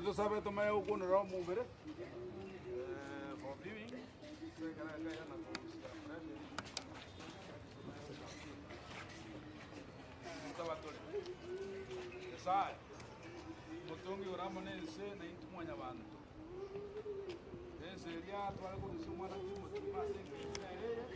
Tusabe tumanye gokunora omobere for viewing Nyasaye mutungi oramo na ense na intwe mwanyabanto ense eria tware korusia omwana timotima ase engencho ere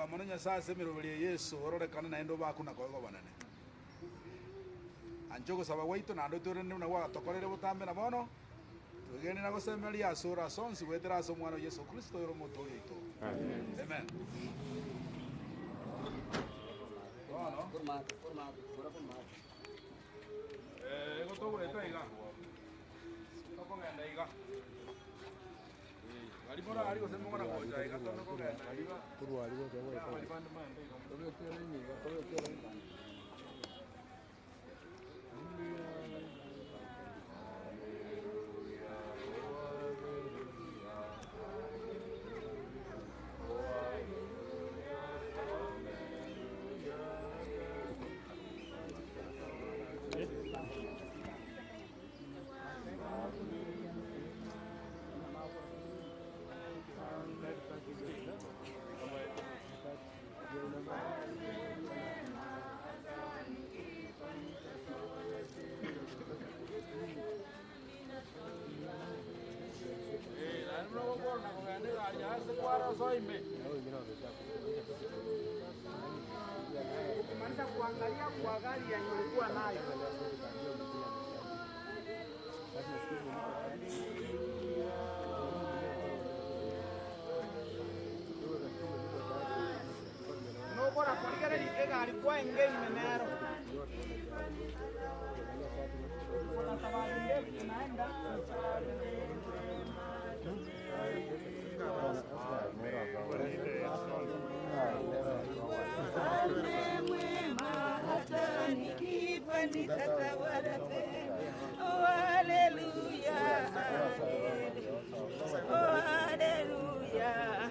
Mono Nyasaye ase emeroberi ya Yesu ororekane naende obakuna koigo banene. Anche ogosaba gwaito naende otoirane buna gwagatokorere botambe na bono twegene na gosemeria ase ore ase onsi goetera ase omwana o Yesu Kristo ore omotoori oito. Amen. Bono igo togoeta iga tokogenda iga Ukimaliza kuangalia kwa gari yenye ulikuwa nayo. Nokora kuligera egari kwa engine nero. Kuna safari ndefu tunaenda. Oh, hallelujah. Oh, hallelujah.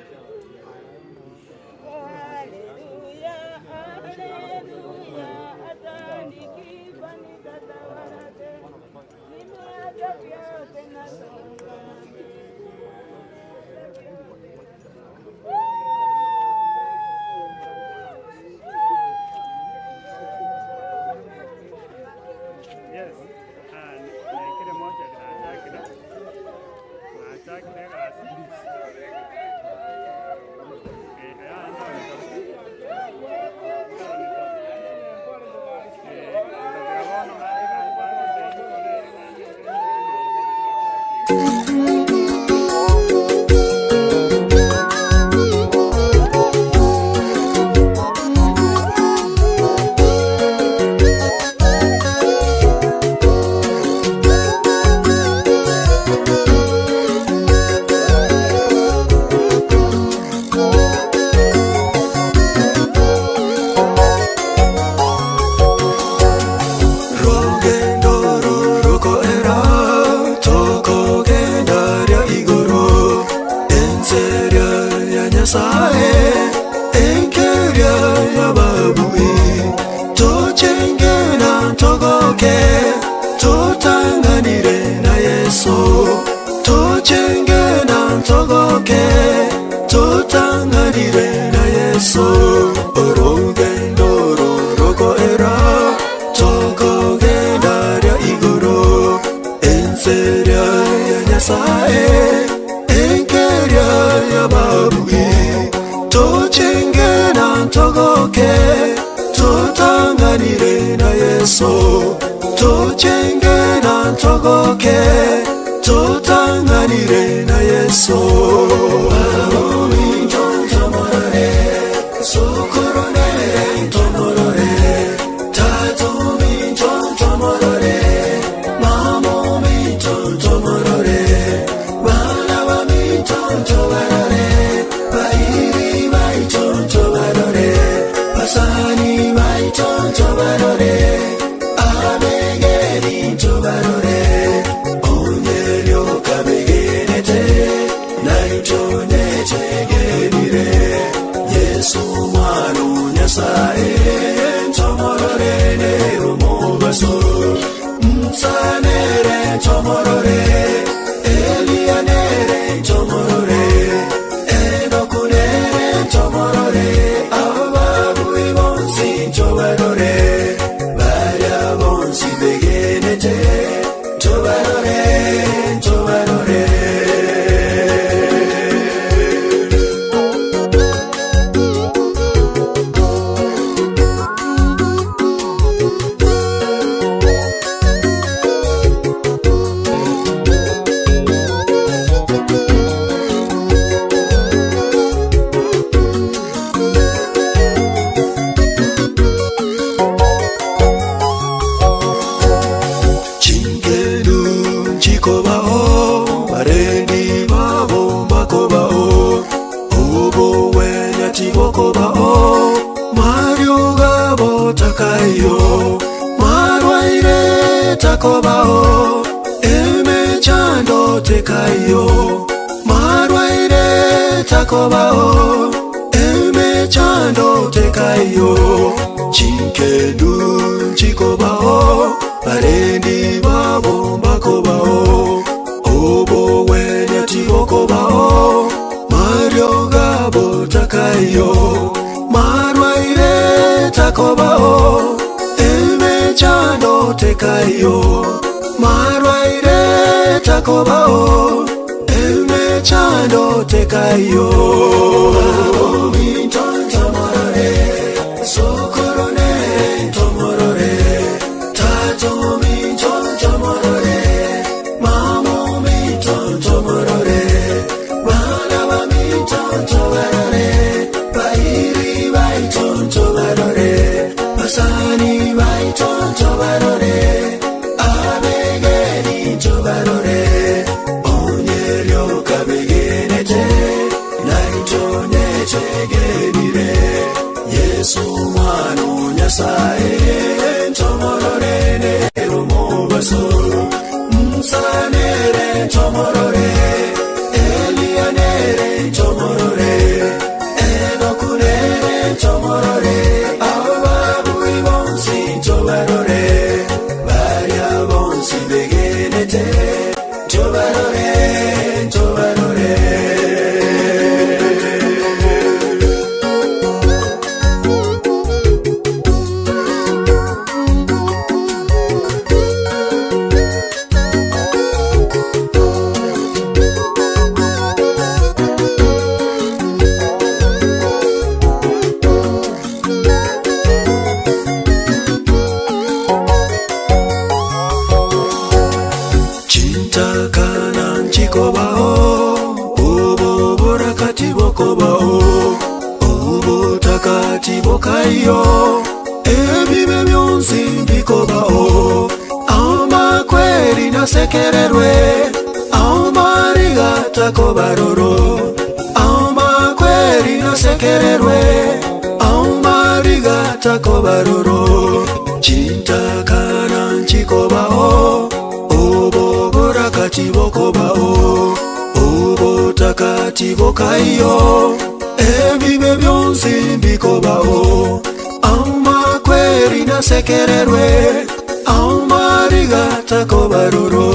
Oh, hallelujah. Hallelujah. Hata nikifa nitatawala tena. Nimeacha vyote nasonga. Yes, naikire moja nachakire nachakire gasi Mamo mi tonto barare. ntobarore abegeri ntobarore onyerio kabegerete naitone tegerire Yesu mwana Nyasaye ntomorore nerumobaso Msanere ntomorore Elianere ntomorore Enokunere ntomorore Ababu ibonsi ntobarore Barya bonsi begenete Ntobarore, ntobarore. Chinkedu chikobao barendi babo bakobao obo wenya tibokobao mario gabo takayo marwaire takobao emechando tekayo marwaire takobao emechando tekayo chinkedu chikobao barendi babo bakobao obo wenya tibokobao mario gabo takayo marwaire takobao emechando tekayo marwaire takobao emechando tekayo Mintontomorore sokorone tomorore tato mintontomorore mamo mintontomorore bana ba mintontobarore bairi baitontobarore basani baitontobarore abegeri ntobarore onyerio kabegenete naitone tegerire Yesu mwana Nyasaye ntomorore nerumobaso Msanere ntomorore Elianere ntomorore Enokunere ntomorore Ababu ibonsi ntobarore Barya bonsi begenete Ntobarore, ntobarore. Chintakana nchikobao obo borakati bokobao obutakati bokayo ebibe byonsi mbikobao amakweri nasekererwe amariga takobaroro amakweri nasekererwe amariga takobaroro chintakana nchikobao obo borakati bokobao obutakati bokayo ebibe byonsi mbikobao amakweri nasekererwe amariga takobaroro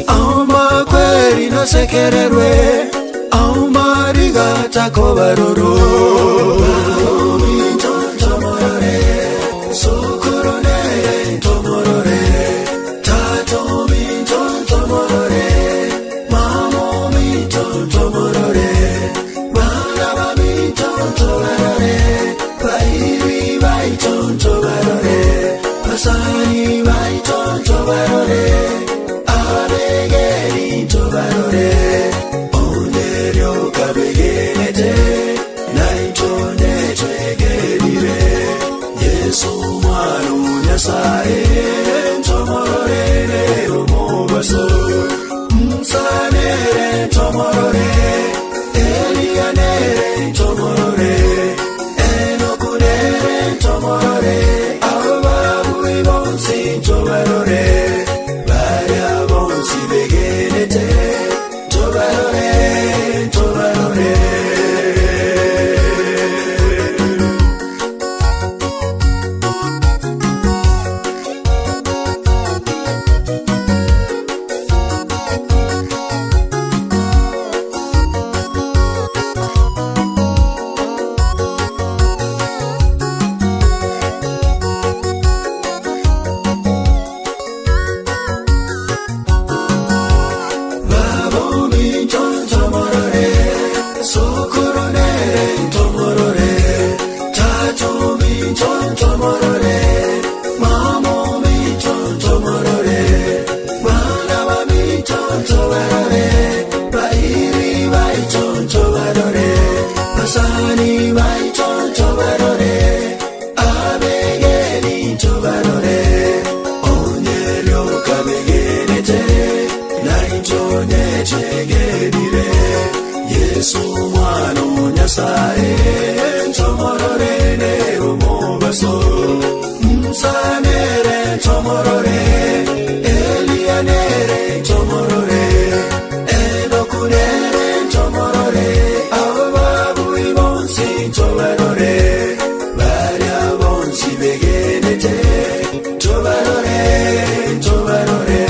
amakweri nasekererwe amariga takobaroro Mintontomorore sokoronere ntomorore tato mintontomorore mamo mintontomorore bana ba mintontobarore bairi baitontobarore basani baitontobarore abegeri ntobarore onyerio kabegenete naitone tegerire Yesu mwana Nyasaye ntomorore nerumobaso Msanere ntomorore Elianere ntomorore Enokunere ntomorore Aba Tomorore, Elianere, tomorore, Enokunere, tomorore, Ababu ibonsi, tobarore, Baria bonsi begenete, tobarore, tobarore.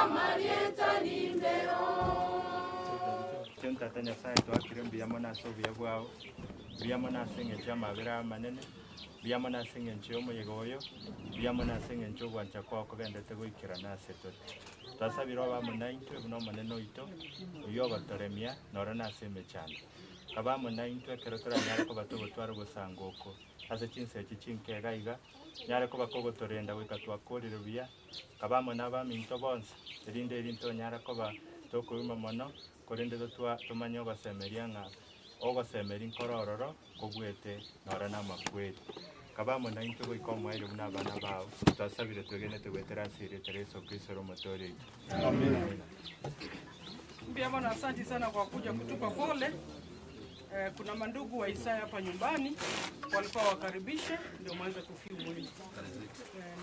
Maria. Omochenu Tata Nyasaye twakire mbuya mono ase obuya bwao, mbuya mono ase eng'encho y'amabera amanene, mbuya mono ase eng'encho y'omoyega oyo, mbuya mono ase eng'encho y'ogwancha kwao kogendete goikerana ase tore. Twasabire obe amo naintwe buna Omonene oito, oyio ogotoremia noro nase emechando. Kaba amo naintwe ekero toranyare koba togotwara ogosango oko ase chinsa echi chinke iga iga, nyare koba kogotorenda goika twakorire buya. Kaba amo nabaminto bonsi, erinde eri ntonyara koba tokouma mono, korende totwa tomanye ogosemeria ng'a ogosemeria nkoro ororo kobwete noro namakweri. Kaba amo naintwe goika omoerio buna abana bao, twasabire twegenete goetera ase erieta ria Yeso Kristo ore omotoori oito. Amina. Mbuya mono, asante sana kwa kuja kutupa pole. Kuna mandugu wa Isaya hapa nyumbani walikuwa wakaribishe ndio mwanze kufiu mwili.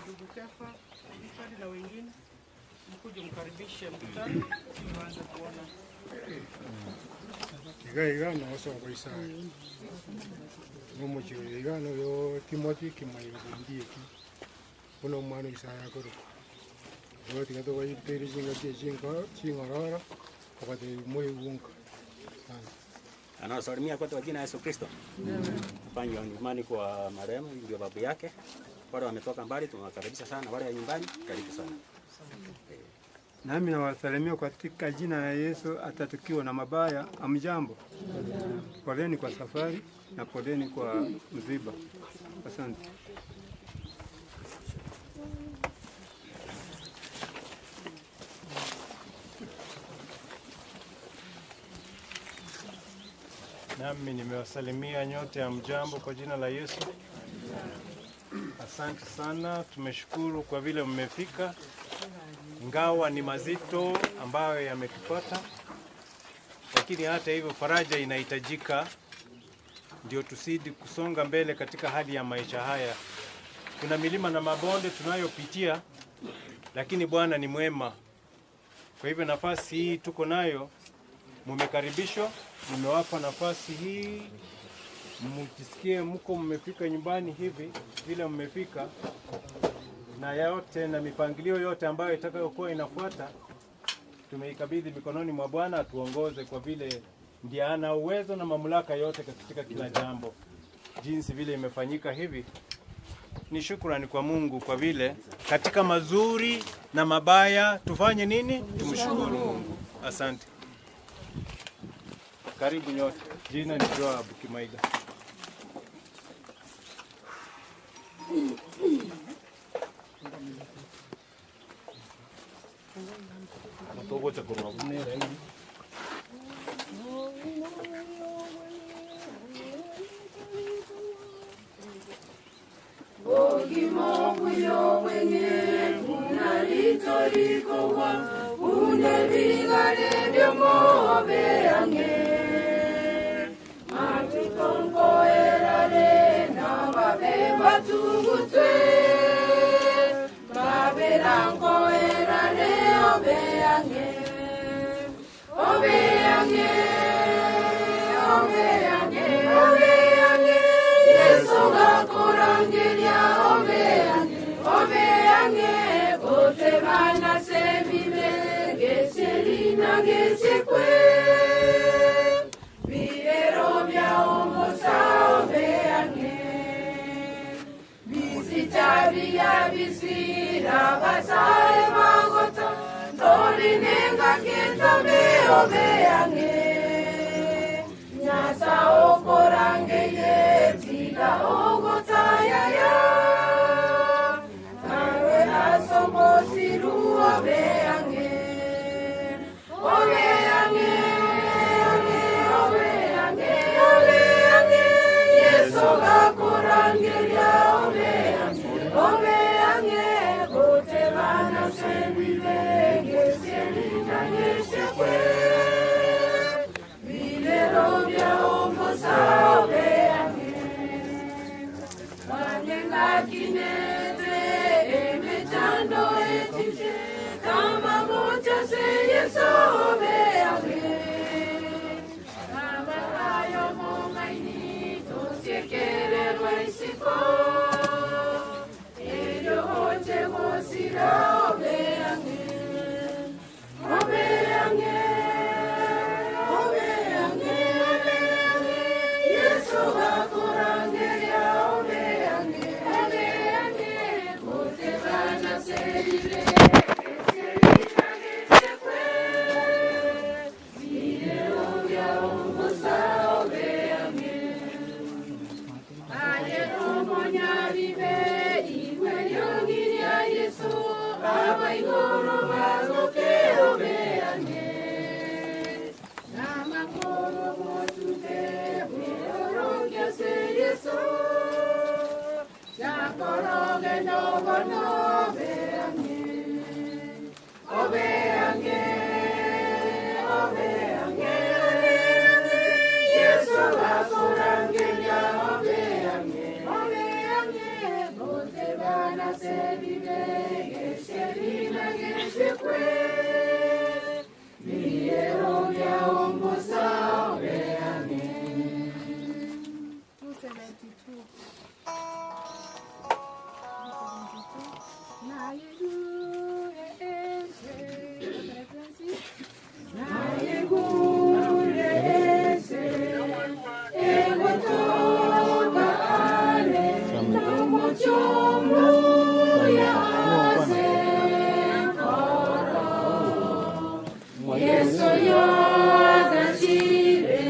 Ndugu Kefa, Ifadi na wengine mkuje mkaribishe mkutano ndio waanze kuona. Iga iga nosongo Isaya nomochio iga noyo Timothy Kimaiga Ondieki buna omwana Isaya akorokwa. Igo tiga togoitere chingaki chinko ching'ororo ogotebi moigunka. Asante. Anawasalimia kote kwa jina la Yesu Kristo. Hapa nyumbani kwa marehemu ndio babu yake. Wale wametoka mbali tunawakaribisha sana, wale wa nyumbani karibu sana. Nami nawasalimia katika jina la Yesu, atatukiwa na mabaya. Amjambo, poleni kwa safari na poleni kwa msiba. Asante. Nami nimewasalimia nyote, amjambo kwa jina la Yesu. Asante sana, tumeshukuru kwa vile mmefika, ingawa ni mazito ambayo yametupata, lakini hata hivyo faraja inahitajika, ndio tusidi kusonga mbele katika hali ya maisha haya. Kuna milima na mabonde tunayopitia, lakini Bwana ni mwema. Kwa hivyo nafasi hii tuko nayo, mumekaribishwa, nimewapa nafasi hii, mjisikie mko mmefika nyumbani hivi vile mmefika, na yote na mipangilio yote ambayo itakayokuwa inafuata tumeikabidhi mikononi mwa Bwana atuongoze, kwa vile ndiye ana uwezo na mamlaka yote katika kila jambo. Jinsi vile imefanyika hivi ni shukrani kwa Mungu, kwa vile katika mazuri na mabaya tufanye nini? Tumshukuru Mungu. Asante. Karibu nyote. Jina ni Joab Kimaiga. Yesu yagachire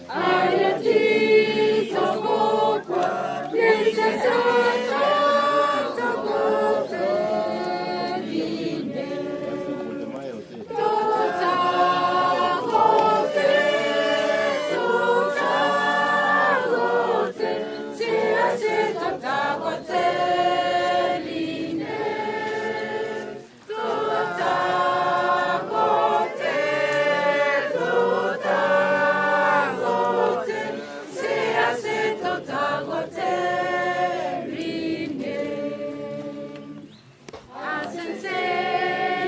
ayatitokopwa nesesatakoterine tutakote tutakote siasitatakoterine tutakote tutakote siasitatakoterine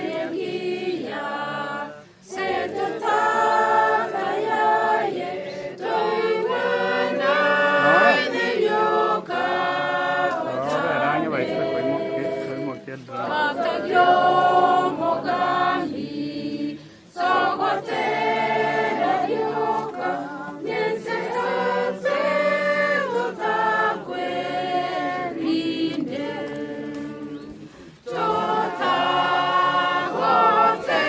asensenyokia setotatayaye toiwanaineyoka atagyomogambi sogoterarioka nyensesase totakwerinde totagote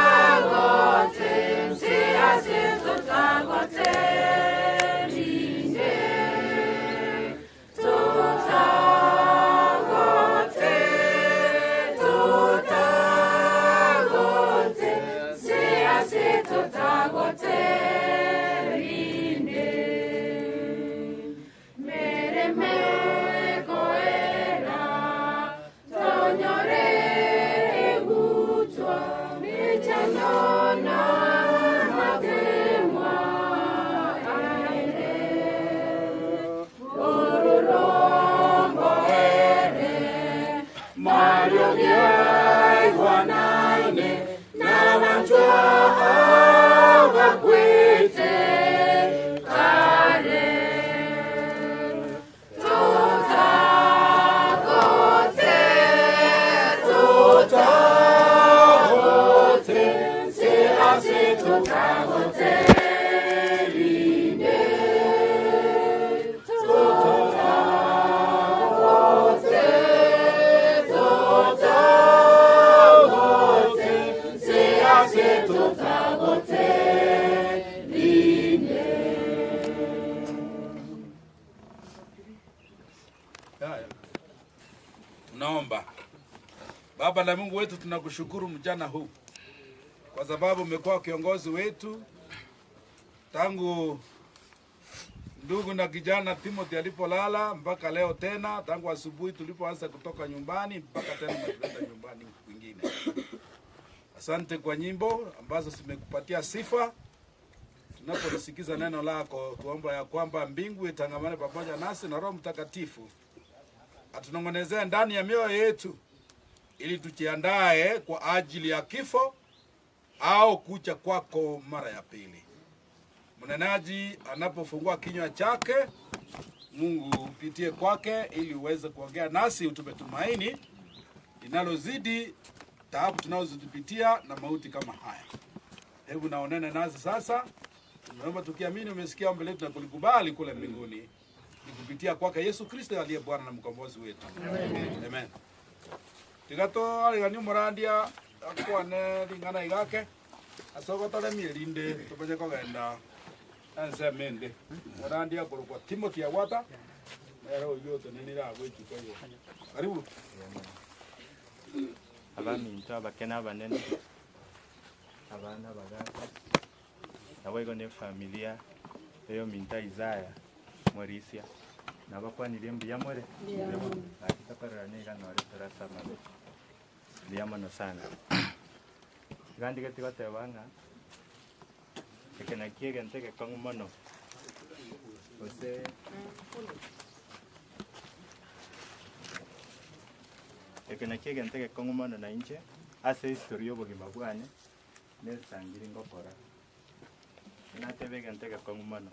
totagote siase totagoterinde totagote totagote siase totagoterinde mereme koera tonyore egutwa michanona matemwa aere ororombo ere mario gyaigwanaine n'abanjwa abakwete kare tutagote tutagote siase tutagote rinde tutagote tutagote siase tutagote rinde. Haya. Tunaomba. Baba na Mungu wetu, tunakushukuru mchana huu kwa sababu umekuwa kiongozi wetu tangu ndugu na kijana Timothy alipolala mpaka leo tena, tangu asubuhi tulipoanza kutoka nyumbani mpaka tena umetuleta nyumbani kwingine. Asante kwa nyimbo ambazo zimekupatia sifa. Tunapolisikiza neno lako, tuomba ya kwamba mbingu itangamane pamoja nasi na Roho Mtakatifu atunong'onezee ndani ya mioyo yetu ili tujiandae kwa ajili ya kifo au kuja kwako mara ya pili. Mnenaji anapofungua kinywa chake, Mungu upitie kwake ili uweze kuongea nasi, utupe tumaini linalozidi taabu tunazozipitia na mauti kama haya. Hebu naonene nasi sasa. Tunaomba tukiamini umesikia ombi letu na kulikubali kule mbinguni, ni kupitia kwake Yesu Kristo aliye Bwana na mkombozi wetu. Amen. Amen. Tigato aligani murandia akwane ringana igake asogotore mierinde tumenye kogenda ense mende murandia kurukwa Timothy Agwata nero uyu utunenire agwichuka igo. Karibu. Abaminto abakene abanene abana bagaka nabo igo ne familia eyo minto Isaya Morisia nabakwanirie mbuya more nakitakorera niga nore turasamabe mbuya mono sana igandige tigoteba ng'a eke naki egento egekong'u mono gose eke naki egento egekong'u mono na inche ase history y'obogima bwane nesangire ngokora natebe egento egekong'u mono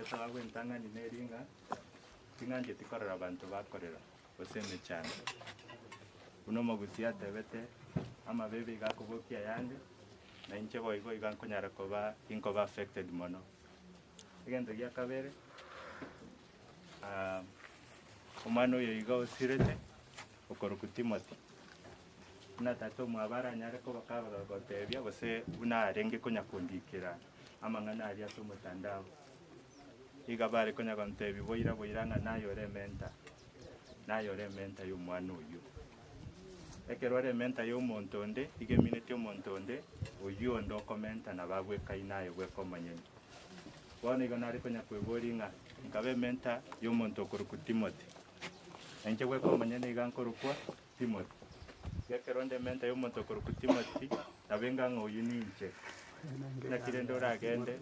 esababu entang'ani neri ng'a ting'ancheti tikorera abanto bakorera gose emechando buna omogusi atebete amabebe iga akobokia yande na inche boigo iga nkonyara koba inkoba affected mono. Egento gia kabere omwana oyo iga osirete okoroku Timothy Buna tata omwabara anyare koba kagotebia gose buna arenge konya kondikera amang'ana aria ase omotandao. Iga bare konya gontebia boira boira ng'a nayore ementa. Nayore ementa ya omwana oyio. Ekero ore ementa ya omonto onde, iga emineti omonto onde, oyio onde okomenta nabo abwekaine aye bweka omonyene. Bono igo nare konya kweboria ng'a nkaba ementa ya omonto okorokwa Timothy. Nainche bweka omonyene iga nkorokwa Timothy. Ekero onde ementa ya omonto okorokwa Timothy, nabo enga ng'a oyio ninche. Naki rende oragende,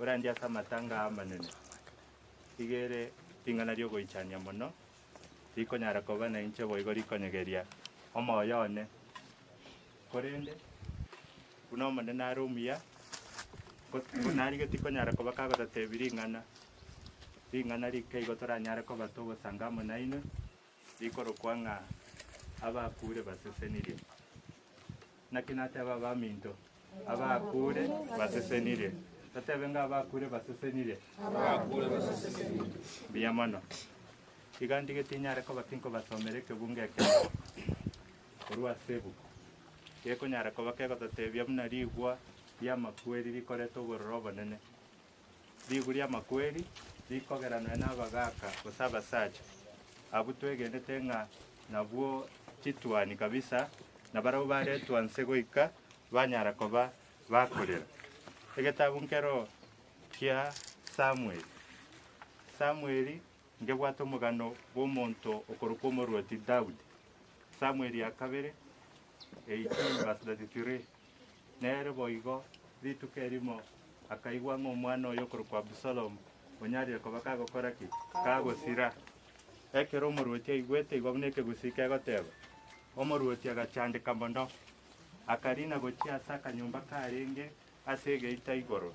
orandie ase amatanga amanene. Iga ere ring'ana riogoichania mono, rikonyara koba nainche boigo rikonyegeria omoyo one. Korende, buna omonene are omuya, narigeti konyara koba kagotatebia ring'ana, ring'ana rike igo toranyare koba togosanga amo nainwe, rikorokwa ng'a abakure basesenirie. Naki nateba abaminto, abakure basesenirie. Totebe ng'a abakure basesenirie. Abakure basesenirie. Mbuya mono. Iga ndigeti nyare koba tinkobasomera ekebungo ekemo korwa ase ebuku. Gekonyara koba kegotatebia buna rigwa ri'amakweri rikoreta obororo obonene. Rigwa ri'amakweri rikogera nonya na abagaka gose abasacha. Abwo twegendete ng'a nabwo chitwani kabisa, na barabwo baretwa nse goika banyara koba bakorera. Egetabu nkero kia Samueli. Samueli ngebwate omogano bwa omonto okorokwa omorwoti Daudi. Samueli ya kabere 18 verse 33. Nere boigo rituko erimo akaigwa ng'a omwana oyo okorokwa Abusalomu onyarire koba kagokora ki? Kagosira. Ekero omorwoti aigwete igo buna ekegusii kegoteba, omorwoti agachandeka mono, akarina gochia ase akanyomba karenge ase egeita igoro,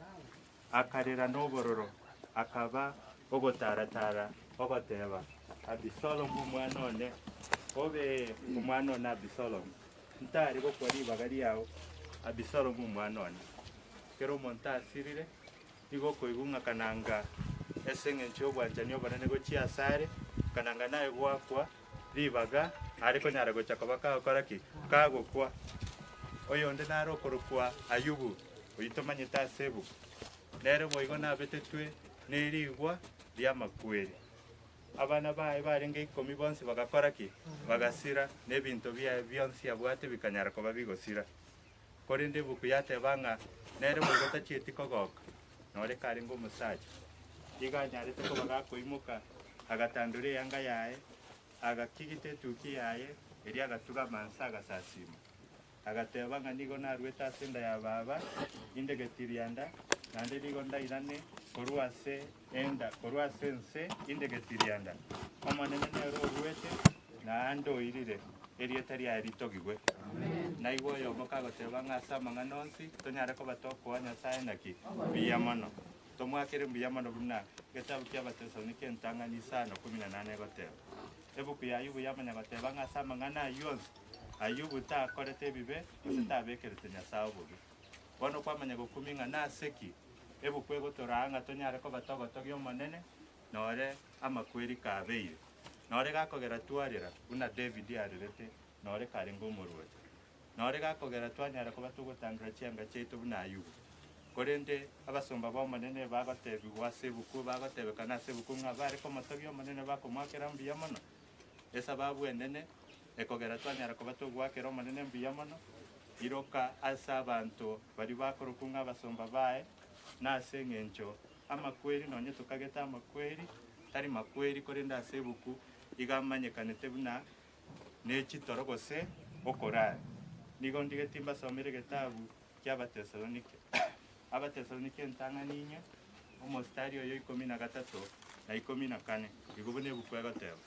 akarera n'obororo, akaba ogotaratara ogoteba, Abisalomu omwana one, obe omwana one Abisalomu, ntari gokwa ribaga riao, Abisalomu omwana one. Kero omonto asirire, nigo okoigwa ng'a kananga ase eng'encho y'obwanchani obonene gochia ase are, kananga naye gwakwa ribaga are konyara gocha koba kagokora ki? Kagokwa. Oyonde nare okorokwa Ayubu, oyio tomanyete ase ebuku. Nere boigo nabetetwe nerigwa ri'amakweri. Abana baye barenge ikomi bonsi bagakora ki? Bagasira, na ebinto biaye bionsi abwate bikanyara koba bigosira. Korende ebuku yateba ng'a nere boigo tachieti kogoka, nore karenge omosacha. Iga anyarete koba gakoimoka, agatandora eyanga yaye, agakigita etuki yaye, erio agatuga amansa agasasima. Agateba ng'a nigo narwete ase enda ya baba, inde getirianda, naende nigo ndairane korwa ase enda, korwa ase ense inde getirianda. Omonene nere orwete, naende oirire, erieta riaye ritogigwe. Naigwa oyomo kagoteba ng'a ase amang'ana onsi, tonyare koba tokoa Nyasae naki? Mbuya mono. Tomwakere mbuya mono buna getabu kia Abatesalonike entang'ani isano kumi na nane egoteba. Ebuku ya Ayubu yamanya goteba ng'a ase amang'ana ayio onsi, Ayubu takorete ebibe gose tabekerete Nyasae obobe. Bono kwamanya gokumia ng'a nase ki ebuku egotoraa ng'a tonyare koba togotogia Omonene nore amakweri kabeire. Nore gakogera twarera buna David arerete nore karenge omorwoti. Nore gakogera twanyara koba togotandora chianga chiaito buna Ayubu. Korende abasomba ba Omonene bagotebigwa ase ebuku, bagotebekana ase ebuku ng'a bare komotogia Omonene bakomwakera mbuya mono. Esababu enene ekogera twanyara koba togwakera Omonene mbuya mono, iroka ase abanto baria bakorokwa ng'a abasomba baye, na ase eng'encho amakweri nonye tokagete amakweri, tari makweri korende ase ebuku iga amanyekanete buna nechitoro gose okorara. Nigo ndigeti mbasomere egetabu kia Abatesalonike. Abatesalonike entang'ani inye, omostari oyo 13 na 14, igo buna ebuku egoteba.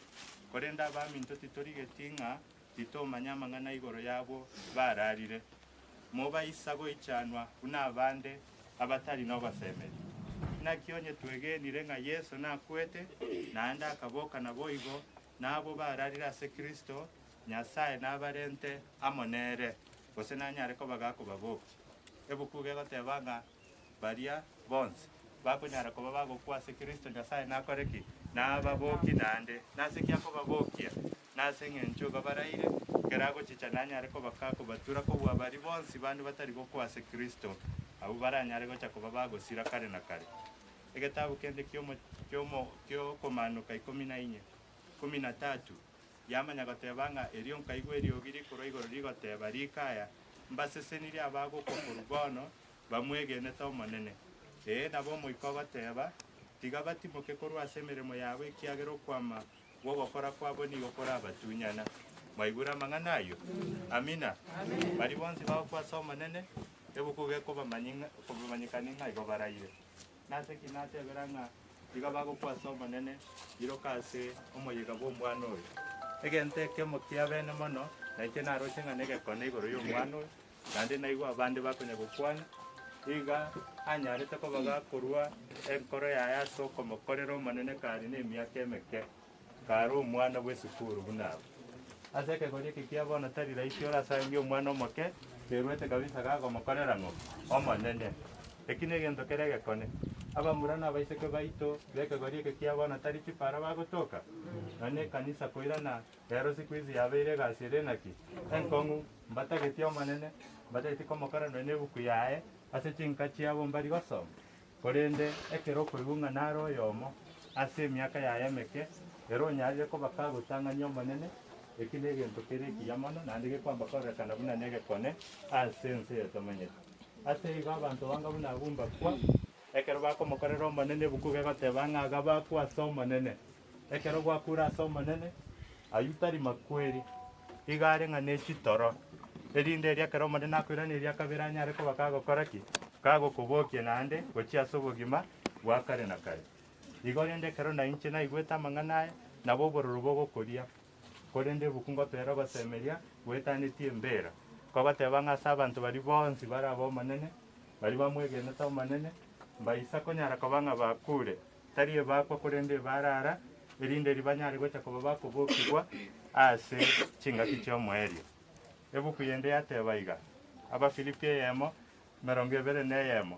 Korende abaminto titorigeti ng'a titomanya amang'ana igoro yabo bararire. Mobaisa goichanwa buna abande abatari nogosemeria. Naki onye twegenire ng'a Yeso nakwete, naende akaboka naboigo, nabo bararire ase Kristo, Nyasae nabarente amo nere, gose nanyare koba gakobabokia. Ebuku gegoteba ng'a baria bonsi bakonyara koba bagokwa ase Kristo, Nyasae nakore ki? Nababoki naende. Nase ki akobabokia? Nase ng'encho gabaraire kerago chichananya ariko bakakubatura ko bwabari bonsi bandu batari gokwase Kristo abo baranyare gocha kuba bagosira kare na kare. Egetabu kende kyomo kyomo kyo komanuka 14 13 yamanya gotebanga erio nkaigwa eriogiri korwa igoro rigoteba rikaya mbasesenirie abago korugono bamwegenete omonene. Nabo moiko goteba tiga batimoke korwa ase emeremo yabo ekiagera okwama gwogokora kwabo nigo korabatunyana. Mwaigura amang'ana ayo? Amina. Bari bonsi bagokwasa omonene ebukuge kobamanyikani ng'a igo baraire. Nase ki natebera ng'a iga bagokwasa omonene iroka ase omoyiga bwa omwana oyo. Egento ekemo kia bene mono nainche naroche ng'a negekone igoro ya omwana oyo naende naigwa abande bakonya gokwana iga anyarete koba gakorwa enkoro yaye ase okomokorera omonene kare na emiaka emeke kare omwana bwa esukuru buna abo. Ase ekegori eke kia bono tari rahisi orasangie omwana omoke kerwete kabisa gakomokorera ng'o omonene. Eki negento kere egekone. Abamura na abaiseke baito bekegori eke kia bono tari chipara bagotoka nonye ekanisa koirana rero siku hizi yabeire egasi ere naki enkong'u mbatageti omonene mbatageti komokora nonye ebuku yaye ase chinka chiabo mbari gosoma korende ekero okoigwa ng'a naro oyomo ase emiaka yaye emeke ero onyarire koba kagotang'ania omonene eki negento kere ekiya mono naende gekwamba korekana buna negekone ase ense etomenyete. Ase igo abanto banga buna abwo mbakwa ekero bakomokorera omonene ebuku gegoteba ng'a aga bakwa ase omonene. Ekero gwakure ase omonene aywo tari makweri iga are ng'a nechitoro erinde eria ekero omonene akoirana eria akabere anyare koba kagokora ki kagokobokia naende gochia ase obogima bwa kare na kare. Igo rende ekero nainche naigwete amang'ana aya nabo obororo bogokoria korende ebuku ngotwera ogosemeria gwetanetie embera kogoteba ng'a ase abanto bari bonsi baraba omonene bari bamwegenete omonene mbaisa konyara koba ng'a bakure tari ebakwa korende barara erinde ribanyare gocha koba bakobokigwa ase chingaki chia omoerio. Ebuku yende yateba iga Abafilipi eyemo 21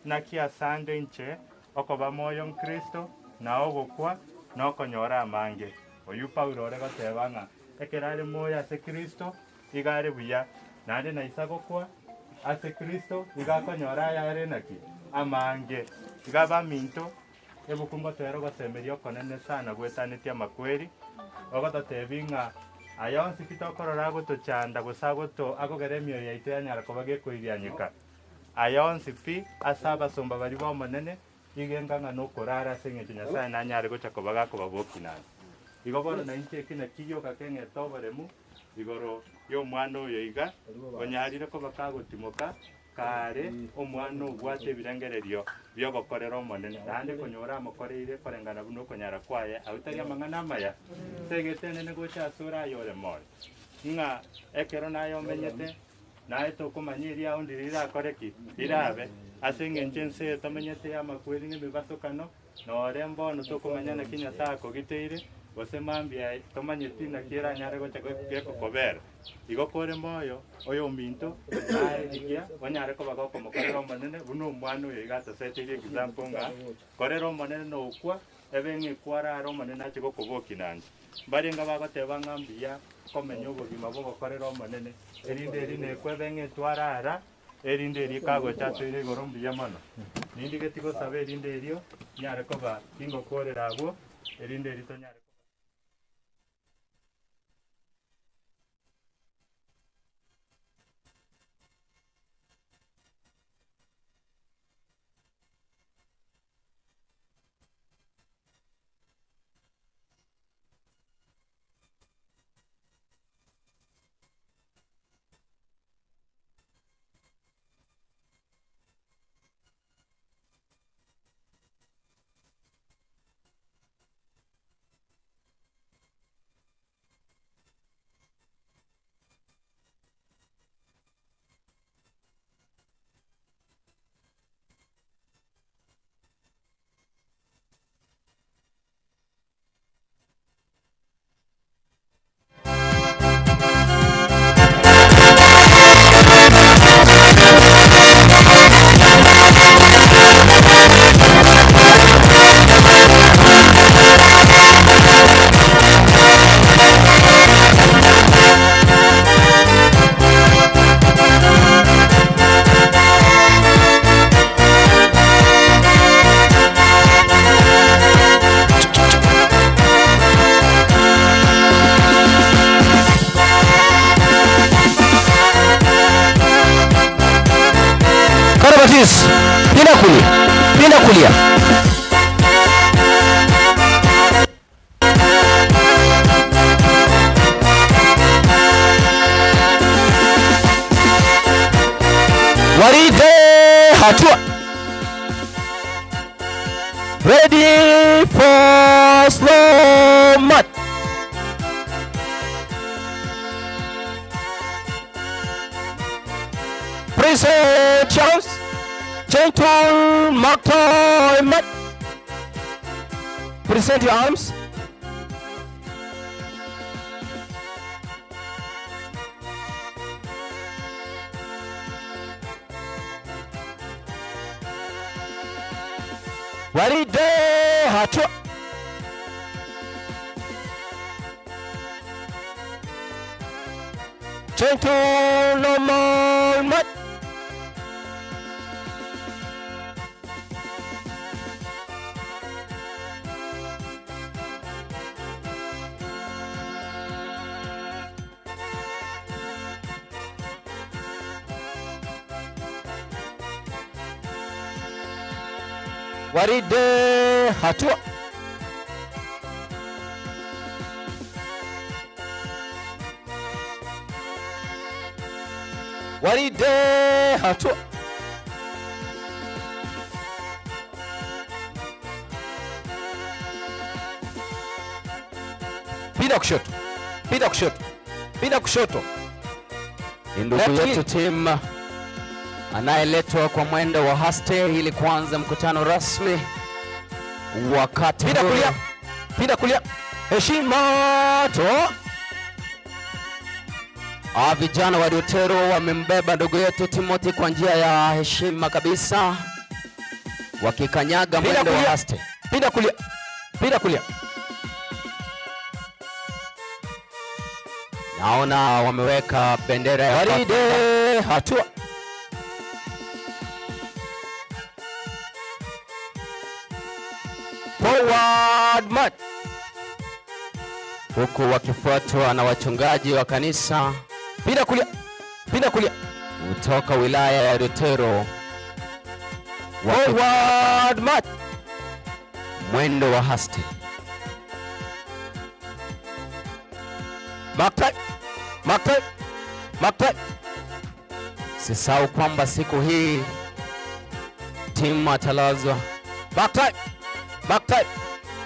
naki asande inche okoba moyo Nkristo na ogokwa na okonyora amange. Oyu Paulo ore goteba ng'a ekero are moyo ase Kristo iga are buya naende naisa gokwa ase Kristo iga akonyora aya are naki amange. Iga baminto ebuku ngotwera ogosemeria okonene sana gwetanetie amakweri ogototebi ng'a aya onsi pi tokorora agotochanda gose agoto agogera emioyo yaito yanyara koba gekoirianyeka aya onsi pi ase abasomba bari ba omonene igenga ng'a nokorara ase eng'encho Nyasaye nanyare gocha koba gakobabokinana. Igo bono nainche eki naki gioka keng'ete oboremu igoro ya omwana oyo iga onyarire koba kagotimoka kare omwana obwate ebirengererio biogokorera omonene naende konyora amokoreire korengana buna okonyara kwaye abwo tari amang'ana amaya segete nene gocha ase oraye ore moyo ng'a ekero naye omenyete naye tokomanya eria aundi rirakore ki rirabe ase eng'encho ense etomenyete amakweri na emibasokano nore mbono tokomanya naki Nyasaye akogiteire gose mambia tomanyeti naki eranyare gocha gekokobera. Igo kore moyo oyo ominto naye rigia onyare koba gokomokorera omonene buna omwana oyo iga atoseteirie example ng'a korera omonene nokwa ebe ng'ekwarara omonene ache gokobokia naende. Mbarenga bagoteba ng'a mbuya komenya obogima bogokorera omonene erinde eri nekwa ebe ng'etwarara erinde eri kagocha atoire igoro mbuya mono. Nindigeti gosaba erinde erio nyare koba kingokorera abwo erinde eri tonyare Please, pinda kulia, pinda kulia. Gwaride, hatua. Ready for slow march. Present arms. Change to mark time. Present your arms. Gwaride, hatua. Change to normal march. Gwaride, hatua. Gwaride, hatua. Pinda kushoto, pinda kushoto, pinda kushoto. Ni ndugu Left yetu Tim anayeletwa kwa mwendo wa haste ili kuanza mkutano rasmi wakati Pinda huu. Kulia, pinda kulia. Heshima to. Vijana wa Dotero wamembeba ndugu yetu Timothy kwa njia ya heshima kabisa, wakikanyaga Pinda mwendo wa kulia. haste. Pinda kulia, pinda kulia. Naona wameweka bendera ya Gwaride, hatua. Forward march. Huku wakifuatwa na wachungaji wa kanisa. Pinda kulia, pinda kulia. Kutoka wilaya ya Rutero. Forward march. Mwendo wa haste. Mark time, mark time, mark time. Sisahau kwamba siku hii Tim atalazwa. Mark time, mark time.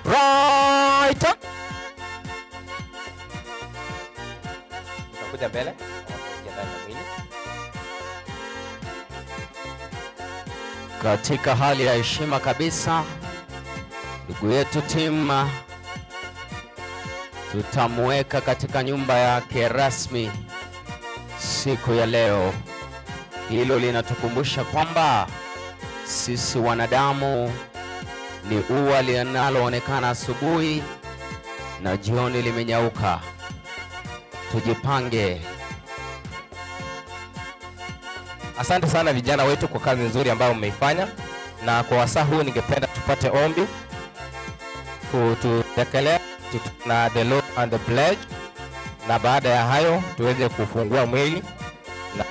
Right up. Utakuja mbele, kuingia ndani ya mwili. Katika hali ya heshima kabisa, ndugu yetu Tim tutamweka katika nyumba yake rasmi siku ya leo. Hilo linatukumbusha kwamba sisi wanadamu ni ua linaloonekana asubuhi na jioni limenyauka. Tujipange. Asante sana vijana wetu kwa kazi nzuri ambayo mmeifanya, na kwa wasaa huu ningependa tupate ombi kututekelea na the law and the pledge, na baada ya hayo tuweze kufungua mwili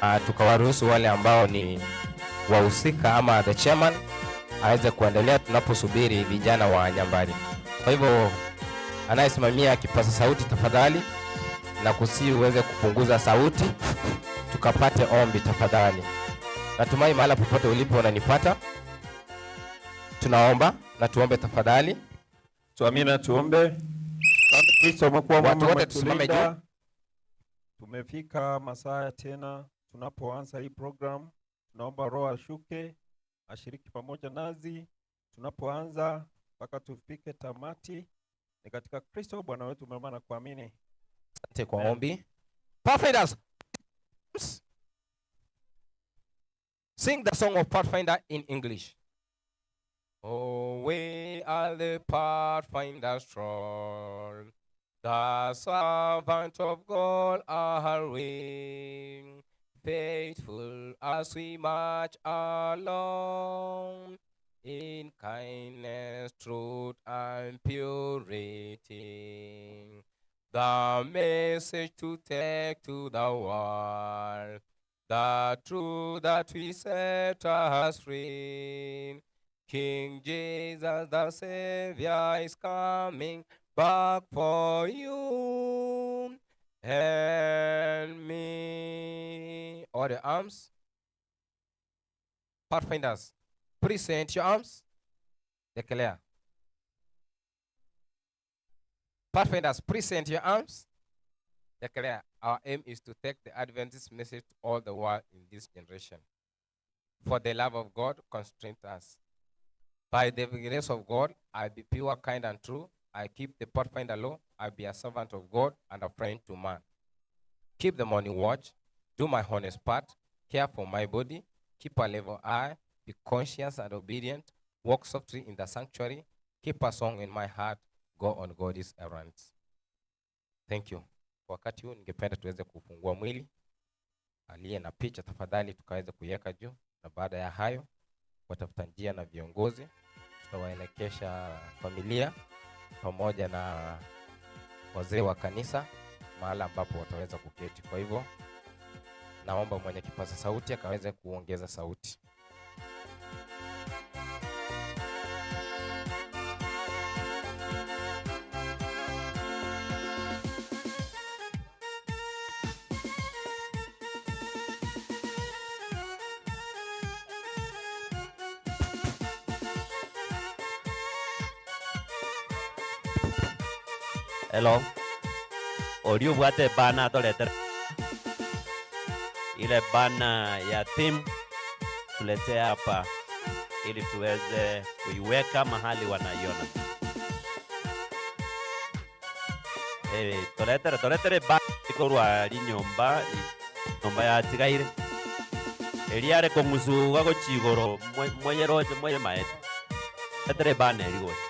na tukawaruhusu wale ambao ni wahusika ama the chairman aweze kuendelea tunaposubiri vijana wa Nyambari. Kwa hivyo anayesimamia kipaza sauti, tafadhali na kusihi uweze kupunguza sauti tukapate ombi tafadhali. Natumai mahala popote ulipo unanipata. Tunaomba na tuombe tafadhali. Tuamini na tuombe. Asante Kristo, umekuwa Watu mwema, wote tusimame umetulinda. juu. Tumefika masaa tena tunapoanza hii program, tunaomba Roho ashuke ashiriki pamoja nasi tunapoanza mpaka tufike tamati. Ni katika Kristo Bwana wetu tumeomba na kuamini. Asante kwa ombi. Pathfinders, Sing the song of Pathfinder in English. Oh, we are the Pathfinders strong, the servant of God are we, faithful as we march along, in kindness, truth, and purity. The message to take to the world. The truth that will set us free. King Jesus, the Savior, is coming back for you and me. All the arms. Pathfinders, present your arms. Declare. Pathfinders, present your arms. Declare. Our aim is to take the Adventist message to all the world in this generation. For the love of God constrains us. By the grace of God, I be pure, kind, and true. I keep the Pathfinder law. I be a servant of God and a friend to man. Keep the morning watch. Do my honest part. Care for my body. Keep a level eye. Be conscious and obedient. Walk softly in the sanctuary. Keep a song in my heart. Go on God's errands. Thank you. Kwa wakati huu ningependa tuweze kufungua mwili. Aliye na picha tafadhali tukaweze kuiweka juu, na baada ya hayo watafuta njia na viongozi tutawaelekesha familia pamoja na wazee wa kanisa mahala ambapo wataweza kuketi. Kwa hivyo naomba mwenye kipaza sauti akaweze kuongeza sauti. Hello. Ori ubwate bana toletere ile bana ya team tuletee hapa ili tuweze kuiweka mahali wanaiona. Toletere toletere bana ikorwa linyomba nyomba yatigaire eliare kong'usuga gochigoro mwenyeroche mwenye maete toletere bana erigocha.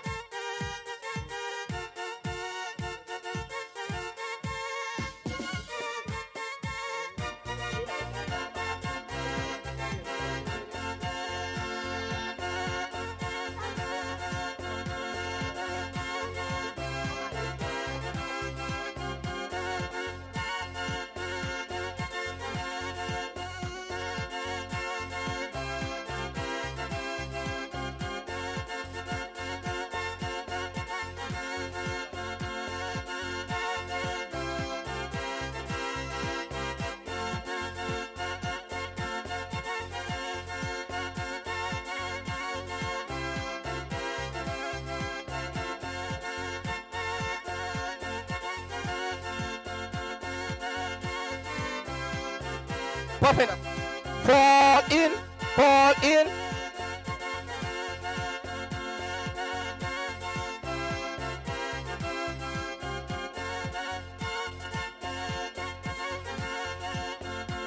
Perfect. Fall in, fall in.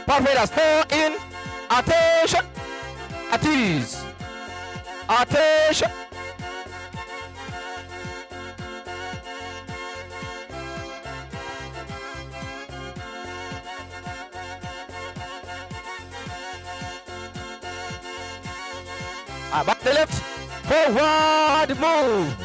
Pathfinders, fall in. Attention. At ease. Attention. Back the left, forward move.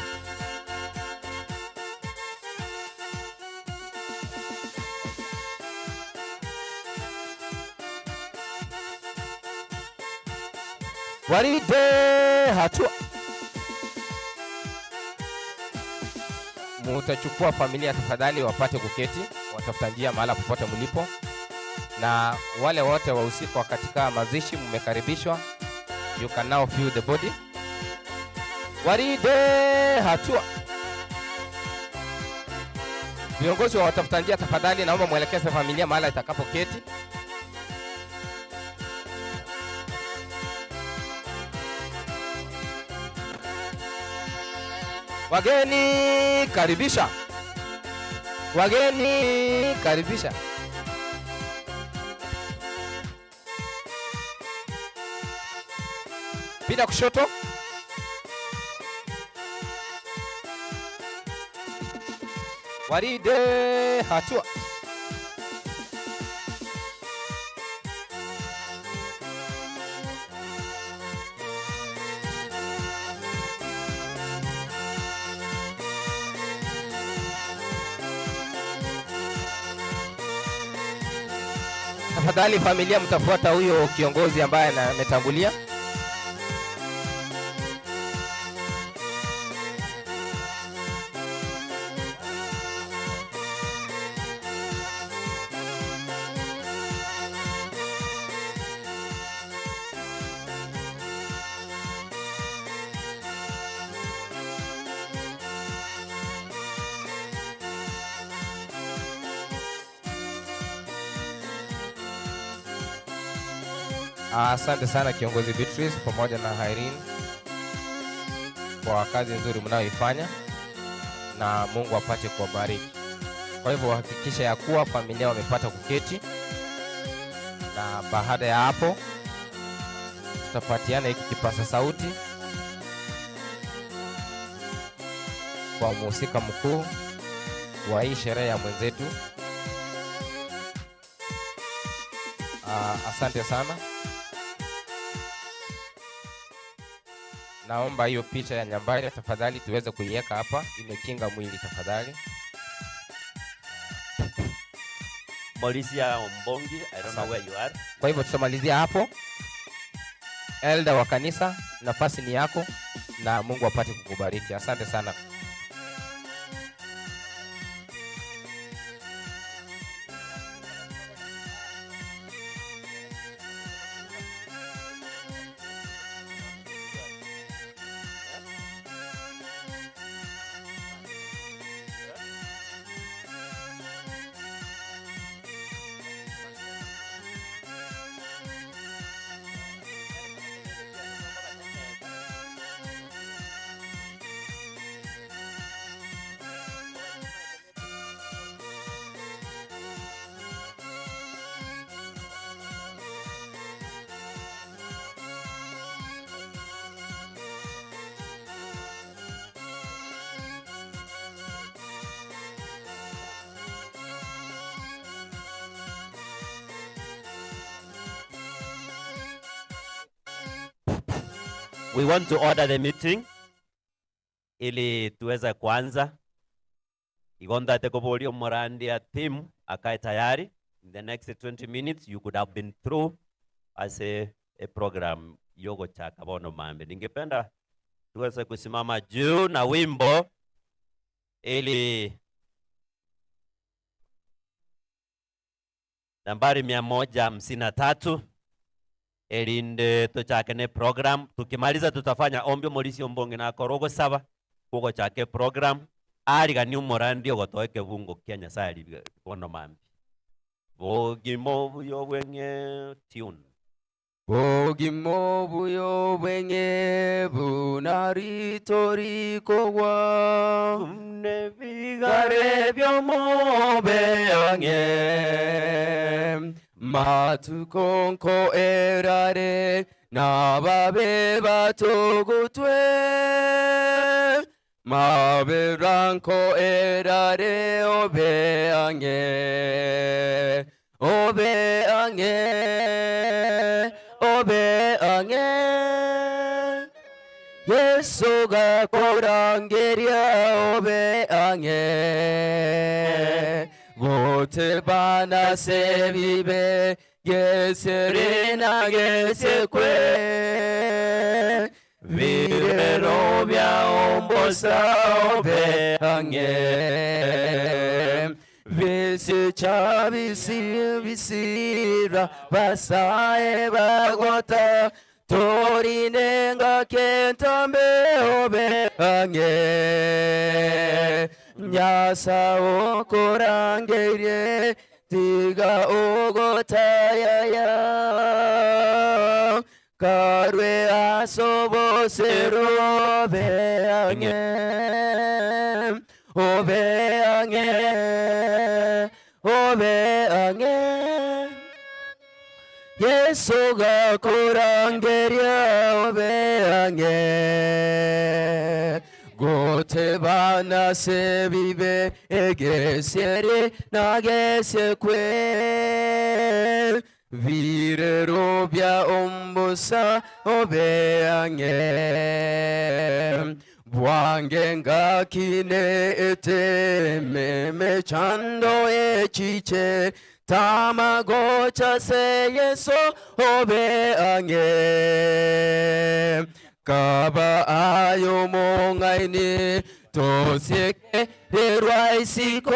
Waride hatua. Mutachukua familia tafadhali wapate kuketi, watafuta njia mahala popote mlipo, na wale wote wahusika katika mazishi mmekaribishwa. You can now feel the body. Waride hatua. Viongozi wa watafuta njia tafadhali naomba mwelekeze familia mahala itakapoketi. Wageni karibisha. Wageni karibisha. Pinda kushoto. Waride hatua. Tafadhali familia, mtafuata huyo kiongozi ambaye ametangulia. Asante sana kiongozi Beatrice pamoja na Irene kwa kazi nzuri mnayoifanya na Mungu apate kuwabariki. Kwa hivyo hakikisha ya kuwa familia wamepata kuketi, na baada ya hapo tutapatiana hiki kipasa sauti kwa mhusika mkuu wa hii sherehe ya mwenzetu. Asante sana. Naomba hiyo picha ya Nyambari tafadhali tuweze kuiweka hapa, imekinga mwili tafadhali. Mauricia Ombongi, I don't know where you are. Kwa hivyo tutamalizia hapo. Elder wa kanisa, nafasi ni yako na Mungu apate kukubariki. Asante sana. We want to order the meeting ili tuweze kuanza. Igonda tekobolio morandia team akae tayari. In the next 20 minutes you could have been through as a program yogo cha Kabono Mambe. Ningependa tuweze kusimama juu na wimbo ili nambari 153 elinde tuchake ne program. Tukimaliza tutafanya ombi molisi ombonge na korogo saba kuko chake program ariga ni umorandi ogotoeke bungo kia Nyasaye bono mambi bogimo buyo bwenge tune. Bogimo buyo bwenge bunaritorikogwa bigare byomobe ange matukonko erare nababe batogotwe maberanko erare obe ange obe ange obe ange Yesu가 korangeria obe ange gotebana sebibe geserena gesekwe virero bya ombosa obe ange bisicha bisi bisira basae bagota torinenga kentambe obe ange nyasa okorangerie tiga ogotayaya karwe asobosero obe ange obe ange obe ange Yesu가 korangeria obe ange gotebana sebibe egesere nagesekwe virero bya ombosa obe ange bwange ngakine ete meme chando echiche Tamagocha se Yesu obe ange kaba ayo mongaini tosieke rerwaisiko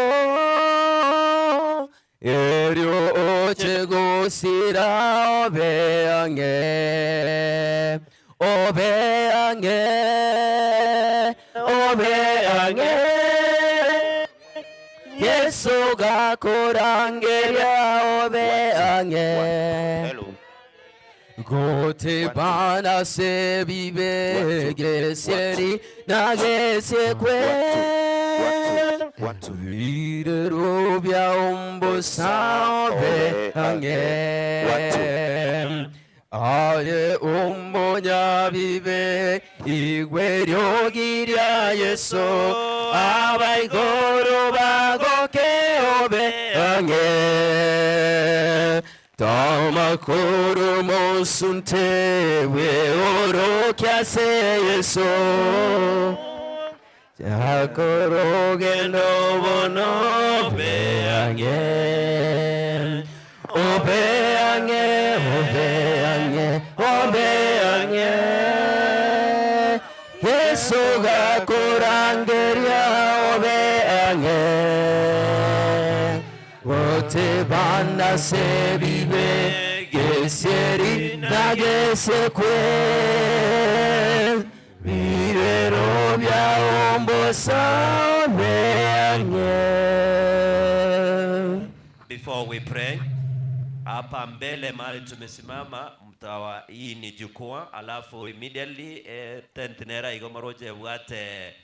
eryo ochegosira obe ange obe ange obe ange Yesu gakurangeria obe ange gote bana se bibe gesieri na gesekwe virerobya ombosa obe ange aye umbonya bibe igweryogiria Yesu abaigoro bagoke obe ange tamakuru mosunte weorokyase Yesu jakorogendo bono obe ange obe ange obe ange obe ange Yesu gakurangeria obe ange gote bana se bibe gesieri na gesekwe birero bya ombosa obe ange. Before we pray, hapa mbele mahali tumesimama mtawa, hii ni jukwaa, alafu immediately tent nera igomoroje bwate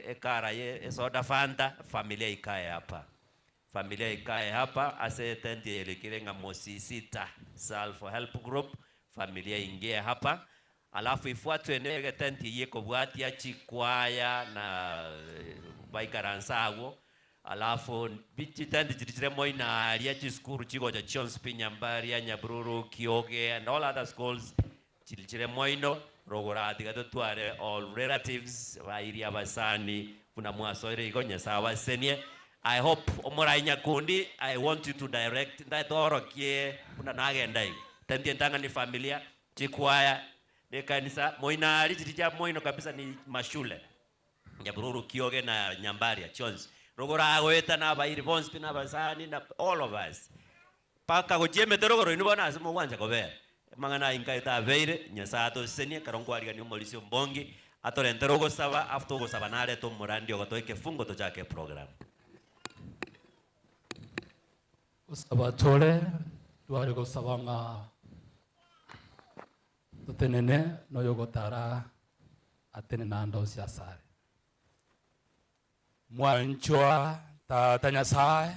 ekara ye soda Fanta, familia ikae hapa, familia ikae hapa ase tent elekire nga Mosisita Self Help Group, familia ingie hapa, alafu ifuatwe nege tent yeko bwatia chikwaya na baikaransago. Alafu bichi tendi chirichire moina aria chiskuru chigocha chionsi Nyambaria Nyabururu Kioge and all other schools chirichire moino rogora tiga tware all relatives bairia basani kuna mwasoire igo Nyasaye basenie. I hope omorai Nyakundi, I want you to direct ndatorokie kuna nagenda igo tendi entanga ni familia chikwaya ni kanisa moina ari chiricha moino kabisa ni mashule Nyabururu Kioge na Nyambaria chionsi rogora goeta na bairi bonsi na basani na all of us paka gochiemete rogoro inu bona ase mogwancha kobera mang'ana inkaeta beire Nyasaye atosesenie karongo arigani omorisia ombongi atorente ogosaba after ogosaba narete omorandi ogotoa ekefungo tochake program. Gosaba tore tware gosaba ng'a totenene noyo gotara atene na ndo cia sare mwanchwa tata Nyasaye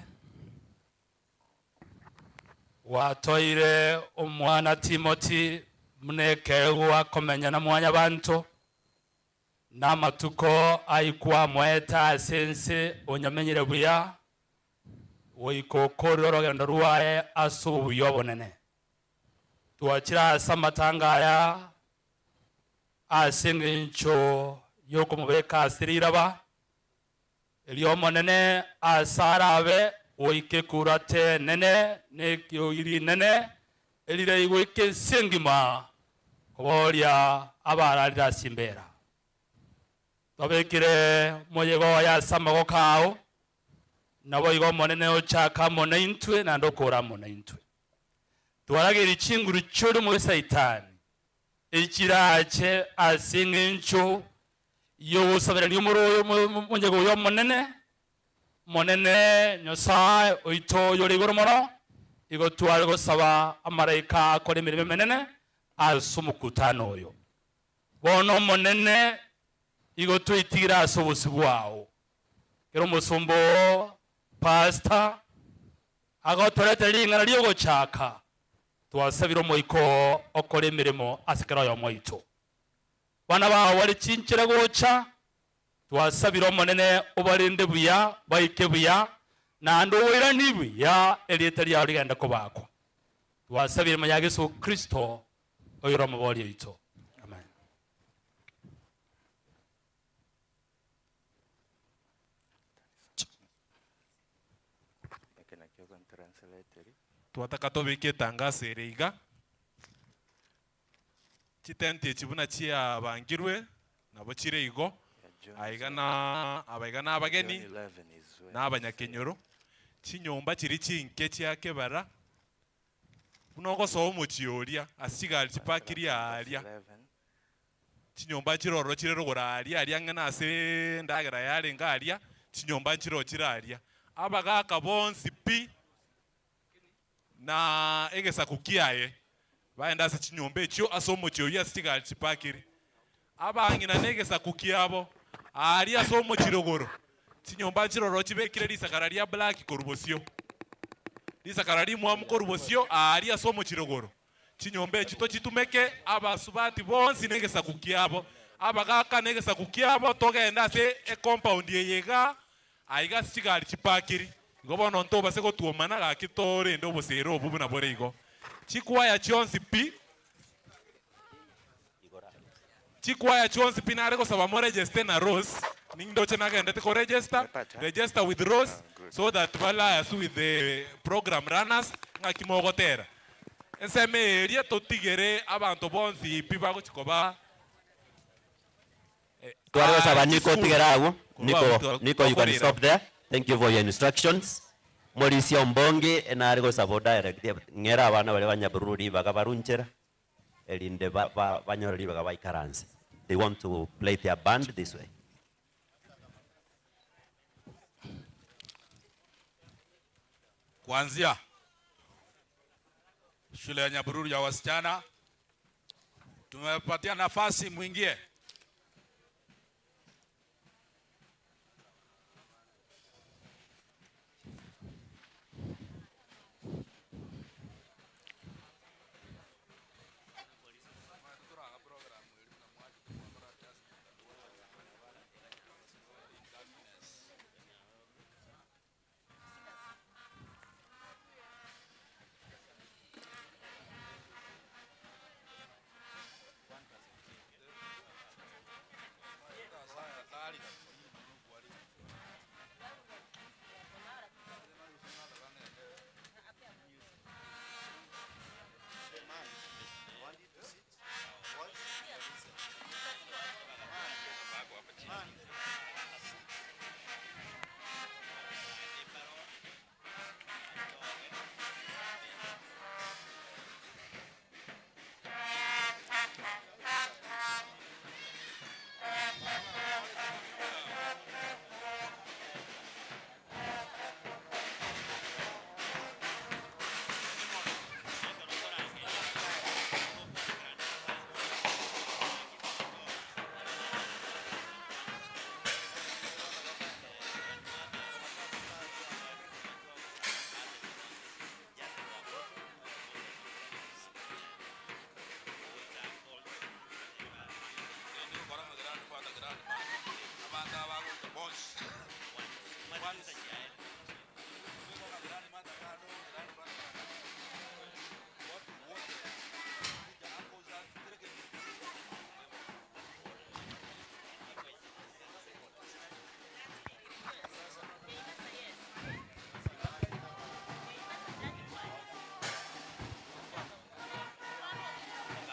watoire omwana Timothy mnekegwa komenya na mwanya bantu na matuko aikwa mweta asense onyamenyire buya woikokorera orogendo rwae ase obuya obonene twachira ase amatanga aya ase eng'encho yokomobeka ase riraba erio monene asarabe oike kurate nene nekioiri nene erire igoike ensengima koboria abararira ase embera twabekire moyego ya ase amagoko ao nabo igo monene ochaka mono intwe naende okora mono intwe twaragera chinguru chiori moi saitani ekirache ase eng'encho yogosabera omoro monyego oyo monene monene Nyasaye oito yore igoro mono igo tware gosaba amaraika akore emirimo emenene ase omokutano oyo bono monene igo twitigira ase obosi bwao kero omosombo pastor agotorete ring'ana riogochaka twasabire omoiko okore emirimo ase kero oyomo oito bana bao bari chinchera gocha twasabire omonene obarinde buya baike buya naende oboirani buya erieta riao rigenda kobakwa twasabire manya Yesu Kristo oiro omobori oito. Amen. Translate. Twataka tobeke etangazo ere iga. Chitenti echi buna chiabangirwe nabo chire igo. Aiga na abaiga na abageni na abanyakenyoro. Chinyomba chiri chinke chiakebara. Buna ogosoa omochie oria ase chigari chipakiri aria. Chinyomba chiroro chire rogoro aria aria ng'ana ase endagera yarenge aria chinyomba nchiro chire aria. Abagaka bonsi pi na egesaku kiaye baenda ase chinyomba echio ase omochie oyio ase chigari chipakiri. Abang'ina na egesaku kiabo aria ase omochie rogoro chinyomba nchiroro chibekire risakara ria black korwa bosio. Risakara rimwamu korwa bosio aria ase omochie rogoro. Chinyomba echi tochitumeke abasubati bonsi na egesaku kiabo abagaka na egesaku kiabo togenda ase ecompound eye iga aiga ase chigari chipakiri. Igo bono ntobase gotuomana gaki torende obosere obu buna bore igo. Chikwaya chionsi pi chikwaya chionsi pi nare gosaba mo register na Rose nindoche nagendete ko register register with Rose so that balayasu with the program runners ng'aki mogotera. Ensemo eria totigere abanto bonsi pi bagochikoba. Tware gosaba Nico tigera agwo. Korwa Nico, Nico, you can twakorera. stop there. Thank you for your instructions. Morisia Ombongi enare gosaba direct ng'era abana baria banyabururu ribaga barunchera erinde banyore ribaga baikaranse. They want to play their band this way. Kuanzia shule ya Nyabururu ya wasichana tumepatia nafasi mwingie.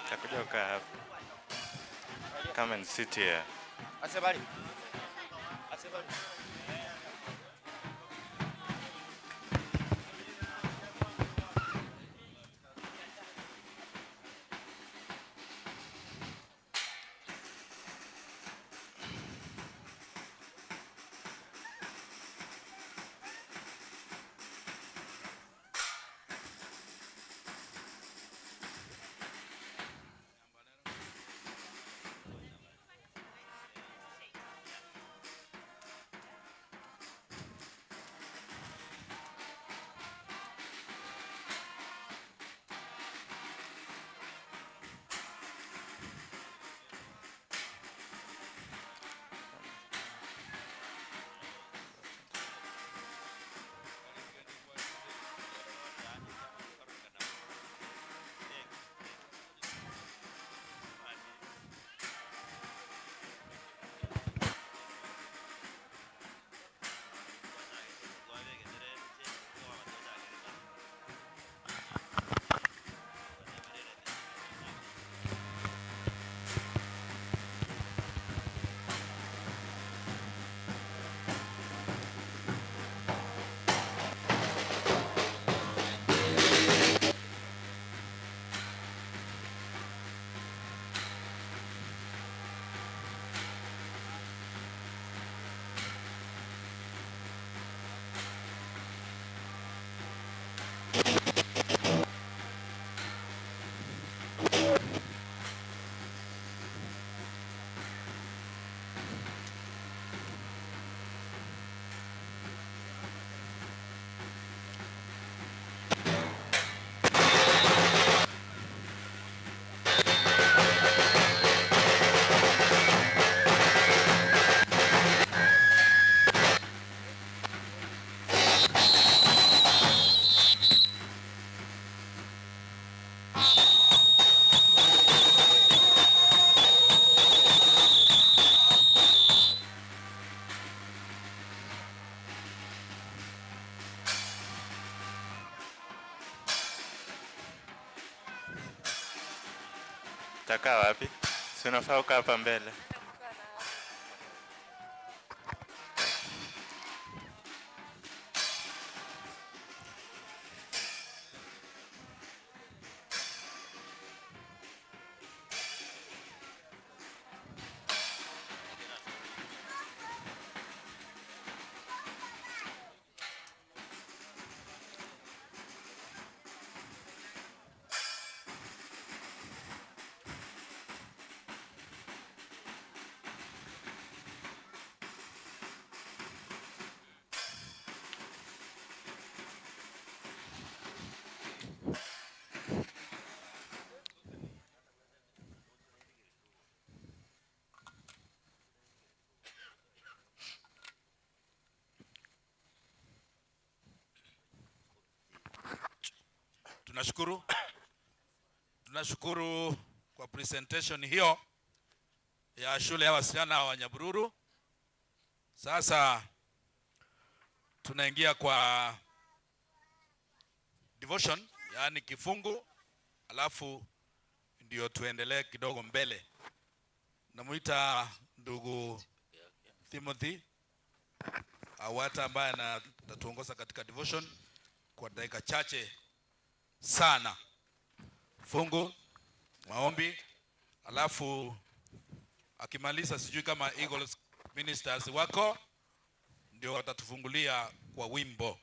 Takuja hapa. Come and sit here. Asebali. Asebali. Utakaa wapi? Si unafaa ukaa hapa mbele. Tunashukuru, tunashukuru kwa presentation hiyo ya shule ya wasichana wa Nyabururu. Sasa tunaingia kwa devotion, yaani kifungu, alafu ndio tuendelee kidogo mbele. Namuita ndugu Timothy Awata ambaye anatuongoza katika devotion kwa dakika chache sana. Fungu, maombi, alafu akimaliza, sijui kama Eagles Ministers wako ndio watatufungulia kwa wimbo.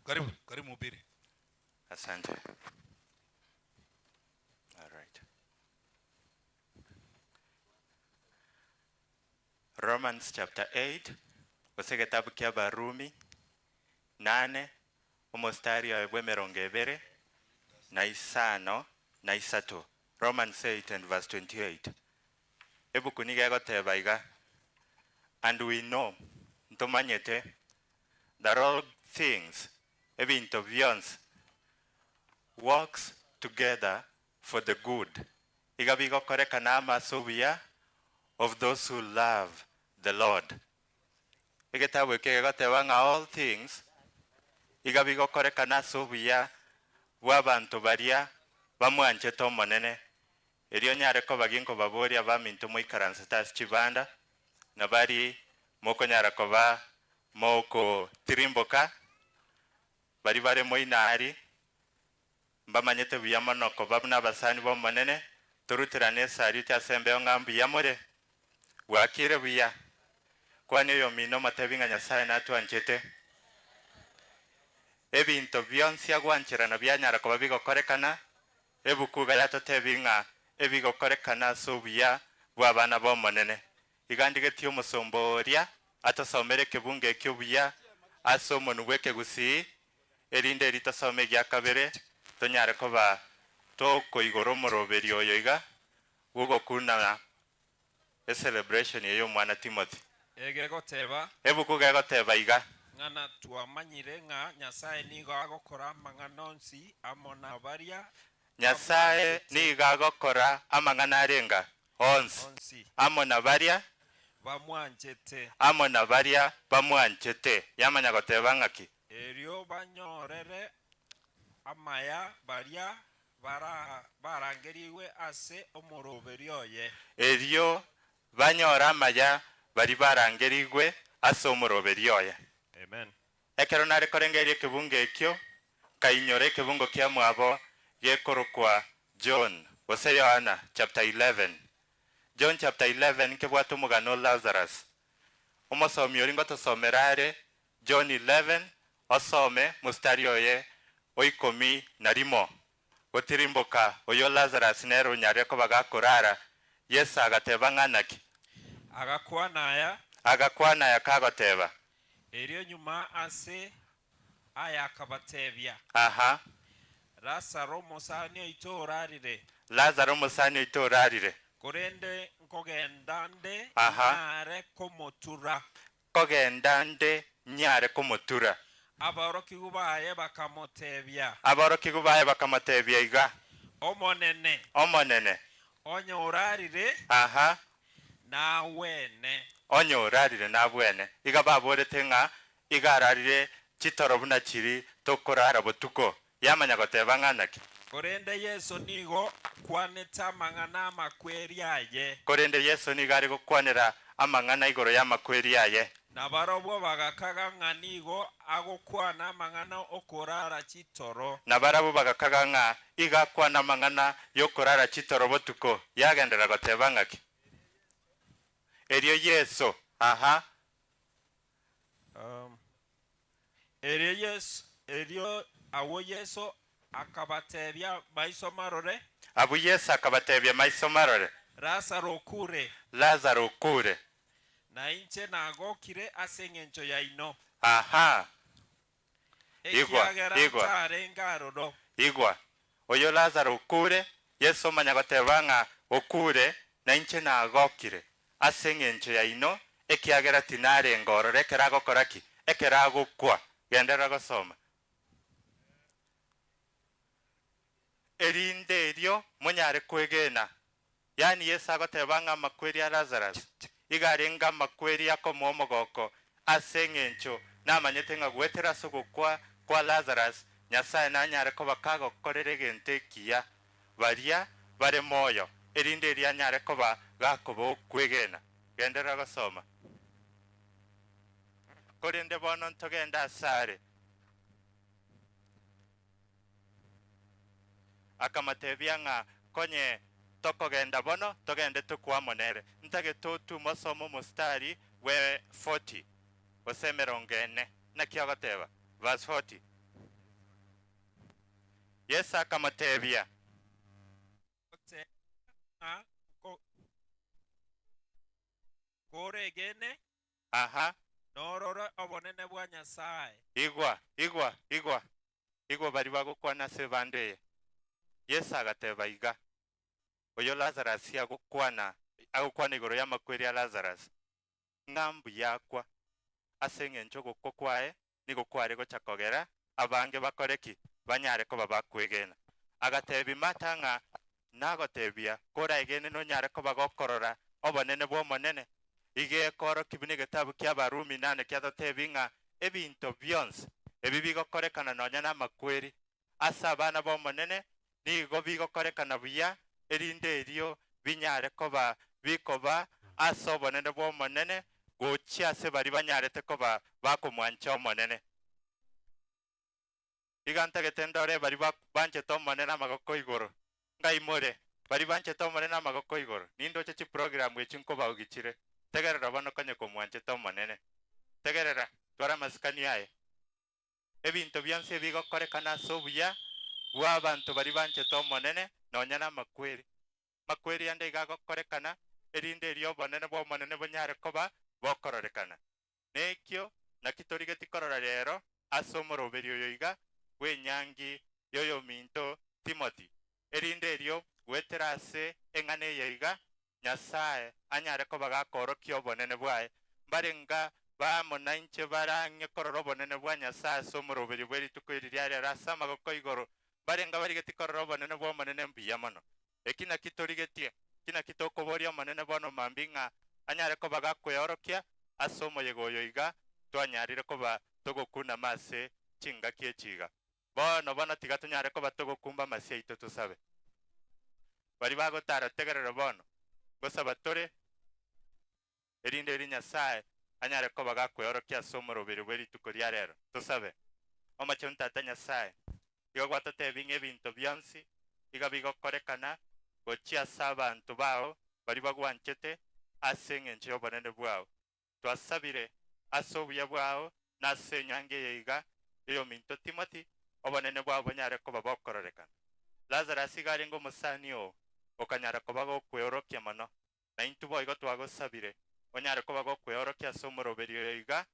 Karibu, karibu mhubiri. Asante. All right. Romans chapter 8 gose getabu kia Barumi 8 omostari wa 25 na 3. Romans 8 and verse 28. Ebuku niga egoteba iga, and we know ntomanyete that all things ebinto byonsi works together for the good, iga bigokorekana amaso buya of those who love the Lord. Egetabu eke gegoteba ng'a all things iga bigokorekana ase obuya bwa abanto baria bamwanchete omonene. Erio nyare koba ginkobaboria baminto moikaransete ase chibanda na bari mokonyara koba mokotirimboka bari bare moinari mbamanyete buya mono koba buna abasani b'omonene toruterane esari ase embeo ng'a mbuya more bwakire buya kwani oyo mino matebi ng'a Nyasaye natwanchete ebinto bionsi agwancherana byanyara koba bigokorekana ebuku yatotebi ng'a ebigokorekana ase obuya bwa abana b'omonene. Igandigetie omosombo oria atosomere ekebungo ekio buya ase omonu bwa ekegusii erinde eritosome egia kabere tonyare koba tokoigora omoroberi oyo iga gogokuna e celebration eyo omwana Timothy. Egegoteba ebuku gegoteba iga ng'ana twamanyire ng'a Nyasaye nigo agokora amang'ana onsi amo na baria Nyasaye nigo agokora amang'ana arenga onsi amo na baria bamwanchete amo na baria bamwanchete. Yamanya goteba ng'aki erio banyorere amaya baria barangeriwe ase omoroberi oye erio banyora amaya bari barangerigwe ase omoroberi oye. Amen. Ekero nare korengeria ekebungo ekio kainyora ekebungo kia mwabo gekorokwa John gose Yohana chapter 11. John chapter 11 kebwate omogano Lazarus. Omosomi ori ngotosomera are John 11 osome mustari oye 11 gotirimboka oyo Lazarus nero nyare koba gakorara. Yesu agateba ng'anaki agakwana aya kagoteba erio nyuma ase aya akabatebia aha Lazaro mosani oito orarire Lazaro mosani oito orarire korende Nkogenda nde Aha. nyare komotura. Kogenda nde nyare komotura. Aborokigwa baye bakamotebia. Aborokigwa baye bakamotebia iga. Omonene. Omonene. Onye orarire. Aha. Nawene. Onye orarire nabwene. Iga baborete ng'a iga ararire chitoro buna chiri tokorara botuko. Yamanya goteba ng'a naki. Korende Yeso nigo kwanete amang'ana amakweri aye. Korende Yeso nigo ari gokwanera amang'ana igoro y'amakweri aye. Nabarobwo bagakaga ng'a nigo agokwana amang'ana okorara chitoro. Nabarabwo bagakaga ng'a iga akwana amang'ana y'okorara chitoro botuko. Yagenderera goteba ng'aki? Erio Yeso, aha. Erio Yeso, erio agwo Yeso akabatebia maiso marore. Abwo Yeso akabatebia maiso marore. Lazaro okure. Lazaro okure. Na inche nagokire ase engencho yaino. Aha. Igwa, Ekiagera igwa. ntarenge aroro. Igwa. Oyo Lazaro okure, Yeso omanya goteba ng'a okure, na inche nagokire ase engencho yaino, ekiagera tinarenge ororo ekero agokora ki? Ekero agokwa. Genderera gosoma. Erinde erio monyare kwegena. Yaani Yeso agoteba ng'a amakweri a Lazarus iga arenge amakweri akomoa omogoko ase eng'encho namanyete ng'a goetera ase ogokwa kwa Lazarus Nyasae nanyare koba kagokorera egento ekiya baria bare moyo, erinde erio anyare koba gakoba okwegena. Genderera gosoma. Korende bono ntogende asare. Akamotebia ng'a konye tokogenda bono, togende tokwe amo nere. Ntagete otume osome omostari bwe 40 gose 40. Naki ogoteba? Verse 40. Yeso akamotebia. Goteba ng'a koregene. Aha. Norore obonene bwa Nyasae. Igwa, igwa, igwa, igwa baria bagokwana ase ebando eye. Yeso agateba iga, Oyo Lazarus agokwana, agokwana igoro y'amakweri a Lazarus, ng'a mbuya akwa, ase engencho ogokwa kwaye nigo kware gocha kogera abange bakore ki? Banyare koba bakwegena. Agatebia Martha ng'a, Nagotebia, koraegene nonyare koba gokorora obonene bw'Omonene. Iga ekorokia buna egetabu ki'Abarumi nane kiatotebia ng'a ebinto bionsi ebi bigokorekana nonya namakweri ase abana b'Omonene nigo bigokorekana buya, erinde erio binyare koba bikoba ase obonene bw'Omonene gochia ase baria banyarete koba bakomwancha Omonene. Iga ntagete ndore baria banchete Omonene amagoko igoro. Ngai more, baria banchete Omonene amagoko igoro. Nindoche chiprogramu echi nkobaugichire. Tegerera bono konye komwanchete Omonene. Tegerera, twara amasikani aye. Ebinto bionsi ebigokorekana ase obuya bw'abanto baria banchete Omonene, nonya namakweri. Makweri ande iga agokorekana, erinde erio obonene bw'Omonene bonyare koba bokororekana. Nekio naki torigeti korora rero ase omoroberio oyo iga bw'enyangi y'oyominto Timothy, erinde erio goetera ase eng'ana eye iga Nyasae anyare koba gakoorokia obonene bwaye. Mbare nga baamo nainche bare ang'e korora obonene bwa Nyasae ase omoroberio bwe rituko eri ria rero ase amagoko igoro, mbare nga barigeti korora obonene bw'Omonene mbuya mono. Eki naki torigetie? Eki naki tokoboria Omonene bono mambia ng'a anyare koba gakweorokia ase omoyega oyo iga twanyarire koba togokunama ase chingaki echi iga. Bono bono tiga tonyare koba togokumba amasio aito tosabe. Baria bagotara tegerera bono, ngosaba tore, erinde erio Nyasae anyare koba gakweorokia ase omoroberio bwe rituko ria rero. Tosabe. Omochenu Tata Nyasae, igo gwatotebia ng'a ebinto bionsi iga bigokorekana gochia ase abanto bao baria bagwanchete ase engencho y'obonene bwao. Twasabire ase obuya bwao na ase enyangi eye iga y'oyominto Timothy, obonene bwao bonyare koba bokororekana. Lazarus iga arenge omosani oo, okanyara koba gokweorokia mono, na intwe boigo twagosabire onyare koba gokweorokia ase omoroberio oyo iga,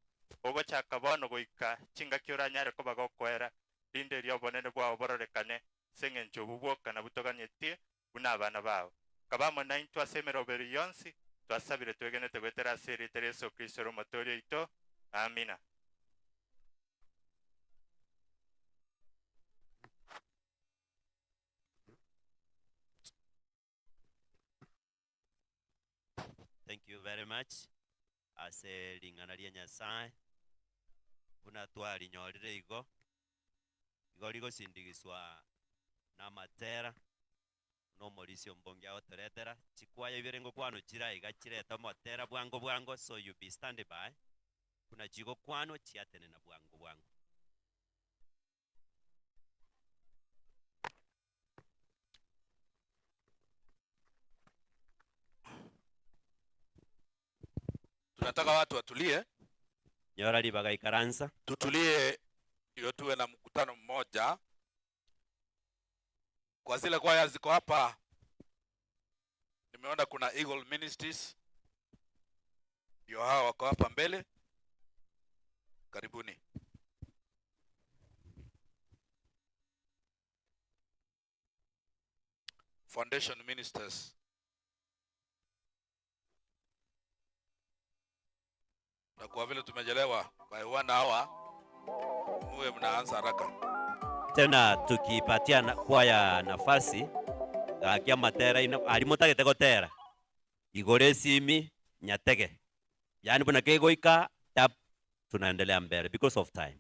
ogochaka bono goika chingaki oranyare koba gokoera, rinde erio obonene bwao bororekane, ase engencho obwo bwoka nabwo toganetie buna abana bao. Kabamo na intwa semeroberi yonsi twasabire twegenete gwetera siri Yesu Kristo rumotorio ito. Amina. Thank you very much. Ase ling'ana ria Nyasaye buna twarinyorire igo igo rigosindigiswa na matera no morisio mbongi agotoretera chikwaya ibere ngokwano chira iga chireta matera bwango bwango, so you be standing by kuna chigokwano chiatene na bwango bwango. Tunataka watu watulie. Nyora libaga ikaransa. Tutulie ndio tuwe na mkutano mmoja. Kwa zile kwaya ziko hapa, nimeona kuna Eagle Ministries, ndio hawa wako hapa mbele. Karibuni. Foundation Ministers. Na kwa vile tumejelewa by 1 hour, muwe mnaanza haraka. Tena tukipatia kwaya nafasi akia matera ina alimutagete gotera igore simi nyatege, yani buna kegoika tap, tunaendelea mbele because of time.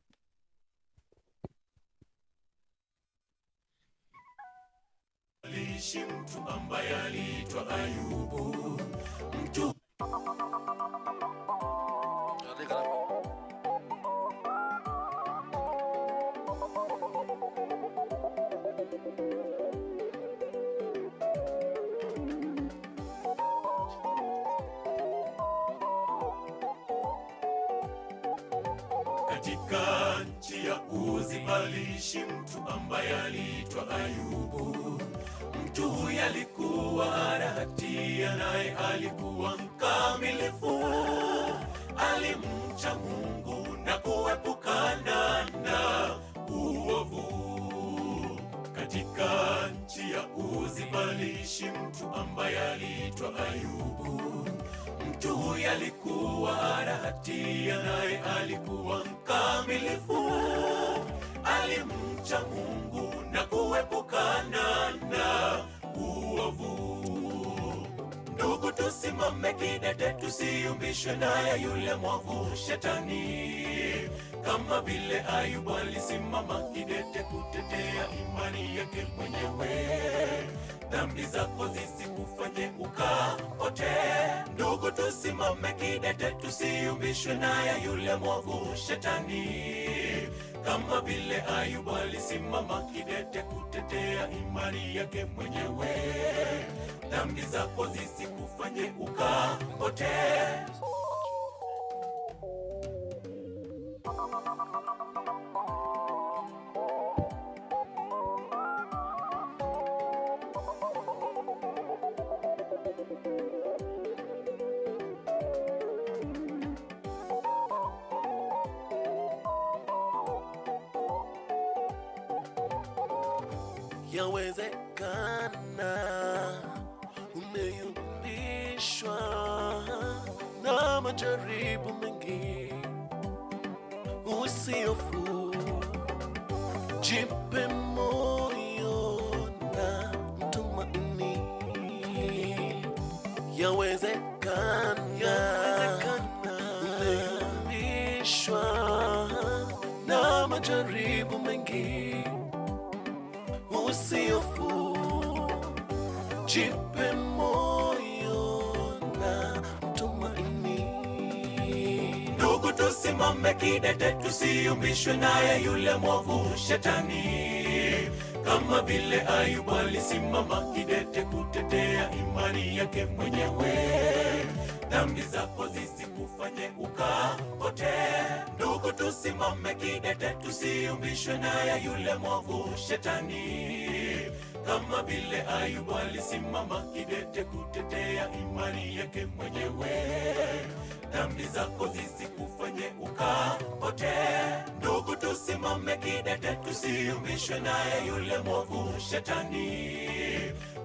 Aliishi mtu ambaye aliitwa Ayubu, mtu katika nchi ya Uzi aliishi mtu ambaye aliitwa Ayubu. Mtu huyu alikuwa hana hatia, naye alikuwa mkamilifu. Alimcha Mungu na kuepukana na uovu. Katika nchi ya Uzi aliishi mtu ambaye aliitwa Ayubu. Mtu huyu alikuwa hana hatia, naye alikuwa mkamilifu. Alimcha Mungu na kuepukana na uovu. Ndugu, tusimame kidete, tusiyumbishwe naye yule mwovu shetani. Kama vile Ayubu alisimama kidete kutetea imani yake mwenyewe. Dhambi zako zisikufanye ukapote. Ndugu, tusimame kidete, tusiyumbishwe naye yule mwovu shetani. Kama vile Ayubu alisimama kidete kutetea imani yake mwenyewe. Dhambi zako zisikufanye ukapote. Yawezekana umeyumbishwa na majaribu mengi, usihofu, jipe moyo na mtumaini. Yawezekana umeyumbishwa na majaribu mengi, usihofu, jipe moyo na mtumaini. Ndugu, tusimame kidete, tusiyumbishwe naye yule mwovu shetani. Kama vile Ayubu alisimama kidete kutetea imani yake mwenyewe. Dhambi zako zisikufanye ukapote. Ndugu, tusimame kidete, tusiyumbishwe naye yule mwovu shetani. Kama vile Ayubu alisimama kidete kutetea imani yake mwenyewe. Dhambi zako zisikufanye ukapote. Ndugu, tusimame kidete, tusiyumbishwe naye yule mwovu shetani.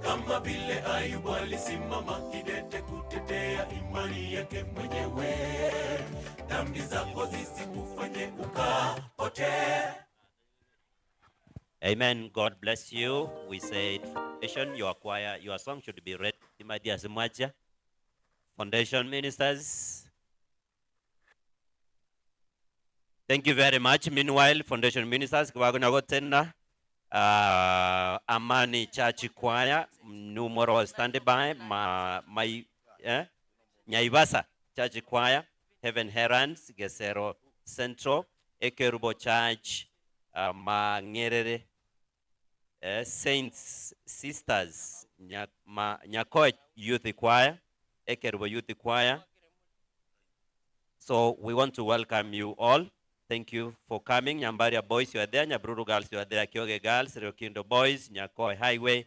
Kama vile Ayubu alisimama kidete kutetea imani yake mwenyewe, dhambi zako zisikufanye ukapotee. Amen. God bless you. We said foundation, your choir, your song should be ready. Timothy Mwacha. Foundation ministers. Thank you very much. Meanwhile, foundation ministers, tena Amani Church Choir, numero standby, my Nyaivasa Church Choir, Heaven Herons, Gesero Central, Ekerubo Church, Mang'erere, Saints Sisters, Nyakoe Youth Choir, Ekerubo Youth Choir. So we want to welcome you all. Thank you for coming. Nyambaria boys, you are there. Nyabururu girls, you are there. Kioge girls, Riokindo boys, Nyakoe Highway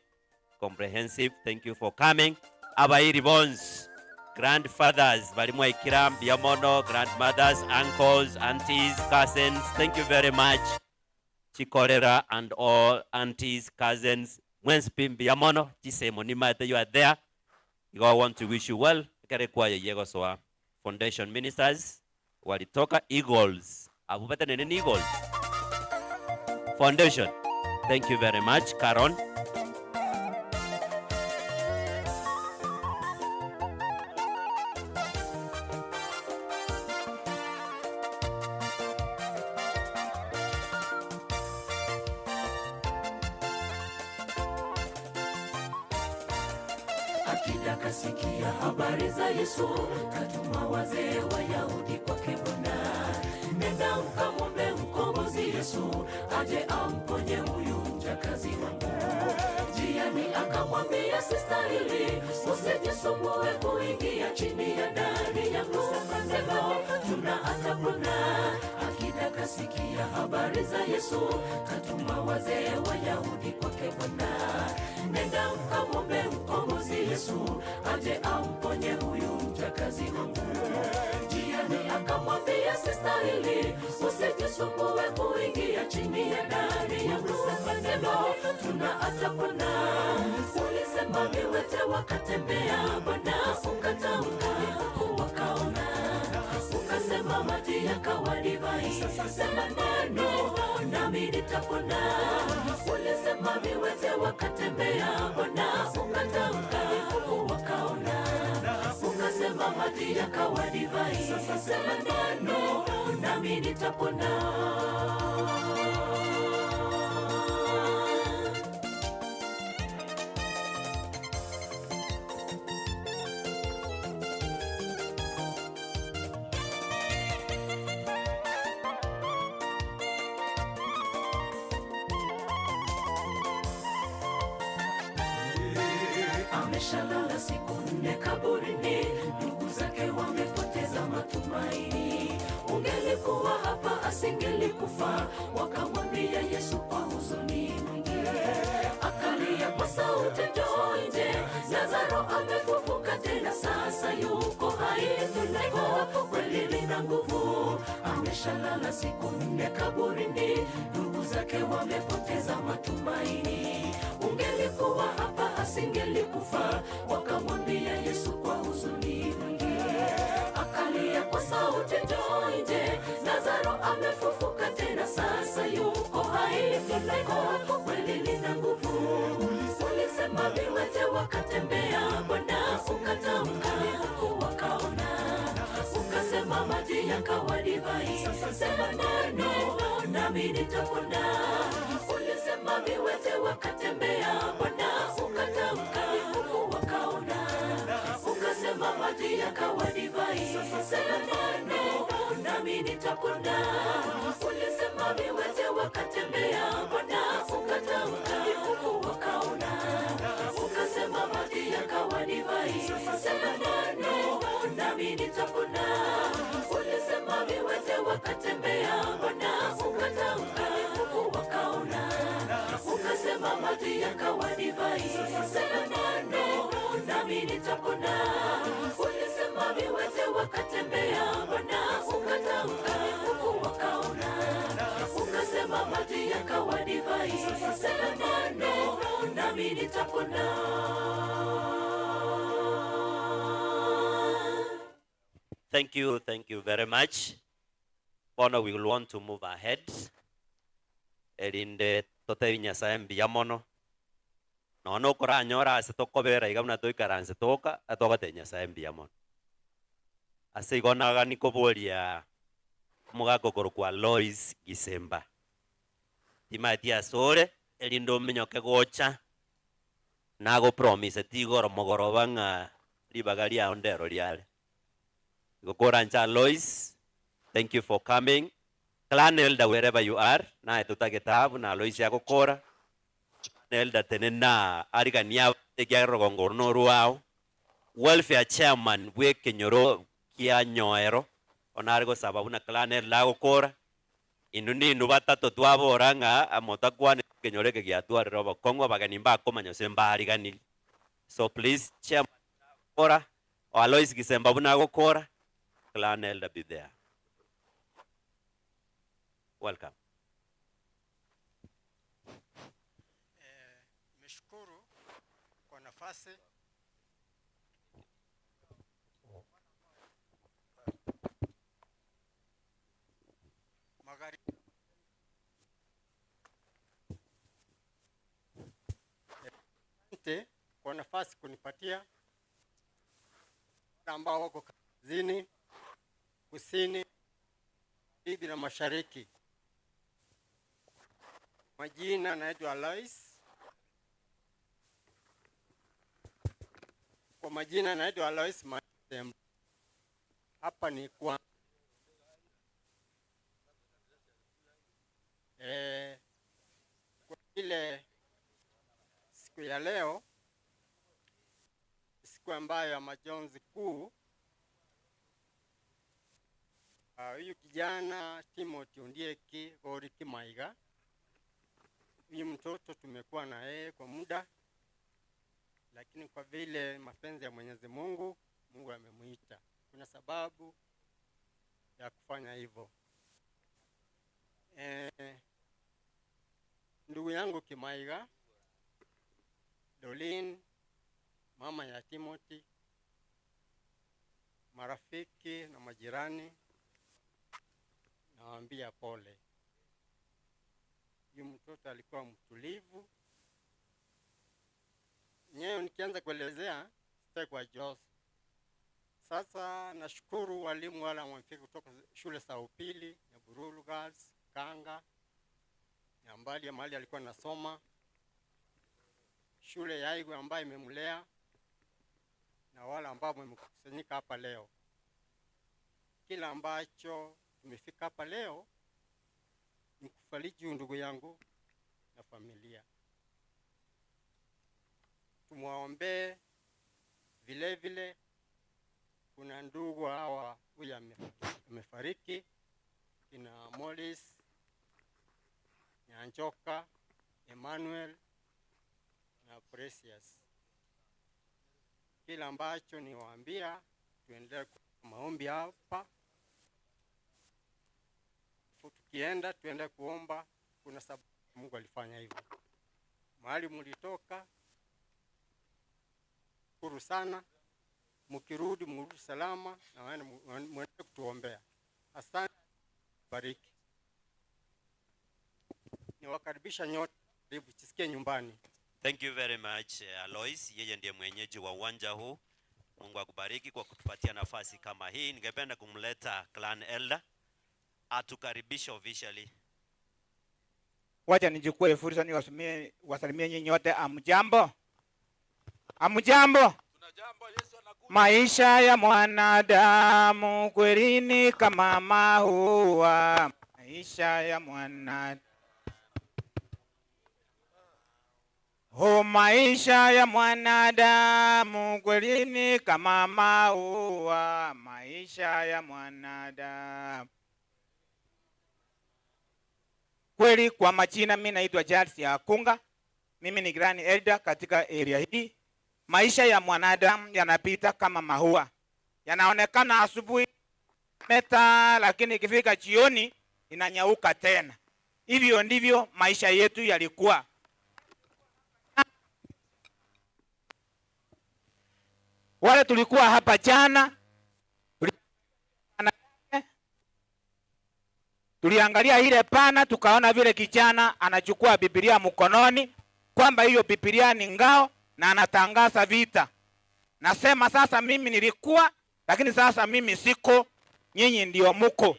Comprehensive. Thank you for coming. Abairi Bones, grandfathers, Barimwa Ikiram, Biamono, grandmothers, uncles, aunties, cousins. Thank you very much. Chikorera and all aunties, cousins. Mwenspim Biamono, Chisemo Nimate, you are there. We all want to wish you well. Kerekwa Yegosoa Foundation ministers, walitoka Eagles. Abubata nene Eagles Foundation. Thank you very much, Caron. Akida kasikia habari za Yesu, katuma wazee wa Yahudi kwake Bwana. Nenda ukamwombe mkombozi Yesu, aje amponye huyu mjakazi wangu. Njiani akamwambia, sistahili, usijisumbue kuingia chini ya dari yangu. Sema tuna atapona. Akida kasikia habari za Yesu, katuma wazee wa Yahudi kwake Bwana. Nenda ukamwombe mkombozi Yesu, aje amponye huyu mjakazi wangu. Njiani akamwambia, sistahili, usijisumbue kuingia chini ya dari yangu. Sema tuna atapona. Ulisema viwete wakatembea, Bwana ukatamka wakaona. Ukasema maji yakawa divai, sema neno nami nitapona. Ulisema viwete wakatembea, Bwana ukatamka wakaona. Ukasema maji yakawa divai, sema neno nami nitapona. Ameshalala siku 4 kaburini, ndugu zake wamepoteza matumaini. Ungelikuwa hapa asingelikufa, wakamwambia Yesu kwa huzuni mwingi. Akalia kwa sauti, njoo nje, Lazaro amefufuka tena, sasa yuko hai. Tuliko kweli lina nguvu. Ameshalala siku 4 kaburini, ndugu zake wamepoteza matumaini. Ungelikuwa hapa asingelikufa, wakamwambia Yesu kwa huzuni mwingi. Akalia kwa sauti, njoo nje, Lazaro amefufuka tena, sasa yuko hai. Tuliko kweli lina nguvu. Ulisema viwete wakatembea, Bwana ukatamka wakaona. Ukasema maji yakawa divai, sema neno nami nitapona. Ulisema viwete wakatembea, Bwana ukatamka wakaona. Ukasema maji yakawa divai, sema neno nami nitapona. Ulisema viwete wakatembea, Bwana ukatamka wakaona. Ukasema maji yakawa divai, sema neno nami nitapona. Ulisema viwete wakatembea, Bwana ukatamka wakaona. Ukasema maji yakawa divai, sema neno nami nitapona. Ulisema viwete wakatembea, Bwana ukatamka wakaona. Ukasema maji yakawa divai, sema neno nami Nami nitapona. Thank you very much. Bono we will want to move ahead. Erinde totebi Nyasaye mbuya mono. Nono okoranyora ase tokobera iga buna toikaranse toka atogotebia Nyasaye mbuya mono. Ase igo nagani koboria omogaka okorokwa Lois Gisemba. Timati asore erinde ominyoke gocha nagopromise tigoro mogoroba ng'a ribaga riao ndero riare. Gokorancha Lois, thank you for coming. Clan elder wherever you are, na tutagetabu na Lois yagokora. Elder tenena arigania ekia rogongo no ruao. Welfare chairman we kenyoro kia nyoero onargo sababu na clan elder agokora. Inu ni batatu twabora ng'a amotakwane kenyoro eke giatwarire obokong'u abageni mbakomanya ase mbariganiri. So please chairman ora o Alois Gisemba buna agokora. Clan elder be there. Welcome. Nimeshukuru kwa nafasi. Magharibi. Asante kwa nafasi kunipatia ambao wako kaskazini, kusini, magharibi na mashariki. Majina naitwa Alois. Kwa majina naitwa Alois Masemba. Hapa ni kwa kwa ile siku ya leo, siku ambayo ya majonzi kuu. Huyu kijana Timothy Ondieki Gori Kimaiga, huyu mtoto tumekuwa na yeye kwa muda, lakini kwa vile mapenzi ya Mwenyezi Mungu, Mungu amemuita. Kuna sababu ya kufanya hivyo. Ndugu yangu Kimaiga, Dolin, mama ya Timothy, marafiki na majirani, nawaambia pole. Huyu mtoto alikuwa mtulivu. Nyewe nikianza kuelezea sitaki kwa Jos. Sasa nashukuru walimu wale wamefika kutoka shule za upili, Nyabururu Girls, Kanga, Nyambali ya mahali alikuwa anasoma, shule ya Igwe ambayo imemlea, na wale ambao wamekusanyika hapa leo. Kila ambacho tumefika hapa leo ni kufariji ndugu yangu na familia. Tumwaombee vile vile. Kuna ndugu hawa huyu amefariki, kina Morris Nyanjoka, Emmanuel na Precious. Kila ambacho niwaambia, tuendelee kwa maombi hapa. Tukienda tuende kuomba, kuna sababu Mungu alifanya hivyo. Mahali mlitoka, shukuru sana. Mkirudi mrudi salama na muende kutuombea. Asante, bariki. Niwakaribisha nyote, karibu jisikie nyumbani. Thank you very much, Alois. Yeye ndiye mwenyeji wa uwanja huu. Mungu akubariki kwa kutupatia nafasi kama hii. Ningependa kumleta Clan Elder atukaribishe officially. Wacha nichukue fursa niwasalimie nyinyi wote. Amjambo? Amjambo? Maisha ya mwanadamu kweli ni kama maua. Maisha ya mwanadamu. Oh, maisha ya mwanadamu kweli ni kama maua. Maisha ya mwanadamu. Kweli kwa majina mimi naitwa Charles Akunga. Mimi ni Grand Elder katika area hii. Maisha ya mwanadamu yanapita kama maua. Yanaonekana asubuhi meta, lakini ikifika jioni inanyauka tena. Hivyo ndivyo maisha yetu yalikuwa. Wale tulikuwa hapa jana, tuliangalia ile pana, tukaona vile kijana anachukua Biblia mkononi, kwamba hiyo Biblia ni ngao na anatangaza vita. Nasema sasa mimi nilikuwa, lakini sasa mimi siko, nyinyi ndio muko.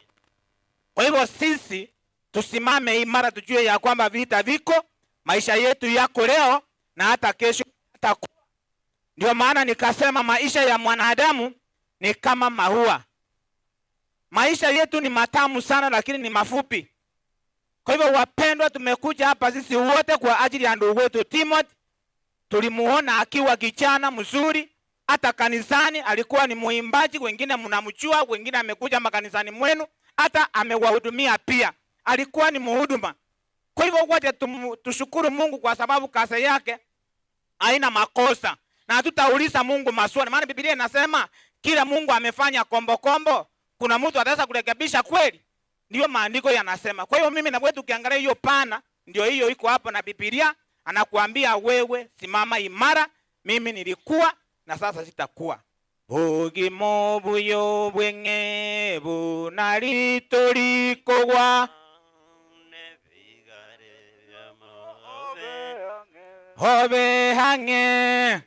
Kwa hivyo sisi tusimame imara, tujue ya kwamba vita viko, maisha yetu yako leo na hata kesho yatakuwa. Ndio maana nikasema maisha ya mwanadamu ni kama maua. Maisha yetu ni matamu sana, lakini ni mafupi. Kwa hivyo wapendwa, tumekuja hapa sisi wote kwa ajili ya ndugu wetu Timothy. Tulimuona akiwa kijana mzuri, hata kanisani alikuwa ni muimbaji, wengine mnamjua, wengine amekuja makanisani mwenu, hata amewahudumia pia, alikuwa ni muhuduma. Kwa hivyo wote tushukuru Mungu kwa sababu kazi yake haina makosa, na hatutauliza Mungu maswali, maana Biblia inasema kila Mungu amefanya kombo kombo, kuna mtu ataweza kurekebisha kweli? Ndio maandiko yanasema. Kwa hiyo mimi na wewe tukiangalia hiyo pana, ndio hiyo iko hapo na Biblia anakuambia wewe simama imara, mimi nilikuwa na sasa sitakuwa. Bugimo buyo bwenge bunalitolikogwa hobe hange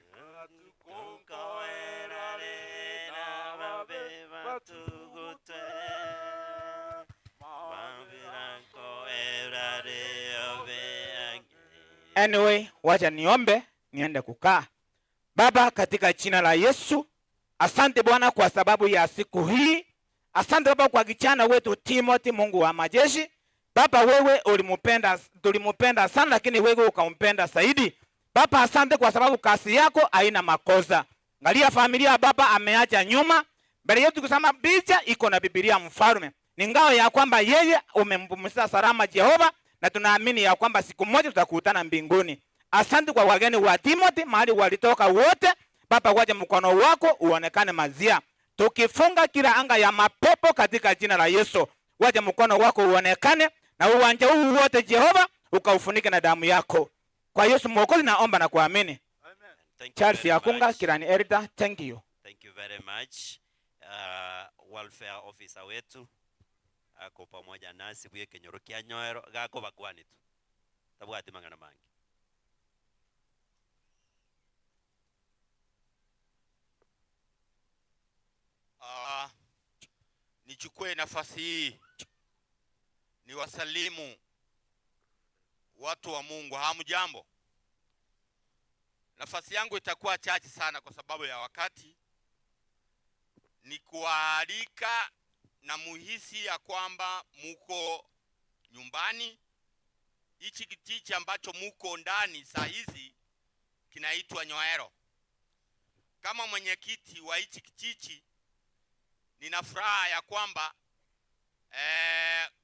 Anyway, wacha niombe niende kukaa. Baba, katika jina la Yesu, asante Bwana kwa sababu ya siku hii. Asante Baba kwa kijana wetu Timothy, Mungu wa majeshi. Baba, wewe ulimupenda, tulimupenda sana, lakini wewe ukampenda zaidi. Baba, asante kwa sababu kazi yako haina makosa. Angalia familia Baba ameacha nyuma. Mbele yetu kusema picha iko na Biblia mfalme. Ni ngao ya kwamba yeye umempumzisha salama Jehova, na tunaamini ya kwamba siku moja tutakutana mbinguni. Asante kwa wageni wa Timothy mahali walitoka wote. Baba, waje mkono wako uonekane mazia. Tukifunga kila anga ya mapepo katika jina la Yesu. Waje mkono wako uonekane na uwanja huu wote Jehova ukaufunike na damu yako. Kwa Yesu Mwokozi naomba na kuamini. Thank you Charles very Yakunga, much. Kirani Elder, thank you. Thank you very much. Welfare officer wetu ako pamoja nasi bwe kenyoro kia nyoero gako bakwani tu tabwati mang'ana mangi. Nichukue nafasi hii niwasalimu watu wa Mungu. Hamjambo? Nafasi yangu itakuwa chache sana kwa sababu ya wakati. Ni kuwaalika na muhisi ya kwamba muko nyumbani. Hichi kijiji ambacho muko ndani saa hizi kinaitwa Nyoero. Kama mwenyekiti wa hichi kijiji, nina furaha ya kwamba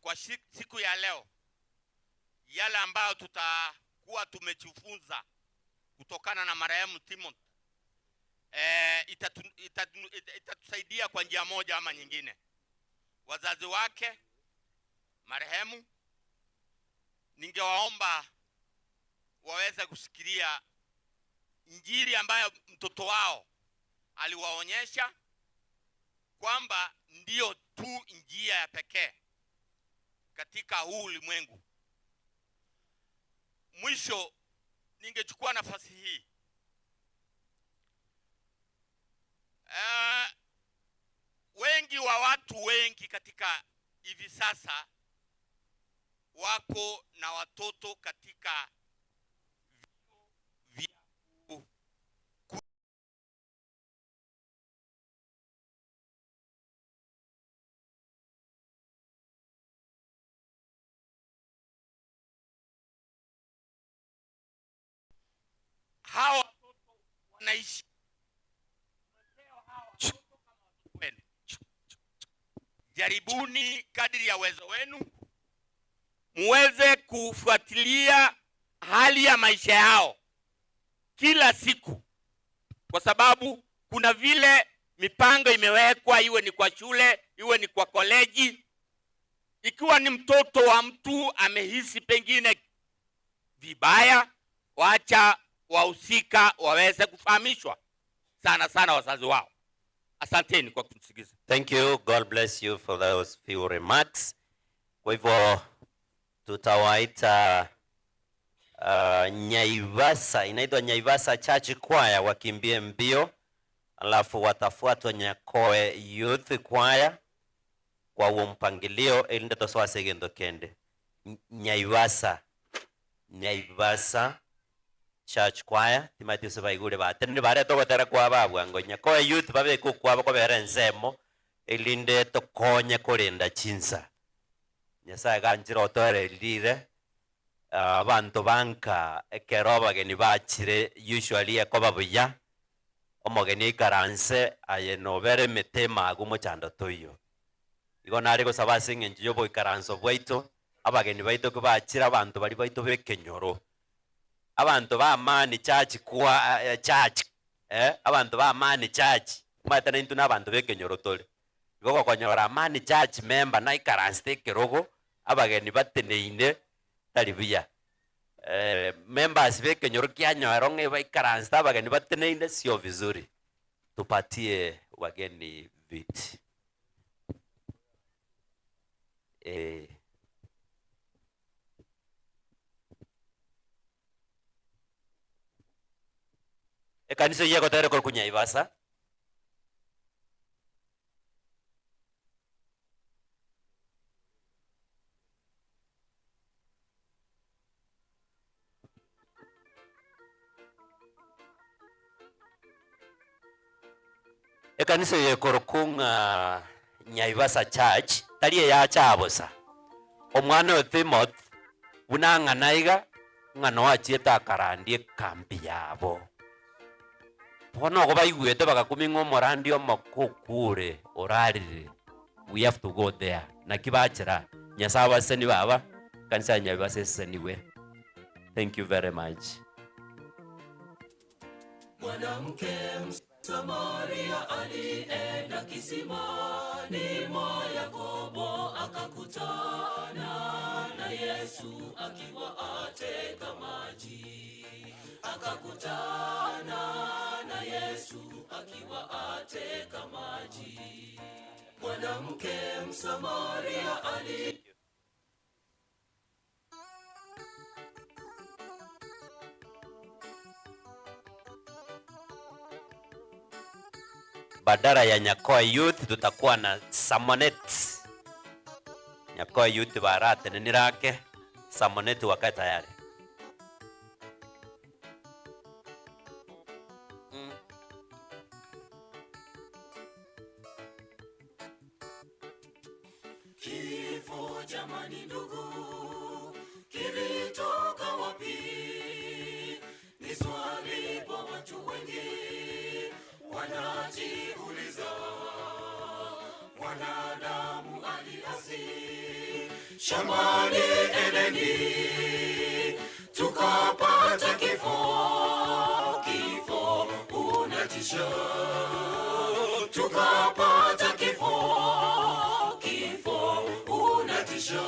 kwa siku ya leo yale ambayo tutakuwa tumejifunza kutokana na marehemu Timothy itatusaidia kwa njia moja ama nyingine. Wazazi wake marehemu, ningewaomba waweze kusikilia injili ambayo mtoto wao aliwaonyesha kwamba ndio tu njia ya pekee katika huu ulimwengu. Mwisho, ningechukua nafasi hii wengi wa watu wengi katika hivi sasa wako na watoto katika vya hawa watoto wanaishi wenu. Jaribuni kadiri ya uwezo wenu muweze kufuatilia hali ya maisha yao kila siku, kwa sababu kuna vile mipango imewekwa, iwe ni kwa shule, iwe ni kwa koleji. Ikiwa ni mtoto wa mtu amehisi pengine vibaya, wacha wahusika waweze kufahamishwa. sana sana wazazi wao. Asanteni kwa kunisikiza. Thank you. God bless you for those few remarks. Kwa hivyo tutawaita Nyaivasa, inaitwa Nyaivasa Church Choir wakimbie mbio, alafu watafuatwa Nyakoe Youth Choir kwa huo mpangilio ili ndetosoase gendo kende. Nyaivasa, Nyaivasa Church Choir timatise baigure batene bare togotera kwa babwango Nyakoe Youth babe kukwabo kobera ensemo elinde tokonye korenda chinsa. Nyasaye ganjira otoererire abantu banka ekero abageni bachire usually ekoba buya omogeni aikaranse aye nobere emete emagu mochando toiyo. Igo nare gosaba ase eng'encho ya oboikaranso bwaito abageni baito kobachire abanto bari baito bekenyoro abanto ba Amani Church kwa church abantu ba Amani Church omanyete naintwe na abanto bekenyoro tore igo gokonyora Amani Church member naikaransete ekerogo abageni bateneine tari buya. Members bekenyoro kianyoero ng'e baikaransete abageni bateneine sio vizuri. Tupatie wageni viti. Ekanisa yeko tayari kwa Kunyaivasa. Ekanisa yeko kunga Nyaivasa Church taliye ya chabosa. Omwana wa Timothy bunang'ana iga ng'ana wachiete akarandie kambi yabo. Bono go baigwete bagakuming'a omorandi omokokure orarire. We have to go there. Naki bachira Nyasaye abaseni baba kanisa ya Nyaivasa eseniwe. Thank you very much. Mwanamke Msamaria alienda kisimani mwa Yakobo akakutana na Yesu akiwa ateka maji. Akakutana na Yesu akiwa ateka maji. Mwanamke Msamaria ali Badala ya Nyakoe Youth tutakuwa na Samonet. Nyakoe Youth barate nirake Samonet wakae tayari. Kifo jamani ndugu, kilitoka wapi? Ni swali kwa watu wengi wanajiuliza. Mwanadamu aliasi shambani Edeni, tukapata kifo. Kifo unatisha, tukapata kifo. Kifo unatisha.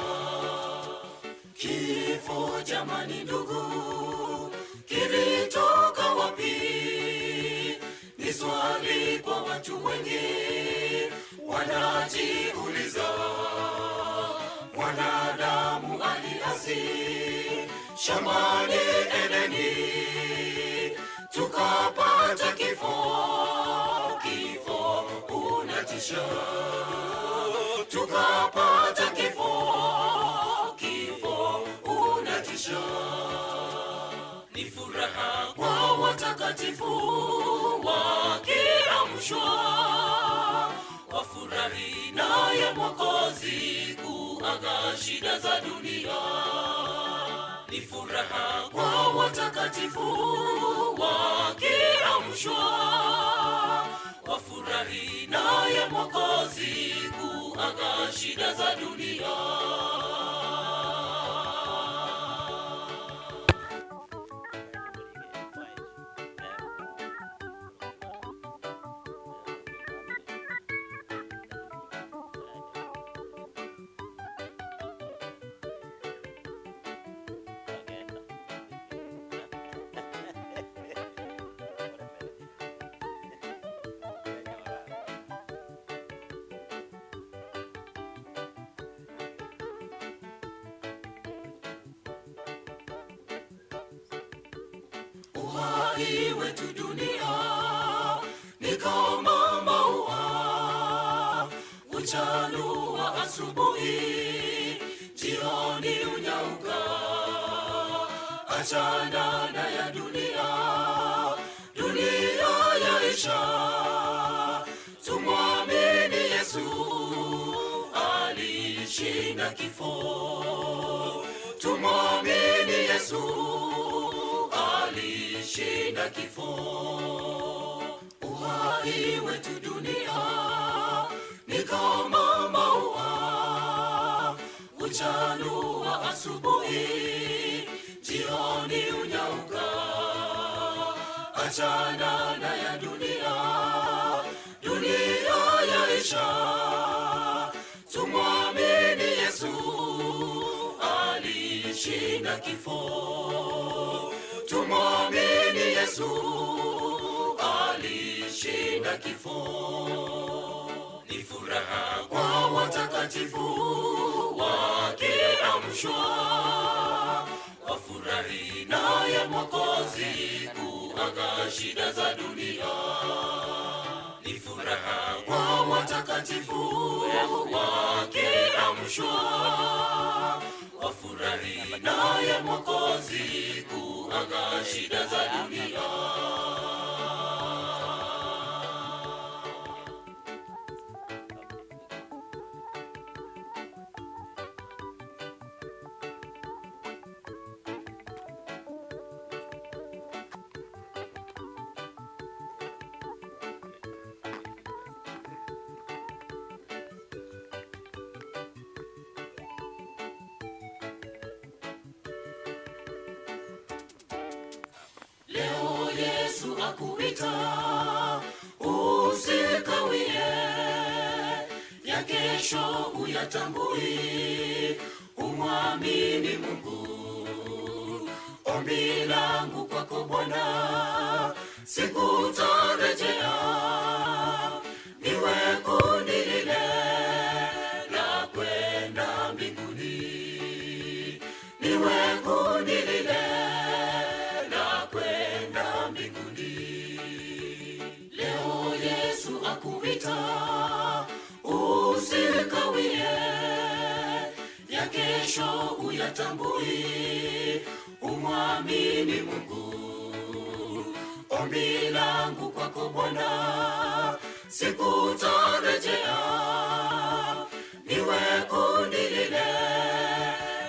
Kifo jamani ndugu, kilitoka wapi? Ni swali kwa watu wengi wanajiuliza. Mwanadamu aliasi shambani Edeni, tukapata kifo. Kifo unatisha, tukapata kifo. Kifo unatisha. Ni furaha kwa watakatifu wakiamshwa, wafurahi naye Mwokozi kuaga shida za dunia. Ni furaha kwa watakatifu wakiamshwa, wafurahi naye Mwokozi kuaga shida za dunia. Uhai wetu dunia ni kama maua, huchanua asubuhi, jioni unyauka. Achana na ya dunia, dunia yaisha. Tumwamini Yesu, alishinda kifo. Tumwamini Yesu, alishinda kifo. Uhai wetu dunia ni kama maua, huchanua asubuhi, jioni unyauka. Achana na ya dunia, dunia yaisha. Tumwamini Yesu, alishinda kifo. Tumwamini Yesu, alishinda kifo. Ni furaha kwa watakatifu wakiamshwa, wafurahi naye Mwokozi kuaga shida za dunia. Ni furaha kwa watakatifu wakiamshwa, wafurahi naye Mwokozi kuaga shida za dunia. Leo Yesu akuita, usikawie, ya kesho huyatambui, umwamini Mungu. Ombi langu kwako Bwana, sikutarejea, niwe kundi lile la kwenda mbinguni, niwe kundi lile la kwenda mbinguni. Leo Yesu akuita, usikawie, ya kesho huyatambui, umwamini Mungu. Ombi langu kwako Bwana, sikutarejea, niwe kundi lile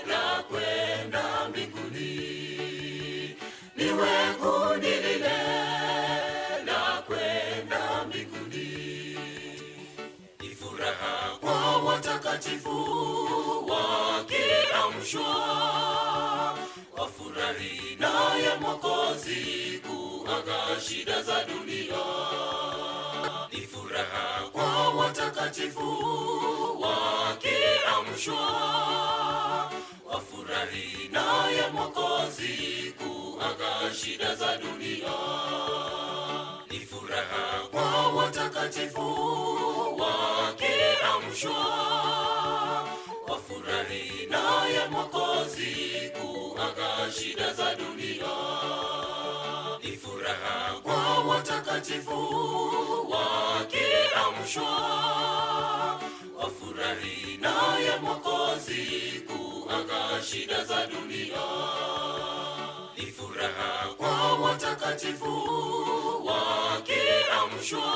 la kwenda mbinguni, niwe kundi lile la kwenda mbinguni. Ni furaha kwa watakatifu wakiamshwa, wafurahi naye Mwokozi kuaga shida za dunia. Ni furaha kwa watakatifu wakiamshwa, wafurahi naye Mwokozi kuaga shida za dunia. Ni furaha kwa watakatifu wakiamshwa, wafurahi naye Mwokozi kuaga shida za dunia. Ni furaha kwa watakatifu wakiamshwa, wafurahi naye Mwokozi kuaga shida za dunia. Ni furaha kwa watakatifu wakiamshwa,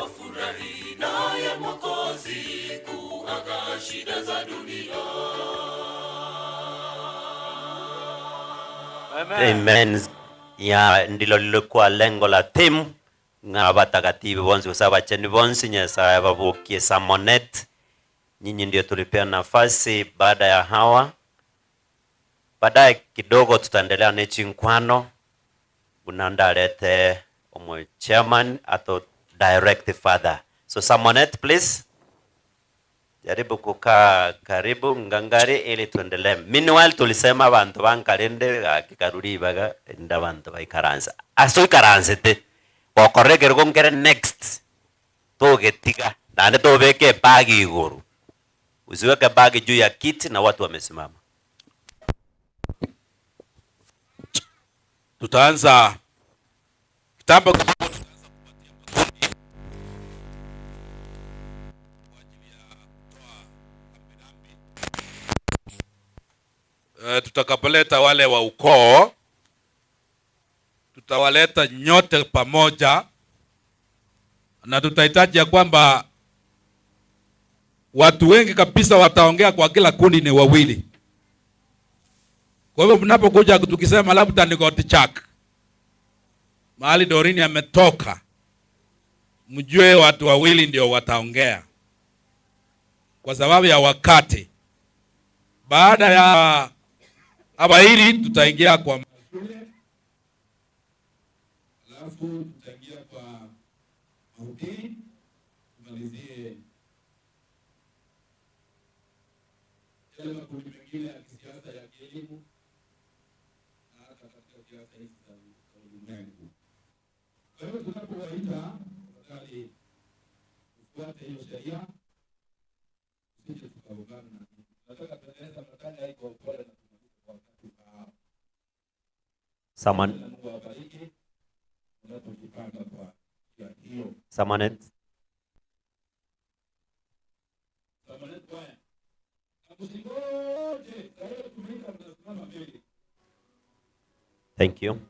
wafurahi naye Mwokozi kuaga shida za dunia. Amen. Ya ndilo lilikuwa lengo la timu nga batakatifu bonsi usabacheni bonsi Nyasaye babukie Samonet. Nyinyi ndio tulipea nafasi baada ya hawa. Baadaye kidogo tutaendelea na chinkwano unandalete omo chairman ato direct father. So Samonet, please jaribu kukaa karibu ngangari ili tuendelee. Meanwhile tulisema bantu bankarende akikaruri baga nda bantu baikaransa. Aso ikaranse te. Gokorekerwo ngere next. Tugetiga. Na tubeke bagi iguru. Usiweke bagi juu ya kiti na watu wamesimama. Tutaanza kitambo kidogo, tutaanza kupatia makundi kwa ajili ya kutoa rambirambi. Tutakapoleta wale wa ukoo, tutawaleta nyote pamoja, na tutahitaji ya kwamba watu wengi kabisa wataongea kwa kila kundi ni wawili. Kwa hivyo mnapokuja tukisema labda ni Gotichak, mahali Dorini ametoka, mjue watu wawili ndio wataongea kwa sababu ya wakati. Baada ya hapa hili tutaingia kwa mashule, alafu tutaingia kwa mahubiri, tumalizie yale makundi mengine ya kisiasa, ya kielimu na hata katika siasa hizi za ulimwengu. Kwa hivyo tunapowaita, tafadhali ufuate hiyo sheria, usije tukaungana na tunataka tuendeleza matanga hii kwa upole na tumalize kwa wakati ufaao. Someone, Mungu awabariki unapojipanga kwa njia hiyo. Someone Someone kwaya. Na msingoje, kwa hiyo tumeita mtasimama mbele. Thank you.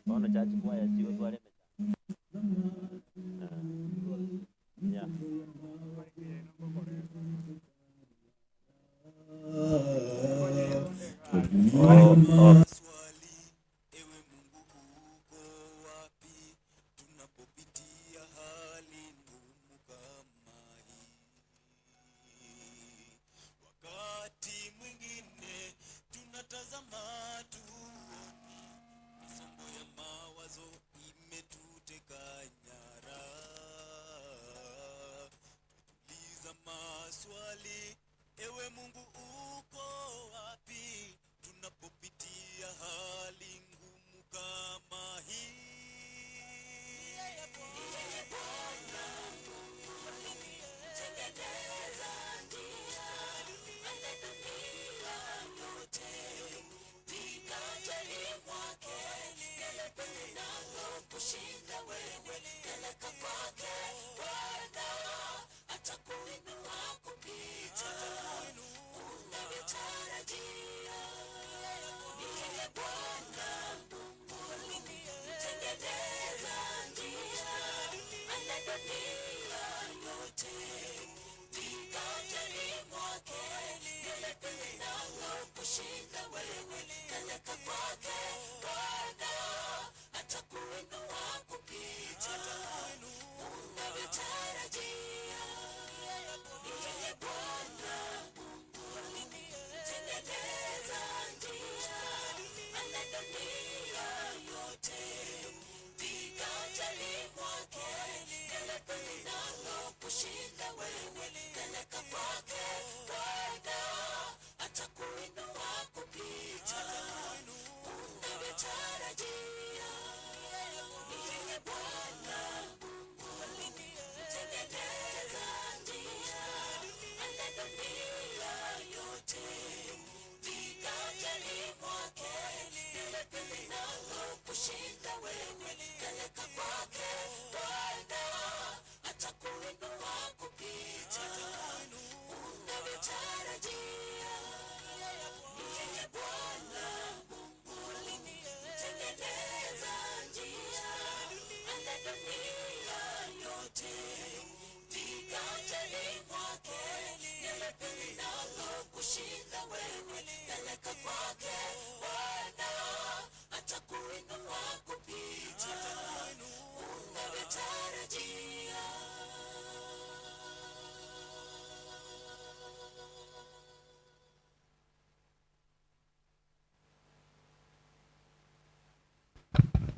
Bono chachi kwaya chiwe tware. Yeah. Oh.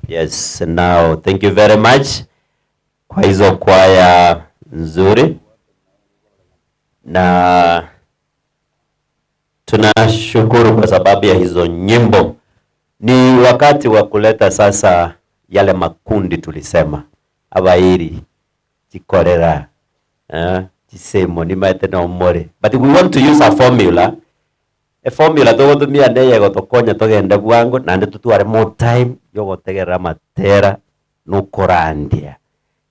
Yes, now thank you very much kwa hizo kwaya nzuri, na tunashukuru kwa sababu ya hizo nyimbo. Ni wakati wa kuleta sasa yale makundi tulisema abairi chikorera chisemo nimaete na umore, but we want to use a formula, a formula togotumia neye gotokonya togende bwango nande tutware more time yogotegerera matera nukorandia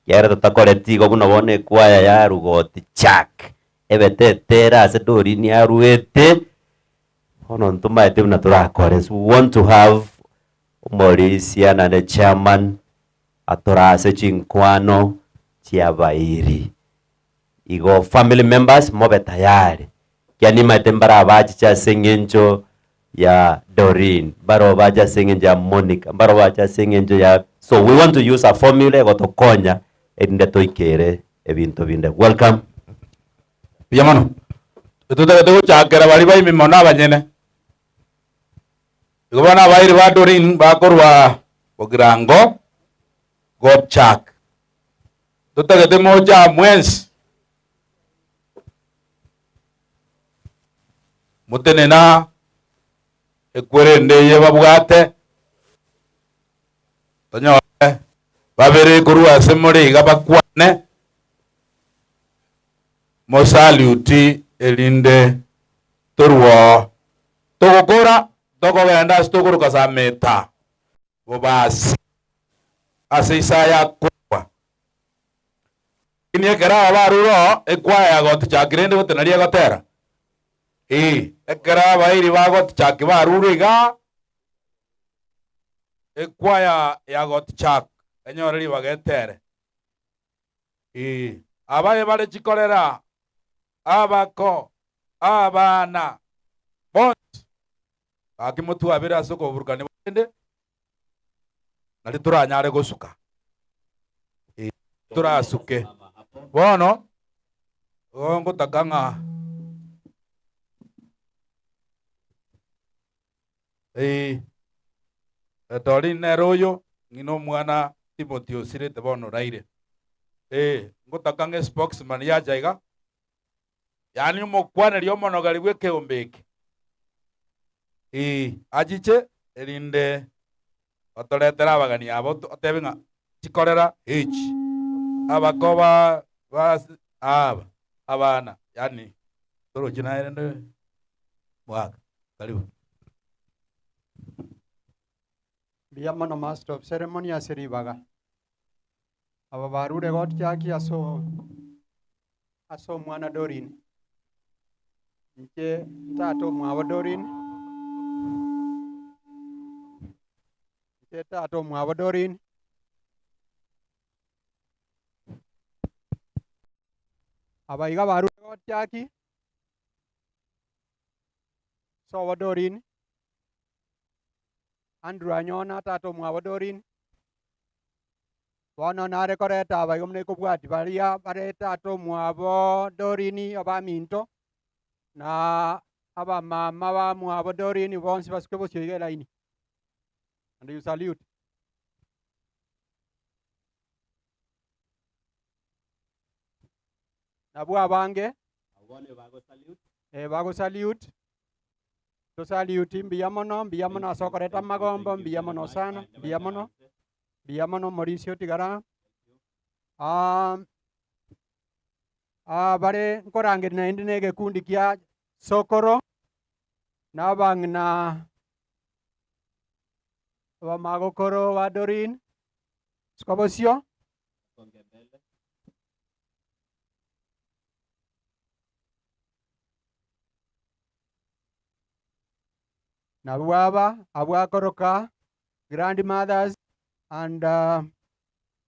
kiagera tutakoreti igo buna bono ekwaya ya rugoti chak ebetetera ase dorini aruete bono ntumaete buna turakore. So we want to have omorisia nande chairman atorase chinkwano chiabairi igo family members mobe tayari yani maete mbara abachicha ase eng'encho ya Doreen, mbara obacha ase eng'encho ya Monica, mbara obacha ase eng'encho ya, so we want to use a formula egotokonya erinde toikere ebinto binde. Welcome. Biyamano tutagete gochakera bari baimimo na abanyene igo bono abairi ba Doreen bakorwa Bogirango Gopchak tutagete mocha mwensi mutenena ekwerende ye babwate tonyore babere korwa ase more iga bakwane mosaluti erinde torwo togokora tokogenda ase tokoroka sameta bobasi ase isaya kwa ini ekera abaruro ekwaya gotichakirende gotenaria gotera ekera abairi bagotichaki barure iga ekwaya ya gotichak enyore ribagetere abaye bare chikorera abako abana bonsi akimutu abere ase okoburukani bende nari turanyare gosuka turasuke bono ngotaka ng'a Doreen nere oyo ng'ina omwana Timothy osirete bono oraire ngotaka ng'a spokesman yacha iga yani omokwaneria omonogari bwa ekeombe eke achiche erinde otoretera abagani abo otebe ng'a chikorera echi abakoba aba abana yani torochi naerende mwaka. Karibu. Mbuya mono master of ceremony ase ribaga. Aba barure gotiaki aso ase omwana Doreen. Inche tata omwabo Doreen. Inche tata omwabo Doreen. Abaiga barure gotiaki sobo Doreen. Andrew Anyona tata omwabo Doreen. Bono nare koreta abaiga mune kobwati baria bare tata omwabo Doreen abaminto na abamama bamwabo Doreen bonsi basuke bosio iga line. And you salute. Nabwo abange Abone bago salute. Bago salute. To salute mbuya mono asokoreta magombo mbuya mono sana mbuya mono. Mbuya mono Mauricio Tigara. Bare nkorange naende ne gekundi kia Sokoro nabang'ina abamagokoro ba Doreen sikobosio. Songe mbele. Nabwaba abwakoroka grandmothers and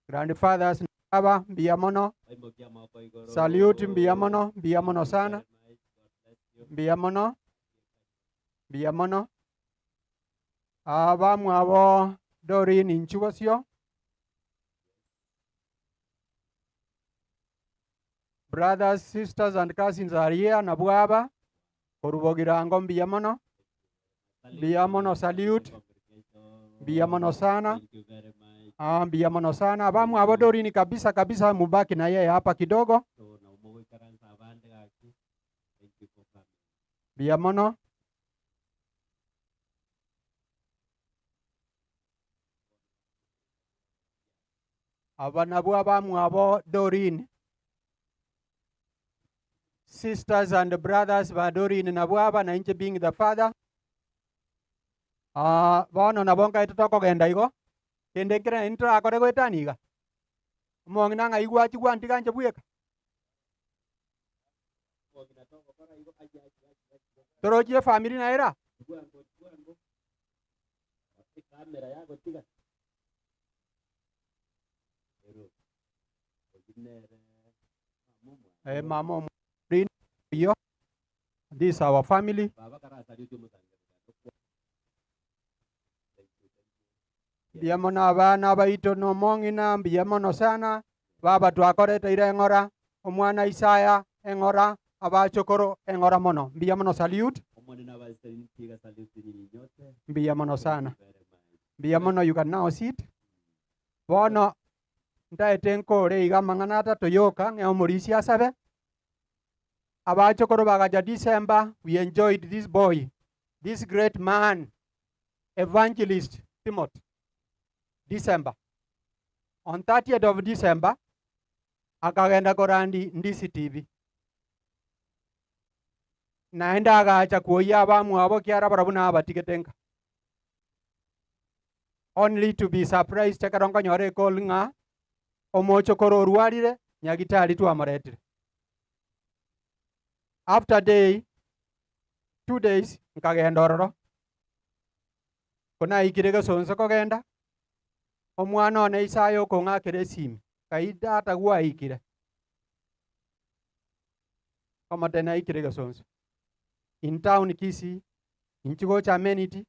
grandfathers aba mbuya mono. Baimokia moko igoro. Salute mbuya mono sana. Mbuya mono. Mbuya mono. Abamwabo Doreen inchubosio. Brothers, sisters and cousins are here nabwaba korubogirango mbuya mono. Mbuya mono salute. Mbuya mono sana. Mbuya mono sana. Abamwabo Doreen kabisa kabisa mubaki na yeye hapa kidogo. So na umogoikaransa abande gaki. Thank you for coming. Mbuya mono. Aba nabwo abamwabo Doreen. Sisters and brothers ba Doreen nabwo aba na inche being the father. Bono nabo nkaete tokogenda igo. Kende kere ntorakore goetaniga. Omong'ina ng'ai gwachigwa ntiga nche bweka. Torochie family naera. Kamera yako tiga. Ero. Oginere. Mama Doreen yo. This is our family. Baba kara salute mutange. Mbuya mono abana baito nomong'ina mbuya mono sana. Baba twakorete ire eng'ora omwana Isaya eng'ora abachokoro eng'ora mono. Mbuya mono salute. Omone na basenpiga salute nyinyi nyote. Mbuya mono sana. Mbuya mono you can now sit. Bono ntaete nkore iga mang'ana atato yoka ng'e omorisia asabe. Abachokoro bagacha December we enjoyed this boy, this great man, evangelist Timothy. December. On 30th of December, akagenda korandi Ndisi TV. Naenda agacha kuoya abamwabo kiara barabwo na abatiketenka. Only to be surprised ekero nkonyora ecall ng'a omochokoro orwarire nyagitari twamoretire. After day, 2 days, nkagenda ororo. Konaikire gesonso kogenda. Omwana one Isaya okong'akera esimi kaida atagwaikire komate naikire gesonso in town Kisii inchigocha amenity.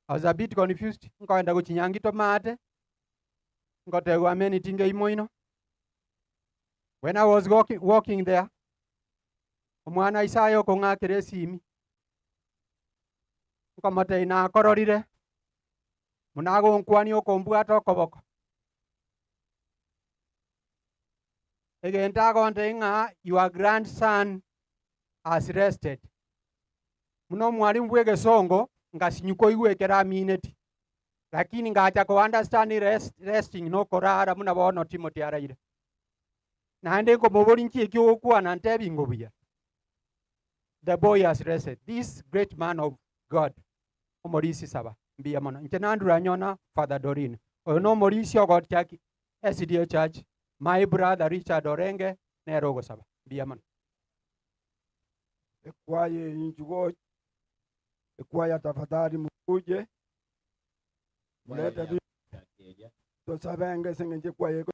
I was a bit confused nkoenda gochinyangito mate ngotegwa amenity ngeimoino. When I was walking there omwana Isaya okong'akera esimi nkomate nakororire munagonkwani okombwata okoboko egento agonte ng'a your grandson has rested. Muno mwalimu bwe gesongo ngasinyuko igwekera amineti lakini ngacha ko understand resting no korara muna bono Timothy araire naende nkomobori nki ekyogokwana ntebi ngobuya. The boy has rested, this great man of God omorisi saba. Mbiya mono inche nandura nyona Father Dorin oyo no morisi ogot chaki SDA Church, my brother Richard Orenge nero ogosaba. Mbiya mono. Ekwaye injugo ekwaya, tafadhali mukuje mulete tosabenge sengenje kwaye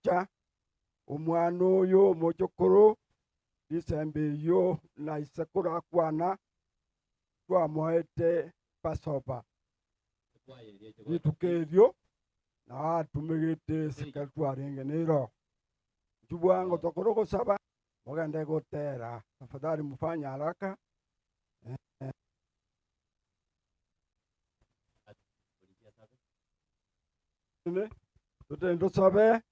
cha omwana oyo omochokoro disembe yo na isekura kwana twamoete Passover rituko erio na atumigite sikatwarenge niro jubwango tokoro gosaba mugende gotera. Tafadhali mufanye haraka. Tutendo sabe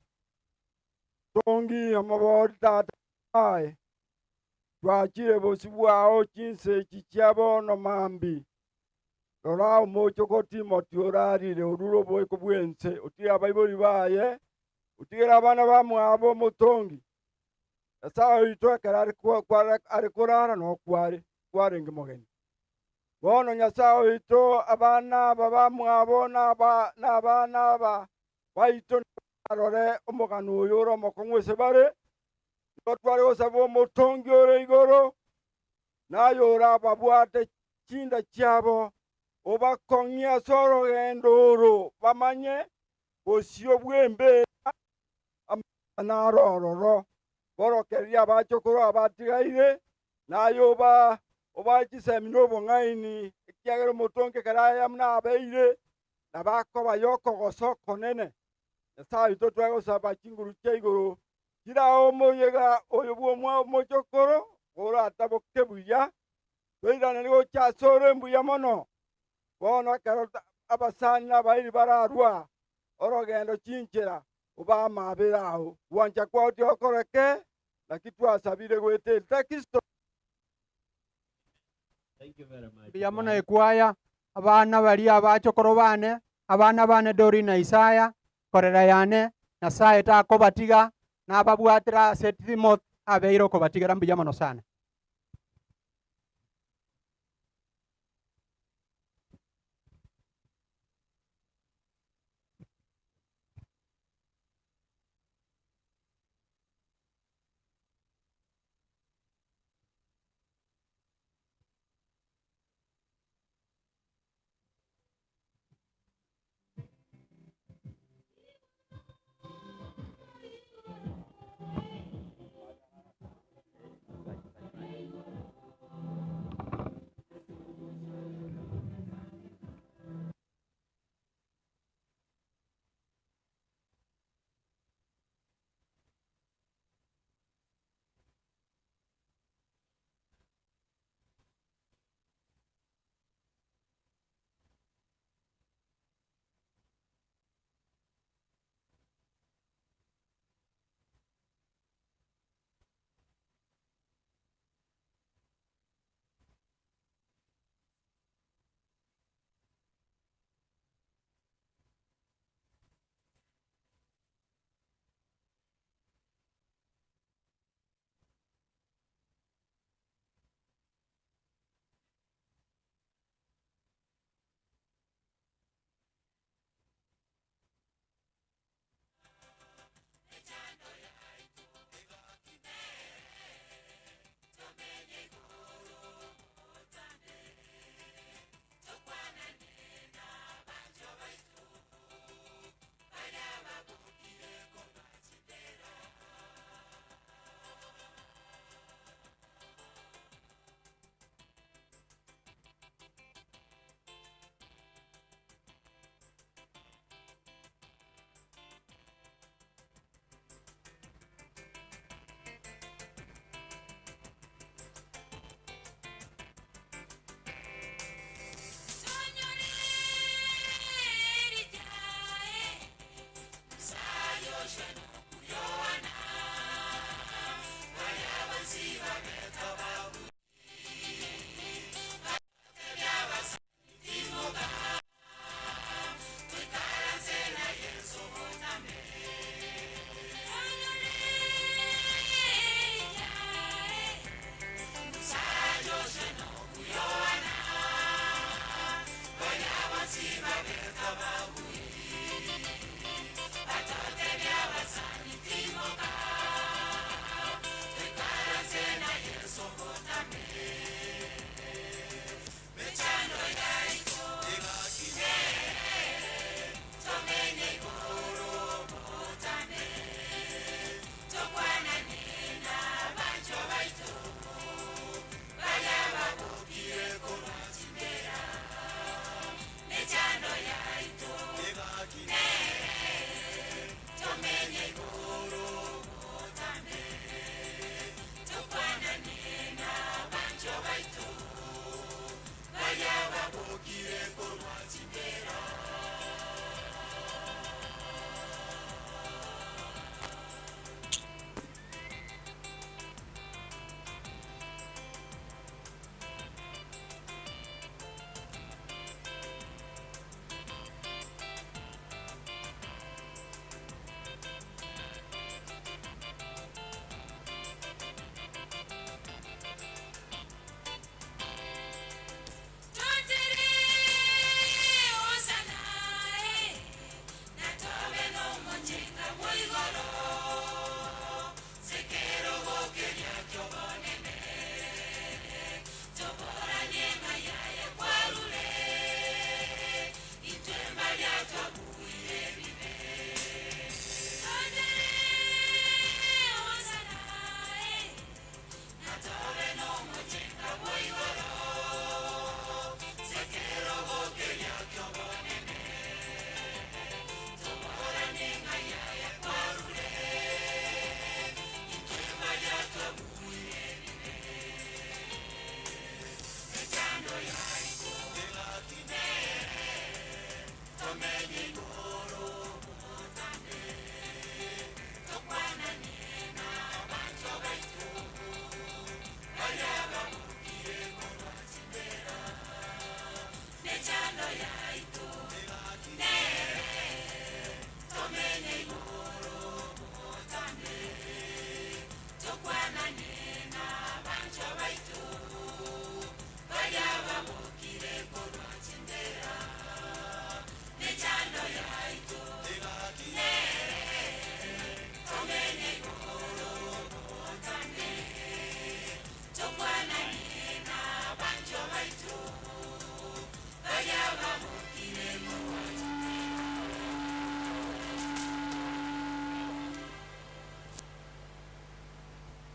tongi amabori tata ai twachire bosi bwao chinse chichiabo no mambi rora omochoko Timothy orarire oruro boiko bwense otire abaibori baye otigera abana bamwabo motongi Nyasaye oito ekero are korara nokware kwarenge mogeni bono Nyasaye oito abana aba bamwabo n'abana aba baito arore omogano oyo ore omokong'u ase bare nigo tware gosaba omotongi ore igoro naye ore ababwate chinda chiabo obakong'ie ase orogendo oro bamanye bosio bw'embera naro ororo borokereria abachokoro abatigaire naye oba obachisemi n'obong'aini ekiagera omotongi ekero aya muna abeire nabakoba yokogosa okonene. Nyasaye oito twagosaba chinguru chia igoro chirao omoyega oyo bwa omochokoro orataboke buya toiraneri gocha ase ore mbuya mono bono ekero abasani na abairi bararwa orogendo chinchera obamabera ao gwancha kwao tiokoreke naki twasabire gwetete Kristo. Mbuya mono ekwaya abana baria abachokoro bane abana bane Dori na Isaya korera yane Nyasaye takobatiga nababwatira ase Timothy abeire okobatigera. Mbuya mono sana.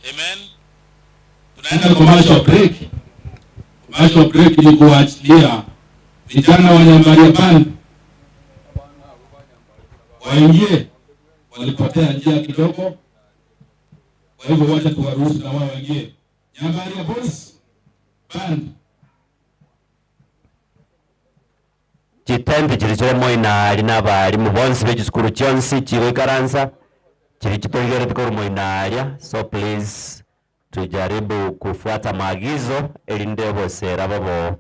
Amen. Tunaenda commercial break. Commercial break ni kuachilia vijana wa Nyambaria Band waingie, walipotea njia kidogo, kwa hivyo wacha tuwaruhusu na wao waingie. Nyambaria Boys Band. Chitembe chili chili moinari na balimu bonsi bechisikuru chionsi chigoikaransa chili chitoigerete korwa moinaria, so please tujaribu kufuata maagizo elinde bosera babo.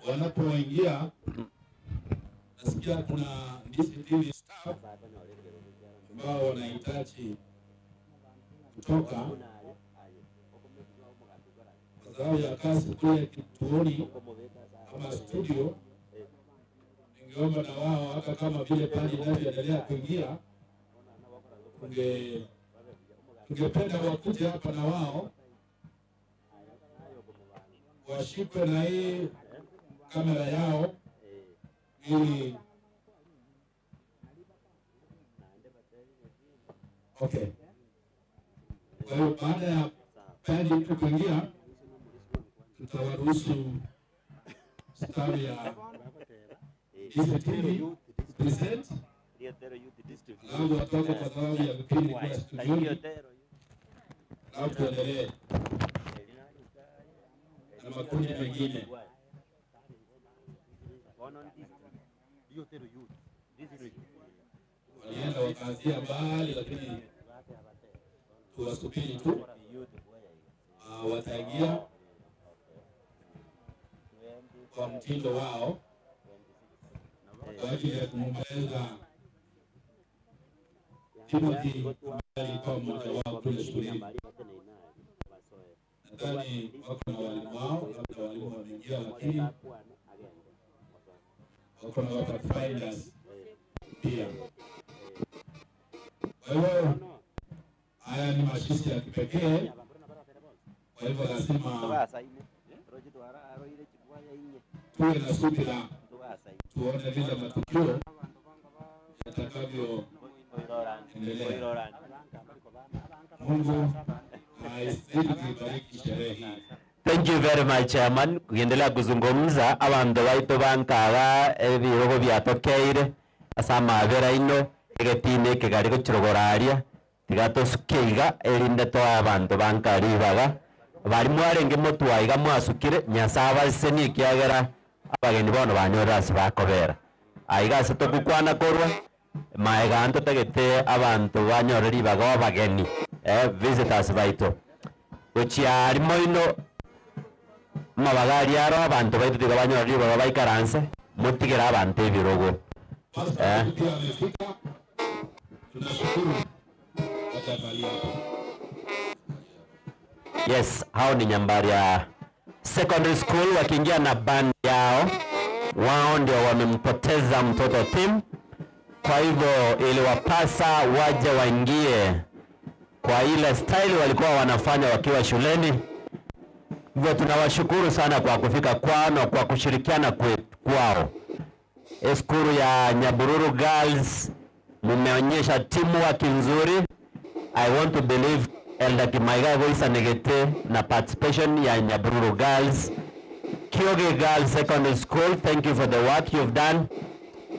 Wanapoingia nasikia kuna DCTV staff ambao wanahitaji kutoka kwa sababu ya kazi kule kituoni ama studio. Ningeomba na wao hata kama vile pale inavyoendelea kuingia, tungependa wakuje hapa na wao washikwe na hii kamera yao ili okay. Kwa hiyo baada ya bendi yetu kuingia, tutawaruhusu staff ya DCTV present, alafu watoke kwa sababu ya vipindi kule studioni, alafu tuendelee na makundi mengine. Walienda wakaanzia mbali, lakini tuwasubiri tu, wataingia kwa mtindo wao kwa ajili ya kumwomboleza Timothy ambaye alikuwa mmoja wao kule shuleni. Nadhani wako na walimu wao, labda walimu wameingia, lakini wako na pathfinders pia. Kwa hiyo haya ni mashishi ya kipekee, kwa hivyo lazima tuwe na subira, tuone vile matukio yatakavyoendelea. Mungu aizidi kuibariki sherehe hii. Thank you very much, Chairman. Kuendelea kuzungumza abandu baitu bankaga ebirogo byatokeire ase amabera ino egetini ekegari gochirogoraria tiga tosuke iga erinde toa abandu bankari ibaga bari mwarenge motwaiga mwasukire Nyasaye abasesenie ekiagera abageni bono banyorire ase bakobera aiga ase togokwana korwa maega ntotagete abanto banyorire ribaga abageni visitors baito gochia moino mabagari aro abantu baitu tiga banyorire ribaga baikaranse mutigere abantu ebirogo. Pia amefika, tunashukuru watavalia hapo. Yes, hao ni Nyambaria Secondary School wakiingia na band yao. Wao ndio wamempoteza mtoto Tim, kwa hivyo iliwapasa waje waingie kwa ile style walikuwa wanafanya wakiwa shuleni. Hivyo tunawashukuru sana kwa kufika kwao na kwa kushirikiana kwao. Eskuru ya Nyabururu Girls, mumeonyesha teamwork nzuri. I want to believe Elder Kimaiga goisanegete na participation ya Nyabururu Girls. Kioge Girls Secondary School, thank you for the work you've done.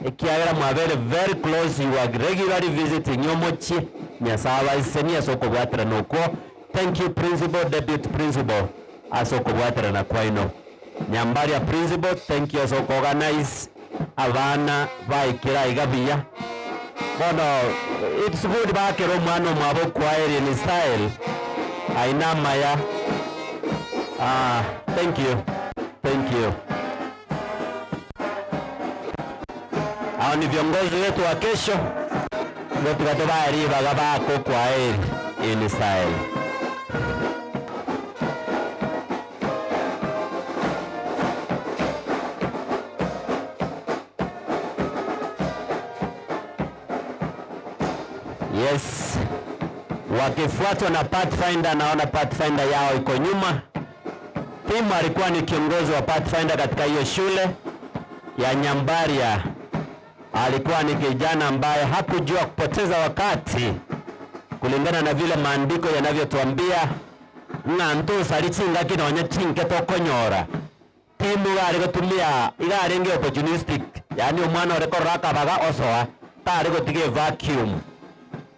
Ekiagera mwabere very close, you are regularly visiting Nyomochi Nyasaye isenia sokobwatira nokwo. Thank you principal, deputy principal asokobwatira na kwaino. Nyambaria principal, thank you so organize. Abana baikira iga buya bono it's good bakera omwana omwabo okwaeri in style aina amaya. Ah, thank you, thank you. Hao ni viongozi wetu wa kesho gotugatobaribaga bako kwaeri in style. Yes, wakifuatwa na Pathfinder. Naona Pathfinder yao iko nyuma. Tim alikuwa ni kiongozi wa Pathfinder katika hiyo shule ya Nyambaria. Alikuwa ni kijana ambaye hakujua kupoteza wakati, kulingana na vile maandiko yanavyotuambia ng'antu sari chingaki nonya chinke tokonyora timu gari gotumia igarenge opportunistic, yani omwana ore korora akabaga osoa tari gotiga vacuum.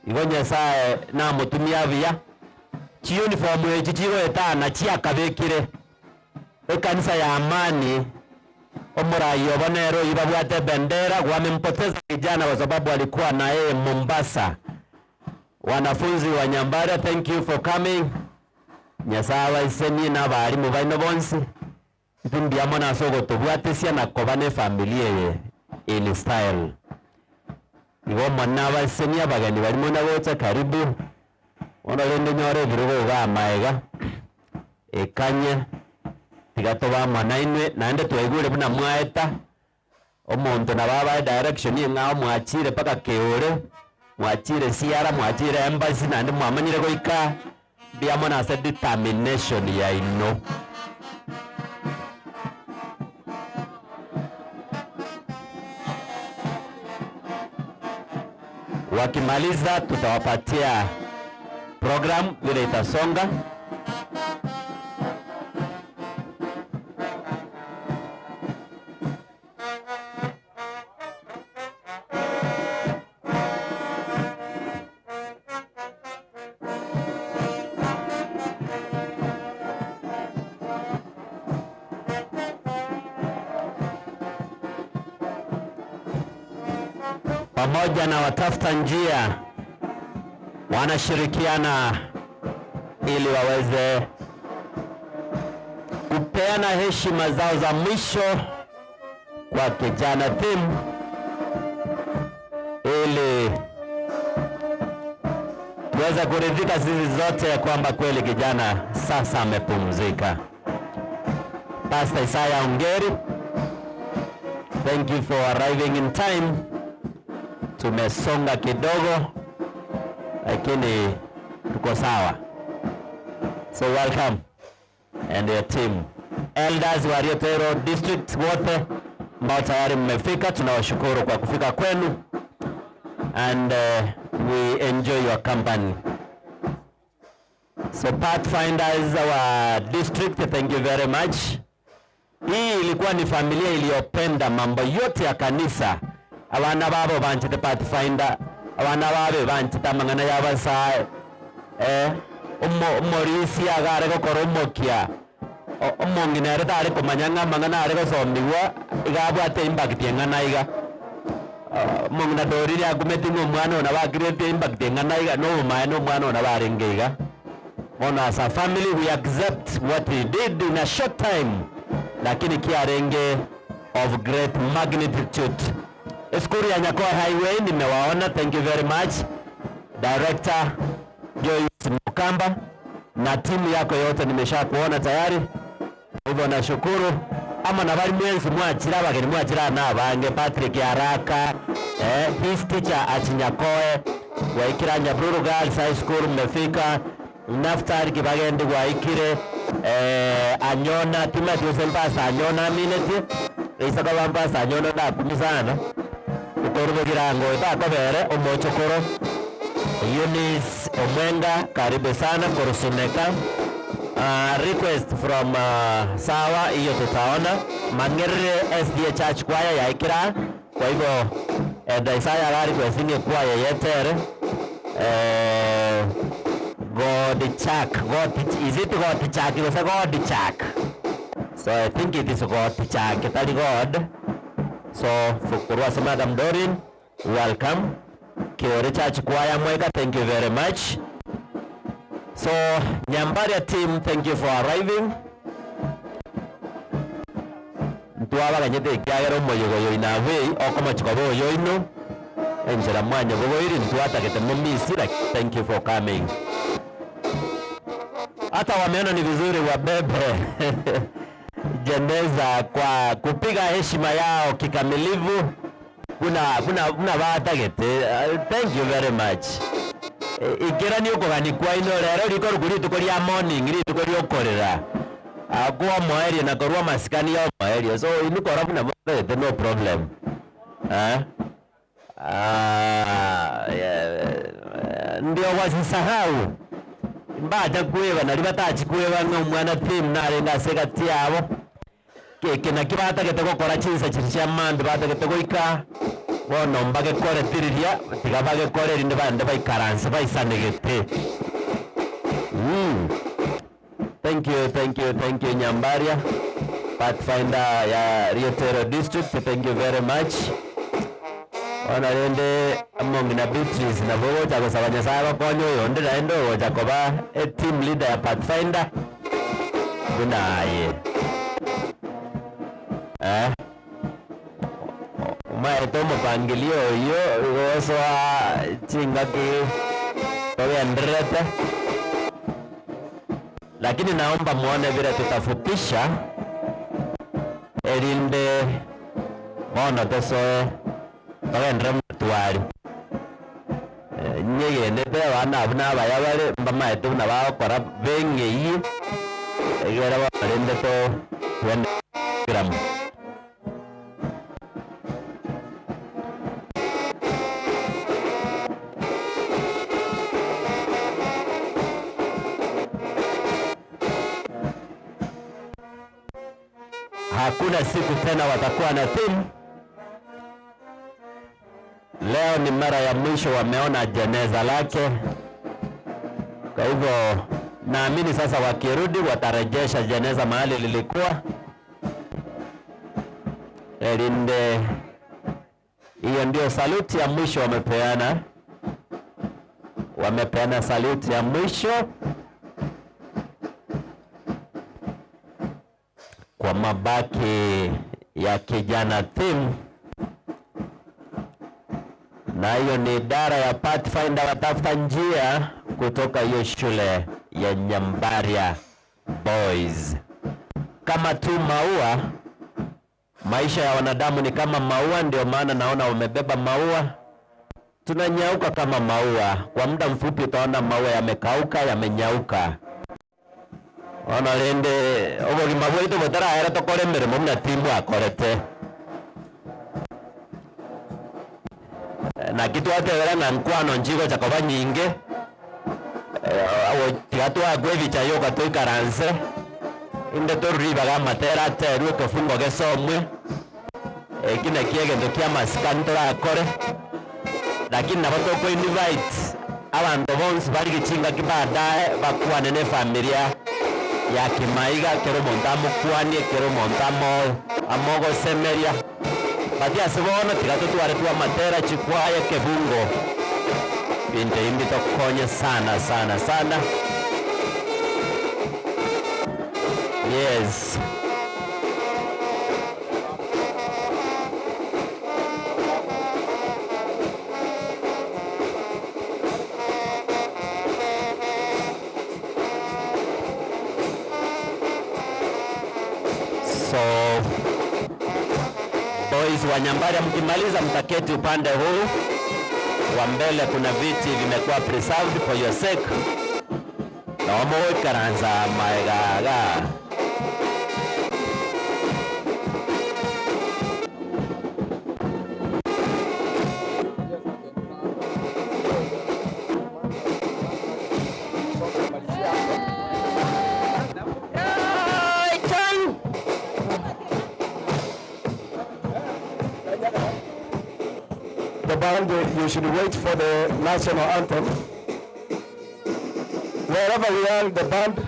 Igo Nyasaye namutumia buya chiuniform echi chigoetana chiakabekire ekanisa ya Amani omurai obonero ibabwate bendera. Wamempoteza kijana kwa sababu alikuwa na yeye Mombasa. Wanafunzi wa Nyambaria, thank you for coming. Nyasaye abaisenie na abarimu baino bonsi ntimbiamo nase ogotobwatesia na koba ne familia eye in style. Igo mona abaisenie abageni barimo nagocha karibu ono rende nyore ebirogo iga amaega ekanye tiga toba nainwe naende twaigure buna mwaeta omonto nabo abae direction eng'ao mwachire mpaka keore mwachire siara mwachire embassy naende mwamanyire goika mbiamo nase determination yaino. Wakimaliza tutawapatia program vile itasonga. Pamoja na watafuta njia wanashirikiana ili waweze kupeana heshima zao za mwisho kwa kijana Tim ili tuweze kuridhika sisi zote ya kwamba kweli kijana sasa amepumzika. Pastor Isaiah Ongeri, thank you for arriving in time. Tumesonga kidogo lakini tuko sawa. So welcome and your team. Elders wa Riotero District wote ambao tayari mmefika, tunawashukuru kwa kufika kwenu and we enjoy your company. So Pathfinders wa district, thank you very much. Hii ilikuwa ni familia iliyopenda mambo yote ya kanisa. Abana babo banchite Pathfinder, abana babe banchite amang'ana ya abasae, omorisia agare gokora omokia omong'ina ere tare komanya ng'a amang'ana are gosomiwa iga abwate impact eng'ana iga. Omong'ina dorire akumeti ng'a omwana one bakirete impact eng'ana iga nobomae na omwana one barenge iga. Bono as a family we accept what he did in a short time, lakini kiarenge of great magnitude. Eskuru ya Nyakoe Highway nimewaona, thank you very much Director Joyce Mukamba na timu yako yote nimesha kuona tayari, hivyo nashukuru. Ama na bali mwenzi mwachira abageni mwachira na abange Patrick Araka, his teacher at Nyakoe waikira Nyabururu Girls High School mmefika, Naftali Kibagendi waikire, Anyona Timothy Sempasa Anyona mineti isaka bampasa Anyona ndakumi sana ukorubugirango itakobere omochokoro Eunice Omwenga, karibu sana kurusuneka. Request from sawa, hiyo tutaona. Mangere SDA Church Choir yaikira, kwa hivyo Isaiah ga request ni choir yetere God Chak, God, is it God Chak? It was a God Chak. So I think it is God Chak, tari God. So korwa Madam Dorin, welcome. Kiore Church Choir Mweka, thank you very much. So Nyambaria team, thank you for arriving. Ntwabaganyete ekiagera omoyego yoino abei okomochiko bo oyoino enchera mwanya boboiri ntwatagete mumisi, thank you for coming. Hata wameona ni vizuri wabebe jeneza kwa kupiga heshima yao kikamilifu. Kuna batagete. Thank you very much. Ikera ni ukoganikwa ino rero riko rituko ria morning rituko riokorera akwa mwerio na korwa masikani ya mwerio, so inukora buna batagete, no problem. Ndio wasisahau mbata kweba nari batachikweba ng'a omwana theme narenge ase egati yabo keke naki batagete gokora chinsa chiri chia mambi batagete goika bono mbagekoretiriria tiga bagekore erinde bande baikaranse baisanegete. Thank you, thank you, thank you Nyambaria Pathfinder ya Rietero District, thank you very much. Ona rende among na Beatrice na bogocha gosaba Nyasaye agokonye oyonde naende ogocha koba a team leader ya Pathfinder bunaye omaete omopangilio oyo gosoa chingaki togendererete, lakini naomba muone vile tutafupisha erinde bono tosoe togendere mutwari nyegendete abana abu nabaya bare mbamaete buna bagokora beng'ei egere barinde to twende program. Hakuna siku tena watakuwa na theme. Leo ni mara ya mwisho wameona jeneza lake. Kwa hivyo naamini sasa wakirudi watarejesha jeneza mahali lilikuwa. Erinde, hiyo ndio saluti ya mwisho wamepeana. Wamepeana saluti ya mwisho kwa mabaki ya kijana Tim, na hiyo ni idara ya Pathfinder watafuta njia kutoka hiyo shule ya Nyambaria Boys. Kama tu maua, maisha ya wanadamu ni kama maua, ndio maana naona wamebeba maua. Tunanyauka kama maua. Kwa muda mfupi utaona maua yamekauka, yamenyauka. Ona rende obogima bwaitu botarahera tokore emirimo buna timu akorete. Naki twatebera ng'a nkwano nchigocha koba nyinge, tiga twakwa ebicha yoka toikaranse inde toruribaga amatera aterwe ekefungo gesomwe eki naki egento kia amasikani torakore, lakini nabo toko invite abanto bonsi bari gichinga ki baadaye bakwane ne familia ya Kimaiga kero omonto amokwanie kero omonto amogosemeria bati ase bono tiga totware twa amatera chikwaya kebungo binto imbi tokonye sana sana sana. Yes. So boys wa Nyambaria, mkimaliza mtaketi upande huu wa mbele, kuna viti vimekuwa preserved for your sake. Na wamoikaranza maegaga. The band, you should wait for the national anthem. Wherever we are, the band.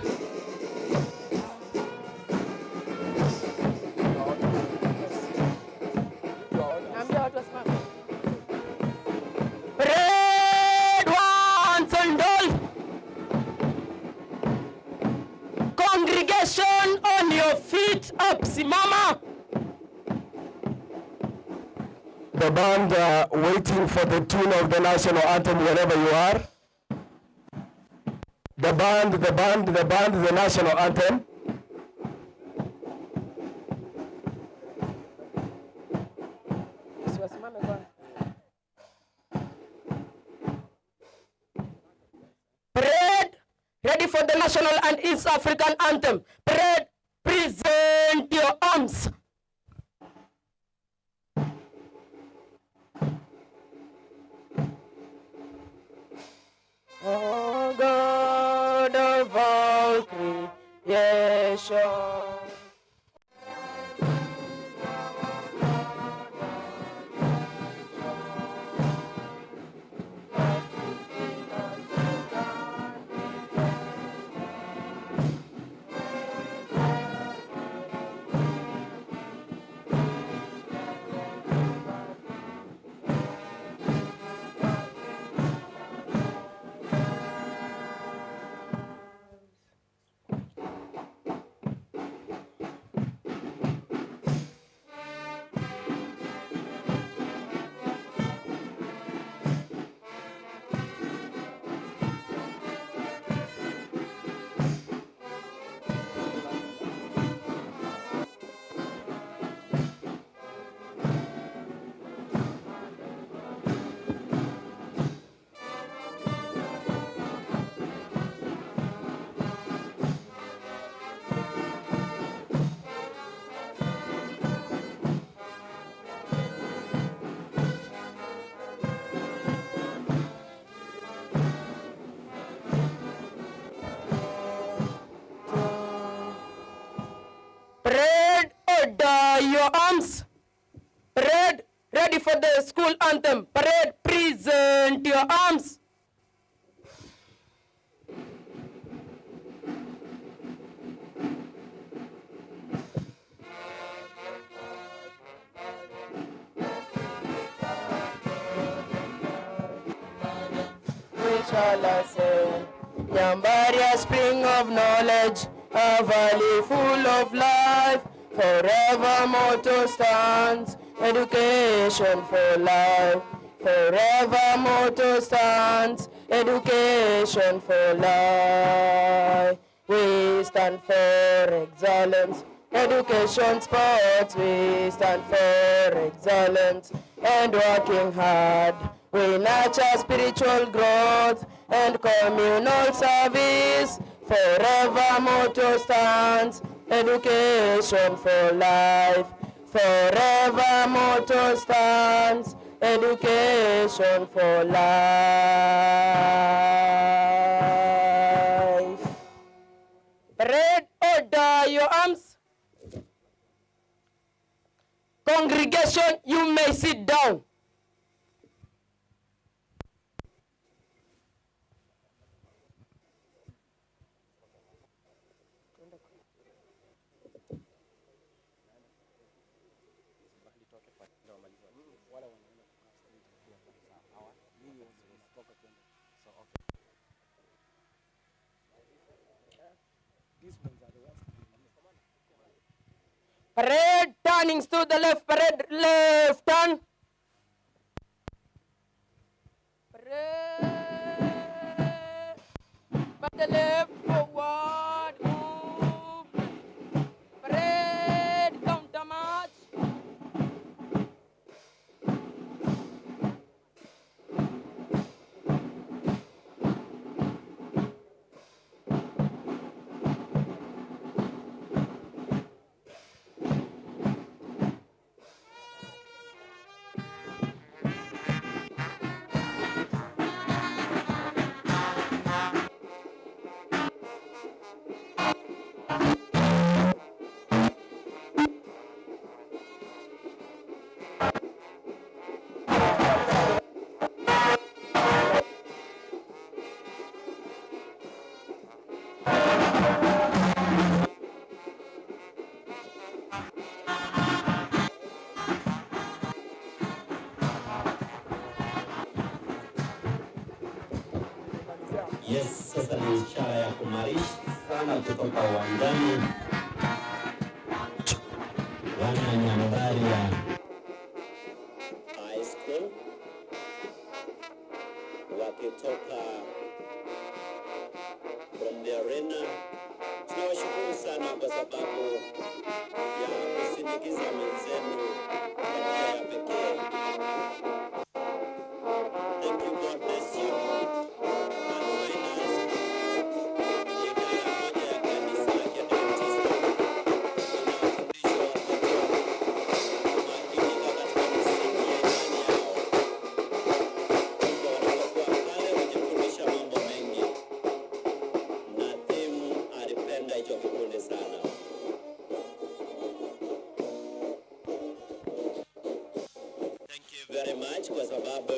Up, simama. The band waiting for the tune of the national anthem wherever you are. The band, the band, the band, the national anthem. Wasimame kwanza. Parade, ready for the national and East African anthem. Parade, present your arms. Oh God of all creation. Parade, order your arms. Parade, ready for the school anthem. Parade, present your arms. We shall ascend. Nyambaria, spring of knowledge, a valley full of life. Forever motto stands, education for life. Forever motto stands, education for life. We stand for excellence, education, sports. We stand for excellence and working hard. We nurture spiritual growth and communal service. Forever motto stands, education for life. Forever motto stands, education for life. Parade, order your arms. Congregation, you may sit down. Parade turnings to the left, parade left turn. Parade by the left forward movement. Parade counter march. Yes, sasa ni ishara ya kumarish sana kutoka uwanjani. Wana Nyambaria High School wakitoka from the arena. Tunawashukuru sana kwa sababu ya kusindikiza wenzenu kwa njia ya pekee. Thank you, God bless you. Pathfinders ni idara moja ya kanisa la Kiadventista inayofundisha watoto kumakinika katika misingi ya imani yao. Hivyo wanapokuwa pale hujifundisha mambo mengi, na Tim alipenda hicho kikundi sana. Thank you very much kwa sababu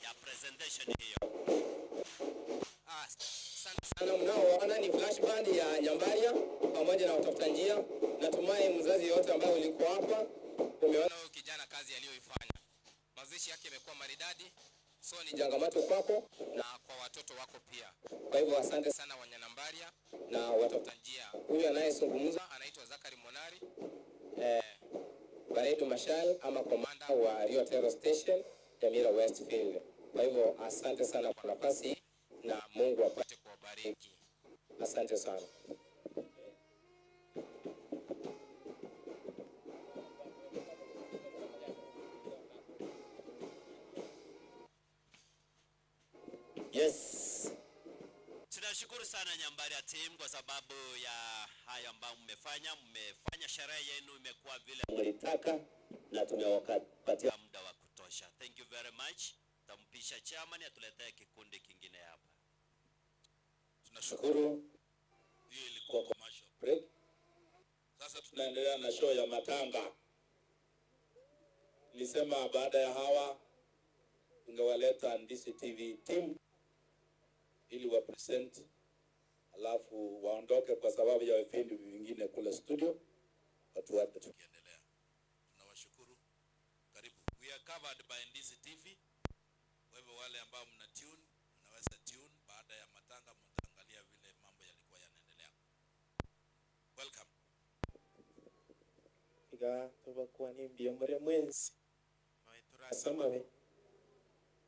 ya presentation hiyo. Asante sana. Mnaoona ni flash band ya Nyambaria pamoja na watafuta njia. Natumai mzazi yote ambaye ulikuwa hapa umeona huyu kijana kazi aliyoifanya. Mazishi yake yamekuwa maridadi, so ni changamoto kwako na kwa watoto wako pia. Kwa hivyo asante sana Wanyanambaria na watafuta njia. Huyu anayezungumza anaitwa Zakari Monari, Baredu Mashal ama komanda wa Rio Terror Station, Nyamira Westfield. Kwa hivyo asante sana kwa nafasi hii na Mungu apate kuwabariki. Asante sana. Yes. Tunashukuru sana Nyambaria team kwa sababu ya hayo ambayo mmefanya. Mmefanya sherehe yenu imekuwa vile mlitaka na tumewapatia muda wa kutosha. Thank you very much. Tampisha chairman atuletee kikundi kingine hapa. Tunashukuru. Hiyo ilikuwa commercial break. Sasa tunaendelea na show ya matanga. Nilisema baada ya hawa tungewaleta Ndisi TV team ili wa present, alafu waondoke kwa sababu ya vipindi vingine kule studio, watu wake tukiendelea. Tunawashukuru. Karibu. We are covered by Ndisi TV. Kwa hivyo wale ambao mna tune, mnaweza tune baada ya matanga, mtaangalia vile mambo yalikuwa yanaendelea. Welcome. Iga tubakuwa nimbia muria mwensi turasamabe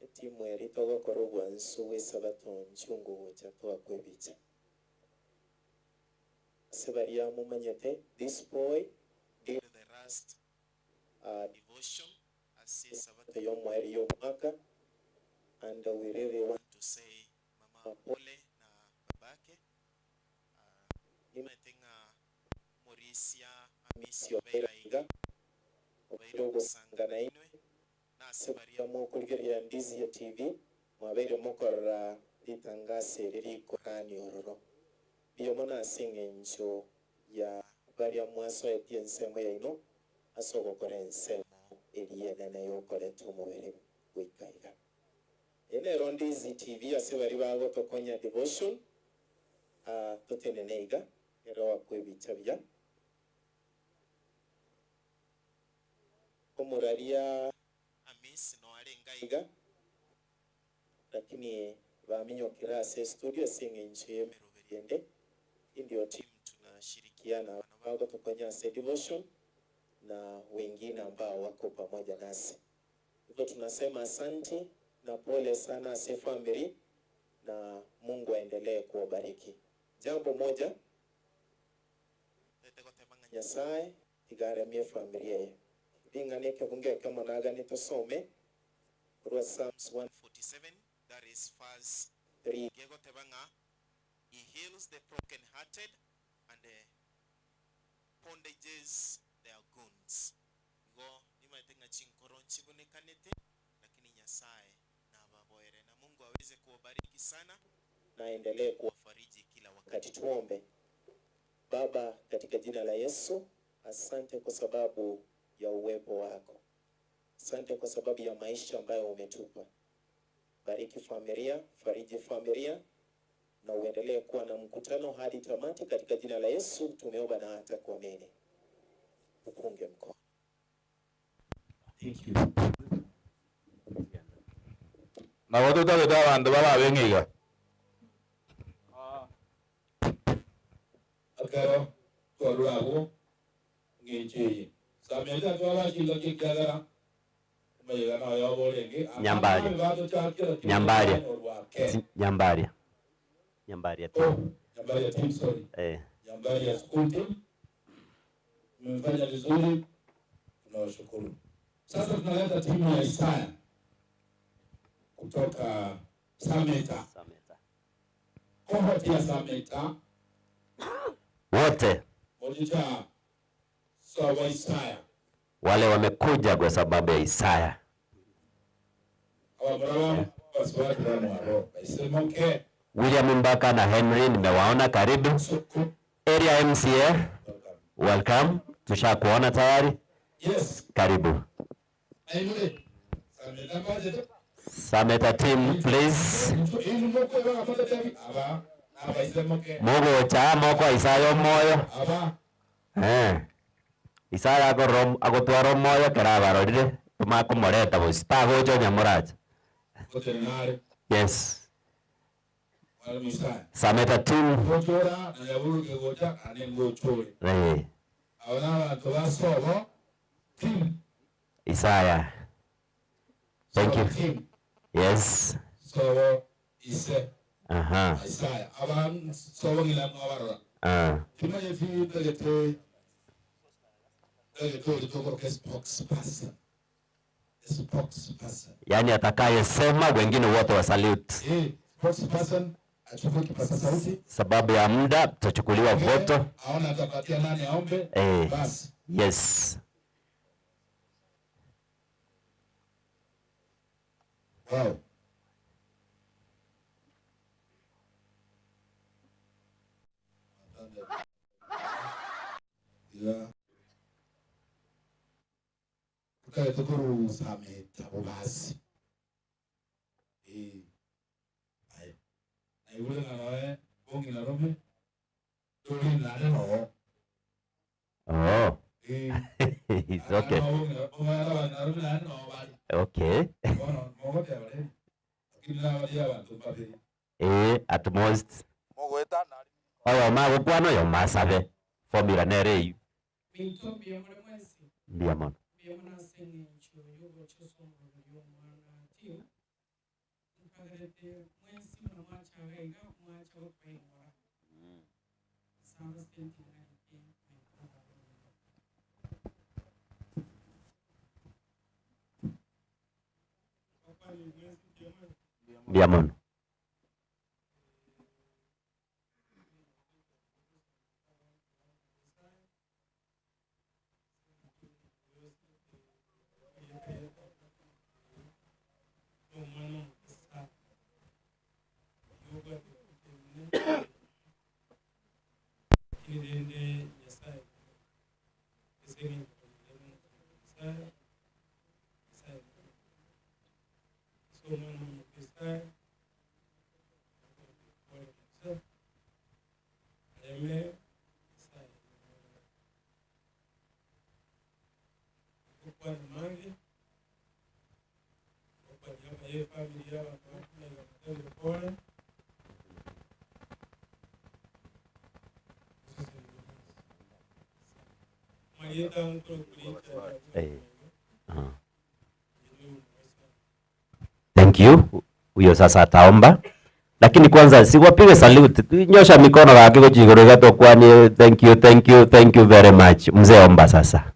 etimu eri togokora obwansu bwa esabato nchungu gocha twakwebicha ase baria mumanyete this boy did the last devotion ase esabato ya omweri ya omwaka, and we really want to say mama pole na babake. Nimete ng'a Morisia Amisi obeiraiga obeire ogosanga nainwe nase baria mokorigereria Ndizi ya TV mwabeire mokorora ritangasi eri rikorani ororo biyomo nase eng'encho ya baria mwasoetie ensemo yaino ase ogokora ensemo eri enene yokoreta omobere goikaiga. Ene ero Ndizi TV ase bari bagotokonya devotion, totenene iga ero wakwebicha buya omuraria Amis no arenga iga, lakini baminyokera ase studio ase eng'encho y'emeroberi ende. Hii ndio team tunashirikiana bagotokonya ase devotion na wengine ambao wako pamoja nasi. Hivyo tunasema asante na pole sana ase family, na Mungu aendelee kuwabariki. Jambo moja, Nyasaye igaremie familia ye ring'ane kebunge kama tusome kurwa Psalms 147, that is verse 3. Gegotebanga, he heals the broken-hearted and bondages their wounds. Igo nimaete chinkoro nchibunekanete, lakini Nyasaye nababoere, na Mungu aweze kuwabariki sana na aendelee kuwafariji kila wakati. Tuombe. Baba, katika jina la Yesu, asante kwa sababu ya uwepo wako. Asante kwa sababu ya maisha ambayo umetupa. Bariki familia, fariji familia, na uendelee kuwa na mkutano hadi tamati. Katika jina la Yesu tumeomba na hata kuamini. Upunge mkono. Thank you. Na watu tagete abandu bababeng'iga akero twarwa abwo ng'encho eye. Sameta twabachinga kikiagara mayega nayo aborenge. Nyambaria. Nyambaria. Nyambaria. Nyambaria team. Nyambaria team, sorry. Eh. Nyambaria school team. Mmefanya vizuri. Tunawashukuru. Sasa tunaleta timu ya Isaya kutoka Sameta. Sameta. Cohort ya Sameta. Wote Moja sawa Isaya. Wale wamekuja kwa sababu ya Isaya. William Mbaka na Henry nimewaona, karibu. Area MCA, welcome. Tushakuona tayari. Yes. Karibu. Sameta team, please. Mugocha moko Isaya moyo. Eh. Isaya agotwara moyo kerabarorire tumakumoreta bosi tagocha nyamuracha. Yes. Sameta team. Eh. Isaya. Thank you. Yes. So ise. Aha. Isaya. Aba so ngila mwabarora. Ah. Kimanye fi ndagete ndagete spokesperson. Spokesperson. Yani atakayesema wengine wote wa salute. Eh, spokesperson achukue kipaza sauti. Sababu ya muda tutachukuliwa voto. Aona atapatia nani aombe. Eh. Basi. Yes. Wow. Yeah. Tukaye tukuru Sameta bobasi. Eh. Ai. Ai ule na nawe bongi na rome. Tuli na no. Oh. Eh. It's okay. Okay. Eh, at most. Oyo magukwana oyo masabe. Formula nere eyu. Mbia mono. Mbia mono. Thank you. Huyo sasa ataomba. Lakini kwanza si wapige salute. Nyosha mikono yake kuchigoro kwani. Thank you, thank you, thank you very much. Mzee omba sasa.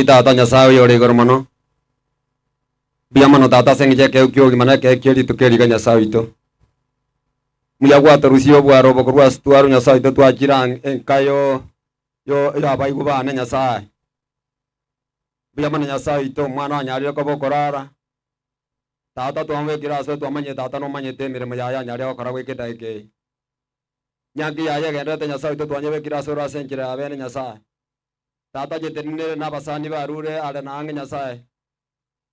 Tata Nyasaye oyo ore igoro mono. Mbuya mono tata ase eng'encho ekeo kia obogima na ekeo kia rituko eriga Nyasaye oito. Muya gwatorusia obwaro obo korwa ase twarwa Nyasaye oito twachira enka yo abaigwa bane Nyasaye. Mbuya mono Nyasaye oito omwana anyarire koba okorara. Tata twamwekire ase twamanyete tata nomanyete emeremo yaye anyarire gokora goika edageka eye. Nyanki yaye egenderete Nyasaye oito twanyebekire ase ore ase enchera ya bene Nyasaye. Tata jetenere n'abasani barure are nange Nyasaye.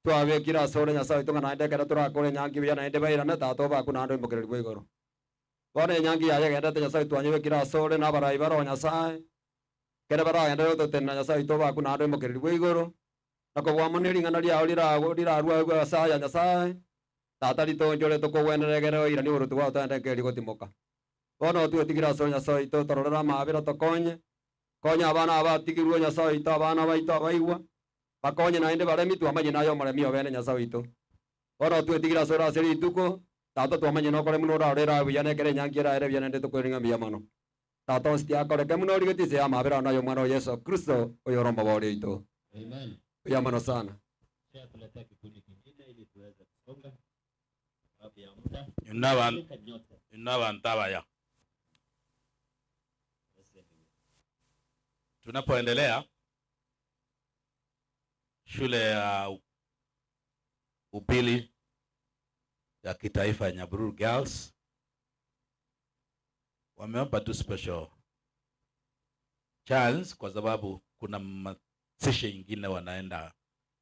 Twabekire ase ore Nyasaye oito ng'a naende ekero torakore nyanki buya naende bairane tata obaku naende oimokereri bwa igoro. Bono enyangi yaye egenderete Nyasaye twanyebekire ase ore n'abarai baroo Nyasaye. Kere baragenderere gototenena Nyasaye oito obaku naende oimokereri bwa igoro. Nakobwamo na ering'ana riao rirarwa igwe ase aya Nyasaye. Tata ritonchore tokogwenerera ekero oirani oborutu bwao toende ekeri gotimoka. Bono twetigire ase Nyasaye oito tororere amabera tokonye. Konya abana abatigirwe Nyasaye oito abana baito abaigwa. Bakonye naende baremi twamanye nayo omoremi obene Nyasaye oito. Bono twetigire ase ore ase rituko tata twamanye nokore muno orarera buya nekere enyangi eraere buya naende tokoiringa mbuya mono. Tata onsi tiakoreke muno origetie ase amabera nayo omwana wa Yesu Kristo oyo omobori oito. Amen. Buya mono sana. Tuletea kikundi kingine ili tuweze kusonga. Sababu ya muda. Inabantabaya. Tunapoendelea shule ya upili ya kitaifa ya Nyabururu Girls wameomba tu special chance kwa sababu kuna mazishi ingine wanaenda,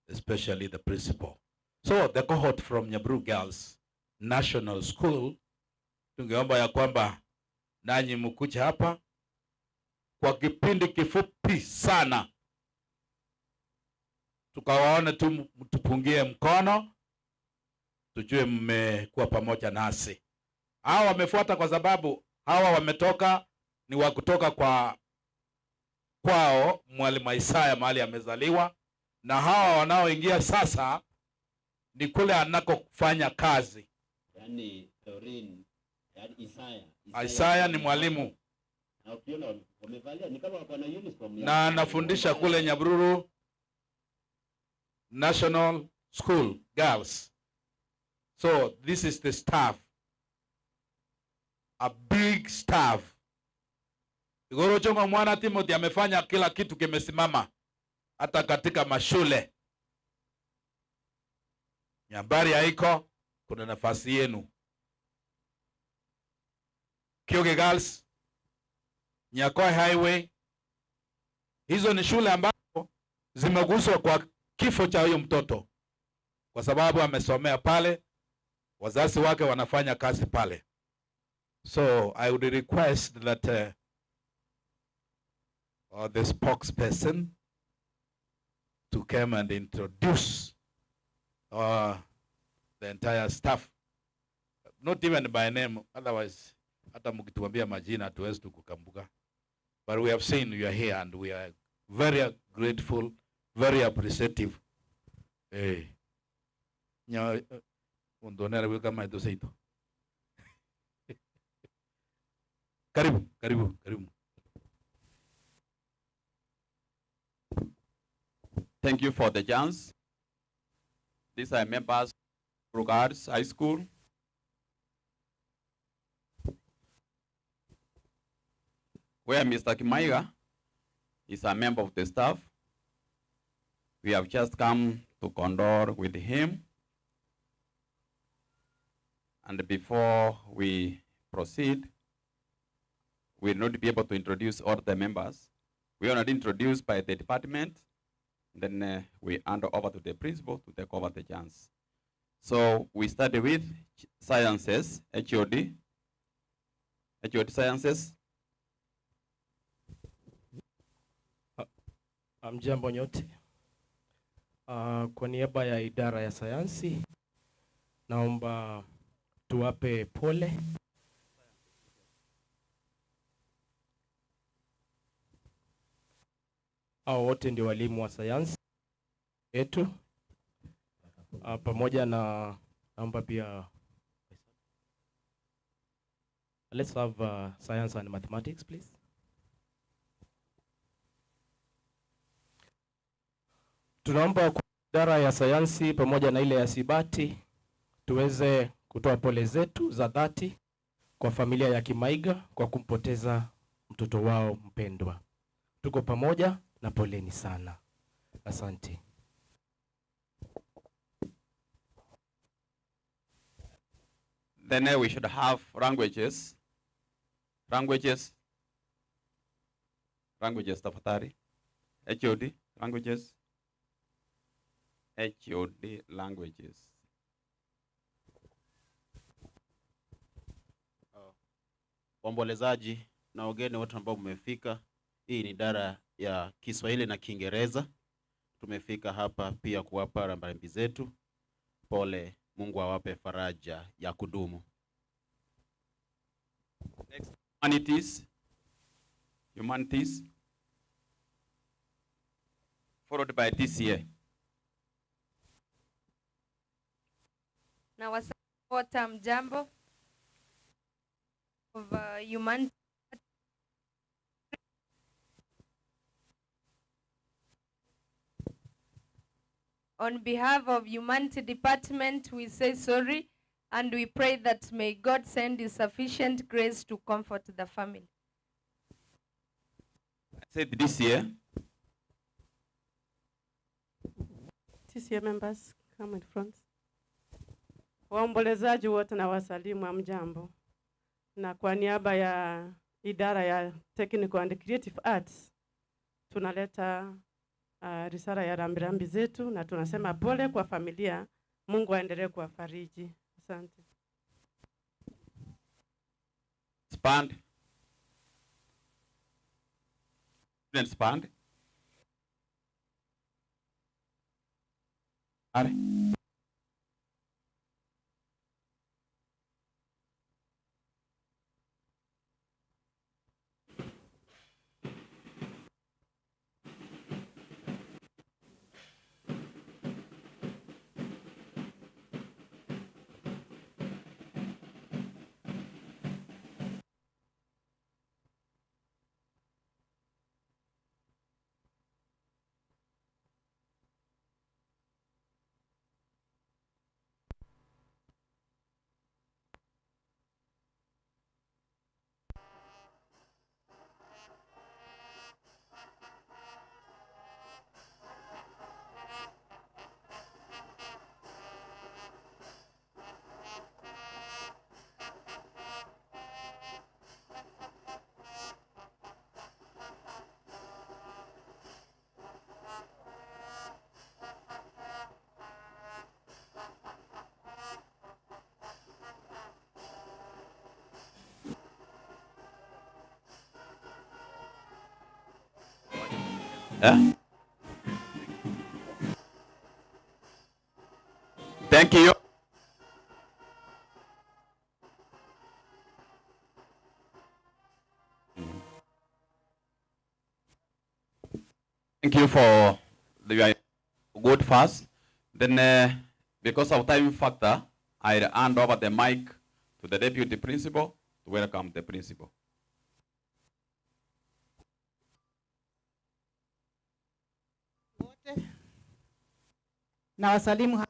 especially the principal. So the cohort from Nyabururu Girls National School, tungeomba ya kwamba nanyi mkuje hapa kwa kipindi kifupi sana, tukawaone tu, tupungie mkono, tujue mmekuwa pamoja nasi. Hawa wamefuata kwa sababu hawa wametoka ni wa kutoka kwa kwao Mwalimu Isaya mahali amezaliwa, na hawa wanaoingia sasa ni kule anakofanya kazi. Yani Dorin, yani Isaya. Isaya ni mwalimu. Na ukiona wamevalia ni kama wako na uniform ya na anafundisha kule Nyabururu National School Girls. So this is the staff. A big staff. Igoro Chongo mwana Timothy amefanya kila kitu kimesimama hata katika mashule. Nyambari haiko, kuna nafasi yenu. Kioge Girls, Nyakoe Highway. Hizo ni shule ambazo zimeguswa kwa kifo cha huyo mtoto kwa sababu amesomea pale, wazazi wake wanafanya kazi pale. So I would request that the spokesperson to come and introduce the entire staff, not even by name, otherwise hata mkituambia majina hatuwezi tukukumbuka. But we have seen you are here and we are very grateful, very appreciative. Nya undonera weka maito seito. Karibu, karibu, karibu. Thank you for the chance. These are members of Girls High School. Where Mr. Kimaiga is a member of the staff. We have just come to condole with him. And before we proceed, we will not be able to introduce all the members. We are not introduced by the department. Then we hand over to the principal to take over the chance. So we start with sciences, HOD, HOD sciences. Mjambo nyote. Kwa niaba ya idara ya sayansi naomba tuwape pole. Hao wote ndio walimu wa sayansi yetu. Pamoja na naomba pia let's have science and mathematics please. Tunaomba kwa idara ya sayansi pamoja na ile ya sibati tuweze kutoa pole zetu za dhati kwa familia ya Kimaiga kwa kumpoteza mtoto wao mpendwa. Tuko pamoja na poleni sana. Asante. Then we should have languages. Languages. Languages tafadhali. HOD languages. HOD languages. Waombolezaji na wageni wote ambao mmefika, hii ni idara ya Kiswahili na Kiingereza. Tumefika hapa pia kuwapa rambirambi zetu. Pole, Mungu awape faraja ya kudumu. Next. Humanities. Humanities. Followed by TCA. Na wasapota mjambo of human. On behalf of Humanity Department, we say sorry and we pray that may God send his sufficient grace to comfort the family. I said DCA. TCA members, come in front. Waombolezaji wote na wasalimu, hamjambo. Na kwa niaba ya idara ya Technical and Creative Arts tunaleta risala ya rambirambi zetu na tunasema pole kwa familia. Mungu aendelee kuwafariji. Asante. Spand. Students band. Are. Yeah. Thank you. Thank you for the good fast. Then, because of time factor, I hand over the mic to the deputy principal to welcome the principal. Na wasalimu,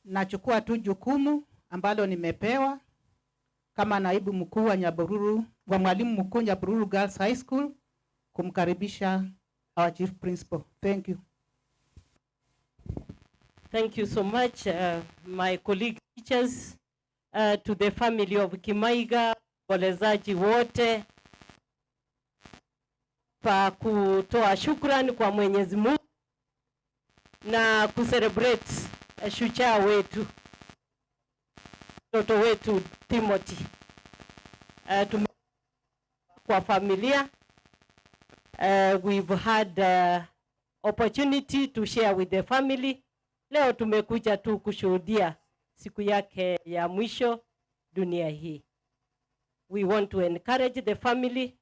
nachukua tu jukumu ambalo nimepewa kama naibu mkuu wa Nyabururu, wa mwalimu mkuu Nyabururu Girls High School, kumkaribisha our chief principal. Thank you. Thank you so much, my colleague teachers, to the family of Kimaiga, waombolezaji wote, pa kutoa shukrani kwa Mwenyezi Mungu na kucelebrate shujaa wetu, mtoto wetu Timothy. Kwa familia, we've had opportunity to share with the family. Leo tumekuja tu kushuhudia siku yake ya mwisho dunia hii. We want to encourage the family.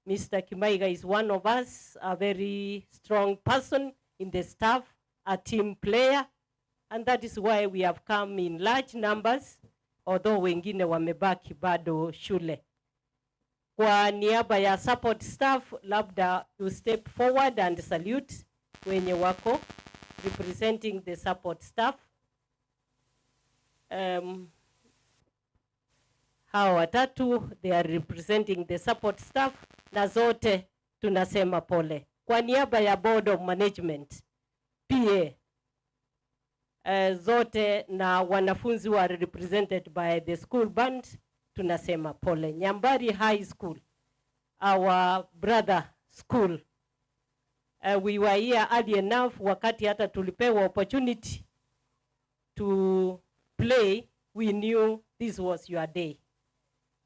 Mr. Kimaiga is one of us, a very strong person in the staff, a team player, and that is why we have come in large numbers, although wengine wamebaki bado shule. Kwa niaba ya support staff, labda you step forward and salute wenye wako representing the support staff. Hawa watatu, they are representing the support staff, na zote tunasema pole. Kwa niaba ya board of management, PA, zote na wanafunzi wa represented by the school band, tunasema pole. Nyambari High School, our brother school, we were here early enough wakati hata tulipewa opportunity to play, we knew this was your day.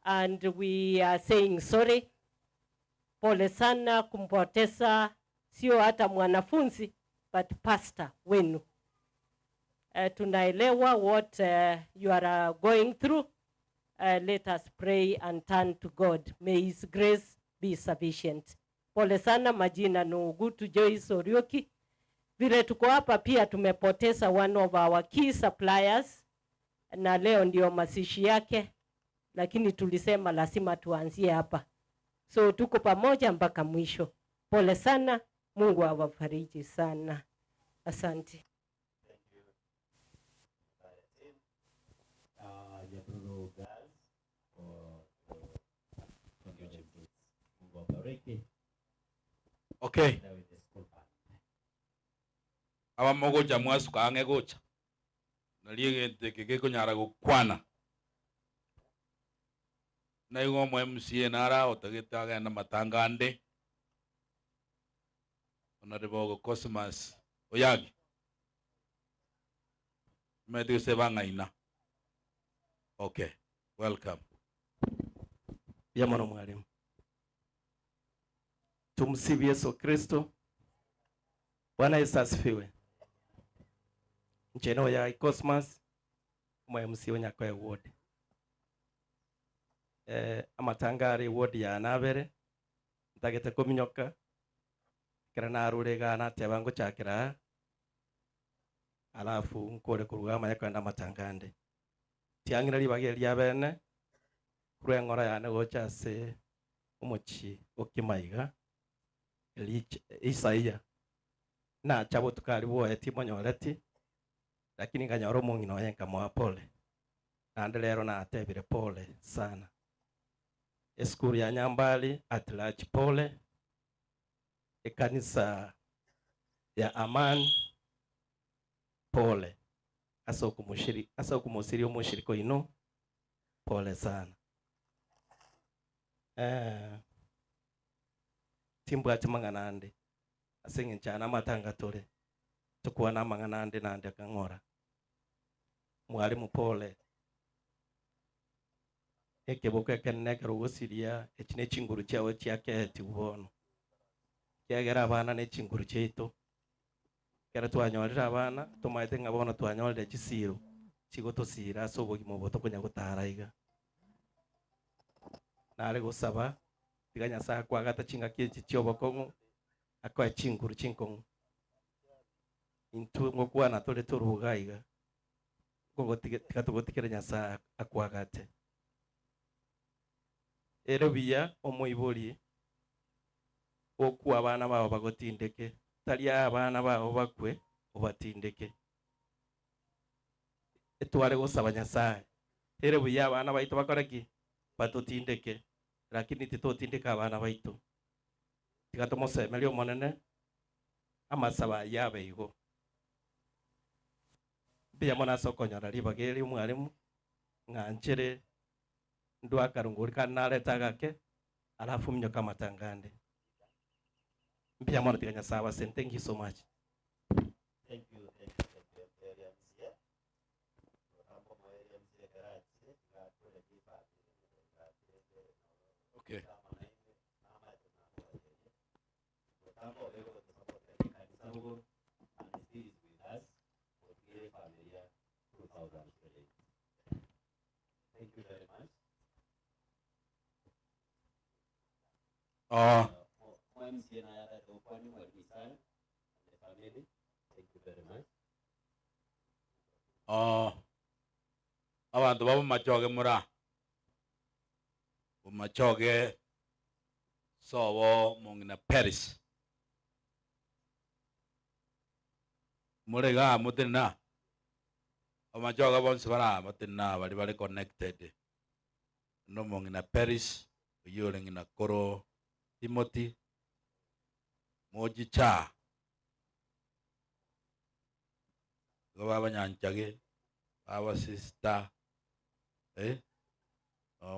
And we are saying sorry. Pole sana kumpoteza sio hata mwanafunzi but pastor wenu. Tunaelewa what you are going through. Let us pray and turn to God. May His grace be sufficient. Pole sana. Majina ni Ugutu Joyce Orioki. Vile tuko hapa pia tumepoteza one of our key suppliers, na leo ndio mazishi yake, lakini tulisema lazima tuanzie hapa. So tuko pamoja mpaka mwisho. Pole sana, Mungu awafariji sana. Asante. Thank you. Nyabururu Girls for condolences. Mungu awabariki. Okay. Together with the school band. Abamogocha mwasuka ang'e gocha nari egento eke gekonyara gokwana naigo omo MCA nara otagete agenda matanga ande Honorable Cosmas Oyagi maete gose bang'aina. Okay, welcome. Mbuya mono mwalimu. Tumsifu Yesu Kristo. Bwana Yesu asifiwe. Ncheno ya Cosmas mwa MC onyako ya ward. Amatangari ward ya nabere ntagete kominyoka kera narurega nateba ngochakira alafu nkore kurugama yakwenda matangande tiangira libage lya bene kurengora yane gocha ase omochi okimaiga Isaia na chabo tukali boye timonyoreti lakini nganyora omong'ina oye nkamoa pole nande lero natebire pole sana. Eskuru ya Nyambali at large pole, ekanisa ya Aman pole, asa okumushiri asa okumusiri omushiriko ino pole sana. Timbwati mang'ana ande ase eng'encho ane amatanga tore tokwana amang'ana ande nande akang'ora mwalimu pole ekeboko ekenene ekero ogosiria eki na echinguru chiago chiakeheti bono kiagera abana na echinguru chiaito ekero twanyorire abana tomaete ng'a bono twanyorire chisiro chigotosira ase obogima obo tokonya gotara iga nare gosaba tiga Nyasaye akwagata chingaki echi chia obokong'u akoe chinguru chinkong'u intwe ngokwana tore toruga iga tiga togotikere Nyasaye akwagate ere buya omoibori okwa abana bao bagotindeke tari abana bao bakwe obatindeke etware gosaba Nyasaye ere buya abana baito bakoreki batotindeke lakini titotindeka abana baito tiga tomosemeria omonene amasaba yabe igo mbuya mono ase okonyora ribaga eri omwarimu ng'anchere ndwa akarunguri kandi nareta agake alafu minyoka amatanga mbuya mono tiga Nyasaye abasene. Thank you so much. Thank you, thank you, thank you, area MCA. Rambo mo area MCA garage, gakure kipa. Okay. And he is with us for the familia 2000 shillings. Thank you very much. MCA na yada upani mwalimu sana and the family. Thank you very much. Abantu babo machoge mura bumachoge sobo mong'ina Paris murega mutina amachoge bonsi bara mutina bari bari connected no mong'ina Paris oyore ng'ina koro Timothy mojicha go baba nyanchage baba sister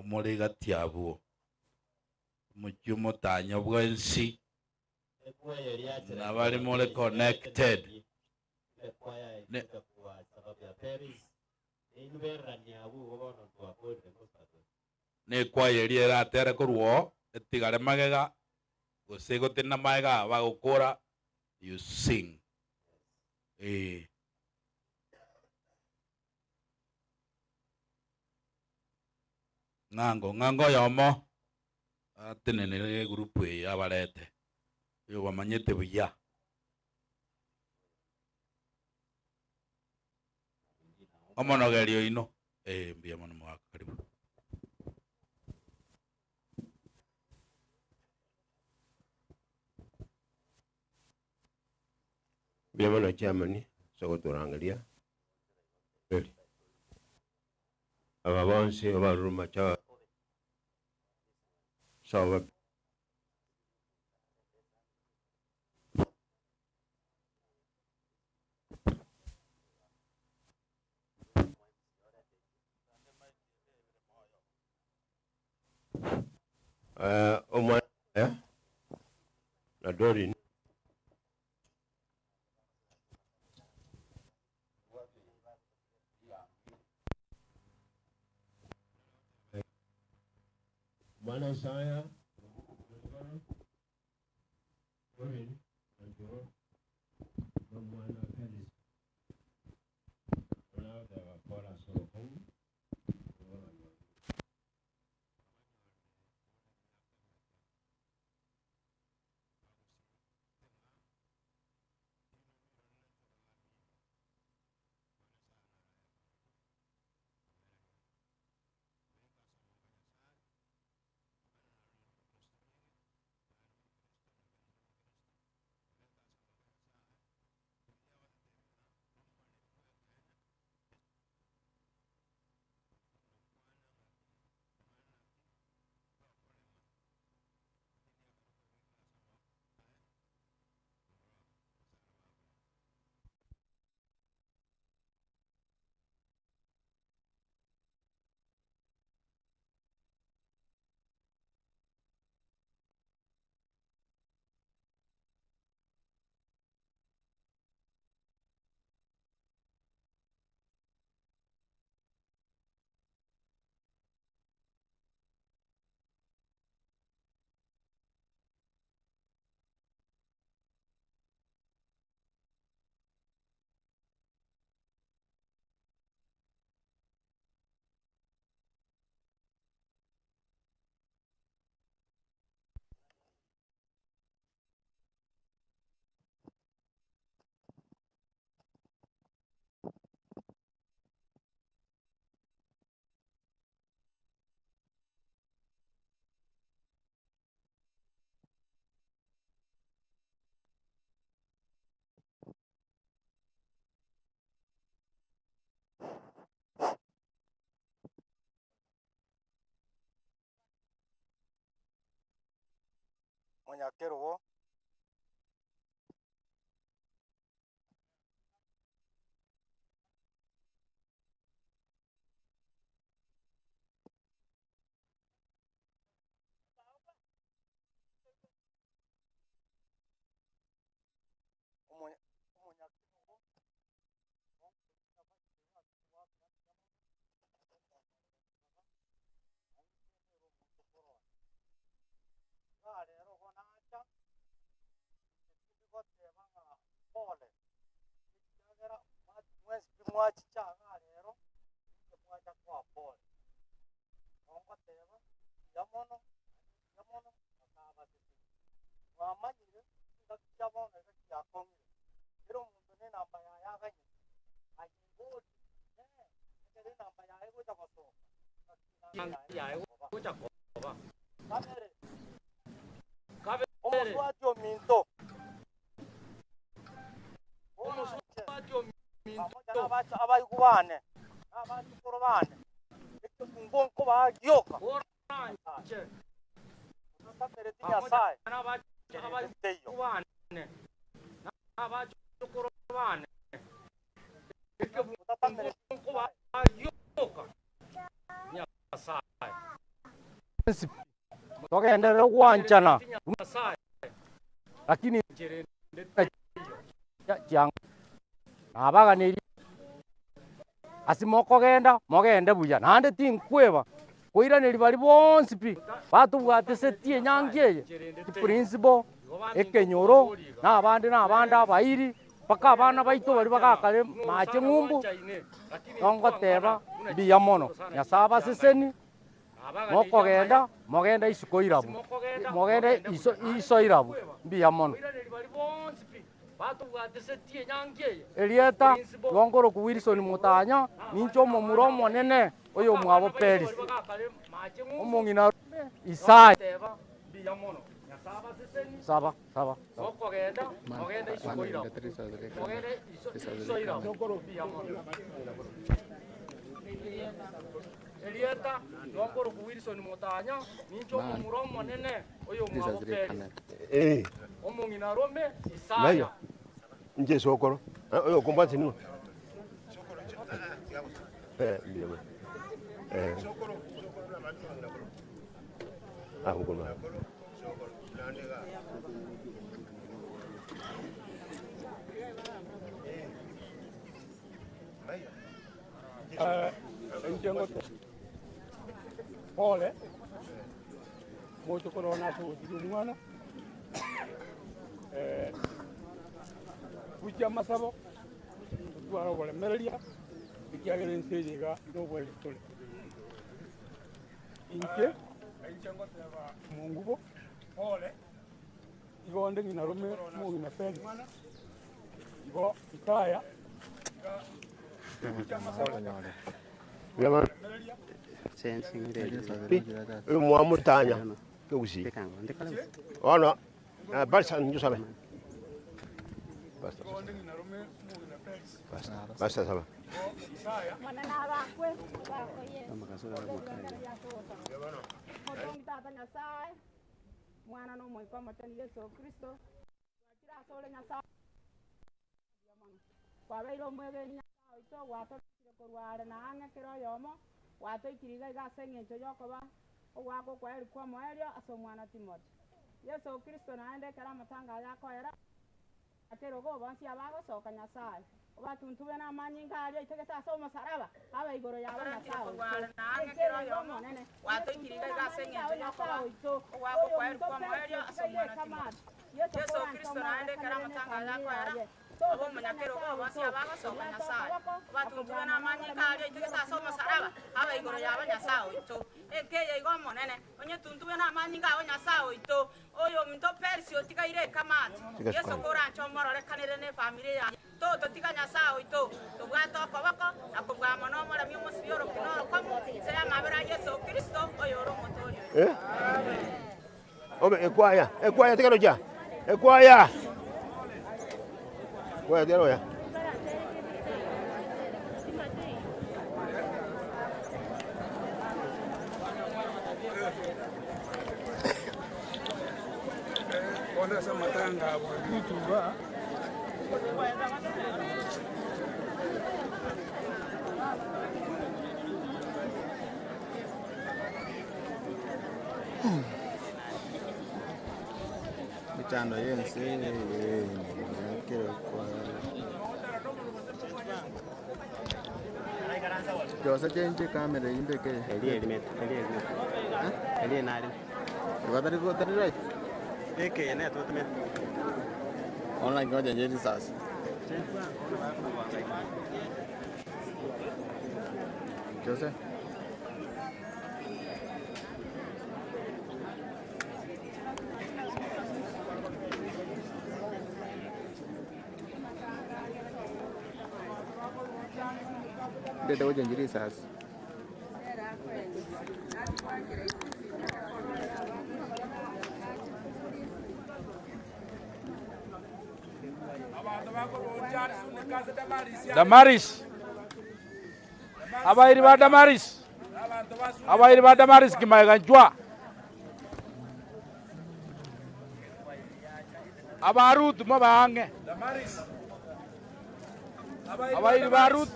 murega tiabuo muchumo tanyo bwensi na bari more connected ne ne kwaya eria eratere korwo etigare magega gose gotina maega bagokora you sing Ng'ango ng'ango yomo atenenere group eye abarete oyo bamanyete buya. Omonogerio ino mbuya mono mwaka karibu. Mbuya mono chairman sogotorangeria aba bonsi abaruruma cha sawa omwana na Dorin Mwana Isaya Dorin na Mwana Felix Paula Sorokomu. Munyakerugo mwachichaga rero mwacha kwa pole ongoteba yamono yamono akabasese mwamanyire ngakichabona gakiyakongire ero omuntu ne namba yayaganye ayingori ere namba yaye gocha gosoka yaye gocha koba kabere kabere omuswati ominto omuswati ominto abaigubane abachukuru bane ekitungo bagioka tamereti Nyasaye abachukuru bane togenderera gwanchana lakini nabaganeri asi mokogenda mogende buya nande tinkweba koiraneri bari bonsi pi batubwatese enyangi eye principal ekenyoro na abande na abande abairi paka abana baito bari bagakare mache ng'umbu nongoteba mbuya mono Nyasaye abaseseni Mokogenda mogenda isiko irabu. Mogenda iso irabu. Mbiya mono. Elieta Longoro ku Wilson Mutanya nincho momuro monene oyo mwabo Peris. Omongina Isaya. Saba saba. Elieta Longoro ku Wilson Mutanya nincho momuro monene oyo mwabo Peris. Omongina Rome Isaya. Nje sokoro. Oyo kombatsi nino. Ndiyo. Ah, ngoma. Njengo pole. Moto corona su mwana. Kuja masabo twara wala merelia ikiagere nsejega no wala tole inke inche ngoteba mungubo pole igonde ngina rume mungi na peli igo itaya Mwamutanya kusi ona basa njusabe. Basta. Basta. Basta saba. Mwana no moiko motani Yesu Kristo wakira sole Nyasaye kwabeire omwegeni Nyasaye oito gwatokire korware na ang'e kero oyomo gwatoikire iga ase eng'encho yokoba ogwaka okwaeri kwa omoerio ase omwana Timothy Yesu Kristo naende ekero amatanga aya akoera akerogo bonsi abagosoka Nyasaye obatuntuwe n'amanyinga aria oitegete ase omosalaba aba igoro yabo Nyasaye gwatoikire iga ase eng'encho yokoba ogwaka okwaeri kwa omoerio ase omwana Timothy Yesu Kristo naende ekero amatanga aya akoera abo omonyakerogo bonsi abagosoka Nyasaye obatuntuwe n'amanyinga aria oitegete ase omosalaba aba igoro yabo Nyasaye oito ekeye igo omonene onyetuntuwe n'amanyinga abo Nyasaye oito oyo ominto Persi otigaire ekamati Yesu korancha omororekanire ne efamiri yaye toto tiga Nyasaye oito tobwate okoboko na kobwa mono omoremi omosibi orokino orokomo nse y'amabera Yesu Kristo oyo ore omotoori oito. Ome ekwaya ekwaya tigaroja ekwaya kwaya tigaroja. Matanga kutuba Mitando yense kero kwa Josa chenche kamera imbeke Elie nari Watari go tari right. Eke ne to tme. Online ngoja njeri sasa. Jose. Dede ngoja njeri sasa. Damaris. Abairi ba Damaris. Abairi ba Damaris kimaiganjwa. Abarut mabange. Damaris. Abairi ba Ruth.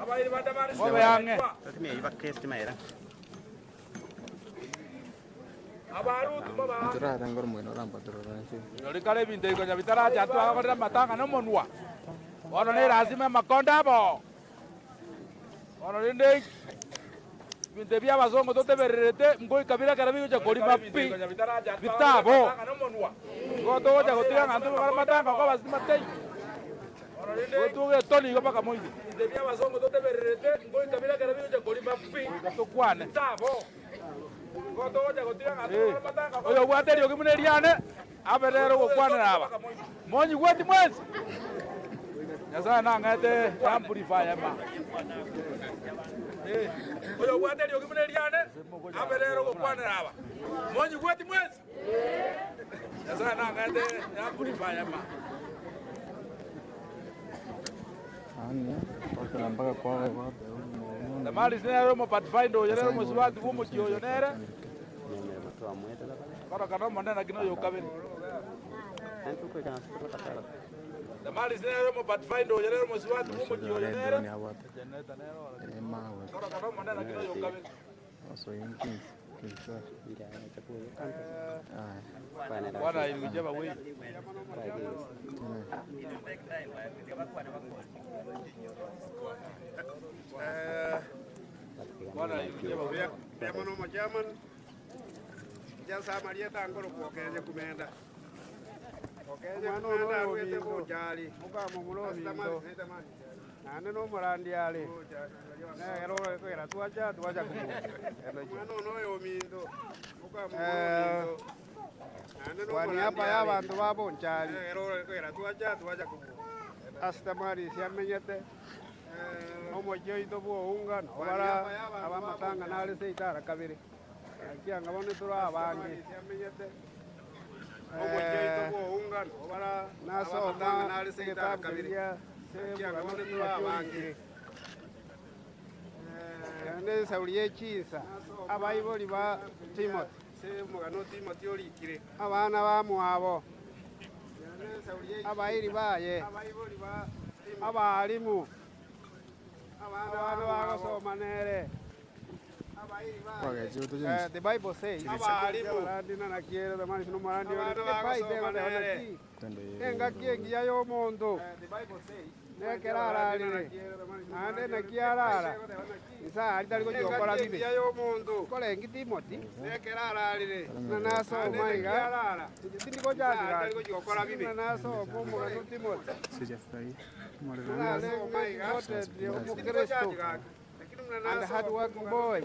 Abairi ba Damaris mabange. Tatumia iba kesti maera. Abarut mabange. Tura tangor mweno rampa tura ranchi. Yorikale binte ikonya bitaraja tu akorera matanga no monwa. Ono ne lazima makonda bo. Ono rinde binte bya bazongo totebererete ngoi kabira karabi gocha korima pi. Bitabo. Goto gocha gotira ngantu bakora matanga ko bazima tei. Otuge toni go paka moize. Ndebia basongo totebererete ngoi kabila kera biyo kolima pi tokwane. Tabo. Goto goja gotira matanga. Oyo bwateri okimuneriane aberero gokwanera aba. Monyi gweti mwezi. Nyasaye nang'ete amplifier ma. Oyo bwateri okimuneriane aberero gokwanera aba. Monyi gweti mwezi. Nyasaye nang'ete amplifier ma. Tamali sinero mo pathfinder oyerero mo swati mo chioyo nere. Koro kana mo ndana kino yokabere. Tamali sinero mo pathfinder oyerero mo swati mo chioyo nere. Koro kana mo ndana kino yokabere. Bwana ilikujeba wewe. Bwana ilikujeba wewe. Yamono machaman. Jasa Maria tangoro kokenye kumenda. Kokenye kumenda wete bojali. Muka mulo nane no morandi ale. Ne ero kwera tuacha tuacha kumu. Mwana no yo mindo. Muka mulo kwa niaba ya bantu babo nchali. Astamari siamenyete omojoito bwo unga no bara abamatanga nale seitara kabiri. Akianga bone tura abangi. Omojoito bwo unga no bara nasoma nale seitara kabiri. Akianga bone tura abangi. Ane saurie chisa abaiboli ba Timothy. Mugano Timothy orikire abana ba mwabo abairi baye abalimu abana bagosoma nere. The Bible says abalimu na kiere damani no marandi enga kiengia yo mondo nekerararire ande nakiarara isa ari gokora bibe korengi Timothy nekerararire na nasoma iga tindiko jadira na nasoma mugano Timothy and hard working boy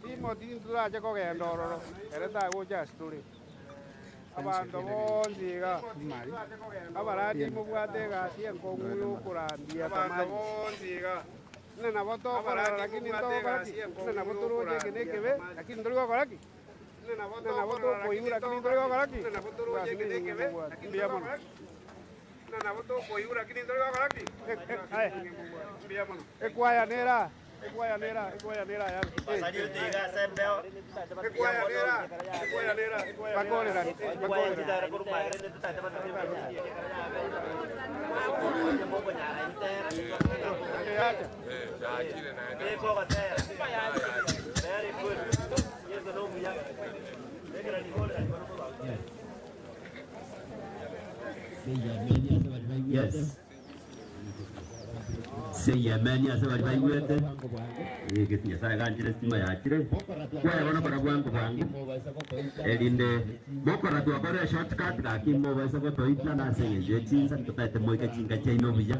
Timothy turache kogenda ororo ere tagocha story abantu bonziga abarandi mubwate gasi enkongu yokurandia tamari nne nabo tokora lakini tokora nne nabo turoche kinekebe lakini ndori gokora ki nne nabo tokoibura lakini ndori gokora ki nne nabo turoche kinekebe mbuya mono nne nabo tokoibura lakini ndori gokora ki mbuya mono ekwaya nera ekwaya nera ya ekwaya nera bakolera Yes. Say amen ase bari baigwete egeti Nyasaye ganjire stima yakire kwaya bono bara bwangu bwangu erinde bokora twakore shortcut gaki mobaisa gotoitla nasengenje chinsa tutaete moika chinga chaino buya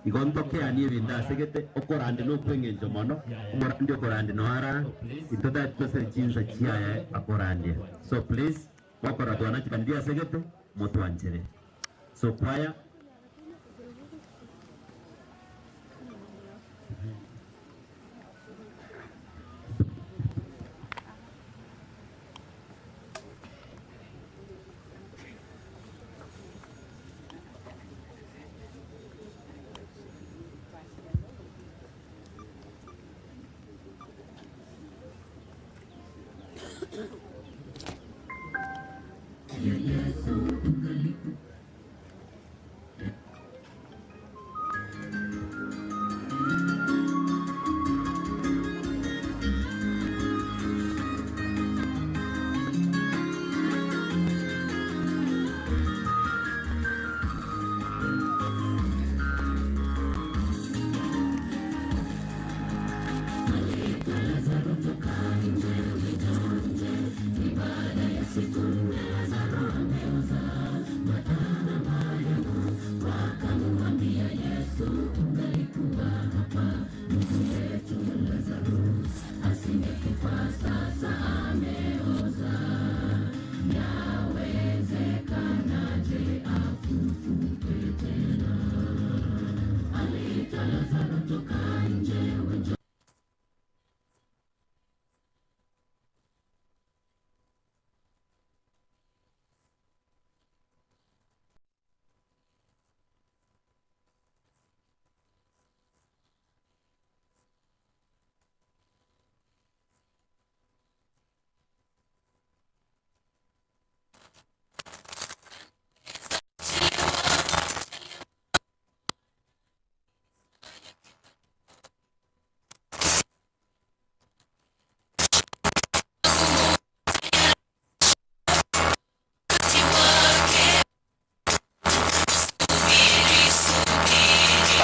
igontokeani ebinto asegete okorande nokweng'encho mono omorandi okorande noara intotaete tosere chinsa chiaye akorandia so please bokora twana chikandia asegete motwanchere so kwaya.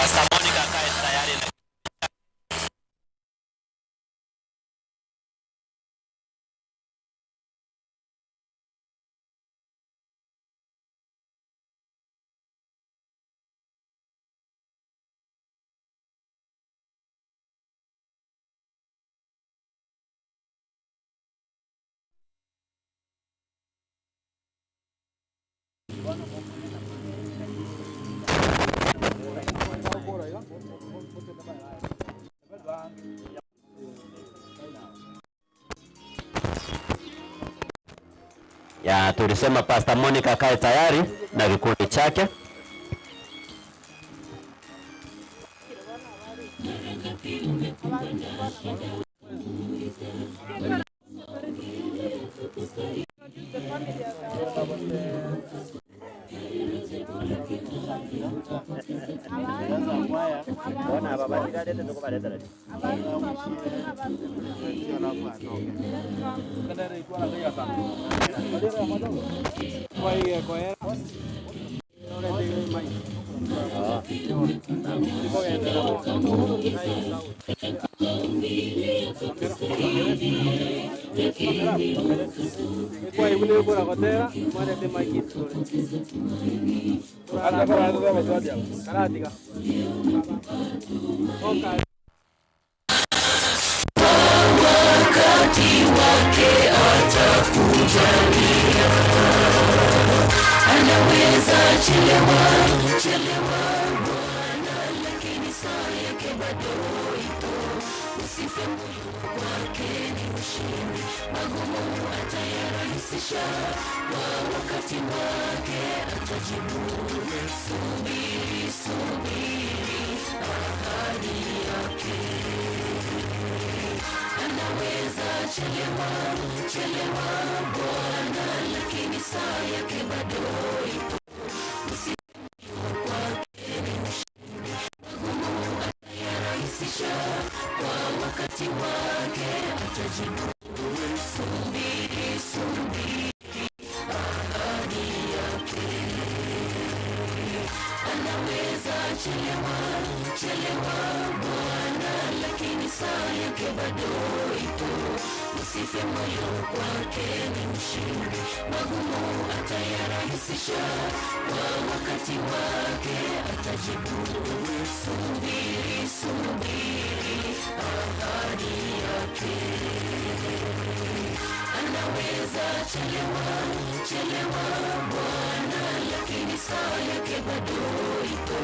Pastor Monica akae tayari na ya tulisema Pastor Monica akae tayari na kikundi chake. Wakati wake atakujalia, anaweza chelewa chelewa Bwana, lakini saa yake bado ipo. Usife moyo, kwake ni ushindi, magumu atayarahisisha, kwa wakati wake atajibu. Subiri, subiri ahadi yake. Anaweza chelewa chelewa Bwana, lakini saa yake bado ipo. Usife moyo, kwake ni ushindi, magumu atayarahisisha, kwa wakati wake atajibu. Subiri, subiri ahadi yake. Anaweza chelewa chelewa Bwana, lakini saa yake bado ipo. Usife moyo, kwake ni ushindi, magumu atayarahisisha, kwa wakati wake atajibu. Subiri, subiri ahadi yake. Anaweza chelewa chelewa Bwana, lakini saa yake bado ipo.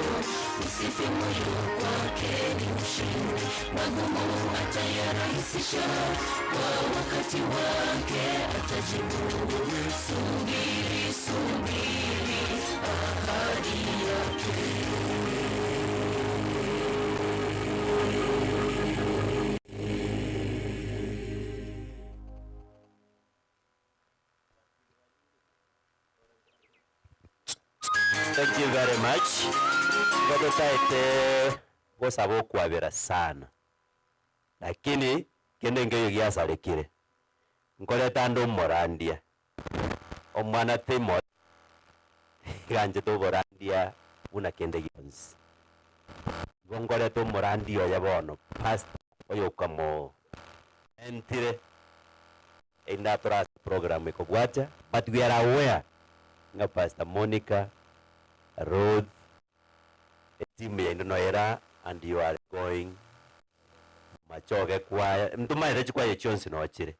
Usife moyo, kwake ni ushindi, magumu atayarahisisha, kwa wakati wake atajibu. Subiri, subiri ahadi yake. Thank you very much. Ngototaete gosaba okwabera sana, lakini kende ngeyo giasarekire nkoreta ande omorandia omwana Timothy ganchete oborandia buna kende gionsi igo nkoreta omorandia oye bono pastor oyo okamo entire einda torase program ekobwacha, but we are aware ng'a Pastor Monica Rhodes etimu yaino noera And you are going machoge kwaya ntumaete chikwaya chionsi nochire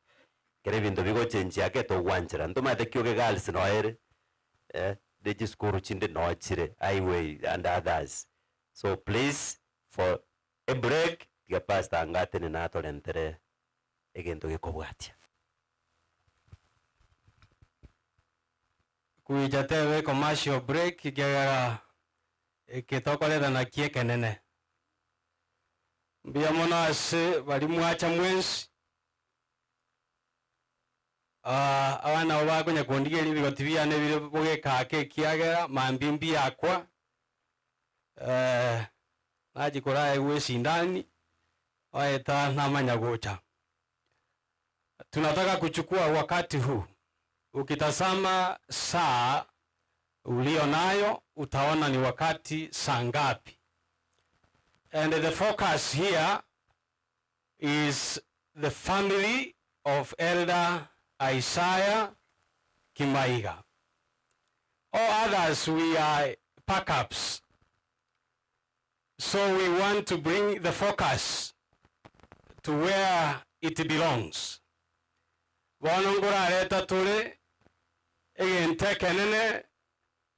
kere ebinto bigochenjia ake togwanchera ntumaete kioge girls noere eh, de chisukuru chinde nochire highway and others. So please, for a break, tiga pastor angatene natorentere egento gekobwatia. Kuija tewe commercial break kiagera ikitokorera na kiekenene mbia mono ase bari mwacha mwensi abana abo bakonya kundigeria ebigoti biane bire bogekake kiagera mambi mbi yakwa najikora ewe sindani waeta namanya gocha. Tunataka kuchukua wakati huu. Ukitazama saa ulio nayo utaona ni wakati saa ngapi. And the focus here is the family of Elder Isaiah Kimaiga. All others we are backups. So we want to bring the focus to where it belongs. Bono ngorareta tore egente kenene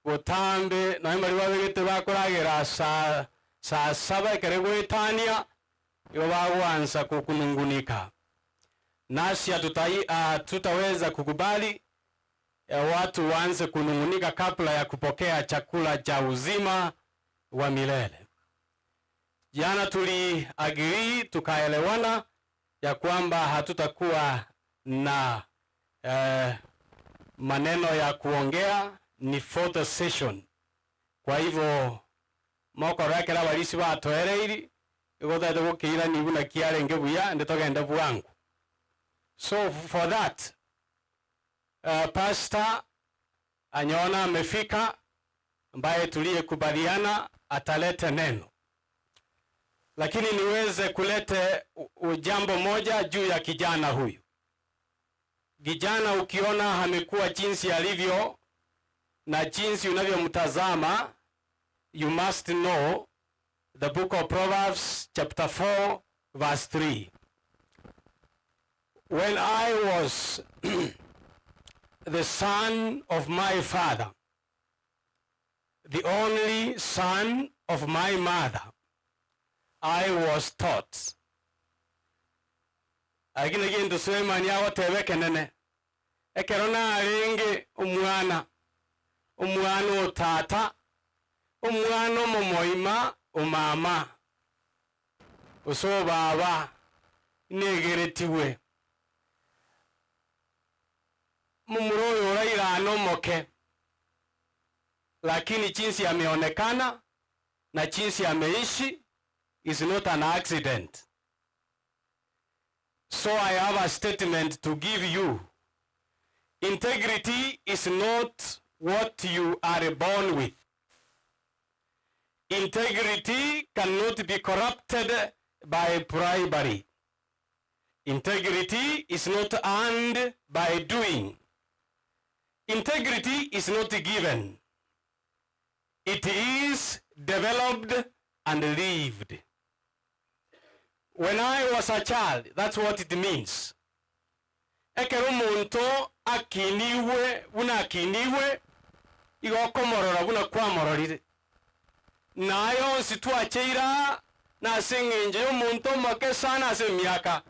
gotambe na mbari babegete bakoragera saa saa saba ekere gwetania ibo bagwansa kukunungunika. Nasi hatutaweza kukubali watu waanze kunungunika kabla ya kupokea chakula cha uzima wa milele. Jana tuliagree tukaelewana ya kwamba hatutakuwa na maneno ya kuongea, ni photo session. Kwa hivyo moko rakera balisi batoereiri igotete gukira nibu na kiarenge buya nditogende bwangu. So for that Pastor Anyona amefika, ambaye tuliyekubaliana atalete neno, lakini niweze kulete jambo moja juu ya kijana huyu. Kijana ukiona amekuwa jinsi alivyo na jinsi unavyomtazama, you must know the book of Proverbs chapter 4 verse 3. When I was the son of my father, the only son of my mother, I was taught. Lakini kintu Sulemani agotebe kenene ekero narenge omwana omwana otata omwana omomoima omama oso baba negeretiwe mumuro oyo orairana omoke, lakini jinsi ameonekana na jinsi ameishi is not an accident. So I have a statement to give you. Integrity is not what you are born with. Integrity cannot be corrupted by bribery. Integrity is not earned by doing. Integrity is not given. It is developed and lived. When I was a child, that's what it means. Ekero omonto akiniwe buna akiniwe igokomorora buna kwamororire nayo nsi twacheira nase eng'encho ya omonto omoke sana ase emiaka,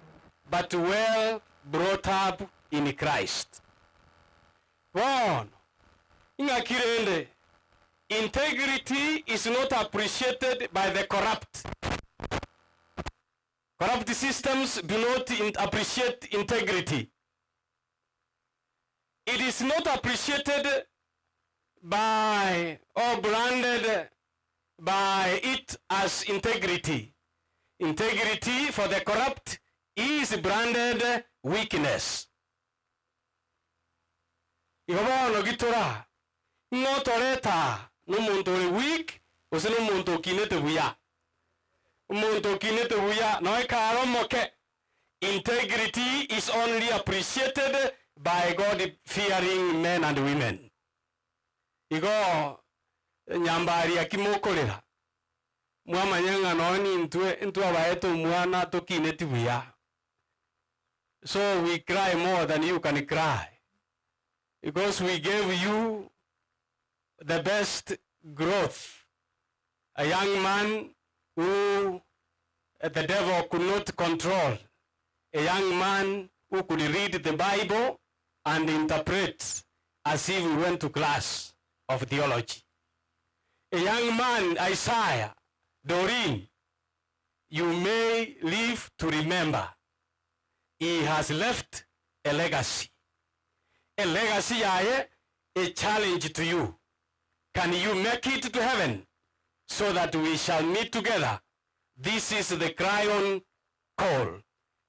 but well brought up in Christ. Bono ing'akirende, integrity is not appreciated by the corrupt. Corrupt systems do not appreciate integrity. It is not appreciated by or branded by it as integrity. Integrity for the corrupt is branded weakness. Igo bono gitora ng'otoreta n'omonto ore weak gose n'omonto okinete buya. Omonto okinete buya noekara omoke. Integrity is only appreciated by God-fearing men and women. Igo nyambari akimokorera Mwamanyanga noni ntwe ntwe abaeto mwana tokineti buya. So we cry more than you can cry, because we gave you the best growth. A young man who the devil could not control. A young man who could read the Bible and interpret as if he went to class of theology. A young man, Isaiah, Doreen, you may live to remember. He has left a legacy. A legacy, yaye, a challenge to you. Can you make it to heaven so that we shall meet together? This is the cry-on call.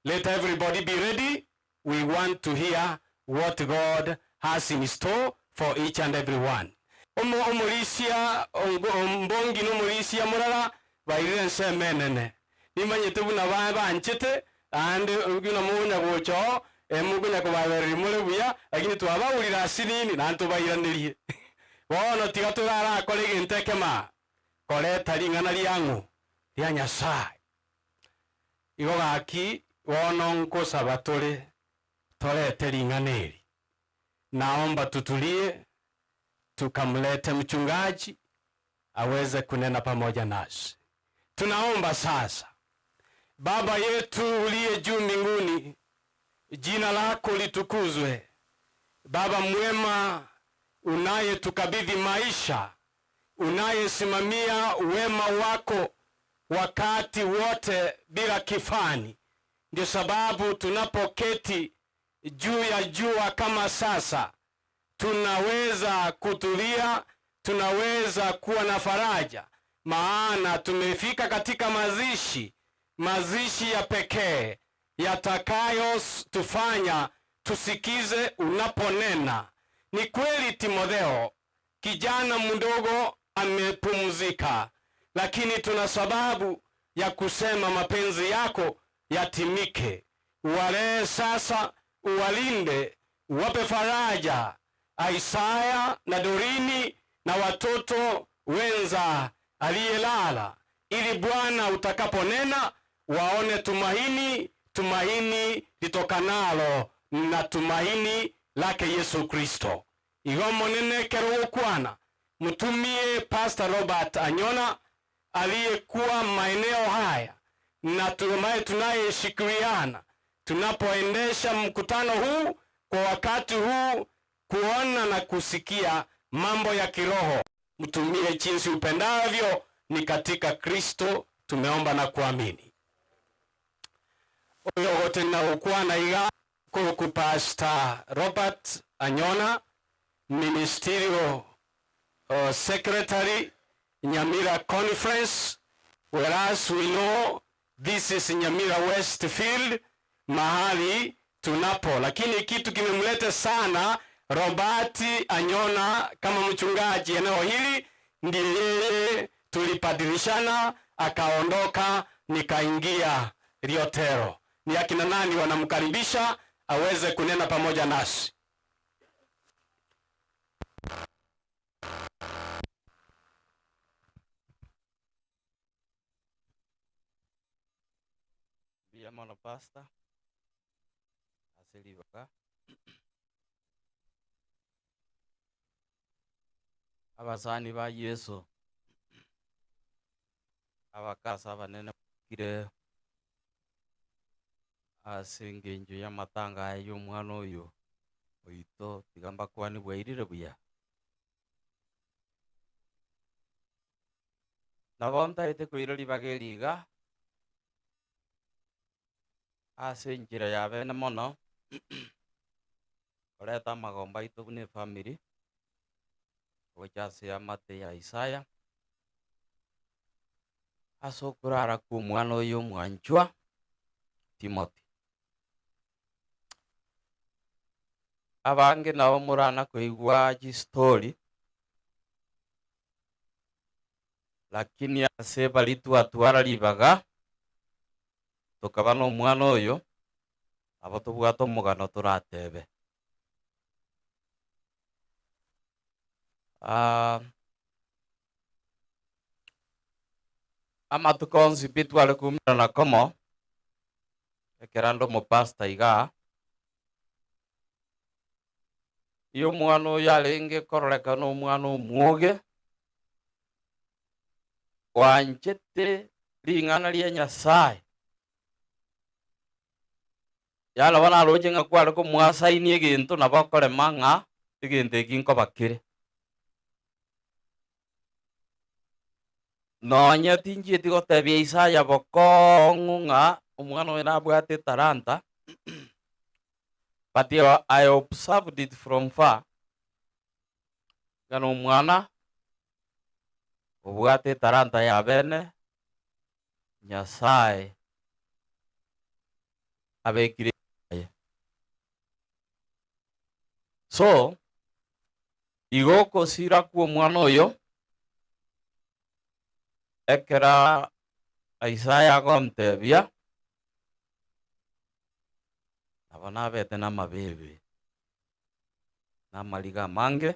Let everybody be ready. We want to hear what God has in store for each and every one. Omo omulisia ombongi n'omulisia mulala bairire nsemenene. Nimanyete buna banchete ande guna munya gocho emugunya kubabereri mule buya, lakini twabawulira asinini nantu bairanirie. Bono tiga turara akore gintekema koreta ring'ana riang'u ria Nyasaye. Igo gaki bono nkosaba tore torete ring'ana eri. Naomba tutulie tukamlete mchungaji aweze kunena pamoja nasi. Tunaomba sasa. Baba yetu uliye juu mbinguni, jina lako litukuzwe. Baba mwema, unayetukabidhi maisha, unayesimamia wema wako wakati wote bila kifani. Ndio sababu tunapoketi juu ya jua kama sasa, tunaweza kutulia, tunaweza kuwa na faraja, maana tumefika katika mazishi, mazishi ya pekee yatakayo tufanya tusikize unaponena. Ni kweli Timotheo kijana mdogo amepumzika, lakini tuna sababu ya kusema mapenzi yako yatimike. Uwalee sasa, uwalinde, uwape faraja Isaya na Dorini na watoto wenza aliyelala, ili Bwana utakaponena waone tumaini, tumaini litokanalo na tumaini lake Yesu Kristo. Igomo nene kero ukwana mtumie Pastor Robert Anyona aliyekuwa maeneo haya na tunayeshikiliana tunapoendesha mkutano huu kwa wakati huu, kuona na kusikia mambo ya kiroho. Mtumie jinsi upendavyo, ni katika Kristo tumeomba na kuamini. Oyo wote na ukwana iga kuku Pastor Robert Anyona, Ministerial Secretary, Nyamira Conference, whereas we know this is Nyamira Westfield, mahali tunapo. Lakini kitu kimemleta sana Robert Anyona kama mchungaji eneo hili, ndiye yeye tulipadilishana, akaondoka nikaingia Riotero. Ni akina nani wanamkaribisha aweze kunena pamoja nasi? Biamono pastor asilibaga abasani ba Yesu abakasa abanene kire asengenjo ya matanga y'omwana oyo oito tigamba kwani bwairire buya nabo ntarete kwira libageriga ase enchera ya bene mono oreta amagomba aito buna efamily gocha ase amate ya Isaya ase okorara kwa omwana oyo omwanchwa Timothy. Abange nabo murana koigwa chistori, lakini ase balitwatwara libaga tukaba na omwana oyo abo tobwate omogano toratebe. Amatuko onsi pi tware kuumerana komo, ekero ande omopastor igaa, iyo omwana oyo arenge kororekana omwana omwoge, wanchete ring'ana ria Nyasaye. Yala bana aroche ng'a kware komwasaini egento nabo okorema ng'a egento eki nkobakere. Nonye tinchieti gotebia Isaya bokong'u ng'a omwana oyo nabwate etalanta, but I observed it from far. Ng'a na omwana obwate etalanta ya bene Nyasaye abekire aye. So igo okosira kwa omwana oyo ekera Isaya agontebia nabo nabete n'amabebe n'amariga amange,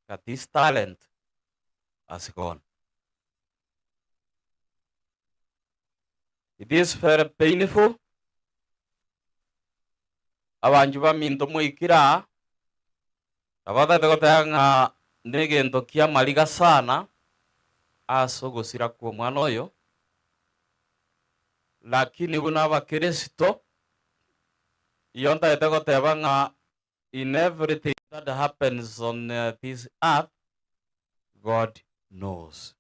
that this talent has gone. It is very painful. Abanju baminto moikira abatete goteba ng'a negento kia mariga sana ase ogosira kwa omwana oyo, lakini buna abakristo iyo ntaete goteba ng'a in everything that happens on this earth, God knows.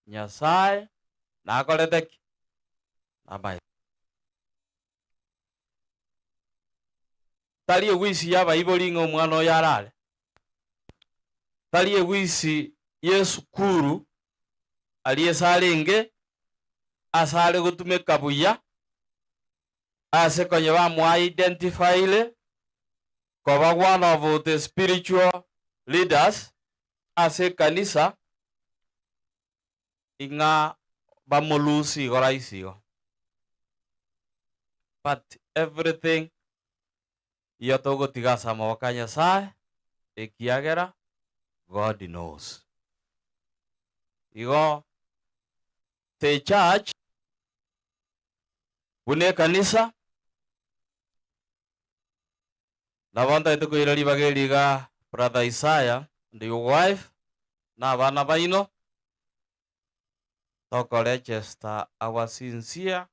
Nyasaye nakorete ki? Nabae. Tari egwisi y'abaibori ng'a omwana oyo arare. Tari egwisi y'esukuru aria ase arenge, ase are gotumeka buya, ase konye bamwa-identifyire koba one of the spiritual leaders ase ekanisa, ing'a bamolusi igo rahisi igo. But everything iyo togotiga ase amaboko a Nyasaye, ekiagera God knows. Igo the church buna ekanisa nabo ntaete koira ribaga eri iga Brother Isaiah and your wife na abana baino tokoregister our sincere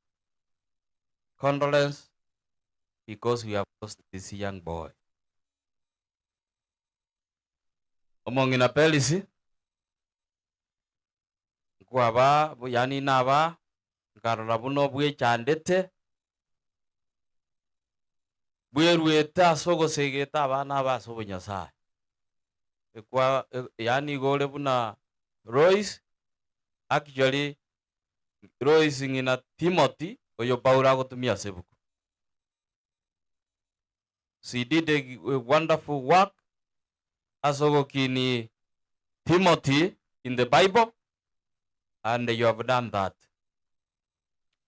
condolence because we have lost this young boy. Omong'ina Pelisi nkwaba yani naba nkarora buno bwechandete bwerwete ase ogosegeta abana aba ase obonyasae. Ekwa, yani igore buna Lois, actually Lois ng'ina Timothy oyo Paulo agotumia ase ebuku. She did a wonderful work ase ogokini Timothy in the Bible, and you have done that.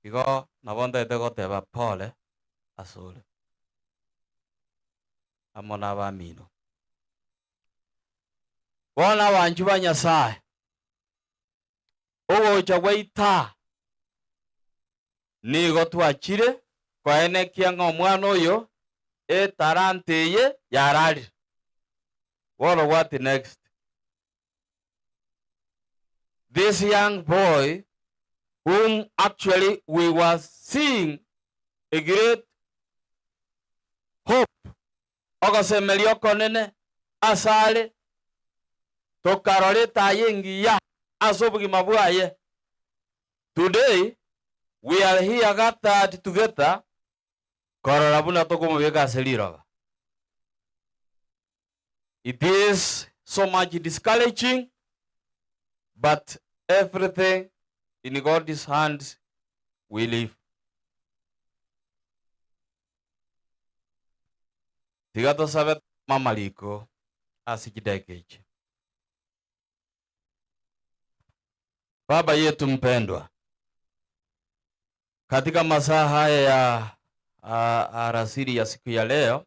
Igo nabo ntaete goteba pole asore amo n'abamino. Bono abanchu ba Nyasaye ogocha gwaita nigo twachire koenekia ng'a omwana oyo etalanta eye yararire. Bono what next? This young boy whom actually we were seeing a great hope ogosemeria okonene asare tokaroreta aye ngiya ase obogima bwaye. Today we are here gathered together korora buna tokomobeka ase riroba. It is so much discouraging, but everything in God's hands we live. Tiga tosabe mamaliko ase chidakika echi. Baba yetu mpendwa, katika masaa haya ya alasiri ya siku ya leo,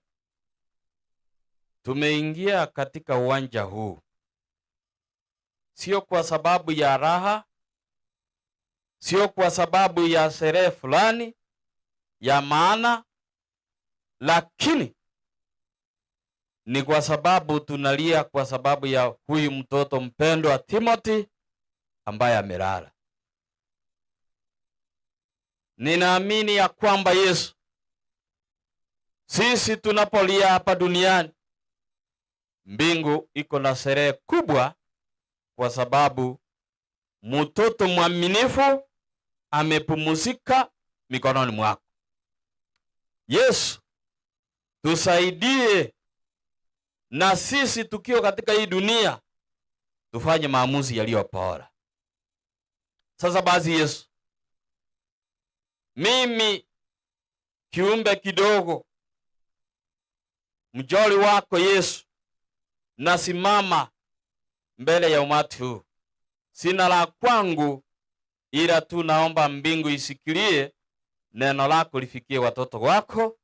tumeingia katika uwanja huu. Sio kwa sababu ya raha, sio kwa sababu ya sherehe fulani ya maana, lakini ni kwa sababu tunalia kwa sababu ya huyu mtoto mpendwa Timothy ambaye amelala. Ninaamini ya kwamba Yesu, sisi tunapolia hapa duniani, mbingu iko na sherehe kubwa, kwa sababu mtoto mwaminifu amepumzika mikononi mwako. Yesu, tusaidie na sisi tukiwa katika hii dunia tufanye maamuzi yaliyo bora. Sasa basi Yesu, mimi kiumbe kidogo, mjoli wako Yesu, nasimama mbele ya umati huu. Sina la kwangu, ila tu naomba mbingu isikilie neno lako lifikie watoto wako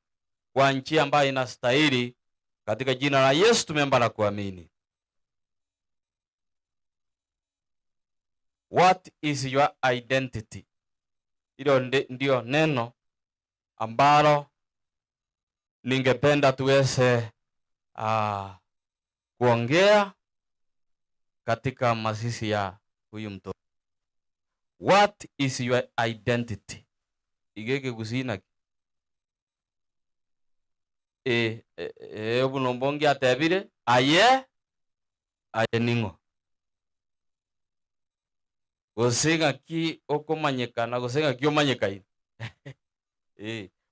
kwa njia ambayo inastahili. Katika jina la Yesu tumeomba na kuamini. What is your identity? Hilo ndio neno ambalo ningependa tuweze kuongea katika mazishi ya huyu mtoto. What is your identity? Igeke kusina. Obunombongi atebire aye aye ningo. Gose ki okomanyekana, gose ki omanyekaine.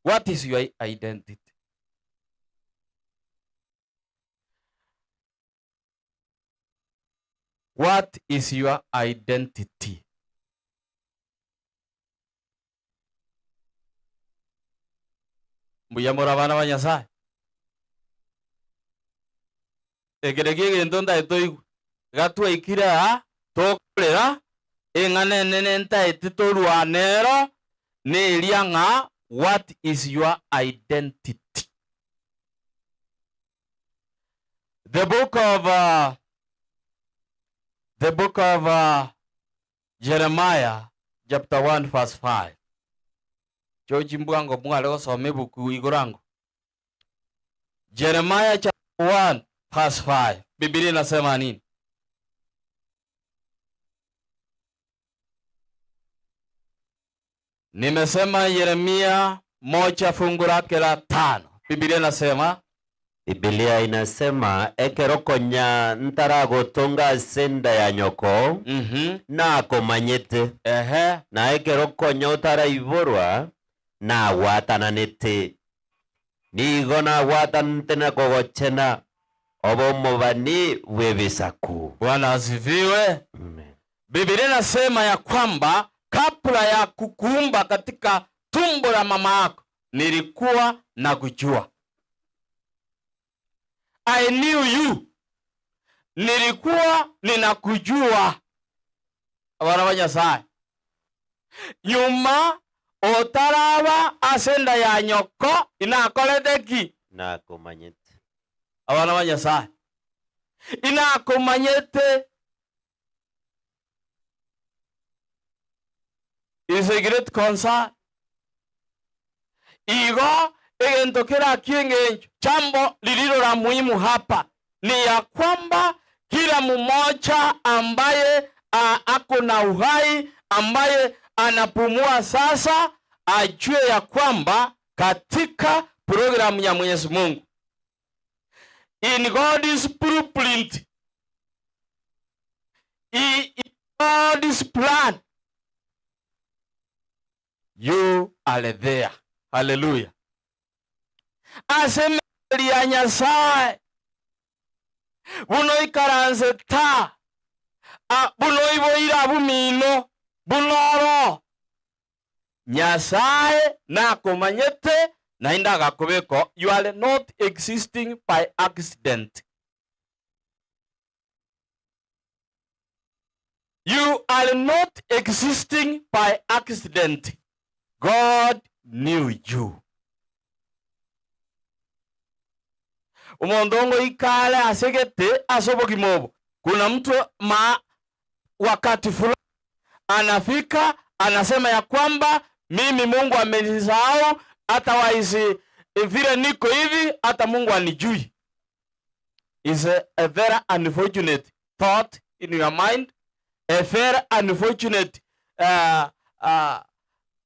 What is your identity? What is your identity? Mbuya mora bana ba Nyasaye. Ekere ki egento ntaete oigwe. Gatwaikire aa, tokorera, eng'ana enene ntaete torwane ero, neria ng'a what is your identity? The book of Jeremiah chapter 1 verse 5. George Mbwango mwale osome buku igurango. Jeremiah chapter 1 verse 5. Biblia inasema nini? Nimesema Yeremia 1 fungu lake la 5. Biblia inasema, Biblia inasema ekerokonya ntaragotonga senda ya nyoko na komanyete. Na ekerokonya utaraiborwa na watananete. Nigo na watanante na kogochena obomobani webisaku. Bwana asifiwe. Amen. Biblia inasema ya kwamba kabla ya kukuumba katika tumbo la mama yako nilikuwa na kujua. I knew you. Nilikuwa ninakujua. Abana ba Nyasaye. Nyuma otaraba asenda ya nyoko inakorete ki? Nakomanyete. Abana ba Nyasaye. Inakomanyete. Is a great concern. Igo egento kera kiengencho. Jambo lililo la muhimu hapa ni ya kwamba kila mmoja ambaye ako na uhai, ambaye anapumua sasa, ajue ya kwamba katika programu ya Mwenyezi Mungu, in God's blueprint, in God's plan, you are there. Hallelujah. Aseme ya Nyasaye buno ikaranze ta buno iboira bumino bunoro Nyasaye nakomanyete na indagakobeko. You are not existing by accident. You are not existing by accident. God knew you. Umontongo ikale asegete asobokimobo. Kuna mtu ma wakati fulani anafika anasema ya kwamba mimi Mungu amenisahau, hata waisi vile niko hivi, hata Mungu anijui. Is a very unfortunate thought in your mind, a very unfortunate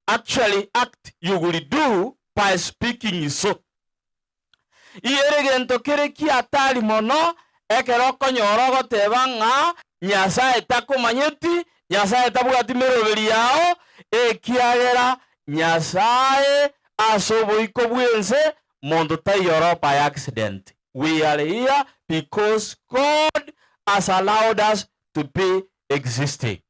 actually act you will do by speaking so. Iyere gento kere kiatari mono ekero okonyora ogoteba ng'a Nyasaye takomanyeti, Nyasaye tabwati meroberi yao, ekiagera Nyasaye ase oboiko bwense monto taiyoro by accident. We are here because God has allowed us to be existing.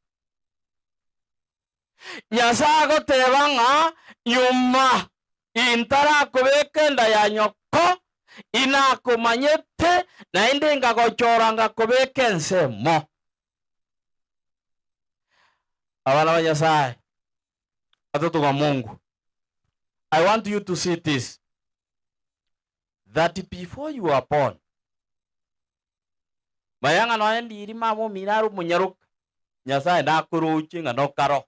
Nyasaye agoteba ng'a nyuma intarakobeka enda ya nyoko inakomanyete naende ngagochora ngakobeka ensemo. Abana ba Nyasaye, watoto wa Mungu, I want you to see this, that before you are born, mayanga no ndiri mamo minaru munyaruka Nyasaye nakuruchi nga nokaro.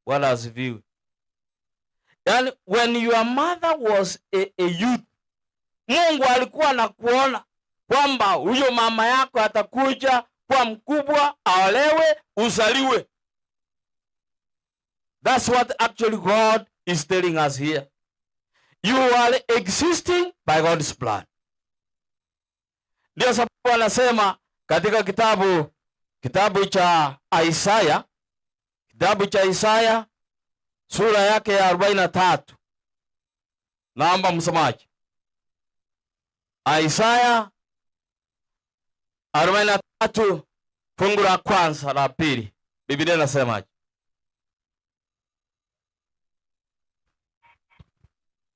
Bwana asifiwe. Yani when your mother was a youth, Mungu alikuwa anakuona kwamba huyo mama yako atakuja kwa mkubwa, aolewe, uzaliwe. That's what actually God is telling us here. You are existing by God's plan. Ndio sababu anasema katika kitabu cha Isaya, kitabu cha Isaya sura yake ya 43. Naomba msomaji. Isaya 43 fungu la kwanza la pili. Biblia inasemaje?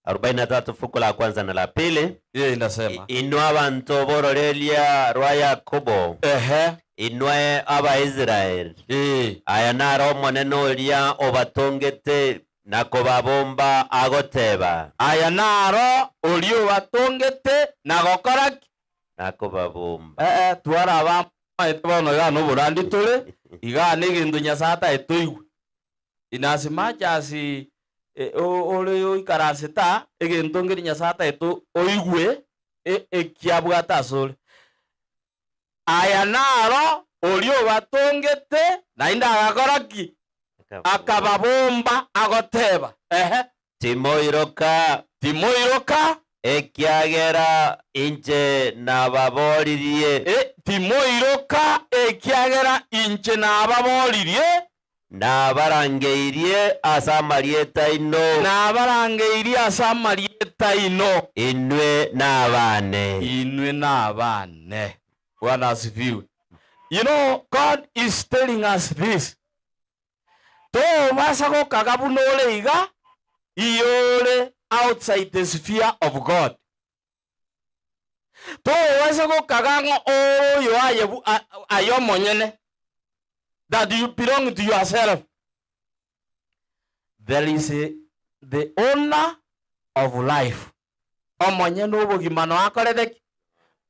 43 fungu la kwanza na la pili. Yeye inasema, Inua bantu bororelia rwa Yakobo. Ehe. Inua aba Israel. Aya naro monene oria obatongete na kobabomba agoteba. Aya naro oria obatongete na gokora ki? Na kobabomba. Twara ba bono iga noborandi tore, iga negintu Nyasaye ataetoigwe. Inasimacha asi ore oikaraseta egento ngeri Nyasaye ataeto oigwe ekiabwata asore. Aya naro oria obatongete naende agakora ki? Akababomba agoteba. Ehe. Timoiroka. Timoiroka. Ekiagera inche nababoririe. Timoiroka ekiagera inche nababoririe. Nabarangeirie ase amarieta ino. Nabarangeirie ase amarieta ino. Inwe nabane. Inwe nabane. Bwana asifiwe. You know, God is telling us this. To basa gokaga iga iyore outside the sphere of God. To basa gokaga ngo oyo aye ayo monyene, that you belong to yourself. There is the owner of life. Omonyene obogima no akorete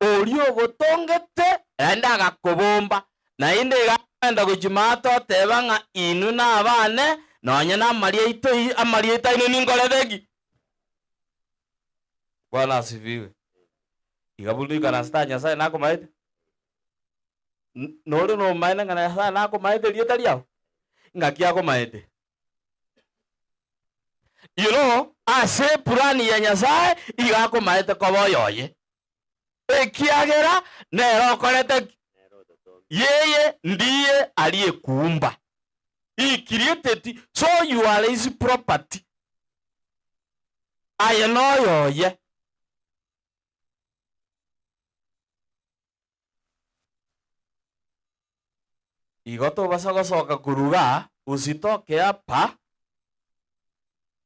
ori ogotongete enda agakobomba naende enda gochimata oteba ng'a inu na abane nonye na amarieta amarieta ino ninkoreteki. Bwana asifiwe. Igabulu ikarasta Nyasaye nakomaete nore no maene ng'a Nyasaye nakomaete rieta riao ng'aki akomaete. You know, ase purani ya Nyasaye igakomaete koba oyoye ekiagera nero okorete yeye ndiye aliyekuumba. He created you, so you are his property. Aye no yoye. Igoto basagosoka kuruga usitoke hapa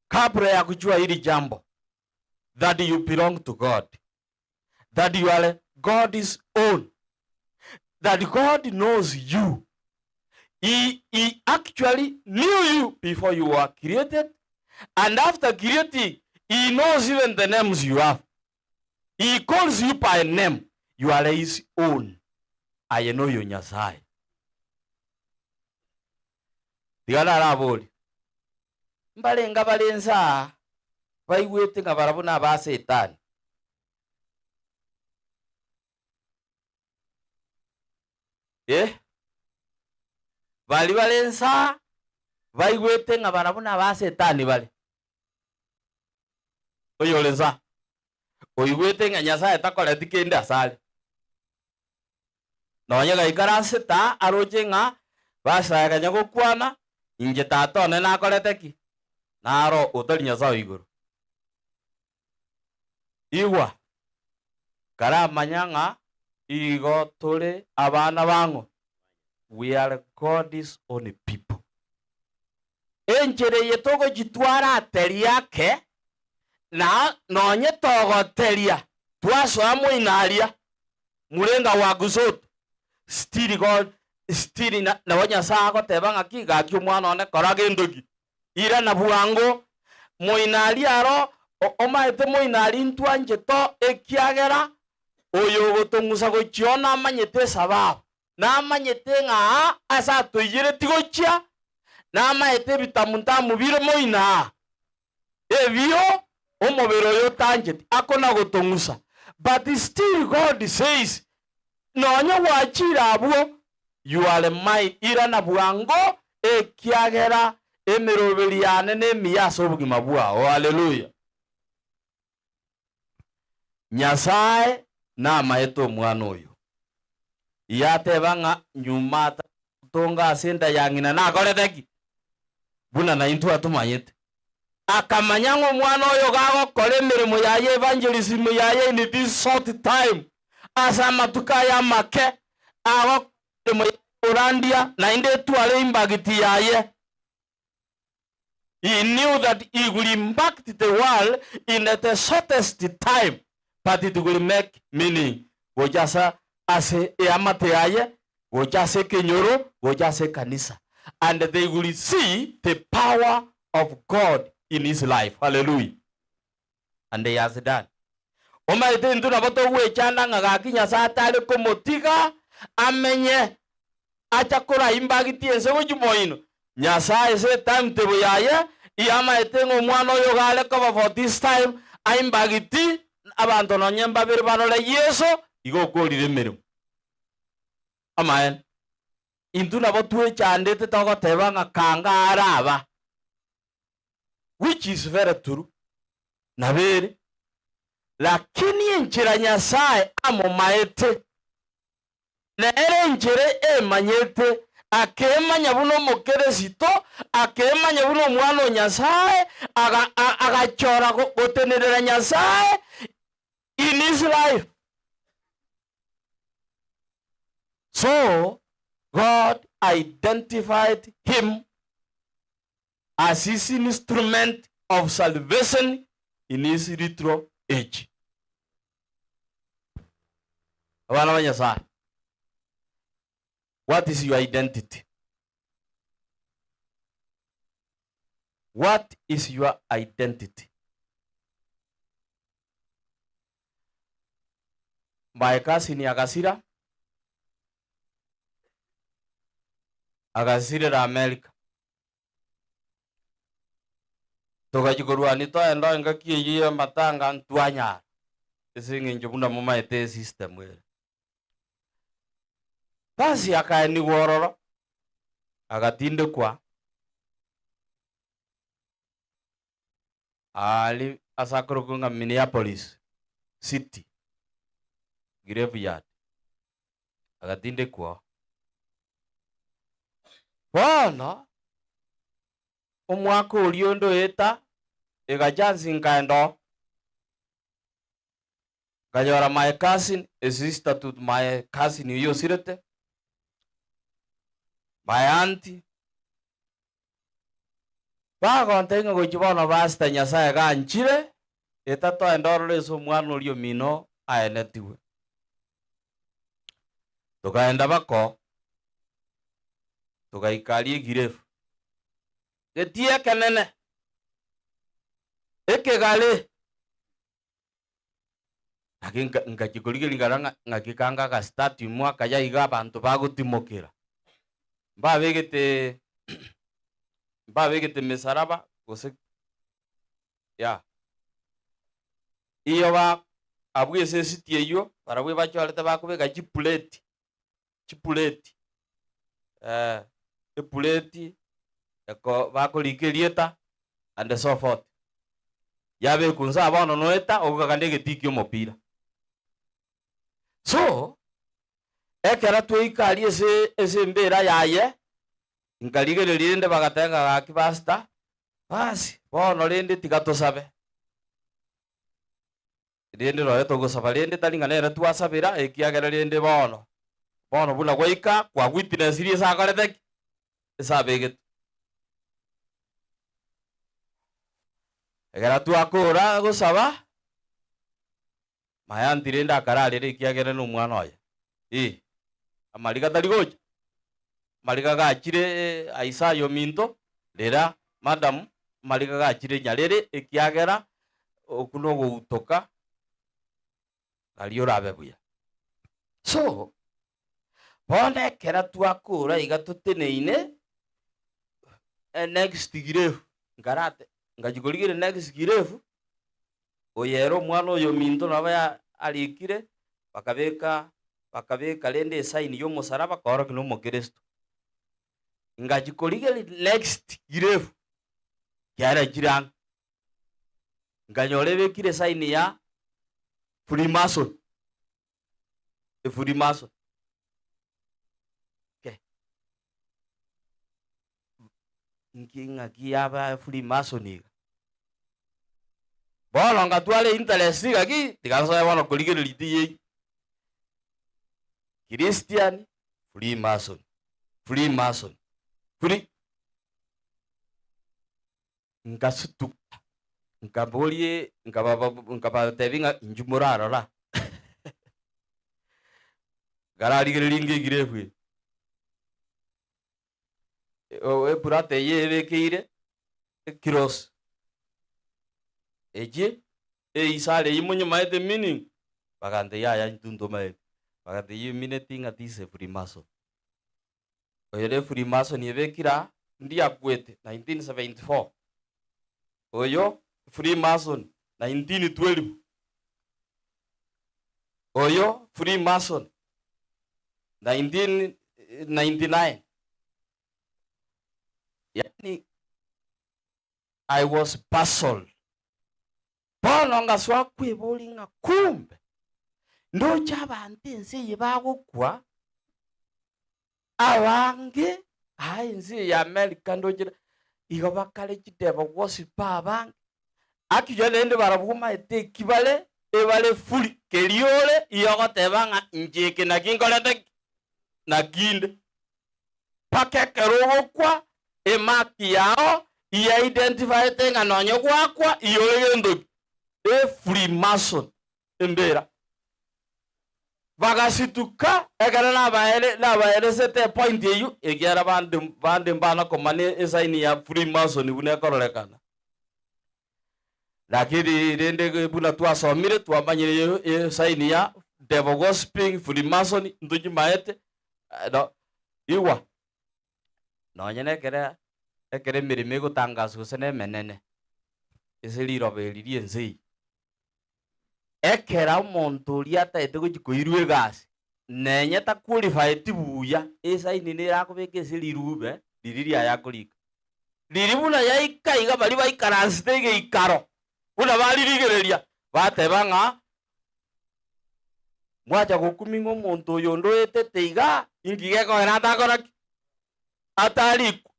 kabla ya kujua hili jambo, that you belong to God, that you are God's own, that God knows you. He actually knew you before you were created, and after creating, he knows even the names you have. He calls you by name. You are his own. I know you Nyasaye. Tigana arabori. Mbalenga balenza baigwete nga barabona ba Setani. Bali balenza baigwete nga barabona ba Setani bali. Oyo lenza. Oigwete nga Nyasaye takoreti kende asale. Nonya gaikaranse ta aroche nga basaya nyagokwana inje tata one nakorete ki. Naro otari Nyasaye igoro. Igwa karamanya igo tore abana bango. We are God's own people. Enchere yetogo jitwara ateria ke na nonye togoteria twasoa moinaria murenga wa gusoto still God still na Nyasaye agoteba ng'aki gaki omwana one kora gendoki ira na bwango moinaria aro omaete moinari ntwanje to ekiagera oyo gotong'usa gochiona amanyete sababu namanyete ng'a asa toyire tigochia namaete bitamuntamu bire moina ebio omobere oyo tanjeti akona gotong'usa. But still God says nonye wachira abwo you are my ira na bwango ekiagera emeroberi yane nemiya ase obogima bwao. Hallelujah. Nyasaye namaete omwana oyo yateba ng'a nyuma tonga ase enda ya ng'ina nakorete ki buna naintwe atumanyete akamanya ng'a omwana oyo gagokora emeremo yaye evangelism yaye in this short time ase amatuko aya make agokora orandia nainde etware imbagiti yaye. He knew that he will impact the world in the shortest time, but it will make meaning. Gojasa ase eamate yaye, gojase kenyoro, gojase kanisa. And they will see the power of God in his life. Hallelujah. And they has done. Omaete ntu naboto gwechanda ng'agaki Nyasaye atare komotiga amenye achakora imbagiti ense gochimoino. Nyasaye se timetable yaye iyamaete ng'omwana oyo gare koba for this time aimbagiti abanto nonye mbabere barore Yesu igo okorire emeremo. Amen. Intu nabo twechandete togoteba ng'a kanga araba, which is very true nabere, lakini enchera Nyasaye amomaete nere enchera emanyete akemanya buno omokeresito akemanya buno omwana o Nyasaye agachora gotenerera Nyasaye in his life. So God identified him as his instrument of salvation in his retro age. Abana ba Nyasaye, what is your identity? What is your identity? My cousin agasira agasirira America tugachikorwani twaenda engaki eywo ya matanga ntwanyara ase eng'encho buna momaete esystem ere. Basi akaenigwa ororo agatindekwa ali ase akorokwa ng'a Minneapolis City graveyard agatindekwa. Bono omwaka oria onde oeta egachansi nkaenda nkanyora my cousin, a sister to my cousin oyo osirete, my auntie bagonte ng'a gochia bono pastor Nyasaye ganchire eta toenda orore ase omwana oria omino aenetiwe. Tukaenda bako tugaikaria egirefu getie ekenene ekegare naki nkachikorigeria nkara ng'aki kanga agastatue mwaka yaiga abanto bagotimokera mbabegete Mbabegete mesaraba gose ya iyo ba abwese esiti eyo barabwe bachwarete bakubeka chipuleti chipuleti epuleti eko bakorikerieta and so forth yabe kunza abana noeta okakande getiki omopira so ekera twikali ese ese mbera yaye nkaligereria rinde bagatenga gaki pastor basi bono rinde tigatosabe rinde royo togosaba rinde taringana ere twasabira ekiagera rinde bono bono buna gwaika kwa witness iria esakorete esabegete egera twakora gosaba mayanti rinde akararire ekiagera na omwana oye amariga tari gocha mariga gachire Aisayo minto rera madam mariga gachire nyarere ekiagera okuno goutoka gari orabe buya so bono ekera twakora iga tuteneine next grave ngarate ngajigorigire next grave oyero omwana oyo minto nabo arikire bakabeka bakabeka rende sign y'omusaraba koroki n'omukristo ngajikorigere next grave kiara jirang nganyore bekire sign ya Freemason e Freemason ke nkinga kiaba Freemason iga bono ngatware interest gaki tigansoe bono korigereria tiye Christian Freemason Freemason Free ngasutuka nkaborie nkabatebinga injumurarora gararigereria ngegirefu o epurate yebekeire cross eje eisare yimunyuma the meaning bagante yaya ntunto maete bagante yimineti ngatise Freemason oyere Freemason yebekira ndiakwete 1974 oyo Freemason 1912 oyo Freemason 1999. Yani I was puzzled bono ngaswa kwibolinga kumbe ndocha abantu ensi eye bagokwa abange ayi ensi ya America ndochira igo bakare chitebo gossipa abange akiyo rende barabuma eteki bale ebale fuli keriore iyo goteba ng'a injeke nakinkorete nakinde paka kerogokwa emaki yao iya identify tenga nonye gwakwa iyo gento e Freemason embera bagasituka ekere nabaere nabaeresete point eyu ekiara bande bande mbana komane esaini ya Freemason buna ekororekana lakini rende buna twasomire twamanyire esaini ya devil gossiping Freemason ntujimaete no iwa nonye nekere ekere emirimo egotangaswa gose na emenene ase riroba eri ria ense eye ekera omonto oria ataete gochi koirwa egasi nenye taqualified buya esaini nerakobeka ase rirube riri riaya korika riri buna yaika iga bari baikaransete egeikaro buna baririgereria bateba ng'a mwacha gokuming'a omonto oyo ndoetete iga inki gekogera atakora ki atarikwa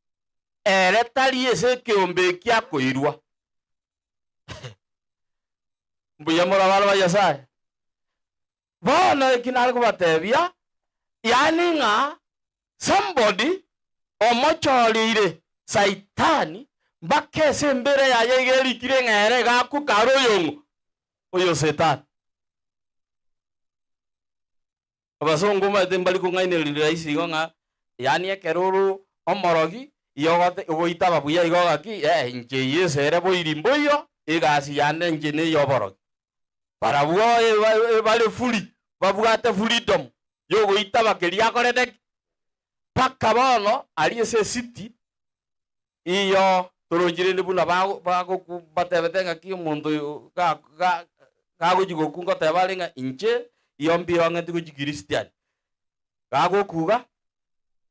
ere tari ase ekeombe eki akoirwa mbuya mora ba Nyasaye bono eki nare kobatebia yani ng'a somebody omochorire saitani mpaka ase embere yaye iga erikire ng'a ere gakukara oyong'o oyo setani abasongo maete mbari kong'ainereria rahisi igo ng'a yani ekero oro omorogi iyogote ogoitaba buya igo gaki inche yese ere boiri mboiyo egasi yane inche neyoborogi barabwo bari free babwate freedom yogoitaba keria akorete ki paka bono ari ase city Iyo torochire ni buna bago batebete ng'aki omonto oyo gagochi gokwa ngoteba are ng'a inche iyo mbirong'eti gochi Christian. Gagokuga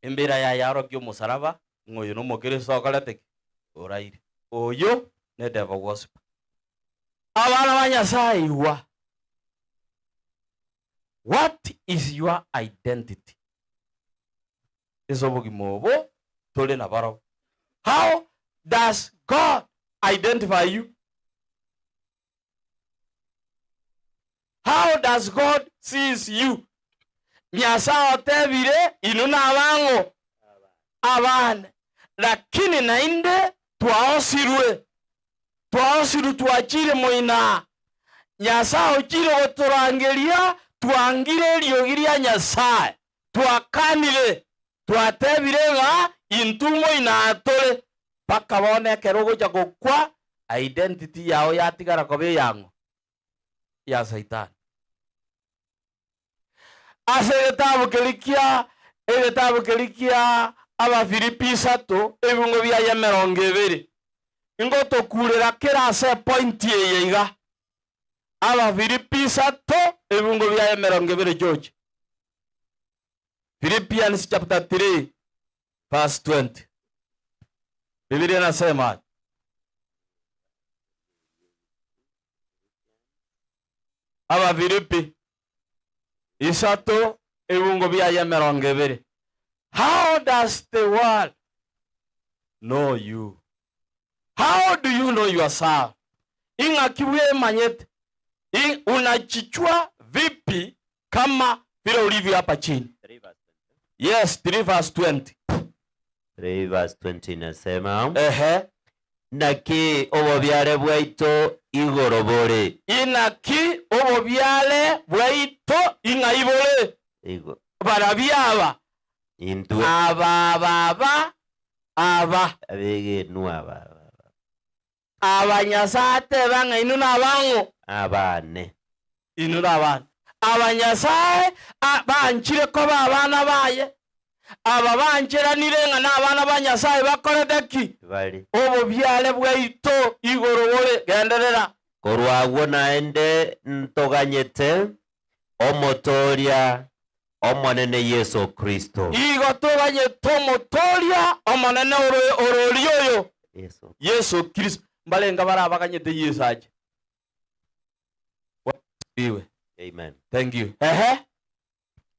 embera yaye arokia omosaraba ng'a oyo na omokristo okorete ki? Oraire. Oyo ne devil worshiper. Abana ba Nyasaye igwa. What is your identity? Ase obogima obo tore nabarobwo. How does God identify you? How does God sees you? Nyasaye otebire inwe nabang'o abana, lakini nainde twaosirwe, twaosirwe twachire moina. Nyasaye ochire gotorangeria twangire eriogi ria Nyasaye, twakanire, twatebire ng'a intwe moina tore mpaka bono ekero ogocha gokwa identity yao yatigara koba eyang'o ya Saitani. Ase egetabu keria kia egetabu keria kia Abafilipi isato ebingo biaye emerongo ebere ingotokurera kera ase epointi eye iga. Abafilipi isato ebingo biaye emerongo ebere George. Philippians chapter 3 verse 20. Biblia inasema Abafilipi isato ebingo biaye emerongo ebere. How does the world know you? How do you know yourself? Ing'aki bwemanyete? Unachichua vipi kama vile ulivyo hapa chini? Yes, 3 verse 20. 3 verse 20 inasema, Naki obobyare bwaito igoro bore. Inaki obobyare bwaito ing'ai bore. Igo. Barabiaba. Intwe. Aba baba aba. Abegenwa aba. Aba Nyasaye ateba ng'a inwe nabang'o. Abane. Inwe nabane. Aba Nyasaye banchire koba abana baye. Aba bancheranire ng'a nabana ba Nyasaye bakorete ki? Bari. Obobyare bwaito igoro bore. Genderera. Korwa agwo naende ntoganyete omotoria omonene Yesu Kristo. Igo toganyete omotoria omonene orori oyo. Yesu. Yesu Kristo. Mbalenga barabaganyete Yesu aje. Iwe. Amen. Thank you. Ehe.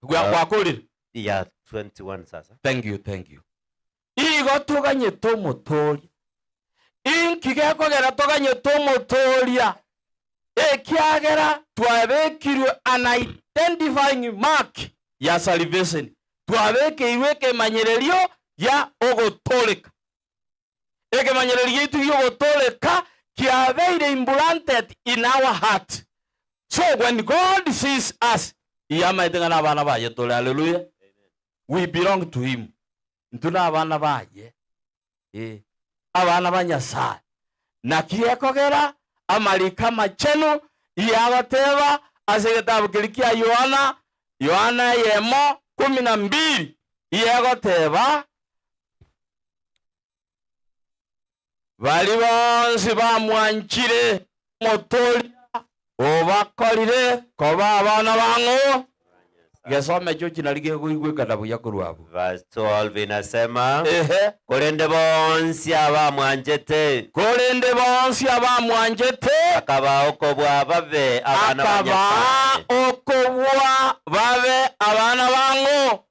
Gwakorire. Ya 21 sasa. Thank you, thank you. Igo toganyete omotoria. Inki gekogera toganyete omotoria. Ekiagera twabekirwe an identifying mark ya salvation. Twabekeirwe ekemanyererio ya ogotoreka. Ekemanyererio gitu gya ogotoreka kiabeire implanted in our heart. So when God sees us, iyamaete ng'a nabana baye tore. Hallelujah. We belong to him. Intwe nabana baye. Abana ba Nyasaye. Naki ekogera amarika machenu iyagoteba ase egetabu keria kia Yohana, Yohana eyemo kumi na mbili iyagoteba bari bonsi bamwanchire motoria obakorire koba abana bang'o. Gesome cho chinarige goigwekana buya korwa abwo. Verse 12 inasema, Korende bonsi abamwanchete, Korende bonsi abamwanchete, akaba okobwa babe abana ba akaba Nyasaye. okobwa babe abana bang'o.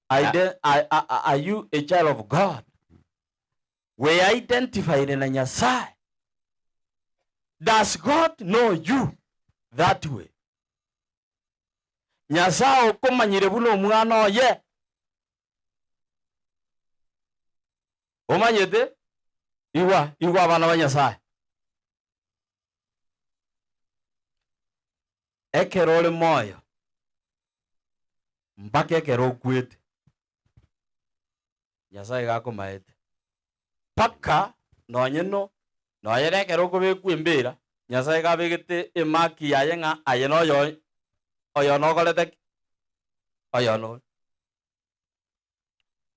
Are you a child of God? We identify na Nyasaye. Does God know you that way? Nyasaye okomanyire buno omwana oye. Omanyete? Igwa, igwa abana ba Nyasaye. Ekero ore moyo mpaka ekero okwete Nyasaye gakomaete paka nonye no nonye ekero okobekwa embera Nyasaye gabegete emaki yaye ng'a aye noyo oyo nokorete ki? Oyo no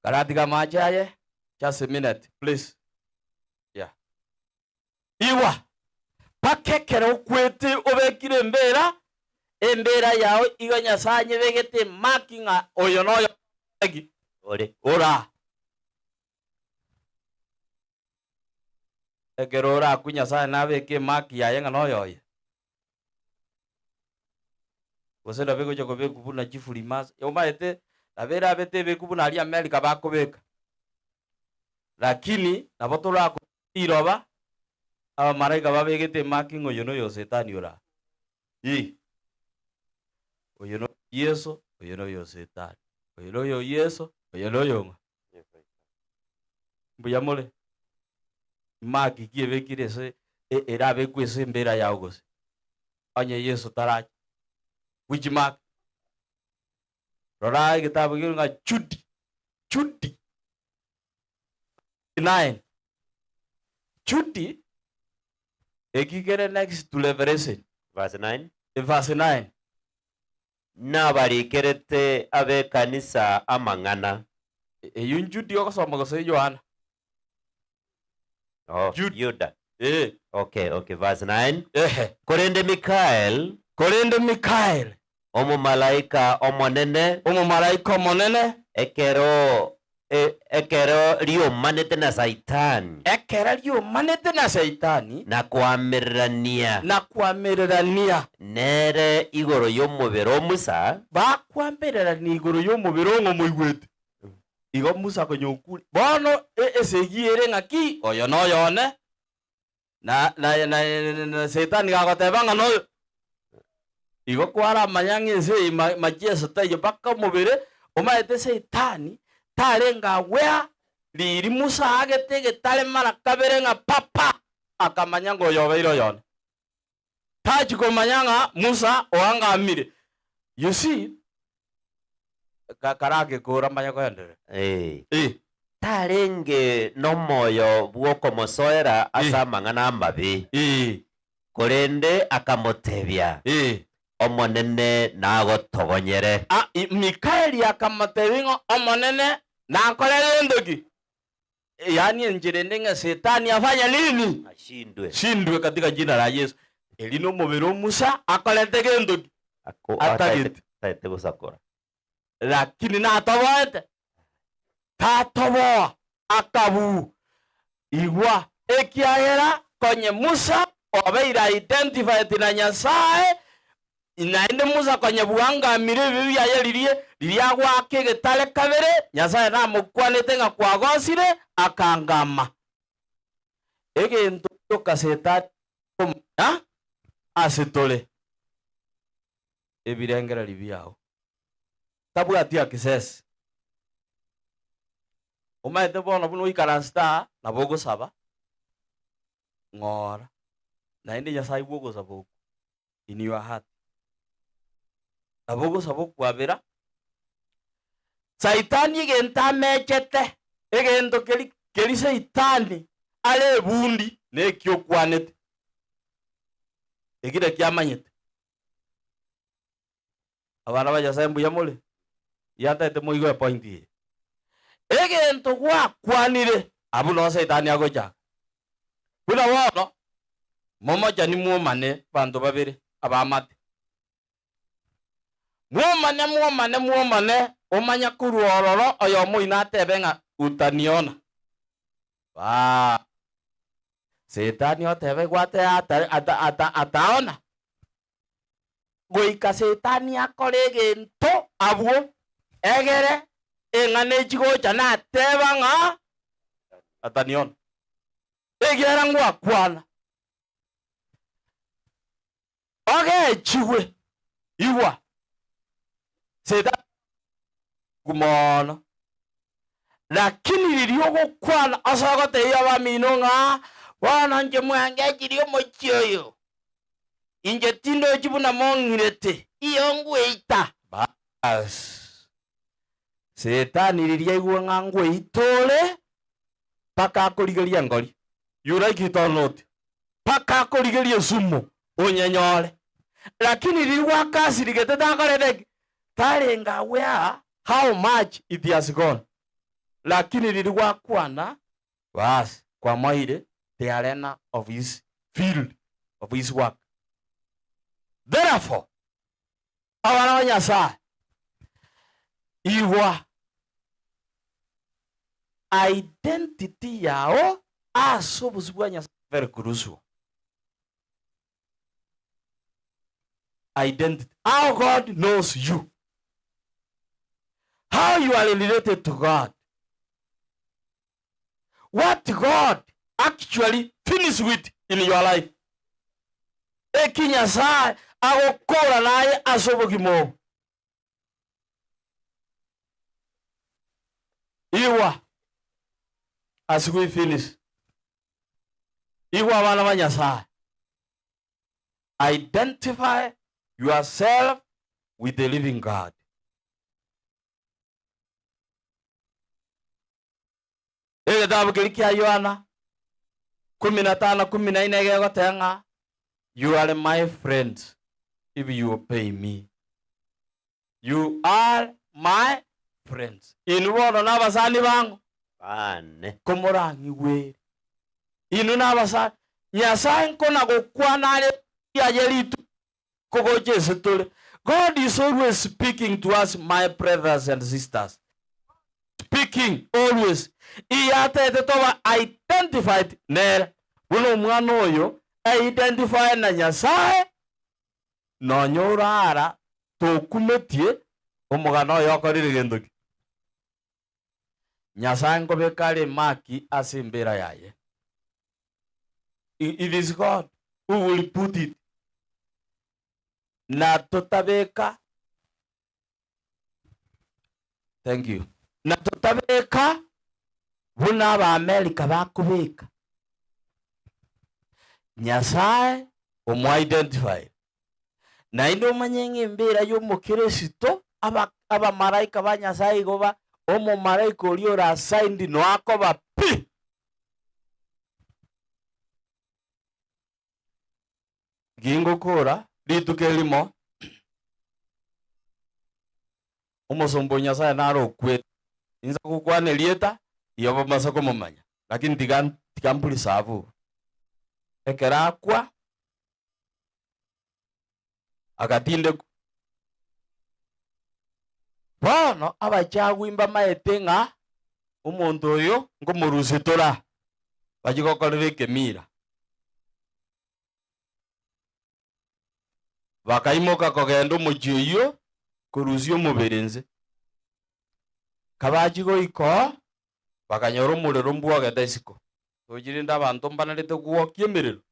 karatiga mache aye. Just a minute please. Iwa pakekera okwete obekire embera embera yao igo Nyasaye nyebegete makinga oyo noyo ore ora ekero ora ku Nyasaye nabeke maki yaye ng'a noyoye gose nabe gocha kobeka buna chifurimas omaete nabera abete beku buna ari America bakobeka lakini nabo torakoiroba abamaraika babegete maki ng'oyo noyo Setani ora I oyo no Yesu oyo noyo Setani oyo noyo Yesu oyo noyo mbuya mole maki kiebekire se erabekwe se embera yao gose onye Yesu taracha which mark rora gitabu nga chudi chudi 9 chudi ekikere next to Revelation verse 9 verse 9 nabarikerete abe kanisa amang'ana eyu njudi okosoma gose Yohana. Oh, Yuda. Okay, okay, verse 9. Korende Mikael, korende Mikael, omomalaika omonene, omomalaika omonene, ekero ekero riomanete na Saitani, ekero riomanete na Saitani, na kuamererania, na kuamererania nere igoro y'omubere o Musa, bakuamererania igoro y'omubere ong'omoigwete igo Musa konyokuri bono esegiere ng'aki oyo noyone na na na Setani gagoteba ng'a noyo igo kwaramanya ng'ense macheso taiyo mpaka omobere omaete Setani tarenga wea riri Musa agete getare mara kabere ng'a papa akamanya ngo oyobeire oyone tachi komanya ng'a Musa oangamire. You see karake kora manya koendere tarenge nomoyo bwokomosoera ase amang'ana amabi korende akamotebia omonene nagotogonyere. Mikaeli akamotebia ng'a omonene nakorere endoki, yaani enjere ng'a Setani afanya nini? Ashindwe, shindwe katika jina la Yesu. Eri nomobere o Musa akorete gendoki atagete gosakora lakini natoboete tatoboa akabu igwa ekiagera konye Musa obeire identified na Nyasaye naende Musa konye bwangamire ebibi biaye ririe riria gwake getare kabere Nyasaye namokwanete ng'a kwagosire akangama egento gioka Setani ase tore ebirengereri biao tabwati akisesi omaete bono buno oikaransta nabo ogosaba ng'ora naende Nyasaye bwogosaba okwo in your heart nabo ogosaba okwabera Saitani egento amechete egento keri keri Saitani are ebundi nekio okwanete ekire kiamanyete abana ba Nyasaye mbuya more yataete moigo epoint eye egento gwakwanire abu no Saitani agochaka buna bono momocha nimwomane banto babere abamate mwomane mwomane mwomane omanya korwa ororo oyo moino atebe ng'a utaniona ba Setani otebe gwate ataona goika Setani akore egento abwo egere eng'ana echigocha nateba ng'a ataniona egera ngwakwana ogechiwe igwa Setani kumono lakini riria ogokwana ase ogotebia abamino ng'a bono inche mwangechirie omochie oyo inche tindochi buna mong'irete iyo ngweita bas Setani riria aigwe ng'a ngweitore mpaka akorigeria ngori. You like it or not, mpaka akorigeria esumu onyenyore lakini riria gwakasirigete takorete tarenga where how much it has gone lakini riria gwakwana bas kwamoire the arena of his field of his work. Therefore, abana ba Nyasaye, igwa identity yao ase obosio bwa Nyasaye very crucial. Identity. How God knows you. How you are related to God. What God actually finished with in your life. Eki Nyasaye agokora naye ase obogima obo. Iwa as we finish. Iwa abana ba Nyasaye. Identify yourself with the living God. Egetabu keri kia Yohana 15:14 egegoteba ng'a you are my friends if you obey me. You are my friends. Inu bono nabasani bango Bane. Komorang'igwere. Inu nabasani. Nyasaye nkona gokwana are yaye ritu kogocha ase tore. God is always speaking to us, my brothers and sisters. Speaking always. Iyatete toba identified nere. Buna omwana oyo identify na Nyasaye nonya orara tokumetie omogano oyo okorire gento ki. Nyasaye nkobeka are maki ase embera yaye. It is God who will put it. Na totabeka. Thank you. Na totabeka buna aba America bakubeka. Nyasaye omu-identify. Na inde omanye ng'a embera y'omokristo abamaraika ba Nyasaye igo ba omomaraika oria ore assigned noakoba pi. Gingokora rituko erimo omosomba o Nyasaye nare okwete inza gokwana erieta iyo bamasa komomanya lakini tiga mpurisavu ekero akwa agatinde bono abachagwimba maete ng'a omonto oyo nkomorusitora bachigokorera ekemira bakaimoka kogenda omochie oyio korusia omobere nse kabachigoiko bakanyora omorero mbwogete isiko tochirinde abanto mbanarete gwokia emerero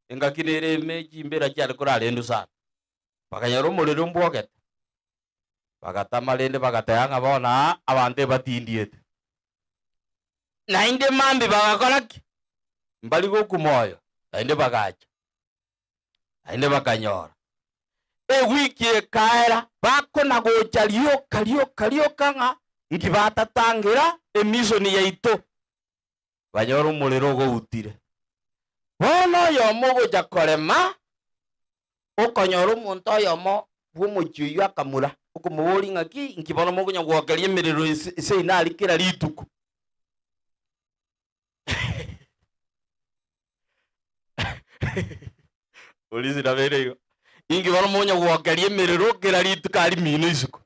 engaki nere eme chimbera chiare korarendwa sana bakanyora omorero mbwogete bagatama rende bagateba ng'a bono aa abanto ebatindiete naende mambi bagakora ki mbari gokuma oyo naende bagacha naende bakanyora ewiki ekaera bakona gocha rioka rioka rioka ng'a nki batatangira emisoni yaito banyora omorero ogoutire bono oyomo ogocha korema okonyora omonto oyomo bwa omochie oyio akamura okomobori ng'aki nki bono mokonya gwokeria emerero ase inari kera rituko Polisi nabere igo ingi bono mokonya gwokeria emerero kera rituko ari mino isiko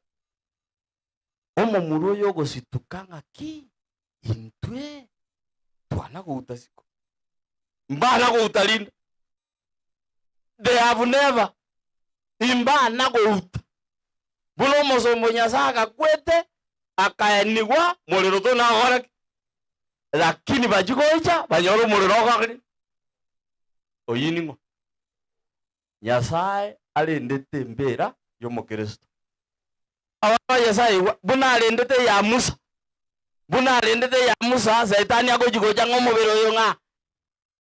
omomura oyo ogosituka ng'aki intwe twana gouta siko mbana gouta rinde they have never imbana gouta buna omosombo Nyasaye agakwete akaenigwa morero tonagora lakini bachigocha banyora omorero ogokire oyi ning'o Nyasaye arendete embera y'omokristo aba Nyasaye buna arendete ya Musa buna arendete ya Musa Saitani agochigocha ng'a omobere oyo ng'a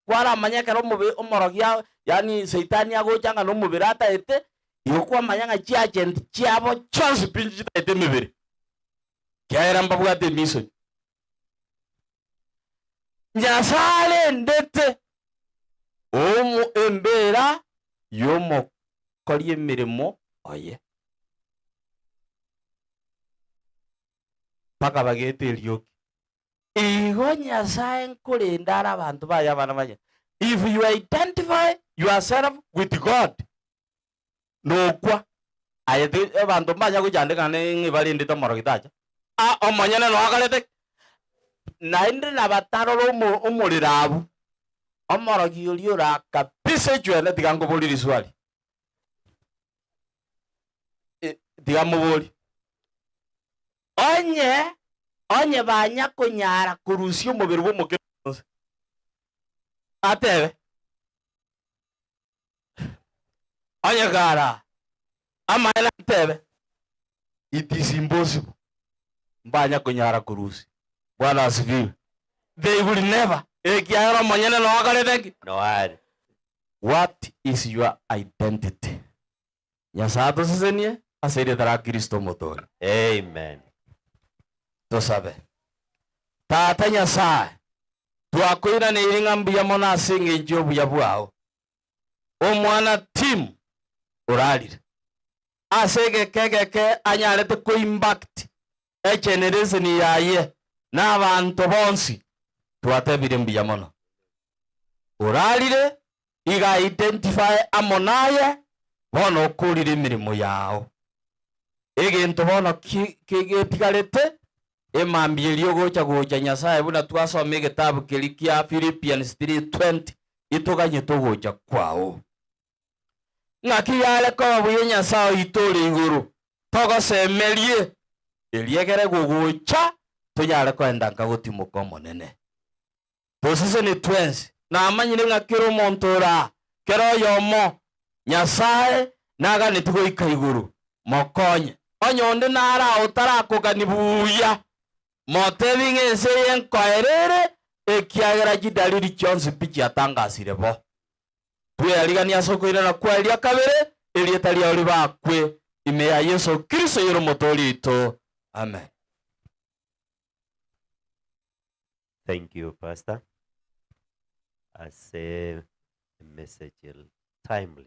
kwaramanya ekero omobere omorogia yani Saitani agocha ng'a nomobere ataete igo kwamanya ng'a chiagent chiabo chionsi pi chitaete emebere kiaera mbabwate emission Nyasaye arendete omo embera y'omokori emirimo oye paka bagete erioki igo Nyasaye nkorenda ara abanto baye abana baye If you identify yourself with God, nokwa aye abanto mbanya gochandeka ng'e barendete omorogi tacha. Ah, omonyene noakarete naende nabatarora omorero abu omorogi oria ora kabisa echwene tiga nkobori riswali. Tiga mobori onye onye banya konyara kurusia omobere bwa omokere atebe onye gara amaela atebe it is impossible mbanya konyara kurusi. Bwana asifiwe. They will never. Ekiagera monyene no akarete no ari. What is your identity? Nyasaye tusesenie ase tara Kristo motori. Amen. Tosabe. Tata Nyasaye twakwira ne iringa mbuya mona ase eng'encho obuya bwao. Omwana Tim orarire ase egekegeke anyarete ko impact egeneration yaye n'abantu bonsi twatebire mbuya mono. Orarire iga identify amonaye bono okorire emirimo yao. Egento bono kigetigarete emambierio gocha gocha Nyasaye buna twasoma egetabu keri kia Philippians 3:20 itoganye togocha kwao. Ng'aki yare koba buya Nyasaye oitore igoro togosemerie eriegere gogocha tonyare koenda nkagotimoka omonene. Toseseni twensi namanyire ng'a kera omonto ora kera oyomo Nyasaye naganeti goika igoro mokonye onye onde nara otarakogani buya motebi ng'ense yenkoerere ekiagera chidalili chionsi pi chiatangasire bo. Tweyarigania ase okoirana kwa eria kabere erieta riao ribakwe ime ya Yesu Kristo yoro motori oito. Amen. Thank you, Pastor. As a message timely.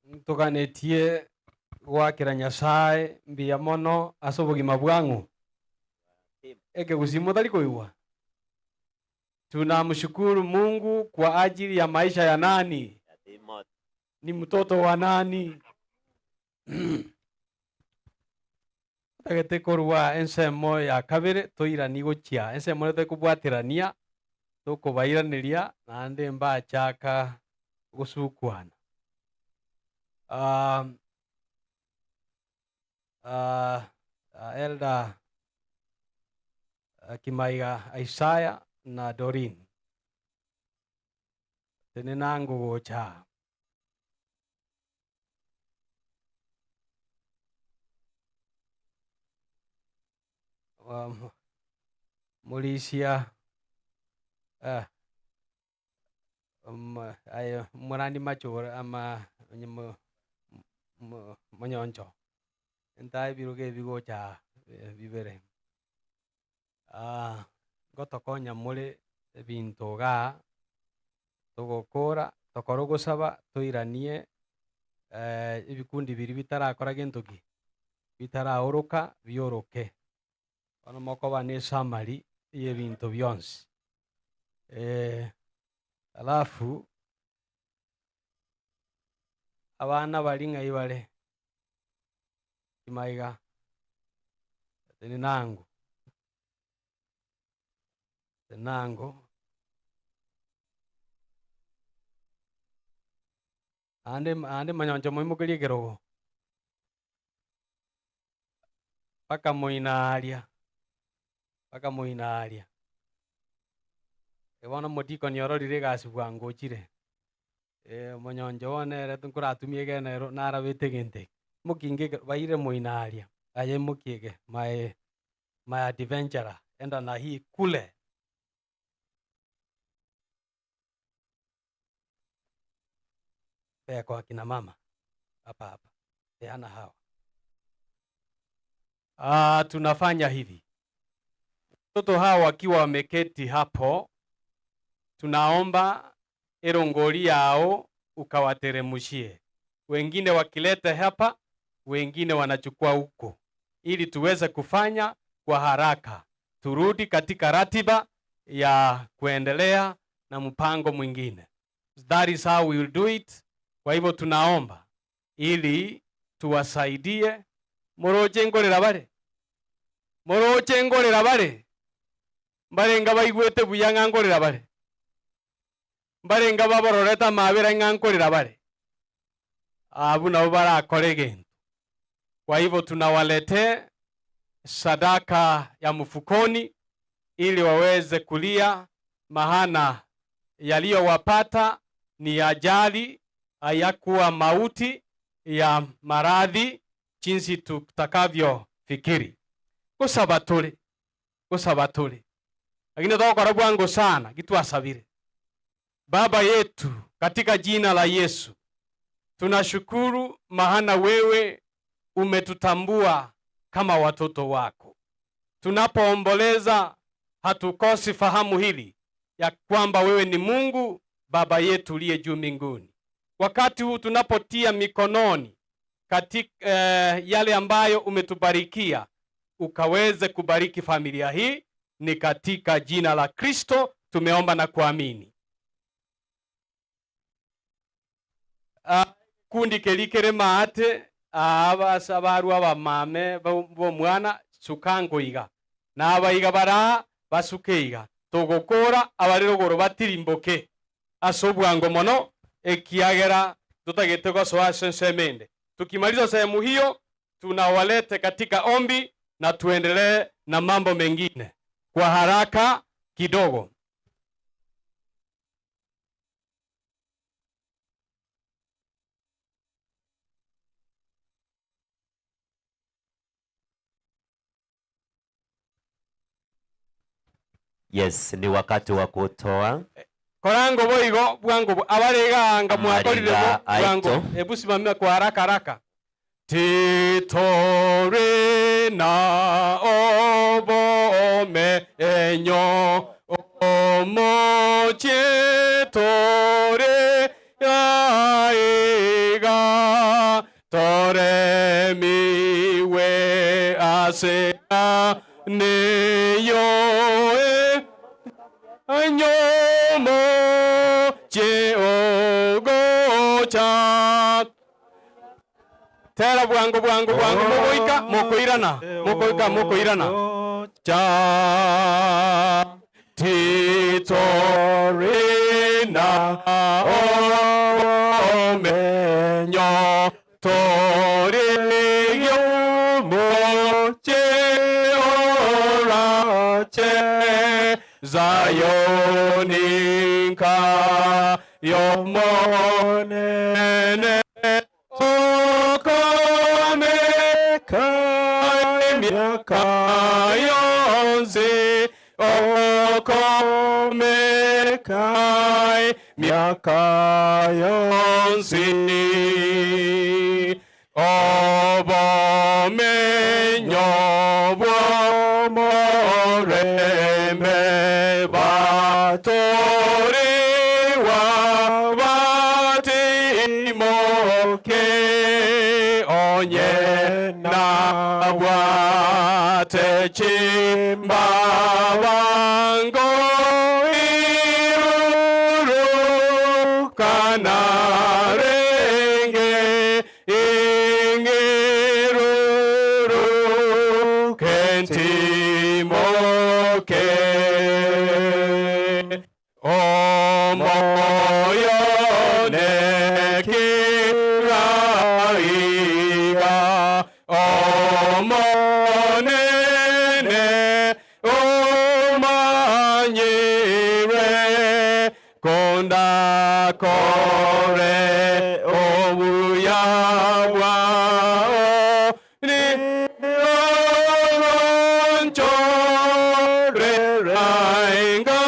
Ntoganetie gwakira Nyasaye mbuya mono ase obogima bwangu. Eke gusimu tari koigwa. Tunamshukuru Mungu kwa ajili ya maisha ya nani? Ni mtoto wa nani? Tagete korwa ensemo ya kabere toirani gochia ensemo tekobwaterania tokobairaneria naende mbachaka gosukwana. Elda Kimaiga Isaiah na Dorin tenenango gocha. Mulisia ayo murandi machora ama monyoncho entai biruge bigocha bibere gotokonya muri ebinto ga togokora tokoro gosaba toiranie ebikundi biri bitarakora gintoki bitaraoroka bioroke ono mokoba ne summary y'ebinto byonsi. Alafu abana bali ng'ai bale Kimaiga tenenango tenango ande ande manyoncho moimokerie ekerogo paka moinaria paka moinaria ebono modikoni ororire egasi bwango ochire monyoncho bono ere nkoratumia egene narabete gente mokinge baire moinaria aye mokiege my adventurer enda na hii kule. Pea kwa kina mama hapa hapa peana hawa. Tunafanya hivi, watoto hawa wakiwa wameketi hapo, tunaomba erongoli yao ukawateremushie. Wengine wakileta hapa, wengine wanachukua huko. ili tuweze kufanya kwa haraka, turudi katika ratiba ya kuendelea na mpango mwingine. That is how we will do it. Kwa hivyo tunaomba ili tuwasaidie moroche ngorera bare moroche ngorera bare mbarenga baigwete buya ng'a ngorera bare mbarenga babororeta mabera ng'a nkorera bare abu nabo barakora egento. Kwa hivyo tunawaletea sadaka ya mfukoni ili waweze kulia, mahana yaliyowapata ni ajali, hayakuwa mauti ya maradhi jinsi tutakavyofikiri. Kusaba tuli lakini tokora bwangu sana gitwasabire. Baba yetu, katika jina la Yesu tunashukuru, mahana wewe umetutambua kama watoto wako. Tunapoomboleza hatukosi fahamu hili ya kwamba wewe ni Mungu Baba yetu uliye juu mbinguni. Wakati huu tunapotia mikononi katika yale ambayo umetubarikia, ukaweze kubariki familia hii, ni katika jina la Kristo tumeomba na kuamini. Kundi kelikere maate abasabaru abamame bomwana sukango iga na abaiga bara basuke iga tugukura abari ruguru batirimboke ase obwango mono ekiagera tutagete gosoa sensemende. Tukimaliza sehemu hiyo tunawalete katika ombi na tuendelee na mambo mengine kwa haraka kidogo. Yes, ni wakati wa kutoa. Korango boigo bwango abarega anga mwakorire bwango. Hebu simamia kwa haraka haraka. Titore na obome enyo omoche tore aiga tore miwe asea neyo nyomo che ogocha tera bwango bwango bwango mogoika mokoirana mogoika mokoirana cha titorina omenyo toriyo moche orache Zayoninka yomonene okome kaimiaka yonzi okome kaimiaka yonzi obomenyo bwomorembe batoriwa batimoke onye nabwate chimbabango irurukanarenge ingiruru kentimoke omoyo nekiraiga omonene omanyire kondakore obuya bwao ni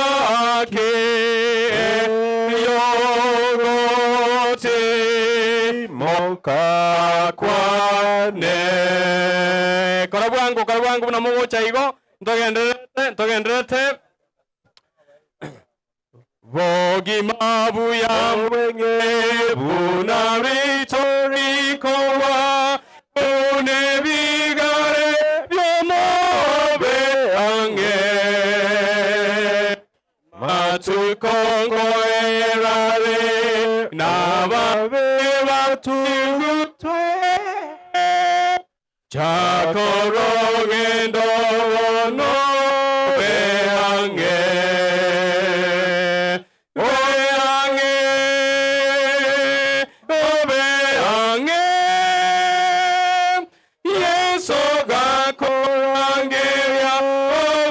oronchoreraingake yogoti mokakwane. Kora bwangu buna mogocha igo ntogenderete bogima buya bwenge bunaritorikowa bunebigare Matukongoerare nababe batugutwe chakorogendo no beange beange beange Yesu gakorangeria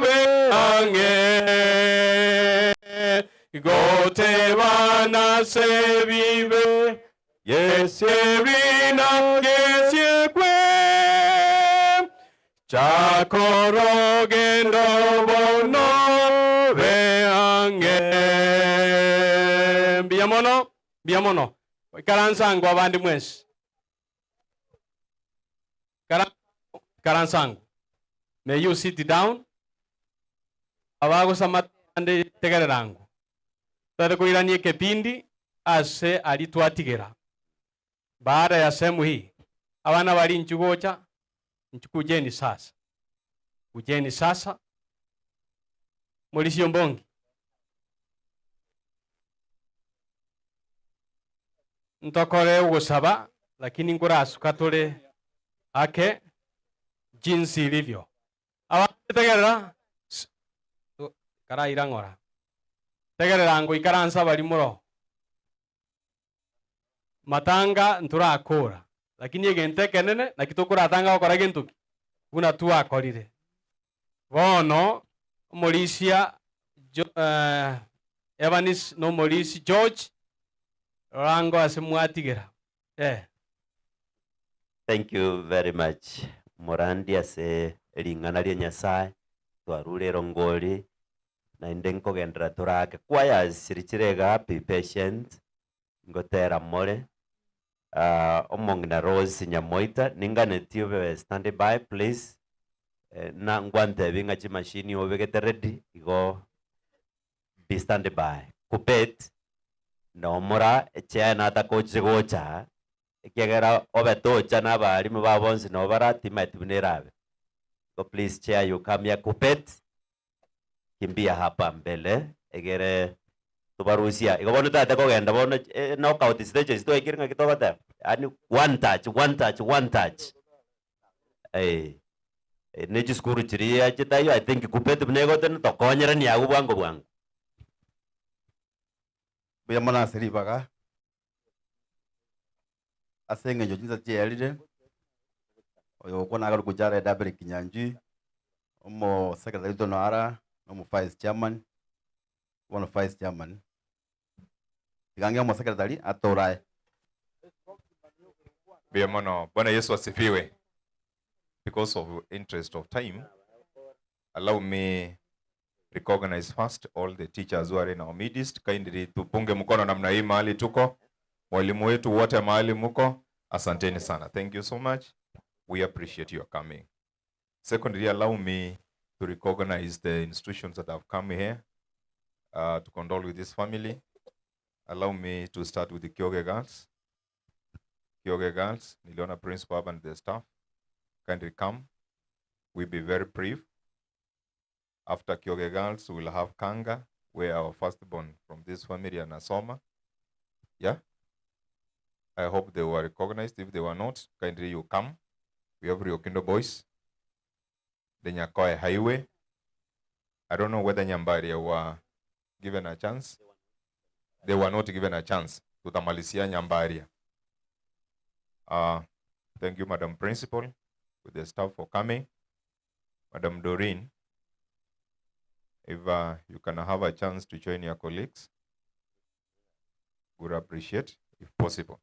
beange gotebana sebibe yeserina gesiekwe chakorogendo bono beange mbiamono mbiamono ikaransangu abandi mwensi karansangu may you sit down abagusama ande tegererangu twathe kuiranie kipindi ase alitwatigera baada ya sehemu hii abana bali nchugocha nchukujeni sasa kujeni sasa mulisio mbongi ntokore ugusaba lakini ngurasuka tule ake jinsi ilivyo abategerera karaira ngora tegerera ngo ikaransa bali muro matanga nturakura lakini egente kenene na kitukuratanga gukora gintu buna twakorire bono omorisia Evanis no Morisi George Orango ase mwatigera. Thank you very much Morandi ase ring'ana ria Nyasaye twarure rongori na inde nkogendera turake kwaya sirichirega be patient ngotera more omong'ina Rose Nyamoita ninganetie obe stand by please na ngwantebi ng'a chimashini obegete ready igo be stand by kupet nomora echea natakochigocha ekiagera obetocha na abarimu babonsi nobaratima etibunerabe so please chair you come here kupet kimbia hapa mbele egere tubarusia igo bono tate kogenda bono knockout stages twekire ng'a kitogoteba yani one touch one touch one touch ne chisukuru chiria chitayo I think kupet bunegote tokonyerani agu bwango bwango buya mono ase ribaga ase eng'encho chinsa chierire oyo okwo nagaru kuchara Dabere Kinyanjui omo secretary tono ara nomo vice chairman bono vice chairman tigange omo secretary atorae. Buya mono. Bwana Yesu asifiwe. Because of interest of time, allow me recognize first all the teachers who are in our midst. Kindly tupunge mkono namna hii mahali tuko. Walimu wetu wote mahali muko, asanteni sana. Thank you so much. We appreciate your coming. Secondly, allow me to recognize the institutions that have come here to condole with this family. Allow me to start with the Kioge Girls. Kioge Girls, niliona principal and the staff. Kindly come. We'll be very brief. After Kioge Girls, we'll have Kanga, where our firstborn from this family, Anasoma. Yeah? I hope they were recognized. If they were not, kindly you come. We have Riokindo Boys, the Nyakoe Highway. I don't know whether Nyambaria were given a chance. They were not given a chance. Tutamalisia Nyambaria. Thank you, Madam Principal, with the staff for coming. Madam Doreen, if you can have a chance to join your colleagues, would appreciate if possible.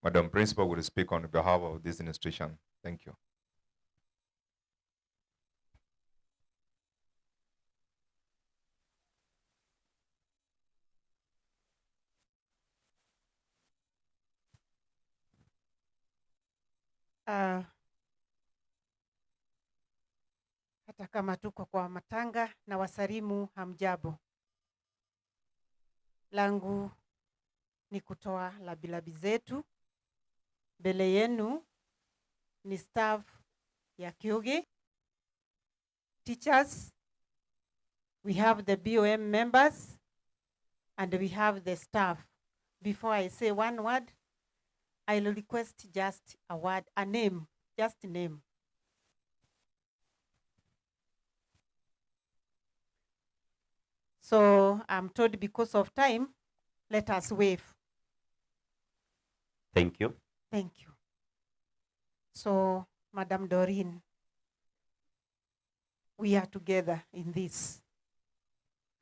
Madam Principal will speak on behalf of this institution. Thank you. Hata kama tuko kwa matanga na wasalimu hamjambo. Langu ni kutoa labilabi zetu. Mbele yenu ni staff ya Kioge, teachers, We have the BOM members and we have the staff. Before I say one word, I'll request just a word, a name, just a name. So I'm told because of time, let us wave. Thank you. Thank you. So, Madam Doreen, we are together in this.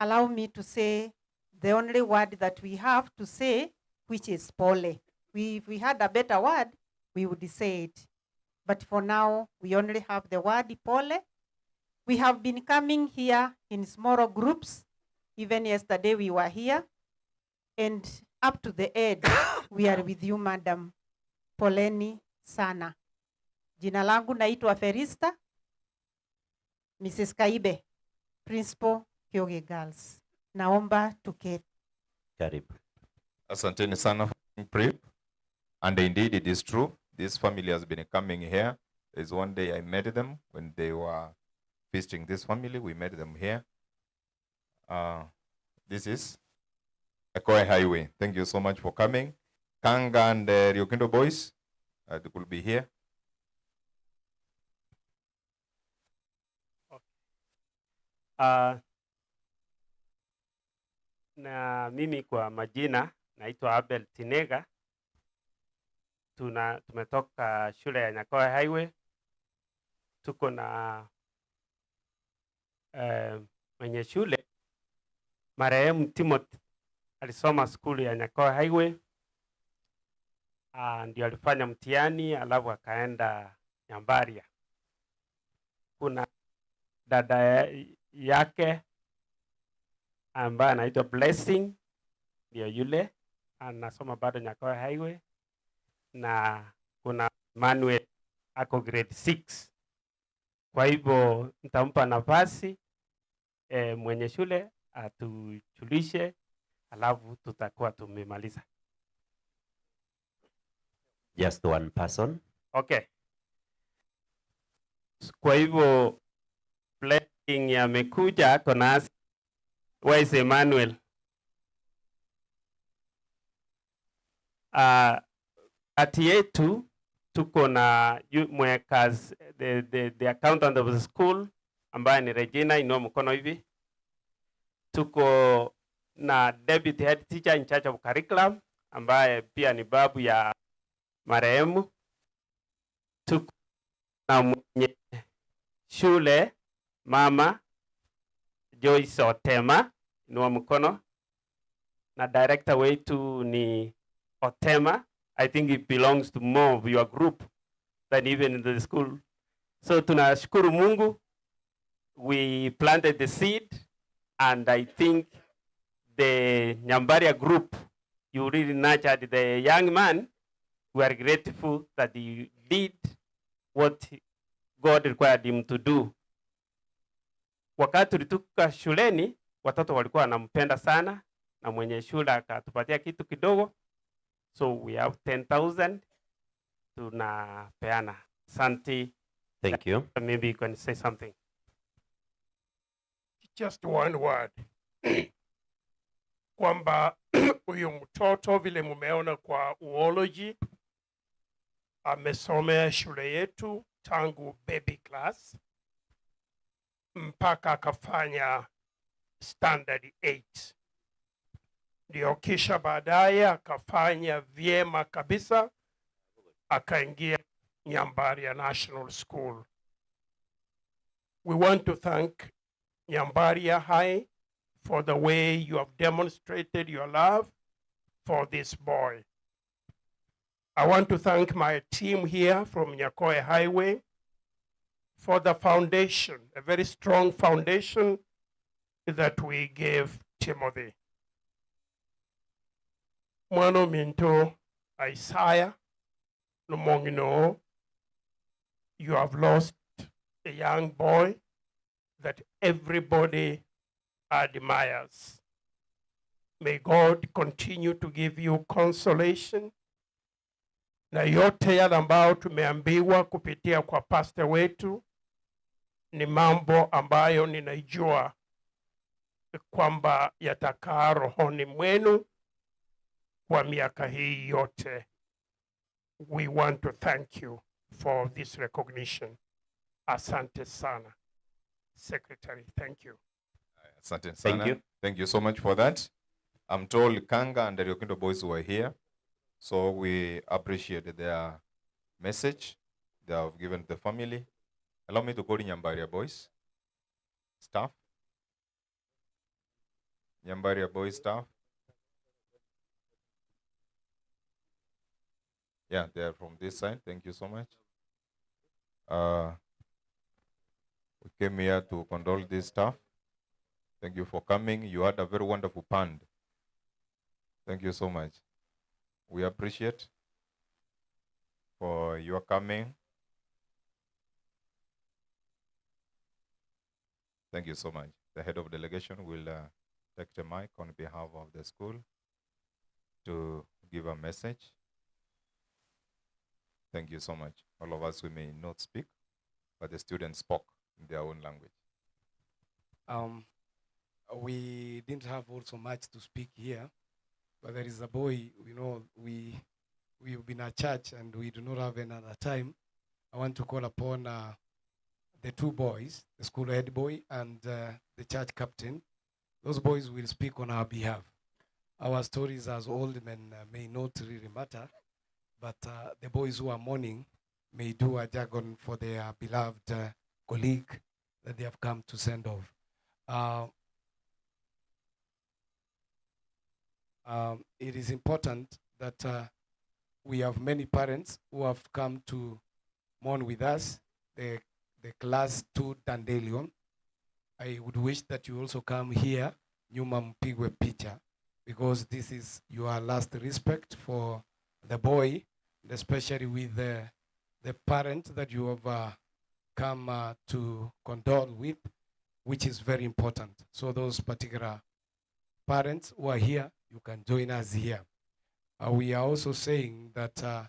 Allow me to say the only word that we have to say, which is pole. If we had a better word, we would say it. But for now, we only have the word pole. We have been coming here in smaller groups. Even yesterday we were here. And up to the end, we are with you, Madam. Poleni sana. Jina langu naitwa Ferista, Mrs. Kaibe, Principal Kioge Girls. Naomba tuketi. Karibu. Asanteni sana, Prep. And indeed it is true. This family has been coming here. There's one day I met them when they were visiting this family. We met them here. This is Ekoe Highway. Thank you so much for coming. Kanga and Riokindo boys will be here. Na mimi kwa majina naitwa Abel Tinega. Tumetoka shule ya Nyakoe Highway. Tuko na mwenye shule marehemu Timothy alisoma skulu ya Nyakoe Highway. Ndio alifanya mtihani alafu akaenda Nyambaria. Kuna dada yake ambaye anaitwa Blessing, ndio yule anasoma bado Nyakoe Highway, na kuna Manuel ako grade 6. Kwa hivyo nitampa nafasi mwenye shule atujulishe, alafu tutakuwa tumemaliza. Just one person. Okay. Kwa hivyo Blessing amekuja ako nasi. Where is Emmanuel? Kati yetu tuko na mwekazi, the accountant of the school ambaye ni Regina, inua mkono hivi. Tuko na deputy head teacher in charge of curriculum ambaye pia ni babu ya marehemu. Tuko na mwenye shule mama Joyce Otema, inua mkono. Na director wetu ni Otema. I think it belongs to more of your group than even in the school. So tunashukuru Mungu, we planted the seed, and I think the Nyambaria group, you really nurtured the young man. We are grateful that he did what God required him to do. Wakati tulitoka shuleni, watoto walikuwa wanampenda sana, na mwenye shule akatupatia kitu kidogo. So we have 10,000 tunapeana. Asante. Thank you. Maybe you can say something. Just one word. Kwamba huyu mtoto vile mumeona kwa uology amesomea shule yetu tangu baby class mpaka akafanya standard 8. Ndio kisha baadaye akafanya vyema kabisa akaingia Nyambaria National School. We want to thank Nyambaria High for the way you have demonstrated your love for this boy. I want to thank my team here from Nyakoe Highway for the foundation, a very strong foundation that we gave Timothy. Mwano Minto Isaiah Lumongino, you have lost a young boy that everybody admires. May God continue to give you consolation. Na yote yale ambayo tumeambiwa kupitia kwa pastor wetu ni mambo ambayo ninaijua kwamba yatakaa rohoni mwenu kwa miaka hii yote. We want to thank you for this recognition. Asante sana. Secretary, thank you. Asante sana. Thank you. Thank you so much for that. I'm told Kanga and the Riokindo boys were here, so we appreciate their message they have given to the family. Allow me to call Nyambaria boys staff. Nyambaria boys staff. Yeah, they are from this side. Thank you so much. We came here to condole this staff. Thank you for coming. You had a very wonderful band. Thank you so much. We appreciate for your coming. Thank you so much. The head of delegation will take the mic on behalf of the school to give a message. Thank you so much. All of us, we may not speak, but the students spoke in their own language. We didn't have also much to speak here, but there is a boy, you know, we've been at church and we do not have another time. I want to call upon the two boys, the school head boy and the church captain. Those boys will speak on our behalf. Our stories as old men may not really matter, but the boys who are mourning may do a jargon for their beloved colleague that they have come to send off. It is important that we have many parents who have come to mourn with us, the class 2 Dandelion. I would wish that you also come here, nyuma mpigwe picha, because this is your last respect for the boy, and especially with the parent that you have come to condole with, which is very important. So those particular parents who are here, you can join us here. We are also saying that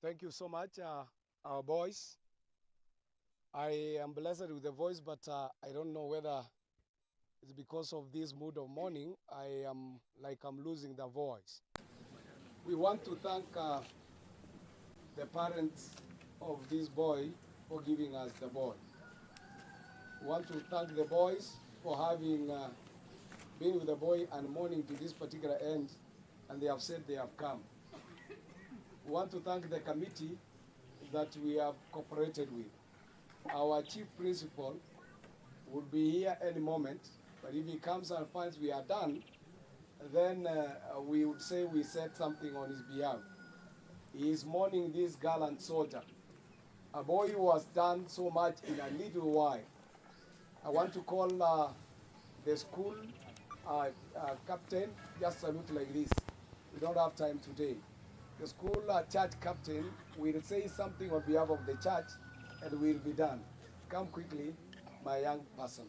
Thank you so much, our boys. I am blessed with the voice, but I don't know whether it's because of this mood of mourning, I am like I'm losing the voice. We want to thank the parents of this boy for giving us the boy. We want to thank the boys for having been with the boy and mourning to this particular end, and they have said they have come. We want to thank the committee that we have cooperated with. Our chief principal will be here any moment, but if he comes and finds we are done, then we would say we said something on his behalf. He is mourning this gallant soldier, a boy who has done so much in a little while. I want to call the school captain, just salute like this. We don't have time today. The school church captain will say something on behalf of the church and we'll be done. Come quickly, my young person.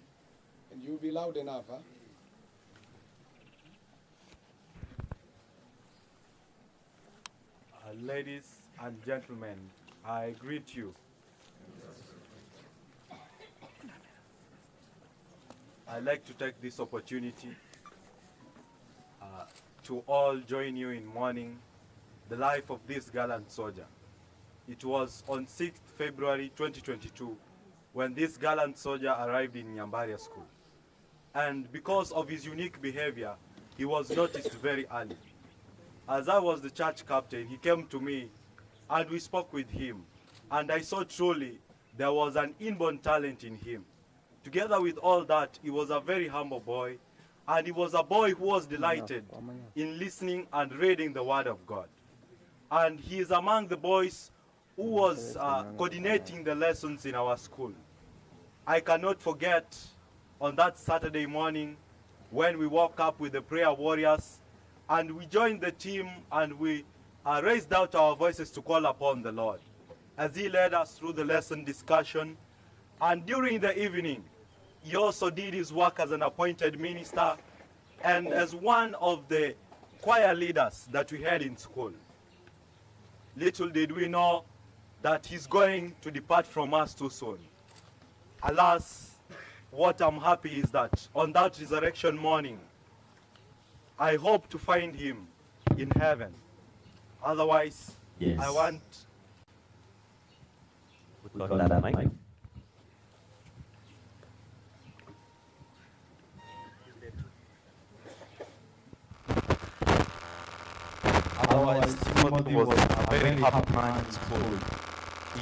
And you'll be loud enough, huh? Ladies and gentlemen, I greet you. I'd like to take this opportunity to all join you in mourning the life of this gallant soldier. It was on 6th February 2022 when this gallant soldier arrived in Nyambaria School. And because of his unique behavior, he was noticed very early. As I was the church captain, he came to me and we spoke with him. And I saw truly there was an inborn talent in him. Together with all that, he was a very humble boy, and he was a boy who was delighted in listening and reading the Word of God. And he is among the boys who was coordinating the lessons in our school. I cannot forget on that Saturday morning when we woke up with the prayer warriors and we joined the team and we raised out our voices to call upon the Lord as he led us through the lesson discussion. And during the evening, he also did his work as an appointed minister and as one of the choir leaders that we had in school. Little did we know that he's going to depart from us too soon. Alas, what I'm happy is that on that resurrection morning, I hope to find him in heaven. Otherwise, Yes. I want Put on that mic. Otherwise, Timothy was a very happy man in school.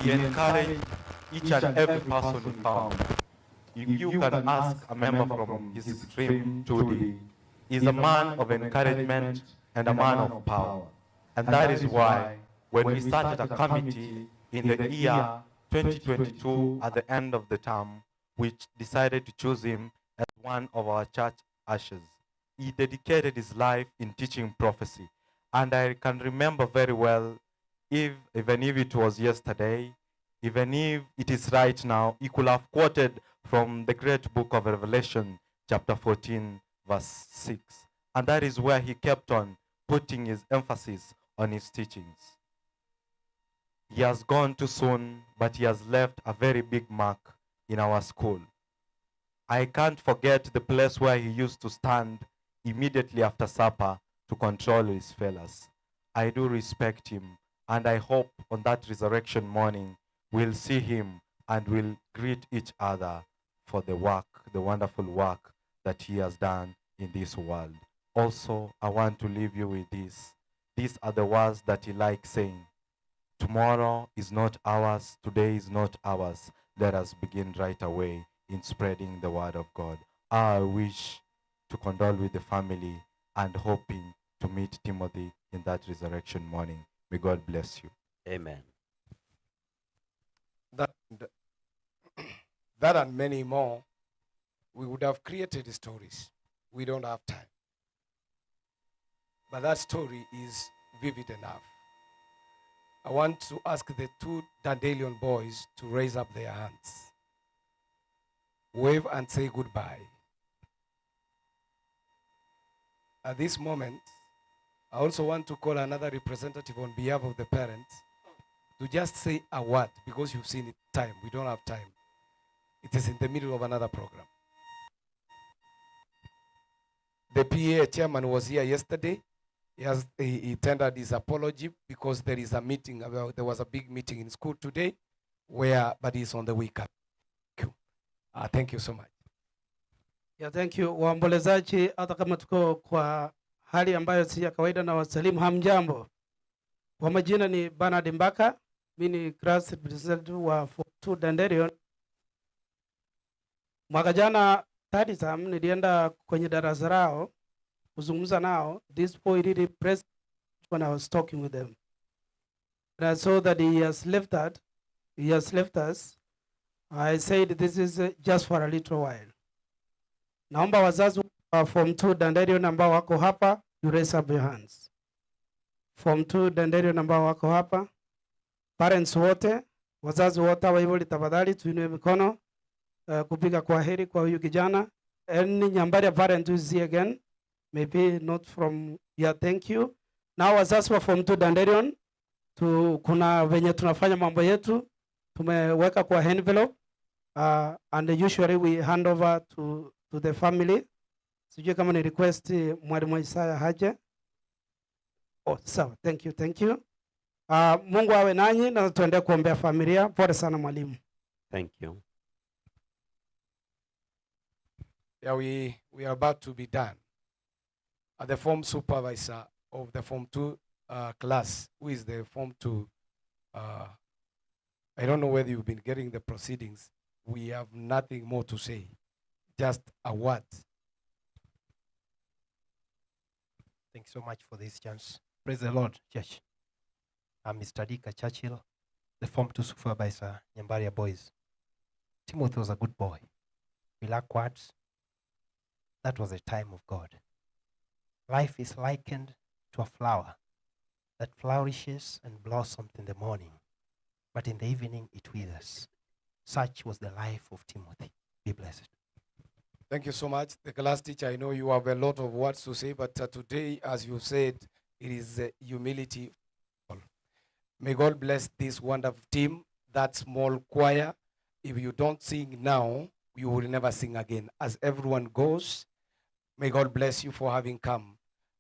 He encouraged each and every person he found. If you can ask a member from his stream today, he's a man of encouragement and a man of power. And that is why when we started a committee in the year 2022 at the end of the term, we decided to choose him as one of our church ushers. He dedicated his life in teaching prophecy. And I can remember very well, even if it was yesterday, even if it is right now, he could have quoted from the great book of Revelation, chapter 14, verse 6. And that is where he kept on putting his emphasis on his teachings. He has gone too soon, but he has left a very big mark in our school. I can't forget the place where he used to stand immediately after supper to control his fellows. I do respect him, and I hope on that resurrection morning we'll see him and we'll greet each other for the work, the wonderful work that he has done in this world. Also, I want to leave you with this. These are the words that he likes saying. Tomorrow is not ours, today is not ours. Let us begin right away in spreading the word of God. I wish to condole with the family and hoping to meet Timothy in that resurrection morning. May God bless you. Amen. That and many more, we would have created stories. We don't have time. But that story is vivid enough. I want to ask the two Dandelion boys to raise up their hands. Wave and say goodbye. At this moment, I also want to call another representative on behalf of the parents to just say a word, because you've seen it time. We don't have time. It is in the middle of another program. The PA chairman was here yesterday. He tendered his apology because there is a meeting. About, there was a big meeting in school today, but he's on the wake up. Thank you. Thank you so much. Yeah, thank you. Waombolezaji, hata kama tuko kwa hali ambayo si ya kawaida, na wasalimu hamjambo. Kwa majina ni Bernard Mbaka, mimi ni class representative wa Form 2 Dandelion. Mwaka jana third term nilienda kwenye darasa lao kuzungumza nao. This boy really pressed when I was talking with them. And I saw that he has left that. He has left us. I said this is just for a little while. Naomba wazazi wa Form 2 Dandelion ambao wako hapa, you raise up your hands. Form 2 Dandelion ambao wako hapa, parents wote, wazazi wote wa hivyo tafadhali tuinue mikono kupiga kwa heri kwa huyu kijana. Any Nyambaria parent who is here again, maybe not from here, thank you. Na wazazi wa Form 2 Dandelion, kuna venye tunafanya mambo yetu, tumeweka kwa envelope, and usually we hand over to the family. Sijui kama ni request Mwalimu Isaya haje. Oh, sawa. Thank you, thank you. Mungu awe nanyi na tuendelee kuombea familia. Pole sana mwalimu. Thank you. Yeah, we are about to be done. The form supervisor of the Form 2 class, who is the Form 2. I don't know whether you've been getting the proceedings. We have nothing more to say, just a word. Thank you so much for this chance. Praise the Lord, church. I'm Mr. Dika Churchill, the Form 2 supervisor, Nyambaria Boys. Timothy was a good boy. We lack words. That was a time of God. Life is likened to a flower that flourishes and blossoms in the morning, but in the evening it withers. Such was the life of Timothy. Be blessed. Thank you so much. The class teacher, I know you have a lot of words to say, but today, as you said, it is humility. May God bless this wonderful team, that small choir. If you don't sing now, you will never sing again. As everyone goes, may God bless you for having come.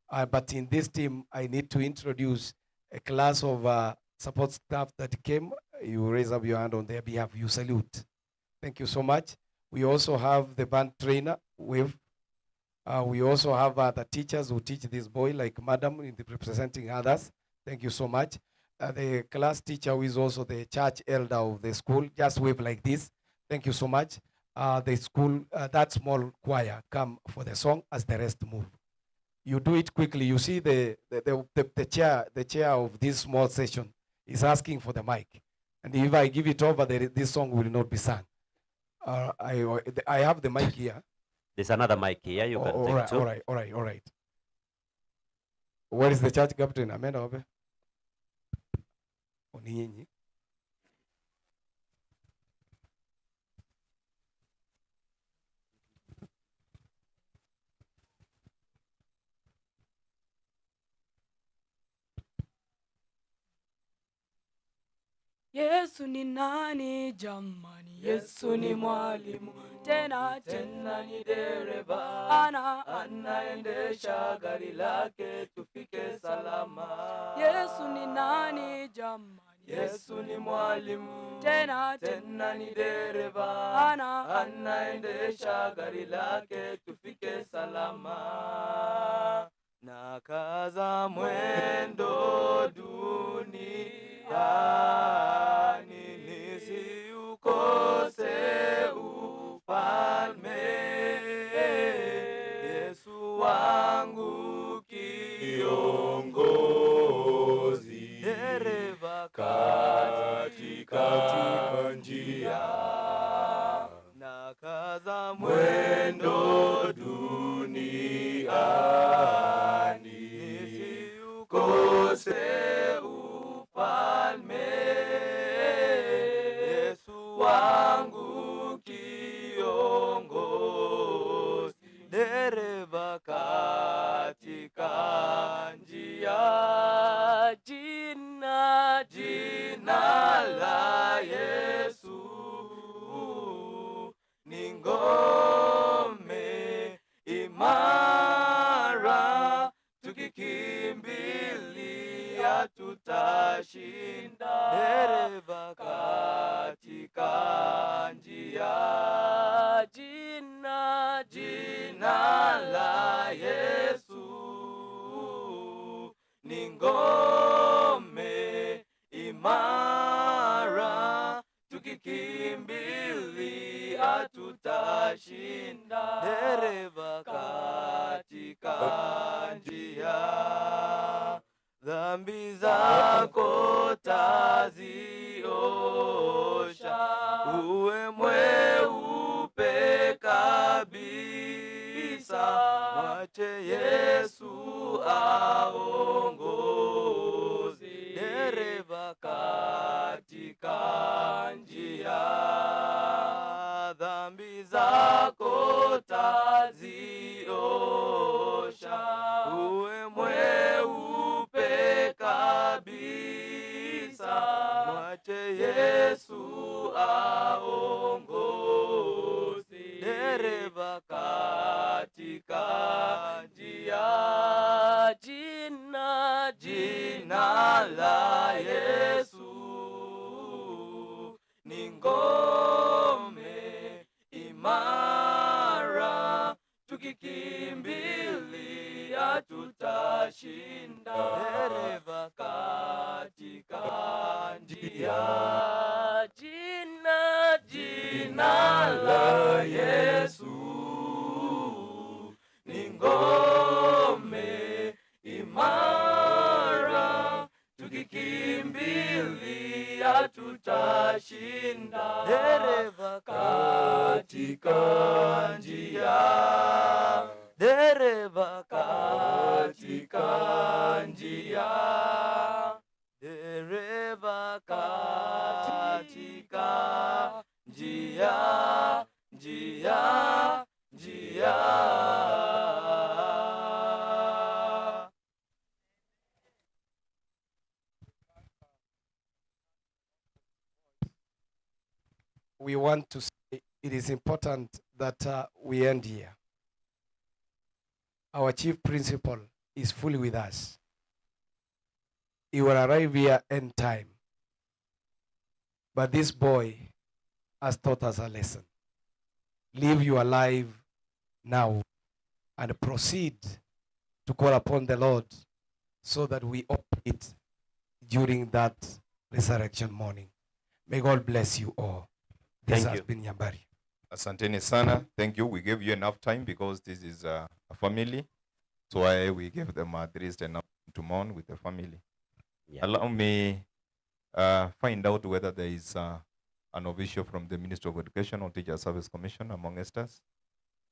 But in this team, I need to introduce a class of support staff that came. You raise up your hand on their behalf. You salute. Thank you so much. We also have the band trainer. We also have the teachers who teach this boy, like Madam, in the representing others. Thank you so much. The class teacher, who is also the church elder of the school, just wave like this. Thank you so much. The school, that small choir, come for the song as the rest move. You do it quickly. You see the chair of this small session is asking for the mic. And if I give it over, this song will not be sung. I have the mic here. There's another mic here. You can take two. All right. Where is the church captain? Amen. Oninyinyi. Yesu ni nani jamani? Yesu ni mwalimu, tena tena ni dereva, anaendesha gari lake tufike salama. Yesu ni nani jamani? Yesu ni mwalimu, tena tena ni dereva, anaendesha gari lake tufike salama. Na kaza mwendo duniani nisiukose ufalme. Yesu wangu kiongozi, dereva katika njia, na kaza mwendo duniani nisiukose ufalme. Yesu wangu kiongozi, dereva katika njia. Jina la Yesu ni ngome imara, tukikimbilia tutashinda. Dereva katika njia. Jina la Yesu ni ngome imara, tukikimbilia tutashinda. Dereva katika njia. Dhambi zako taziosha, uwe mweupe kabisa. Mwache Yesu aongoze, dereva katika njia. Dhambi zako taziosha, uwe mweupe kabisa. Mwache Yesu aongoze, dereva katika njia. Jina la Yesu ni ngome imara, tukikimbilia Tukikimbilia tutashinda. Dereva katika njia. Jina, jina la Yesu ni ngome imara, tukikimbilia tutashinda. Dereva katika njia, dereva katika njia, dereva katika njia, njia, njia. We want to say it is important that we end here. Our chief principal is fully with us. He will arrive here in time. But this boy has taught us a lesson. Live your life now and proceed to call upon the Lord so that we operate during that resurrection morning. May God bless you all. This Thank has you. been Nyambari. Asanteni sana. Thank you. We gave you enough time because this is a family. So we gave them at least enough to mourn with the family. Yeah. Allow me find out whether there is an official from the Ministry of Education or Teacher Service Commission amongst us,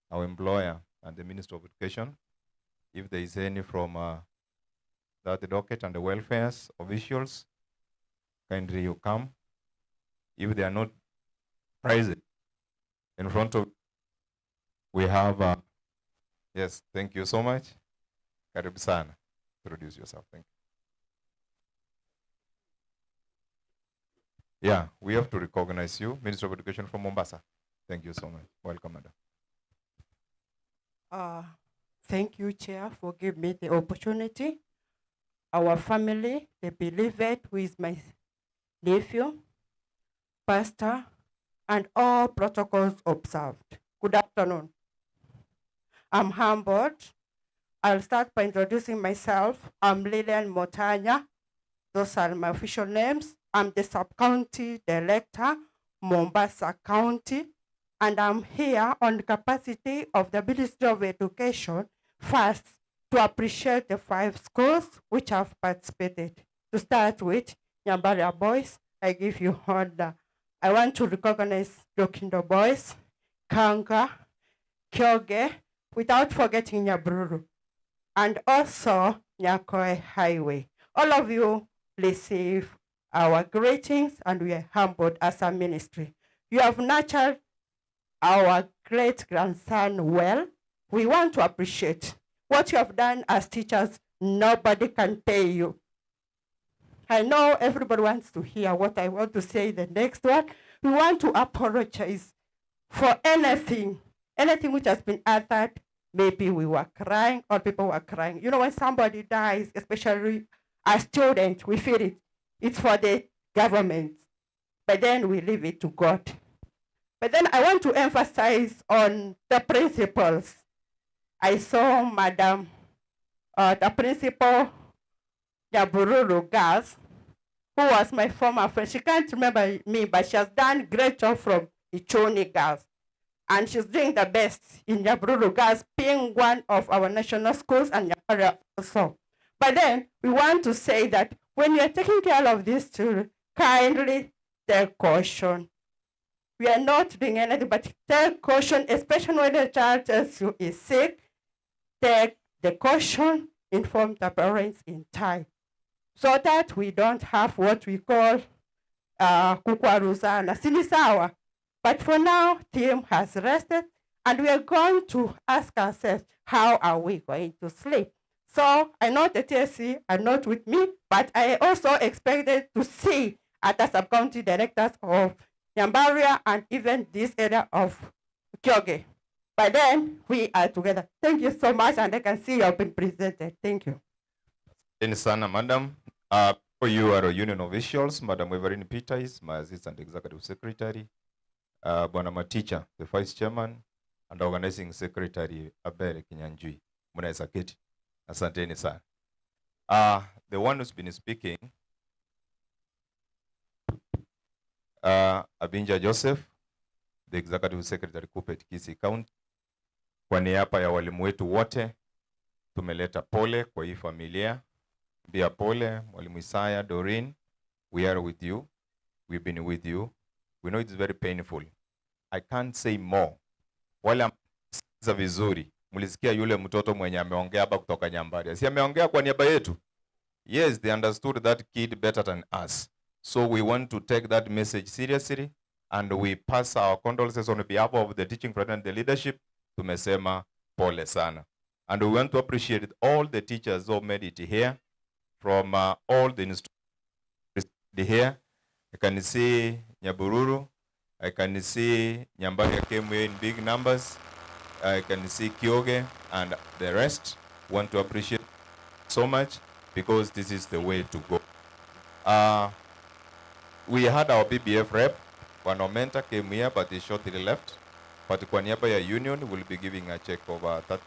our employer and the Ministry of Education. If there is any from that docket and the welfare officials, kindly you come. If they are not present in front of, we have, yes, thank you so much. Karibu sana. Introduce yourself. Thank you. Yeah, we have to recognize you, Minister of Education from Mombasa. Thank you so much. Welcome, madam. Thank you, Chair, for giving me the opportunity. Our family, the beloved, who is my nephew, pastor, and all protocols observed. Good afternoon. I'm humbled. I'll start by introducing myself. I'm Lillian Motanya. Those are my official names. I'm the sub-county director, Mombasa County, and I'm here on the capacity of the Ministry of Education, first, to appreciate the 5 schools which have participated. To start with, Nyambaria Boys, I give you honor. I want to recognize Lokindo Boys, Kanga, Kyoge, without forgetting Nyabururu, and also Nyakoe Highway. All of you receive our greetings, and we are humbled as a ministry. You have nurtured our great-grandson well. We want to appreciate what you have done as teachers. Nobody can pay you. I know everybody wants to hear what I want to say the next one. We want to apologize for anything which has been uttered. Maybe we were crying or people were crying. You know, when somebody dies, especially a student, we feel it. It's for the government. But then we leave it to God. But then I want to emphasize on the principles. I saw Madam, the principal, Nyabururu Girls, who was my former friend. She can't remember me, but she has done great job from Ichoni Girls. And she's doing the best in Nyabururu Girls, being one of our national schools and Nyambaria also. But then we want to say that when you are taking care of these children, kindly take caution. We are not doing anything, but take caution, especially when the child tells you is sick. Take the caution, inform the parents in time, so that we don't have what we call kukwaruzana. Sinisawa. But for now, team has rested, and we are going to ask ourselves, how are we going to sleep? So I know the TSC are not with me, but I also expected to see other sub-county directors of Nyambaria and even this area of Kyoge. By then, we are together. Thank you so much, and I can see you have been presented. Thank you. Thank sana, madam. For you are union officials, Madam Everine Peter is my assistant executive secretary, Bwana Maticha, the vice chairman, and organizing secretary, Abel Kinyanjui. Mnaweza keti. Asanteni sana. The one who's been speaking, Abinja Joseph, the Executive Secretary KUPPET Kisii County. Kwa niaba ya walimu wetu wote tumeleta pole kwa hii familia. Mbia pole Mwalimu Isaya, Doreen, we are with you. We've been with you. We know it's very painful. I can't say more. Wale ambao vizuri, mlisikia yule mtoto mwenye ameongea hapa kutoka Nyambaria. Si ameongea kwa niaba yetu? Yes, they understood that kid better than us. So we want to take that message seriously and we pass our condolences on behalf of the teaching fraternity and the leadership. Tumesema pole sana. And we want to appreciate all the teachers who made it here from all the institutions here. I can see Nyabururu. I can see Nyambaria came here in big numbers. I can see Kioge and the rest. Want to appreciate so much because this is the way to go. We had our BBF rep, Wanomenta came here, but he shortly left. But kwa niaba ya union, we'll be giving a check of 30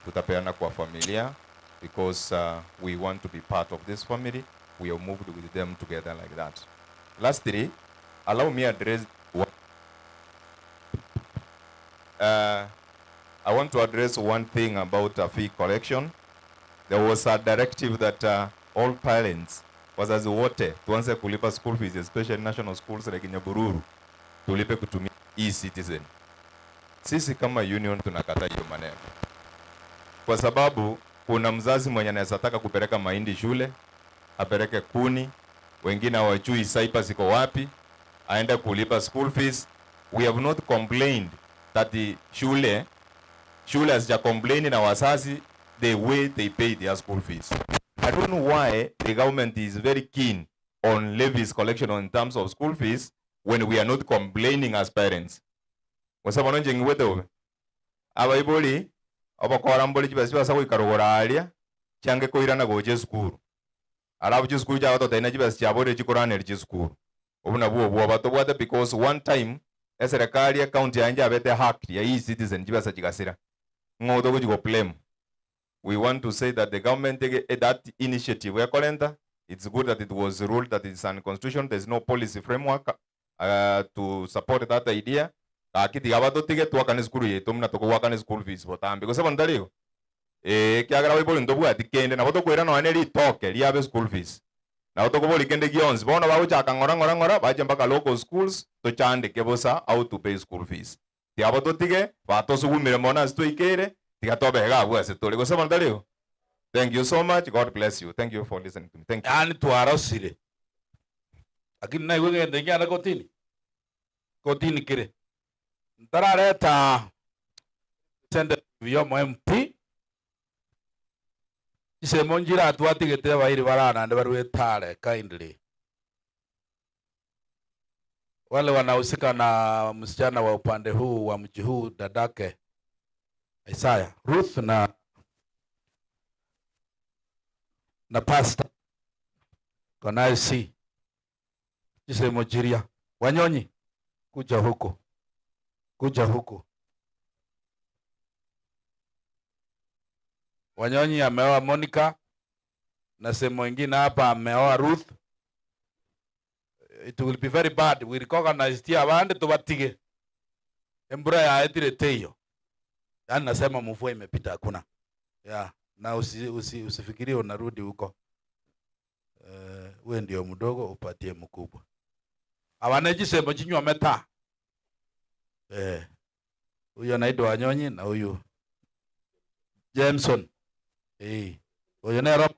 tutapeana kwa familia because we want to be part of this family. We have moved with them together like that. Lastly, allow me address one. I want to address one thing about a fee collection. There was a directive that all parents, wazazi wote, tuanze kulipa school fees, especially national schools like Nyabururu, tulipe kutumia e-citizen. Sisi kama union tunakataa hiyo maneno, kwa sababu kuna mzazi mwenye anaweza taka kupeleka mahindi shule, apeleke kuni, wengine hawajui cyber ziko wapi, aende kulipa school fees. We have not complained that the shule hazija complain na wazazi the way they pay their school fees. I don't know why the government is very keen on levies collection on terms of school fees when we are not complaining as parents. Wasaba nonje ngiwete obe. Abaiboli abakora mboli chibasi basa goikarogora aria change koirana goche sukuru. Alafu chisukuru cha watoto ina chibasi chabore chikoraneri chisukuru. Obu nabwo obwo batobwate because one time eserikali ya county yanje abete hack ya e-citizen chibasa chigasira. Ngodo gochiko blame. We want to say that the government take that initiative we are, it's good that it was ruled that it's unconstitutional. There's no policy framework to support that idea. Akiti abatotige twakane skuru yetu mna tokowakane school fees botambi gose bontarigo kiagera baibori ntobwati kende nabo tokwira nonya ritoke riabe school fees nabo tokobori kende gionsi bono bagochaka ng'ora ng'ora ng'ora bache mpaka local schools tochandike bosa how to pay school fees tiabo totige batosugumire mono ase toikeire tiga tobega abwo ase tore gose bontarigo. Thank you so much. God bless you. Thank you for listening to me. Thank you. Yani twarosire lakini naigwe ng'ende ngiana kotini kotini kire ntarareta representative yomo MP isemo njira twatigete abairi baranande barwetare kindly wale wanahusika na msichana wa upande huu wa mji huu dadake Isaya Ruth na pastor can see isemo jiria Wanyonyi kuja huko kuja huku. Wanyonyi ameoa Monica na sehemu nyingine hapa ameoa Ruth. It will be very bad. We recognize tia abande tubatige. Embura ya etire teyo. Yaani nasema mvua imepita hakuna. Yeah, na usifikirie unarudi huko. Wewe ndio mdogo upatie mkubwa. Abaneji sehemu chinywa meta. Huyu anaitwa Wanyonyi na huyu Jameson. Huyu naye Rob.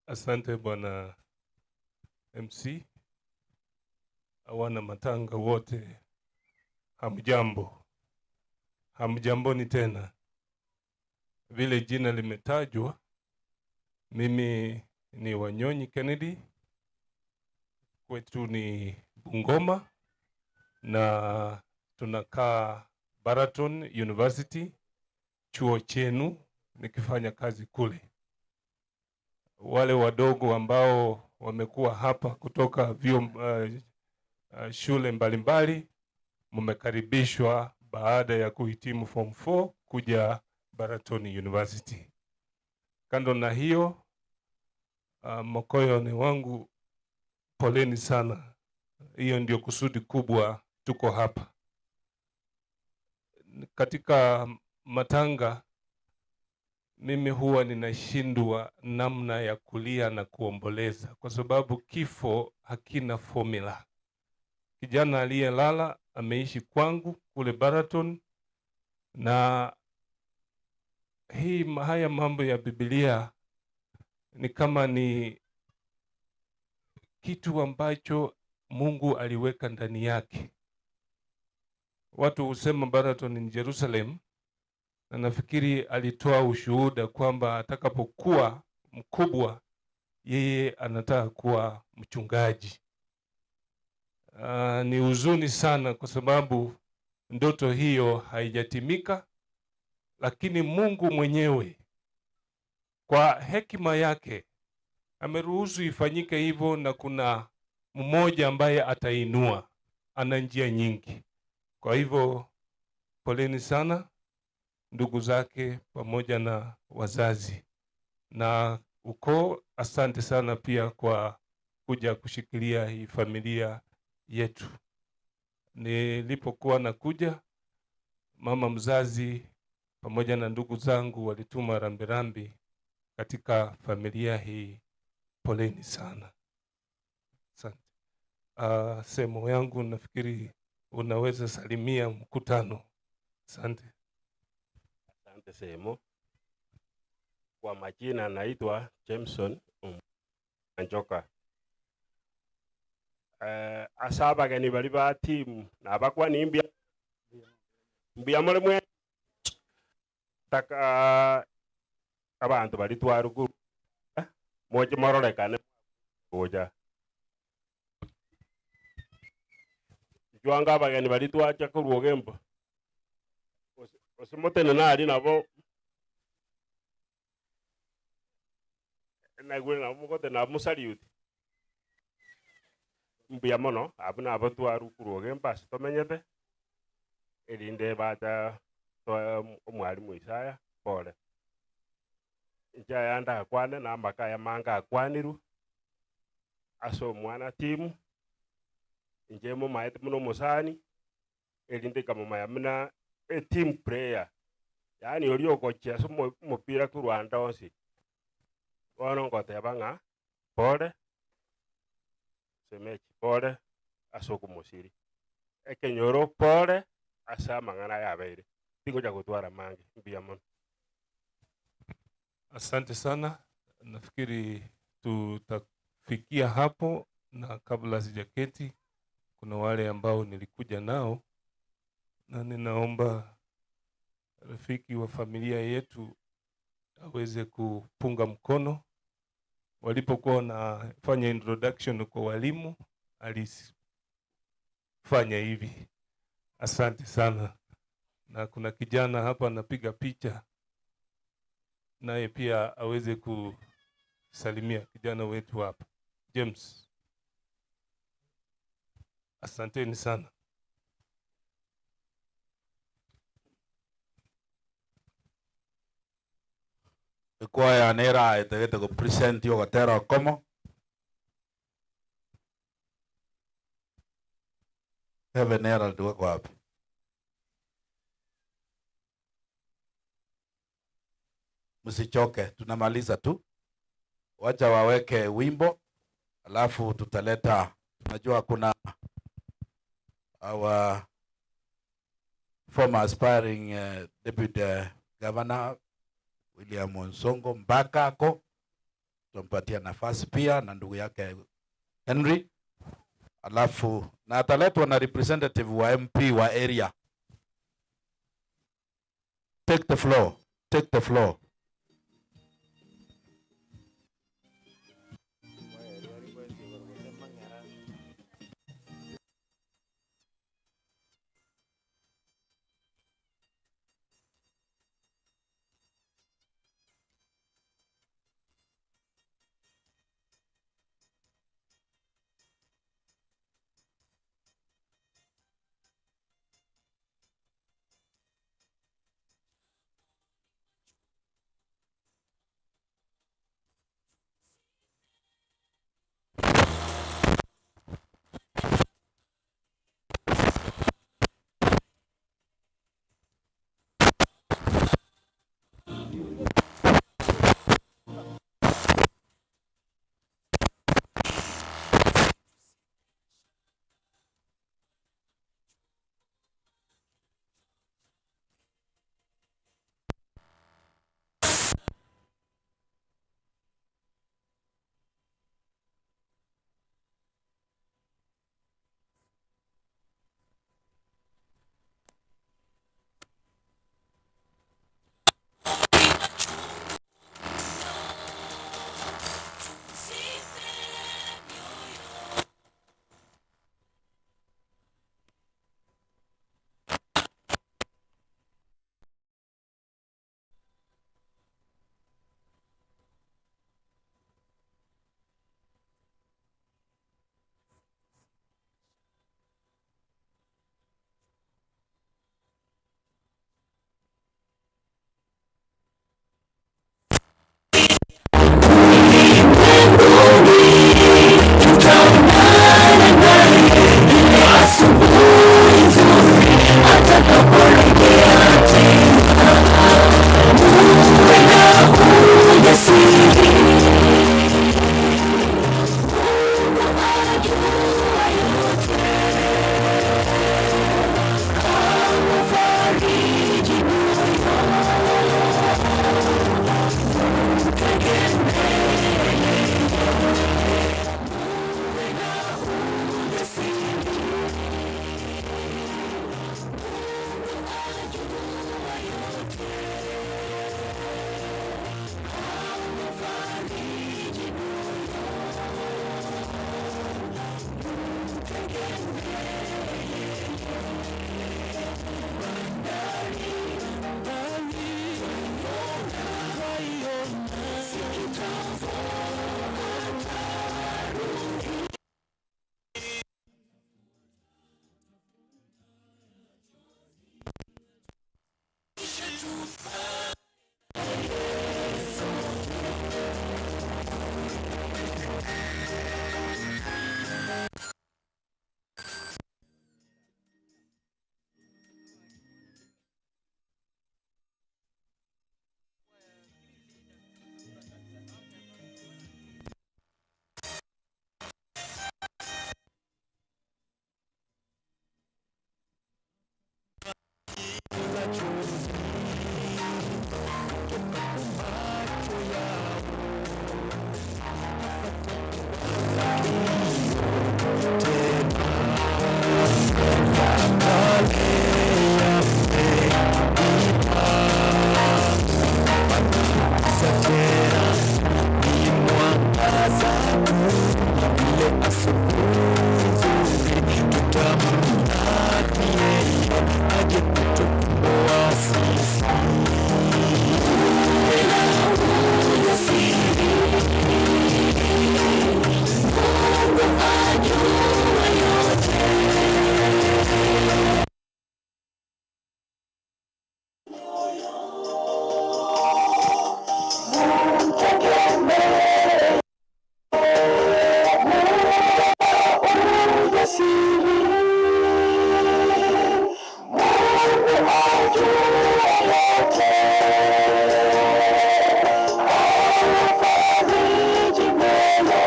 Asante Bwana MC. Wana matanga wote hamjambo. Hamjamboni tena. Vile jina limetajwa, mimi ni Wanyonyi Kennedy, kwetu ni Bungoma na tunakaa Baraton University, chuo chenu, nikifanya kazi kule. Wale wadogo ambao wamekuwa hapa kutoka vyuo shule mbalimbali, mmekaribishwa baada ya kuhitimu form 4 kuja Baraton University. Kando na hiyo, Mokoyo ni wangu, poleni sana. Hiyo ndio kusudi kubwa tuko hapa. Katika matanga mimi huwa ninashindwa namna ya kulia na kuomboleza, kwa sababu kifo hakina formula. Kijana aliyelala ameishi kwangu kule Baraton, na haya mambo ya Biblia ni kama ni kitu ambacho Mungu aliweka ndani yake. Watu husema Baraton ni Jerusalem, na nafikiri alitoa ushuhuda kwamba atakapokuwa mkubwa yeye anataka kuwa mchungaji. Ni huzuni sana kwa sababu ndoto hiyo haijatimika, lakini Mungu mwenyewe kwa hekima yake ameruhusu ifanyike hivyo, na kuna mmoja ambaye atainua, ana njia nyingi. Kwa hivyo poleni sana ndugu zake pamoja na wazazi na ukoo. Asante sana pia kwa kuja kushikilia hii familia yetu. Nilipokuwa nakuja, mama mzazi pamoja na ndugu zangu walituma rambirambi katika familia hii. Poleni sana. Asante. Semo yangu nafikiri unaweza salimia mkutano. Asante. Asante Semo. Kwa majina naitwa Jameson Njoka. Asabageni bali ba team nabakwa nimbia mbia muri mwe taka abantu bali twaruguru moje mororekane goja jwanga abageni bali twacha kurwogembo osimotene nali nabo nagwe nabo mukote na musaliuti mbuya mono abu nabo twarukurwogembo ase tomenyete erinde bacha omwalimu Isaya pole nja yanda akwane na makaya manga akwaniru ase omwana timu nje mumaete muno musani erinde kamumaya muna a team player, yani ori ogochia ase omopira korwa onsi bono ngoteba ng'a pole semechi pole ase okomosiri ekenyoro pole ase amang'ana yabeire tingocha gotwara mange mbuya mono. Asante sana, nafikiri tutafikia hapo, na kabla sijaketi kuna wale ambao nilikuja nao, na ninaomba rafiki wa familia yetu aweze kupunga mkono. Walipokuwa wanafanya introduction kwa walimu alifanya hivi. Asante sana. Na kuna kijana hapa anapiga picha, naye pia aweze kusalimia kijana wetu hapa James. Asanteni sana. Kwaya nera etegete ko present yo gotera komo Heaven Herald wako wapi? Msichoke, tunamaliza tu. Wacha waweke wimbo alafu tutaleta, tunajua kuna our former aspiring deputy governor William Onsongo Mbaka ako, tutampatia nafasi pia na ndugu yake Henry, alafu na ataletwa na representative wa MP wa area. Take the floor, take the floor. Ajua yote, aufariji moyo, mtegemee muwe na ujasiri. Ajua yote, aufariji moyo, mtegemee. Bandari, twaiona, si kitambo atarudi. Kisha tufae sote. Machozi kutoka kwa macho yao. Tena ya kale yamepita, tena ni mwangaza tu, ile asubuhi nzuri tutamlaki yeye aje kutukomboa sisi. Ujasiri, Mungu ajua yote. Mtegemee ujasiri, Mungu ajua yote, aufariji moyo,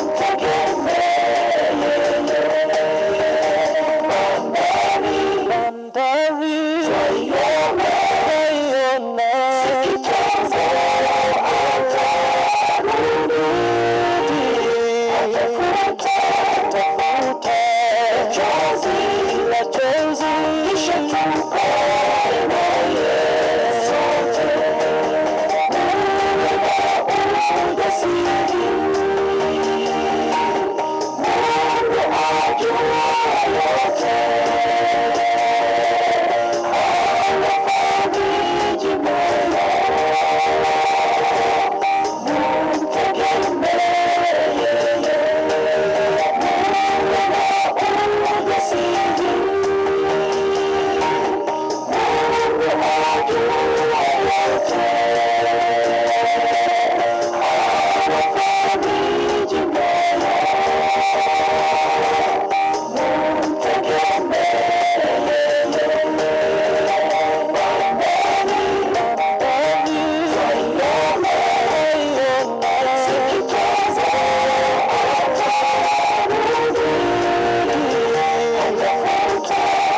mtegemee yeye. Bandari, twaiona, si kitambo atarudi, atafuta machozi, kisha tukae naye sote. Muwe na ujasiri, Mungu ajua yote, anafariji moyo, mtegemee yeye. Muwe na ujasiri, Mungu ajua yote, anafariji moyo, mtegemee yeye. Bandari, twaiona, si kitambo atarudi,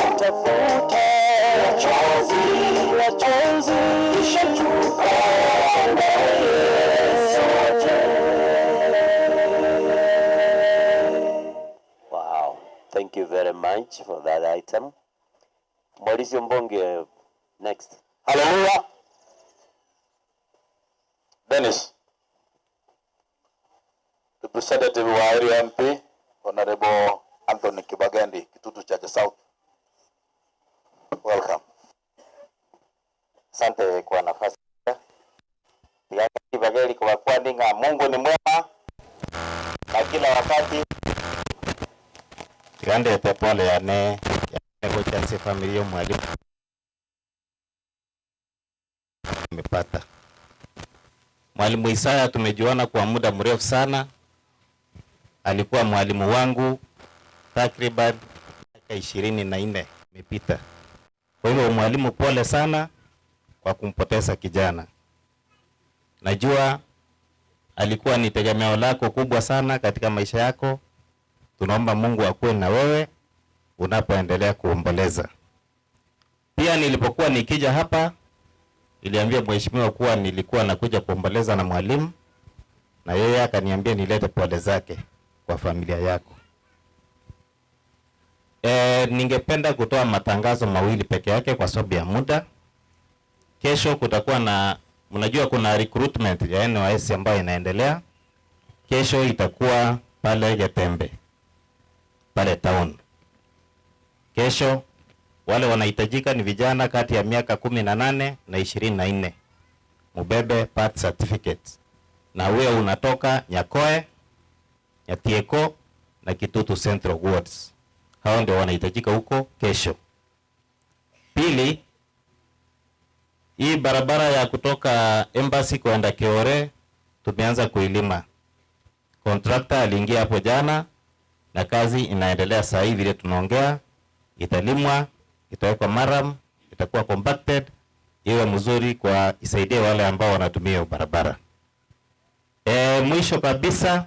atafuta machozi, kisha tukae naye sote. Wow, thank you very much for that item. Mauricio Mbonge, next. Hallelujah. Dennis, representative wa area MP, Honorable Anthony Kibagendi, Kitutu Chache South. Welcome. Asante kwa nafasi. Kibageli kwa kwandinga, Mungu ni mwema na kila wakati. Tigandete pole yane gocha familia mwalimu amepata. Mwalimu Isaya tumejuana kwa muda mrefu sana, alikuwa mwalimu wangu takriban miaka 24 imepita. Kwa hivyo mwalimu, pole sana kwa kumpoteza kijana. Najua Alikuwa ni tegemeo lako kubwa sana katika maisha yako. Tunaomba Mungu akuwe na wewe unapoendelea kuomboleza. Pia nilipokuwa nikija hapa, niliambia mheshimiwa kuwa nilikuwa nakuja kuomboleza na mwalimu, na yeye akaniambia nilete pole zake kwa familia yako. Ningependa kutoa matangazo mawili peke yake kwa sababu ya muda. Kesho kutakuwa na, mnajua kuna recruitment ya NYS ambayo inaendelea. Kesho itakuwa pale Getembe, pale town. Kesho wale wanahitajika ni vijana kati ya miaka 18 na 24, mubebe birth certificate, na wewe unatoka Nyakoe, Nyatieko na Kitutu Central Wards. Hao ndio wanahitajika huko kesho. Pili, hii barabara ya kutoka Embassy kwenda Keore tumeanza kuilima. Contractor aliingia hapo jana na kazi inaendelea saa hii vile tunaongea. Italimwa, itawekwa maram, itakuwa compacted, iwe mzuri kwa isaidie wale ambao wanatumia hiyo barabara. Mwisho kabisa,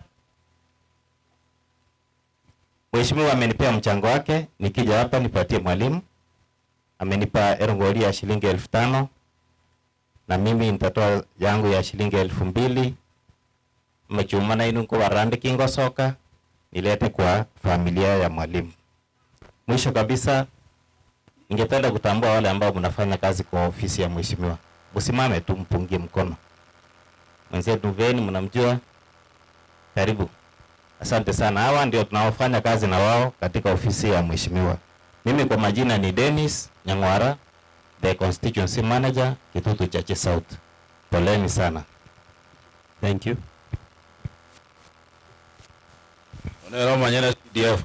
mheshimiwa amenipea mchango wake, nikija hapa nipatie mwalimu. Amenipa erongoli ya shilingi 5,000 na mimi nitatoa yangu ya shilingi 2,000. Machuma inu kwa warandi kingo soka nilete kwa familia ya mwalimu. Mwisho kabisa, ningependa kutambua wale ambao mnafanya kazi kwa ofisi ya mheshimiwa. Msimame tu mpungie mkono. Mwenzetu Veni mnamjua? Karibu. Asante sana. Hawa ndio tunaofanya kazi na wao katika ofisi ya mheshimiwa. Mimi kwa majina ni Dennis Nyang'wara, the constituency manager, Kitutu Chache South. Poleni sana. Thank you. Onero manyana CDF.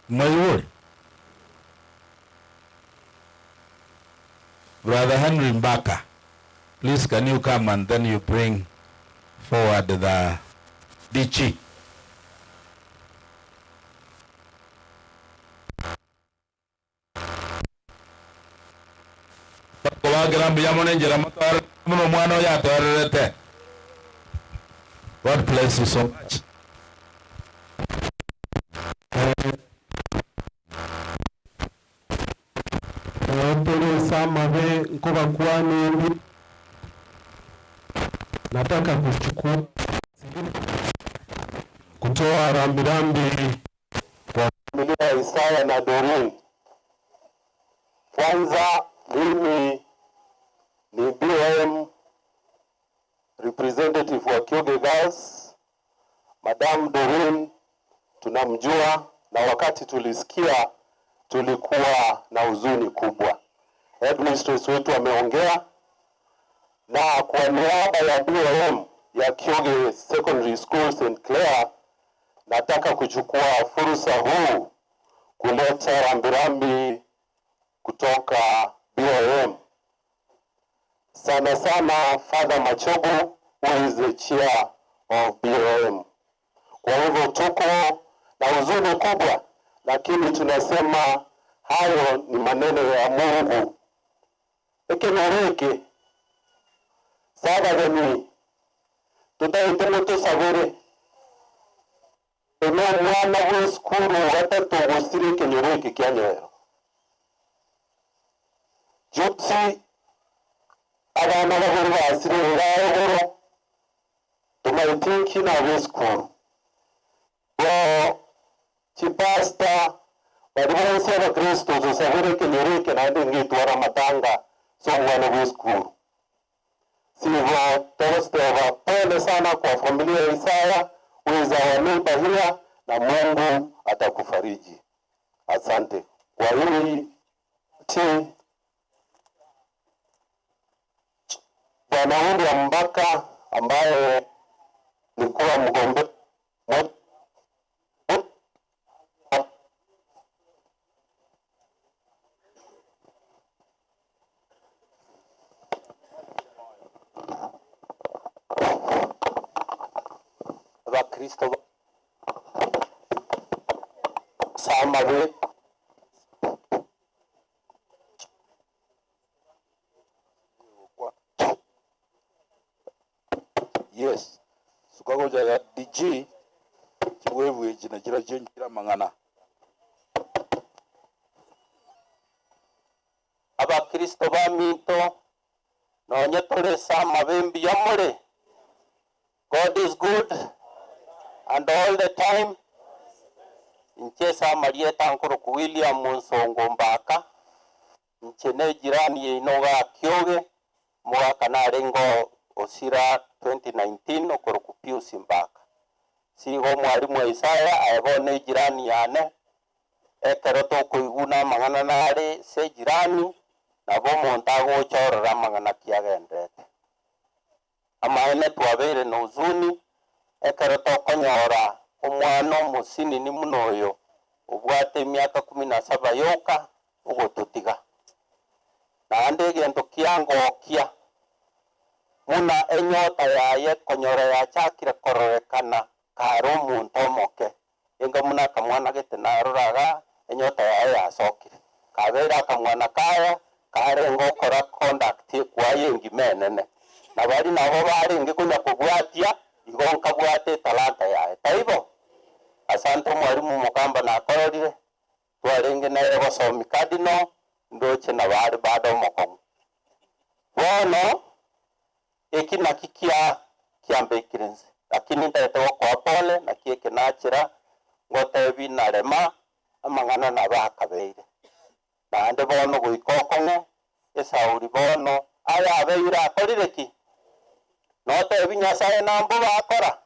Mayuri. Brother Henry Mbaka, please can you come and then you bring forward the DG. Kowagira mbuya mono enjera motware muno omwana oyo atwarerete. God bless you so much. Samabe nkobakwani, nataka kuchukua kutoa rambirambi kwa familia ya Isaya na Doreen. Kwanza mimi ni BOM representative wa Kioge Girls. Madam Doreen tunamjua, na wakati tulisikia tulikuwa na huzuni kubwa. Headmistress wetu ameongea, na kwa niaba ya BOM ya Kioge Secondary School St. Clair, nataka kuchukua fursa huu kuleta rambirambi kutoka BOM. Sana sana Father Machogu, who is the chair of BOM. Kwa hivyo tuko na huzuni kubwa, lakini tunasema hayo ni maneno ya Mungu. Ekenoreke sabatheni tutaitemo tusabire eno mwana we skuru gatatu gusire ekenyoro kia Nyero. Jutsi abana babiri basire ngayogoro tumaitinki na we skuru bo chipasta bari bonse abakristo tusabire ekenyoro eke naende ngitwara matanga so mwana we skuru. Sivyo, tunasema pole sana kwa familia ya Isaya, weza wa neighbor here, na Mungu atakufariji. Asante. Kwa hili ti Bwana William Mbaka ambaye alikuwa mgombea Kristo samabe Yes. Sukagoja DG chiwevu china chira chinchira mang'ana. Abakristo ba minto nonye tolesa amabembi yamure. God is good and all the time. Nchesa marieta nkuru William Munsongo Mbaka nchene jirani yeinoga kyoge mwaka narengo osira 2019 okoro Pius Mbaka sigo mwalimu wa Isaya ayabone jirani yane ekero tokoiguna mang'ana nare se jirani nabo omonto agochorora amang'ana kiagendete amaene twabere na huzuni ekero tokonyora omwana omosinini muno oyo obwate emiaka 17 yoka ogotutiga naende egento kiangokia muna enyota yaye konyora yachakire kororekana kare omonto omoke enga muna akamwana gete naroraga enyota yaye yasokire kabere akamwana kaya karenga okora conduct kwaye engima enene na bari nabo barenge konya kobwatia igo nkabwate etalanta yaye taibo. Asante mwalimu Mukamba nakororire twarenge nere gosomi kadino ndoche na bari bado omokongo bono eki naki kia kiambekire nse lakini ndarete gokoa pole naki eke nachira ngotebi narema amang'ana nabo akabeire naende bono goika okong'e esauri bono aya abeire akorire ki notebi Nyasaye nambo bakora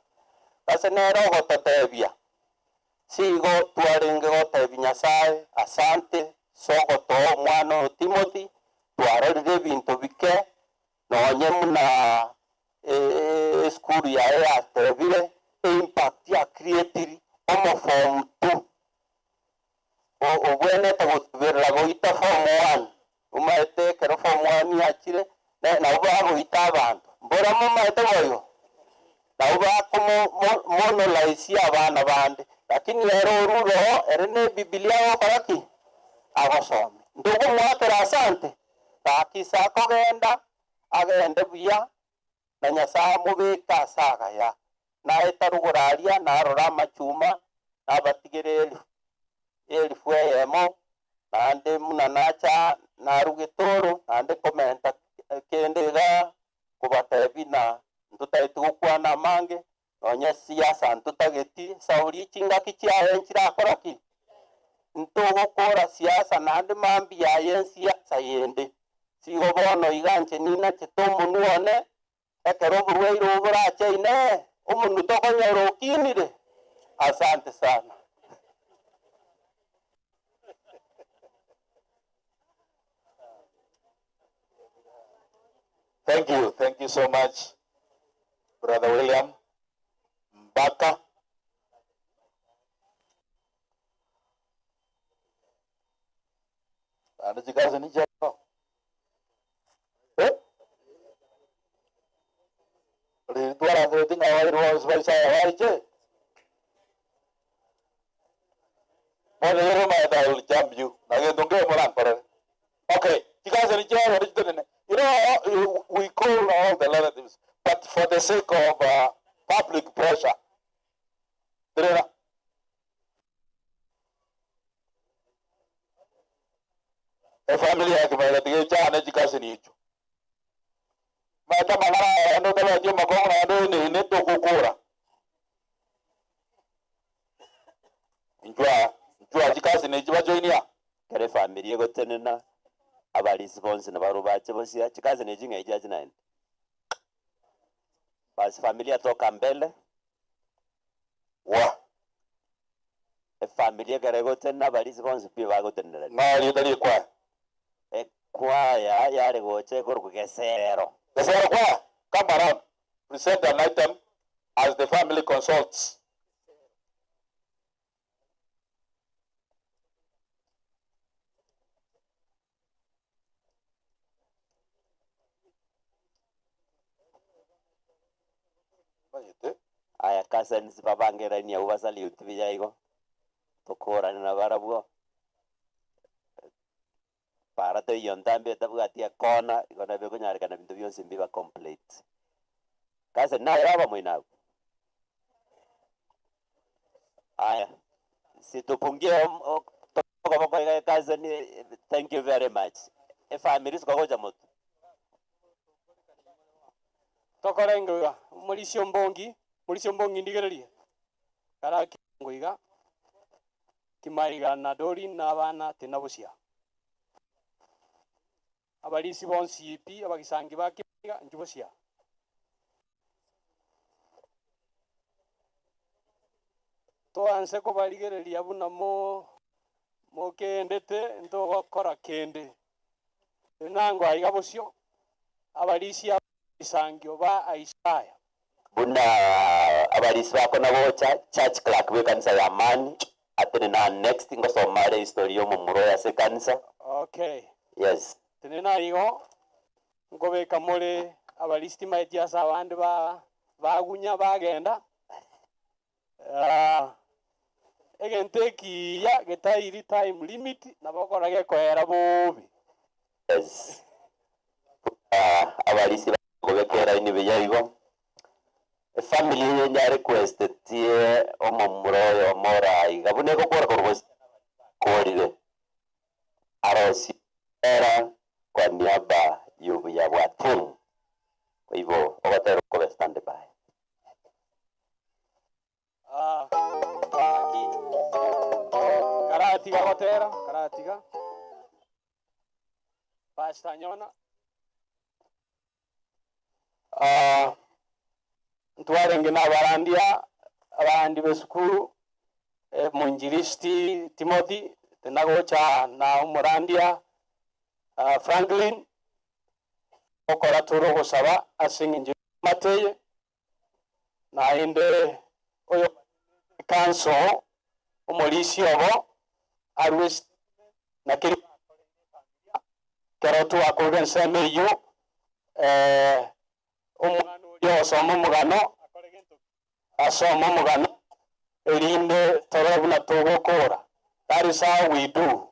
ase nere ogototebia sigo twarenge gotebi Nyasaye asante sogotoa omwana oyo Timothy twarorire ebinto bike nonye muna eskuru yaye yatebire eimpact ya creatiri omo form 2 obwenete gotubirira goita form 1 umaete ekero form 1 yachire nabo bagoita abanto mbora mumaete boyo nabo bakomonolaisia abana bande lakini ero oruroho ere ne Biblia gokoraki agosome ndugu mwakera asante bakisa akogenda agende buya na Nyasaye amubika ase agaya naeta rugoro aria narora amachuma nabatigere elifu eyemo naende muna nacha naruga etoro naende komenta kende iga kobatebi na ntotagete gokwana amange nonya siasa ntotageti sauri chingaki chiaye nchirakora ki ntogokora siasa naende mambi yaye siasa yende sigo bono iga nche ninachete omonu one ekero oborwaire oborache ine omonu tokonyora okinire. Asante sana. Thank you. Thank you so much, Brother William Mbaka. Anachikazi ni chako. Eh? Ritwara ndio awai ruwa spaisa awai che. Mwana yero ma da will jump you. Na ngendo nge mwana kore. Okay, chikazi ni chako ni. You know, we call all the relatives, but for the sake of public pressure. A family yake maana tige chane chikasi ni hicho. Mata mangara ndo dala je makongo ndo ni ne to kokora. Njwa njwa chikasi ni chiba joinia. Kere family gotenena abalisi bonse na barubache bosia chikazi ni jinga ijaji naende. Basi familia toka mbele. Wa. E familia kere gotenena abalisi bonse pia bagotenena. Na ni kwa. E kwaya yare goche koru gesero. Gesero kwa come around present an item as the family consults. Aya cousins babangerania ubasalute bijaigo tukorana na barabwo para te yontambe tabwatia kona igona bekunyarikana bintu byonse mbiba complete. Kaze naye baba mwinabo. Aya. Situpungie kaze ni thank you very much. Efamily sikogoja mutu. Tokorenga mulisio mbongi, mulisio mbongi ndigererie. Karaki ngoiga kimaiga na dori na abana tenabusia. Abalisi bonsi pi abagisangi bakimaiga njubusia. Toanse kobarigereria buna mo mokendete ntogokora kende. Nango aiga busio abalisi isangio ba Isaya. Buna abalisi bako nabo church clerk we kanisa ya Amani atene na next ngosomare history yo mumuro ya se kanisa. Okay. Yes. Tenena igo ngobeka mole abalisi maiti asa abandi ba bagunya bagenda. Egente ya getairi time limit nabokora gekoera bobi. Yes. Abalisi gobekera ini beyaigo. Family yenya request tie omomuro yo mora igabune gokora korwo korire arosi era kwa niaba y'obuya bwa team. Kwa hivyo ogatero ko stand by. Karatiga gotera karatiga Pastor Nyona. Ntwarenge n'abarandia abandi besukuru munjiristi Timothy tenagocha na umurandia Franklin okora turo gosaba asinginje mateye na inde oyo kanso omolisi obo arwes na kiri kerotu akogen semeyo omwana yo soma mugano asoma mugano erinde torobuna togokora. That is how we do.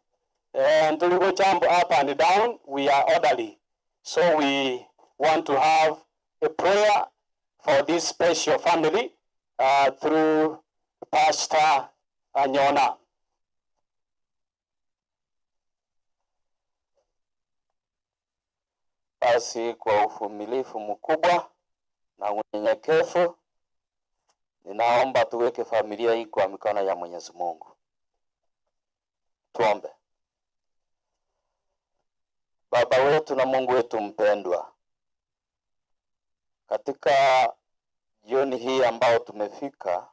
And to go jump up and down, we are orderly. So we want to have a prayer for this special family through Pastor Anyona. Basi kwa uvumilivu mkubwa na unyenyekevu, ninaomba tuweke familia hii kwa mikono ya Mwenyezi Mungu. Tuombe. Baba wetu na Mungu wetu mpendwa, katika jioni hii ambao tumefika,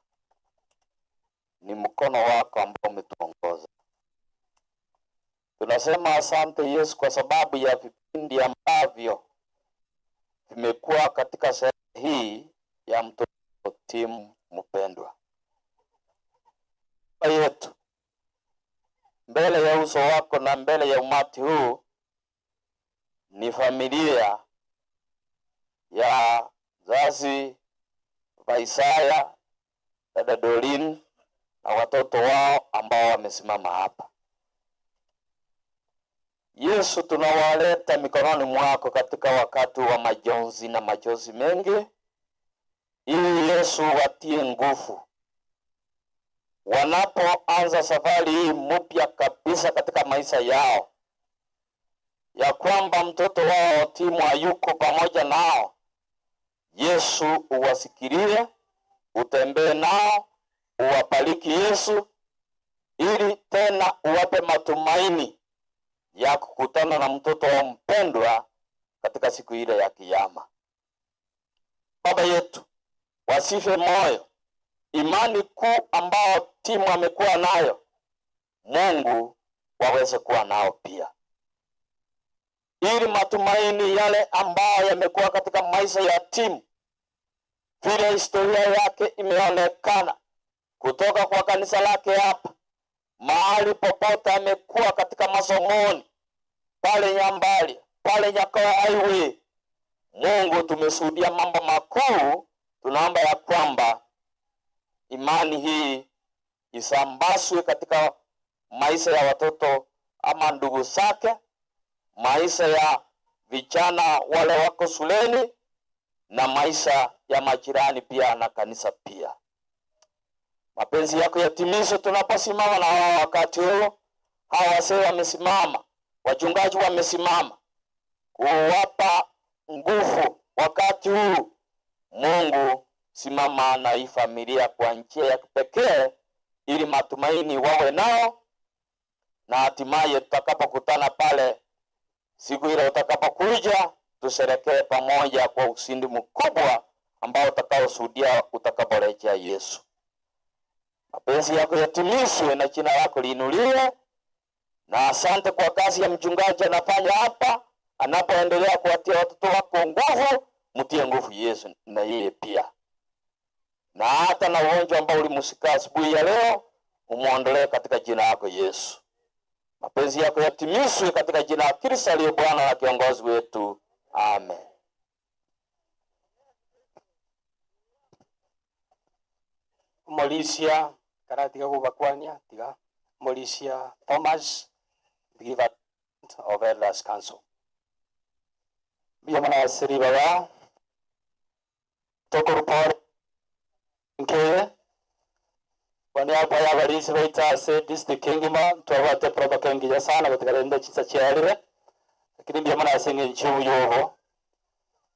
ni mkono wako ambao umetuongoza. Tunasema asante Yesu kwa sababu ya vipindi ambavyo vimekuwa katika sehemu hii ya mtoto timu mpendwa. Baba yetu, mbele ya uso wako na mbele ya umati huu ni familia ya mzazi wa Isaya, dada Doreen na watoto wao ambao wamesimama hapa. Yesu, tunawaleta mikononi mwako katika wakati wa majonzi na machozi mengi, ili Yesu watie nguvu wanapoanza safari hii mpya kabisa katika maisha yao, ya kwamba mtoto wao Timu hayuko pamoja nao. Yesu, uwasikilie, utembee nao, uwabariki Yesu, ili tena uwape matumaini ya kukutana na mtoto wao mpendwa katika siku ile ya kiyama. Baba yetu, wasife moyo. Imani kuu ambao Timu amekuwa nayo, Mungu waweze kuwa nao pia, ili matumaini yale ambayo yamekuwa katika maisha ya Timu, vile historia yake imeonekana kutoka kwa kanisa lake hapa, mahali popote amekuwa katika masomoni pale Nyambali, pale Nyakoa Highway. Mungu, tumeshuhudia mambo makuu. Tunaomba ya kwamba imani hii isambaswe katika maisha ya watoto ama ndugu zake, maisha ya vijana wale wako shuleni, na maisha ya majirani pia na kanisa pia. Mapenzi yako yatimizwe tunaposimama na hawa wakati huu. Hawa wazee wamesimama, wachungaji wamesimama kuwapa nguvu wakati huu. Mungu, simama na hii familia kwa njia ya kipekee, ili matumaini wawe nao, na hatimaye tutakapokutana pale siku ile utakapokuja, tusherekee pamoja kwa ushindi mkubwa ambao utakaoshuhudia utakaporejea Yesu. Mapenzi yako yatimizwe na jina lako liinuliwe. Na asante kwa kazi ya mchungaji anafanya hapa, anapoendelea kuwatia watoto wako nguvu. Mtie nguvu Yesu na yeye pia, na hata na ugonjwa ambao ulimshika asubuhi ya leo umuondolee katika jina lako Yesu. Mapenzi yako yatimizwe katika jina la Kristo aliye Bwana na kiongozi wetu, amen. Molisia karatiga gubakwania tiga Molisia Thomas the of Elders Council. Bia siri baba tokorupore nke kwa niaba ya abarisi baita ase district engima twabwate protocol engiya sana gotigarenda chisa chiarire, lakini mbia mono ase eng'encho obuya obo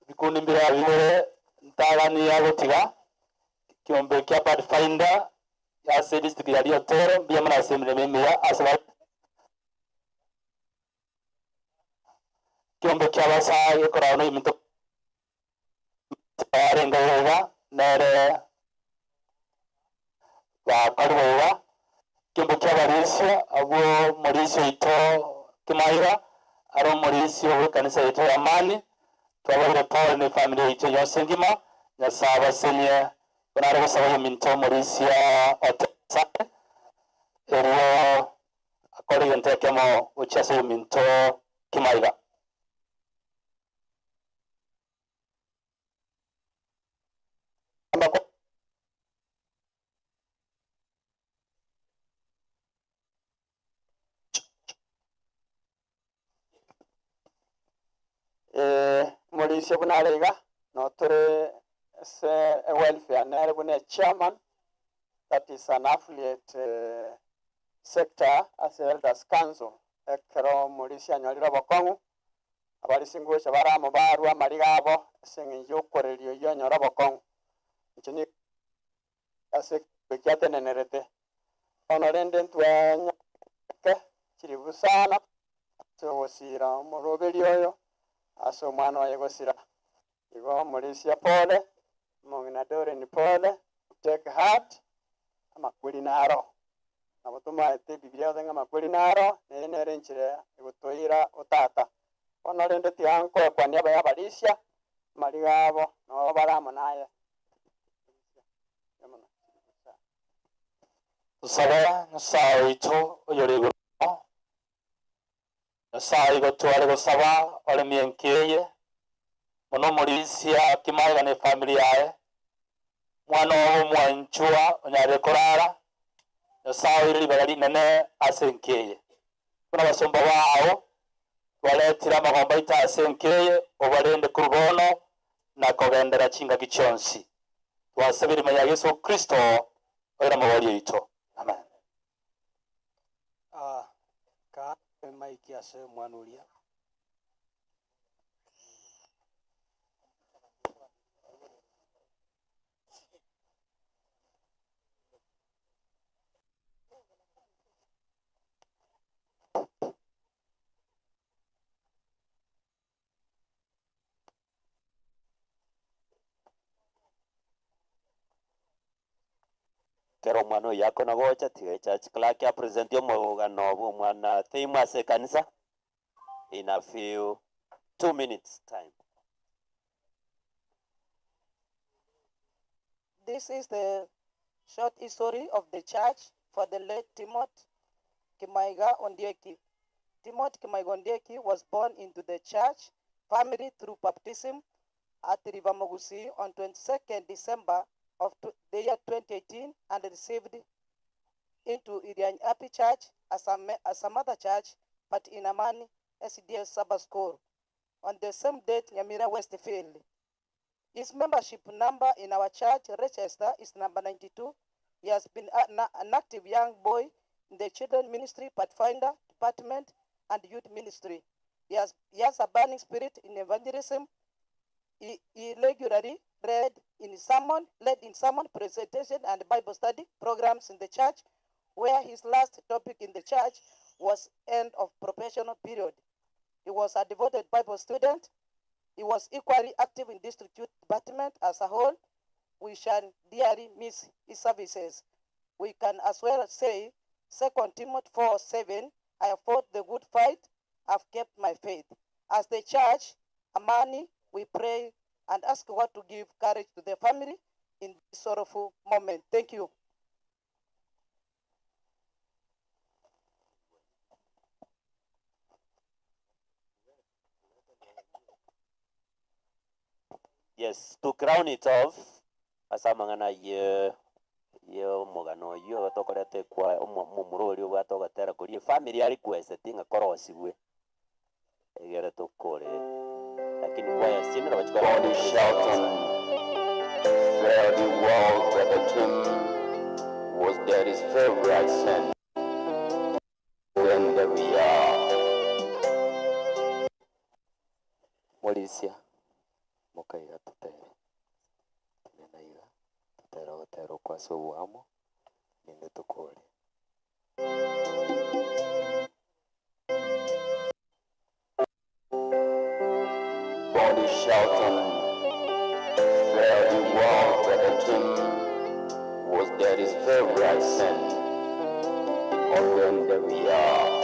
bikundi mbira bibere ntagani ya gotiga kiombe kia Pathfinder ase district ya Riotoro. Mbia mono ase emiremo emiya ase kiombe kia basae gekoragwo na eminto arenga iga nere bakariboga kiombe kia barisia abwo morisia ito kimaira ari omorisia owe kanisa yaito ya Amani. Twabahire pole ne family yaito yonse ngima. Nyasaye abasenye bonare gosaba ominto morisia otesane erio akore egento ekemo gochia ase ominto kimaira. Morisia bunarega notore se welfare nere bune chairman, that is an affiliate sector as Elders Council. Ekero morisia anyorire obokong'u abarisi ngosha baramo barwa amariga abo ase eng'encho ya okoreria oywo anyore obokong'u inche ni ase ekiatenenerete bono rende ntwanyake chiribu sana ase ogosira omoroberi oyo ase omwana oye gosira. Igo morisia pole, mong'ina Doreen pole, take heart, amakweri naro nabo tomaete Bibilia yothe ng'a amakweri naro nere nere enchera egotoira otata. Bono rende tiga nkoekwania abaya abarisia amariga abo nabo baramo naye. Tusabe Nyasaye oito oyore igoro. Nyasaye igo tware gosaba oremie nkeye mono morisia kimaiga ne family yaye mwana obo mwanchua onyare korara. Nyasaye oire ribaga rinene ase nkeye buna basomba bao twaretire amagomba aito ase nkeye obarende korubono na kogendera chingaki chionsi. Twasabire maya Yesu Kristo oira mabori yaito, amen. Ka maiki ase omwana oria. Kero omwana oyo akona gocha tiga church clerk apresent omogano obwo omwana theme ase kanisa in a few 2 minutes time. This is the short history of the church for the late Timothy Kimaiga Ondieki. Timothy Kimaiga Ondieki was born into the church family through baptism at River Mugusi on 22nd December of the year 2018 and received into Irian Happy Church as a mother church, but in Amani SDS Sabbath School. On the same date, Nyamira Westfield. His membership number in our church register is number 92. He has been an active young boy in the children ministry, Pathfinder department, and youth ministry. He has a burning spirit in evangelism. He regularly led in sermon presentation and Bible study programs in the church, where his last topic in the church was end of probational period. He was a devoted Bible student. He was equally active in district youth department as a whole. We shall dearly miss his services. We can as well say, 2 Timothy 4:7, "I have fought the good fight, I've kept my faith." As the church, Amani, we pray and ask God to give courage to the family in this sorrowful moment. Thank you. Yes, to crown it off, asamang'ana ye ye omogano oywo tokorete kwa omomurori obwate ogatera koria family ari kweseti ng'a korosibwe egere tokore lakini kwaya sinero God is shouting, "Fare thee well, brother Tim, was daddy's favorite son." Then there we are. Morisia mokaiga tutere tinenaiga tutere ogotera okwase obwamo ninde tukore. God is shouting, "Fare thee well, brother Tim, was daddy's favorite son." Oh, then there we are.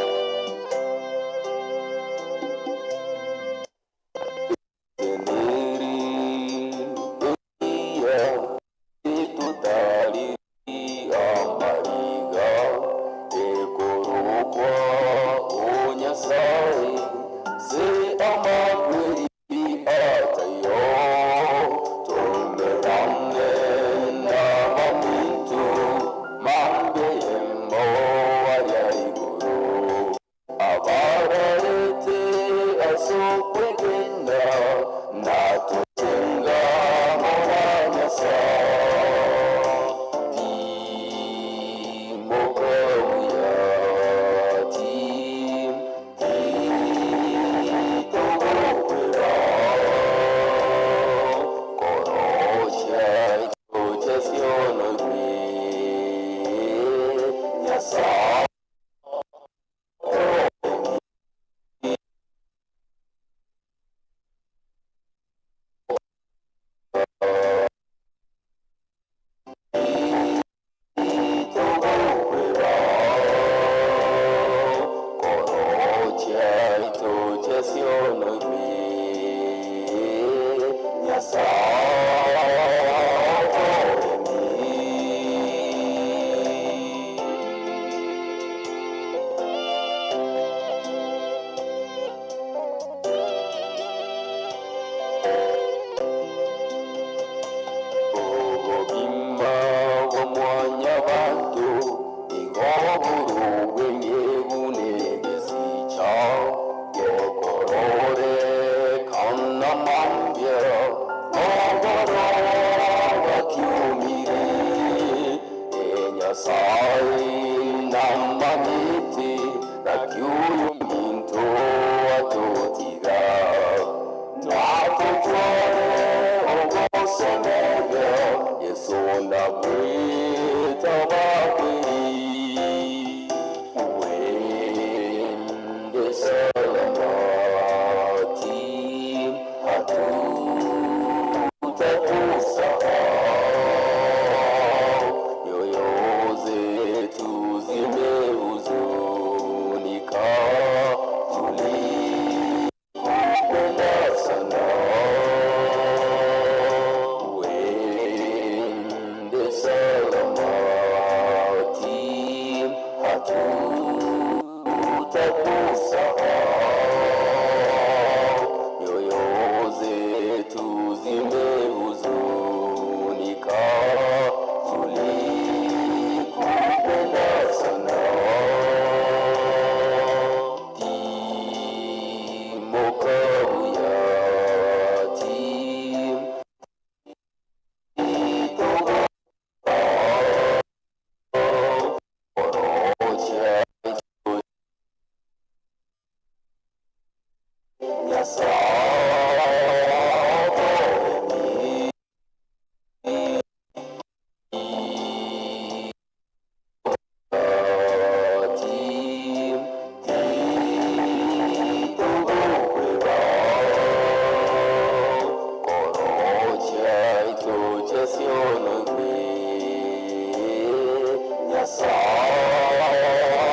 Nyasaye.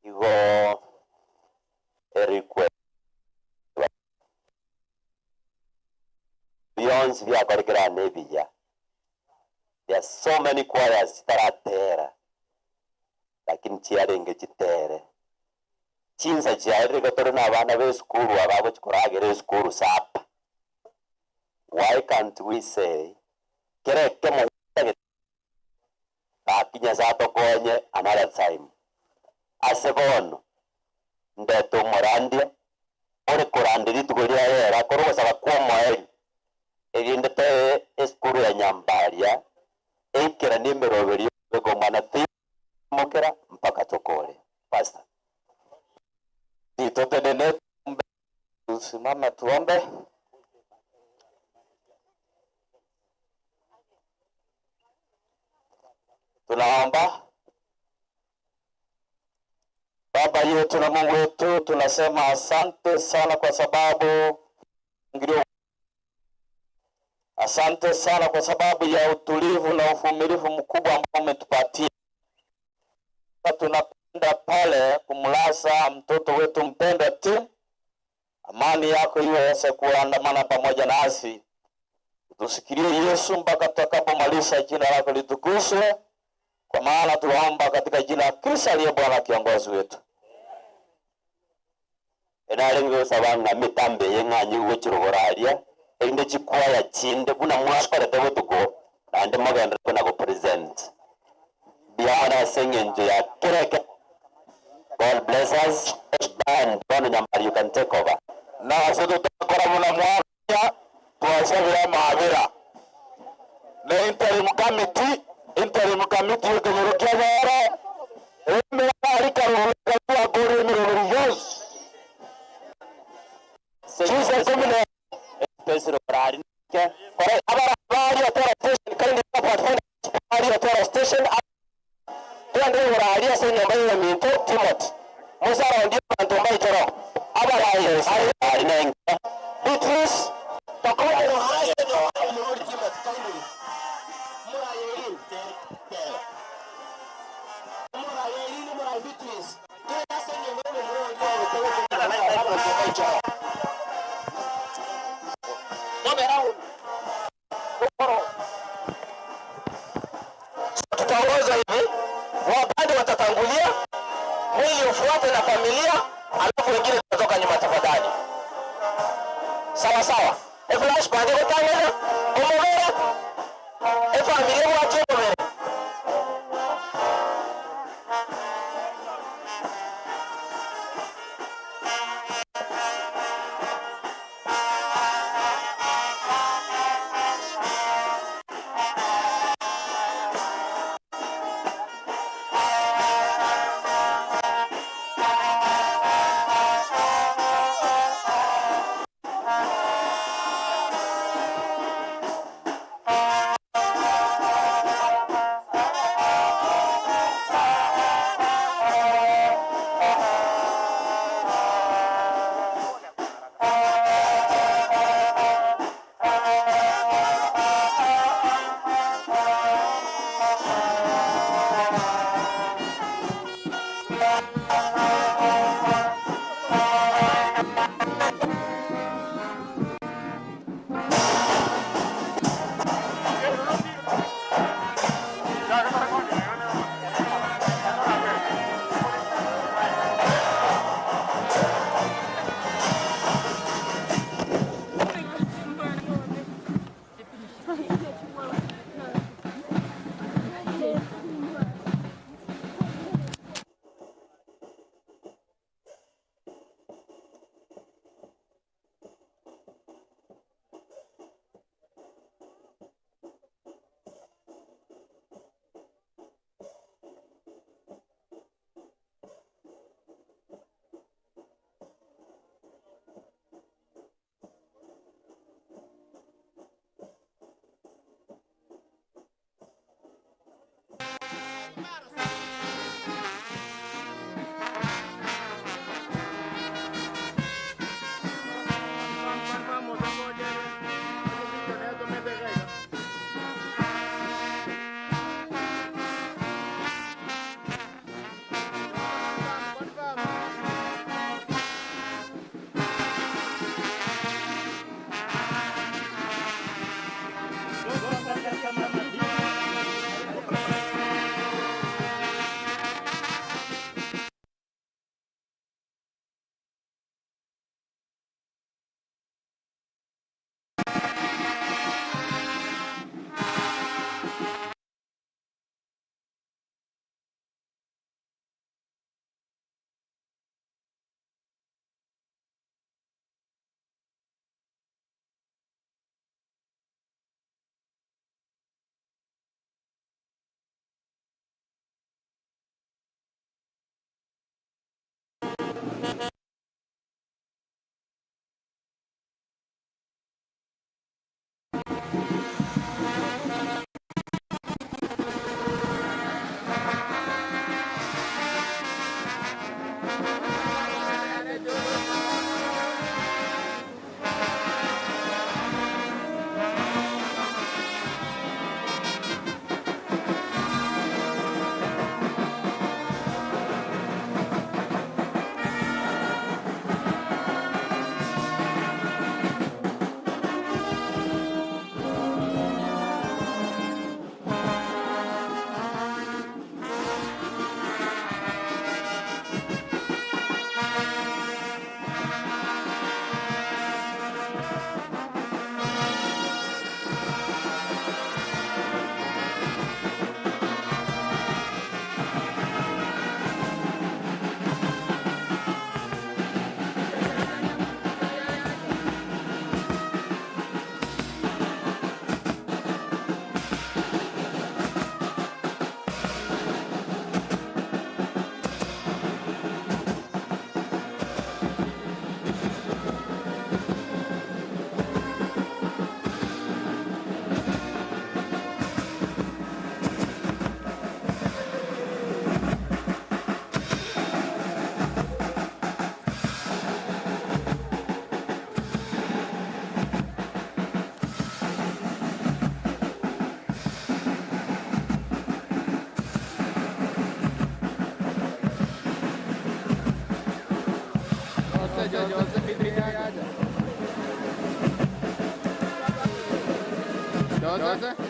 Igo erikwe beyonce byakorekera nebiya. There are so many choirs chitaratera, lakini chiarenge chitere chinsa chiaereke tore na abana ba esukuru ababo chikoragera esukuru sapa. Why can't we say kereke mo akinya satokonye another time ase bono ndete omorandia ore korandera rituko riaera kore ogosaba kwa omoeri erinde toe esukuru ya Nyambaria eikera ni emeroberi egomana timokera mpaka tokore. Pastor. Tutendelee, tusimame tuombe. Tunaomba. Baba yetu na Mungu wetu, tunasema asante sana kwa sababu ingilio. Asante sana kwa sababu ya utulivu na uvumilivu mkubwa ambao umetupatia. Tunakwenda pale kumlaza mtoto wetu mpendwa Tim. Amani yako iweze kuandamana pamoja nasi. Tusikilie Yesu mpaka tutakapomaliza. Jina lako litukuzwe, kwa maana tunaomba katika jina la Kristo aliye Bwana kiongozi wetu. Enarenge gosaba ng'a mitambo eye ng'anyi gochirogoraria erinde chikwaya chinde buna mwakorete botuko naende mogendere kona go present biana ase eng'encho ya kereke. God bless us. And Bono Nyambari, you can take over. Na ase tutakora muna mwaka twasabira mabira ne interim committee ekenyoro kia goro emera arikaruhuka gore emiroberi yose Chiza kumine Pesiro rari ke kore abara bari atora station kandi bari atora station twende urari ase nyumba ya minto Timothy Musara ndio bantu mbaitoro abara ari nenge Beatrice takono haya Tutaongoza hivi, wabadi watatangulia, mwili ufuate na familia, alafu wengine tutatoka nyuma tafadhali. Sawa sawa. Eflash bande kutangana, omobera, efamilia mwache omobera. Bwana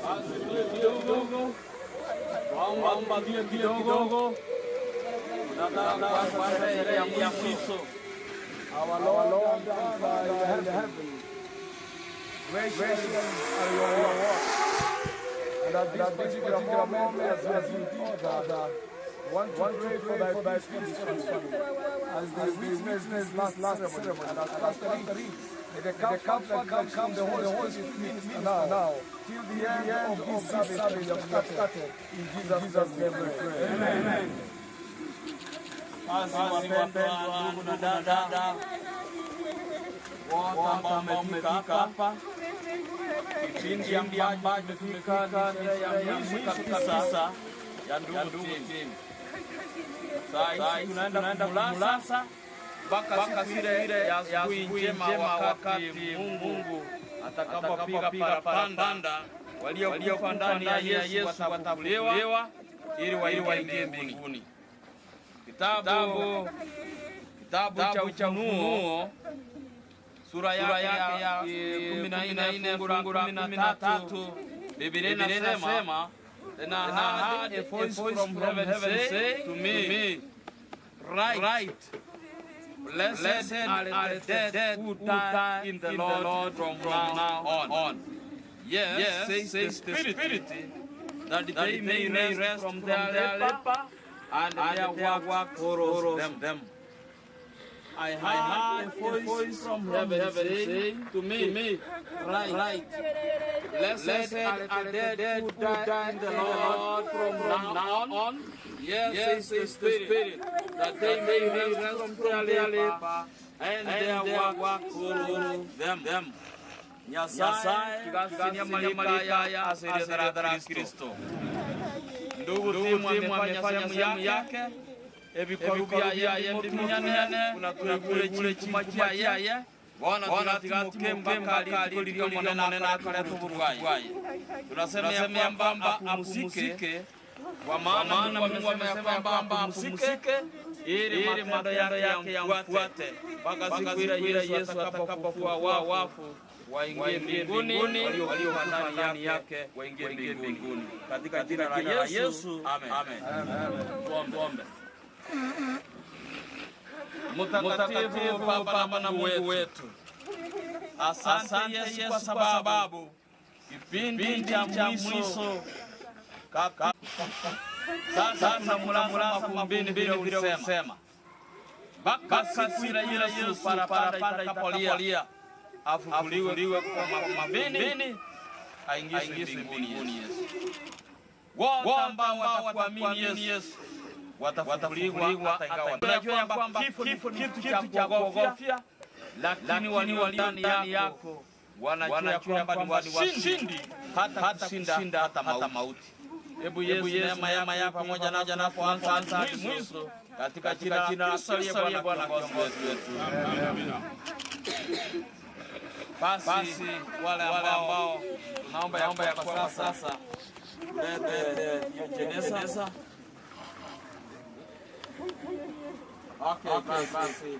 Kidogo waomba kidogo, tunataka kuanza sherehe ya mwisho. Our Lord and Father in heaven, gracious are your works. And at this particular moment, as we did order, want to pray for thy peace family, as they witness this last ceremony, and as Pastor reads, may the comfort that comes from the Holy Spirit minister now, till the end of this service that we have started. In Jesus' name we pray. Amen. Basi wapendwa ndugu na dada wote ambao mmefika hapa, kipindi ambacho tumefika ni sherehe ya mwisho kabisa ya ndugu Tim. Saa hizi tunaenda kumulasa mpaka siku ile ya asubuhi njema, wakati Mungu atakapopiga parapanda, waliokufa ndani ya Yesu watafufuliwa ili waingie mbinguni. Kitabu cha Ufunuo sura yake ya 14 fungu la 13, Biblia inasema, Then I heard a voice from heaven say to me, Write, blessed are the dead who die in the Lord from now on. Yes, says the Spirit, that they may rest from their labor, and their work follows them. I heard a voice from heaven saying to me, Write, blessed are the dead who die in the Lord from now on. Yes, says the Spirit, that they may rest from their labor, and their work follows them. Nyasaye kigasinia malika ya asiria Kristo. Ndugu Timu amefanya sehemu yake, ebikoru byaye mbimunyane unatuigure chikuma kyaye bona tunatiga mpaka alitukulilio monene na akale tuburwayi. Tunasema ya kwamba apumzike, kwa maana Mungu amesema kwamba apumzike ili matendo yake yamfuate mpaka siku ile Yesu atakapofufua wafu waingie mbinguni, walio ndani yake waingie mbinguni. Katika jina la Yesu, amen. Tuombe. Mtakatifu Baba na Mungu wetu, asante Yesu kwa sababu kipindi cha mwisho sasa mulamulasa mafumbini vile ulisema mpaka siku ile Yesu parapanda itakapolia afufuliwe kwa mafumbini aingizwe mbinguni. Yesu, wote ambao watakuamini Yesu watafufuliwa. Tunajua ya kwamba kifo ni kitu cha kuogofya, lakini walio ndani yako wanajua kwamba ni washindi hata kushinda hata mauti. Hebu Yesu, neema yako pamoja nasi tunapoanza hadi mwisho, katika jina la Kristo aliye Bwana kiongozi wetu. Amina. Basi wale ambao tunaomba ya kwa sasa lete jeneza. Okay, basi.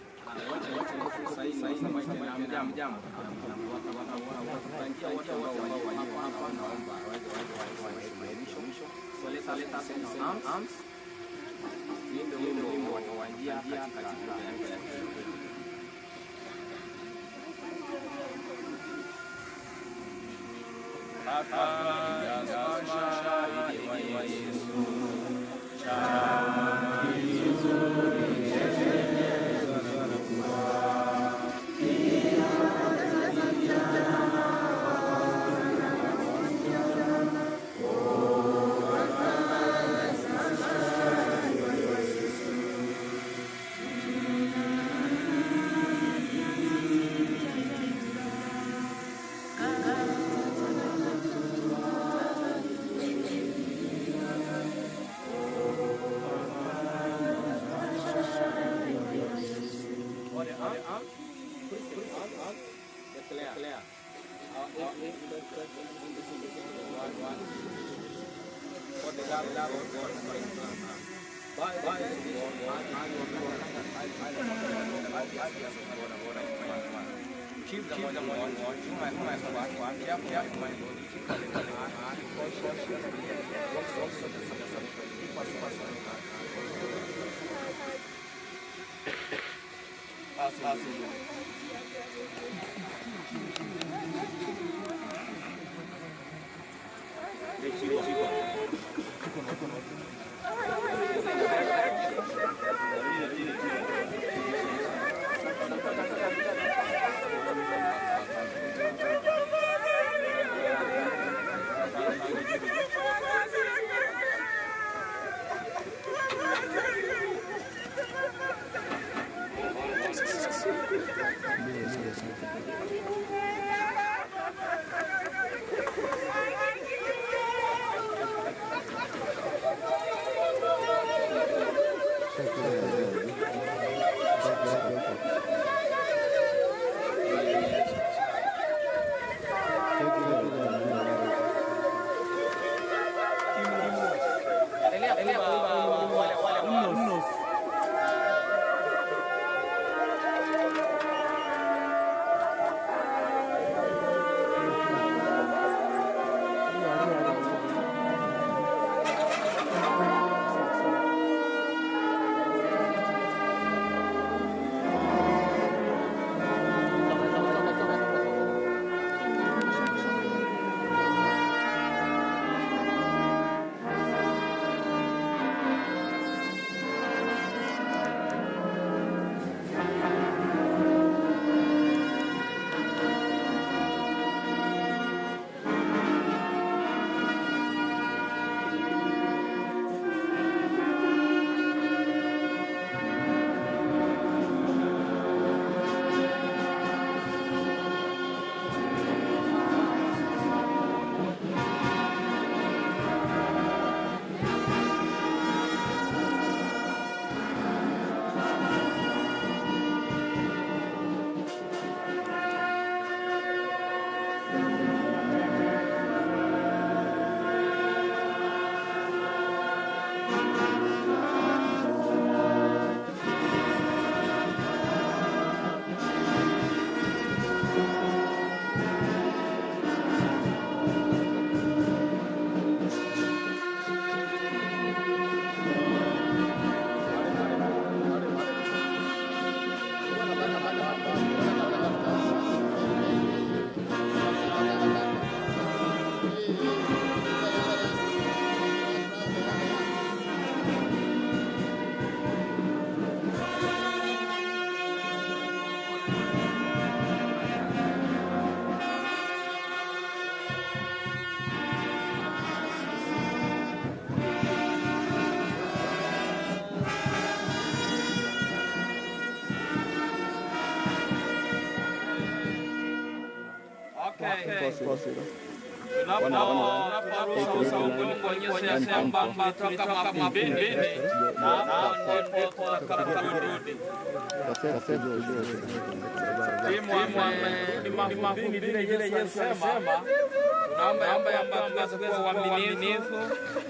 Tunaomba ya kwamba tuweze kuwa waaminifu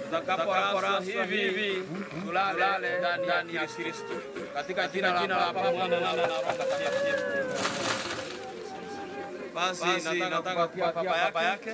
tutakaporaswa hivi tulale ndani ya Kristo, katika jina la Baba, Mwana na Roho Mtakatifu. Basi nataka kupatia baba yake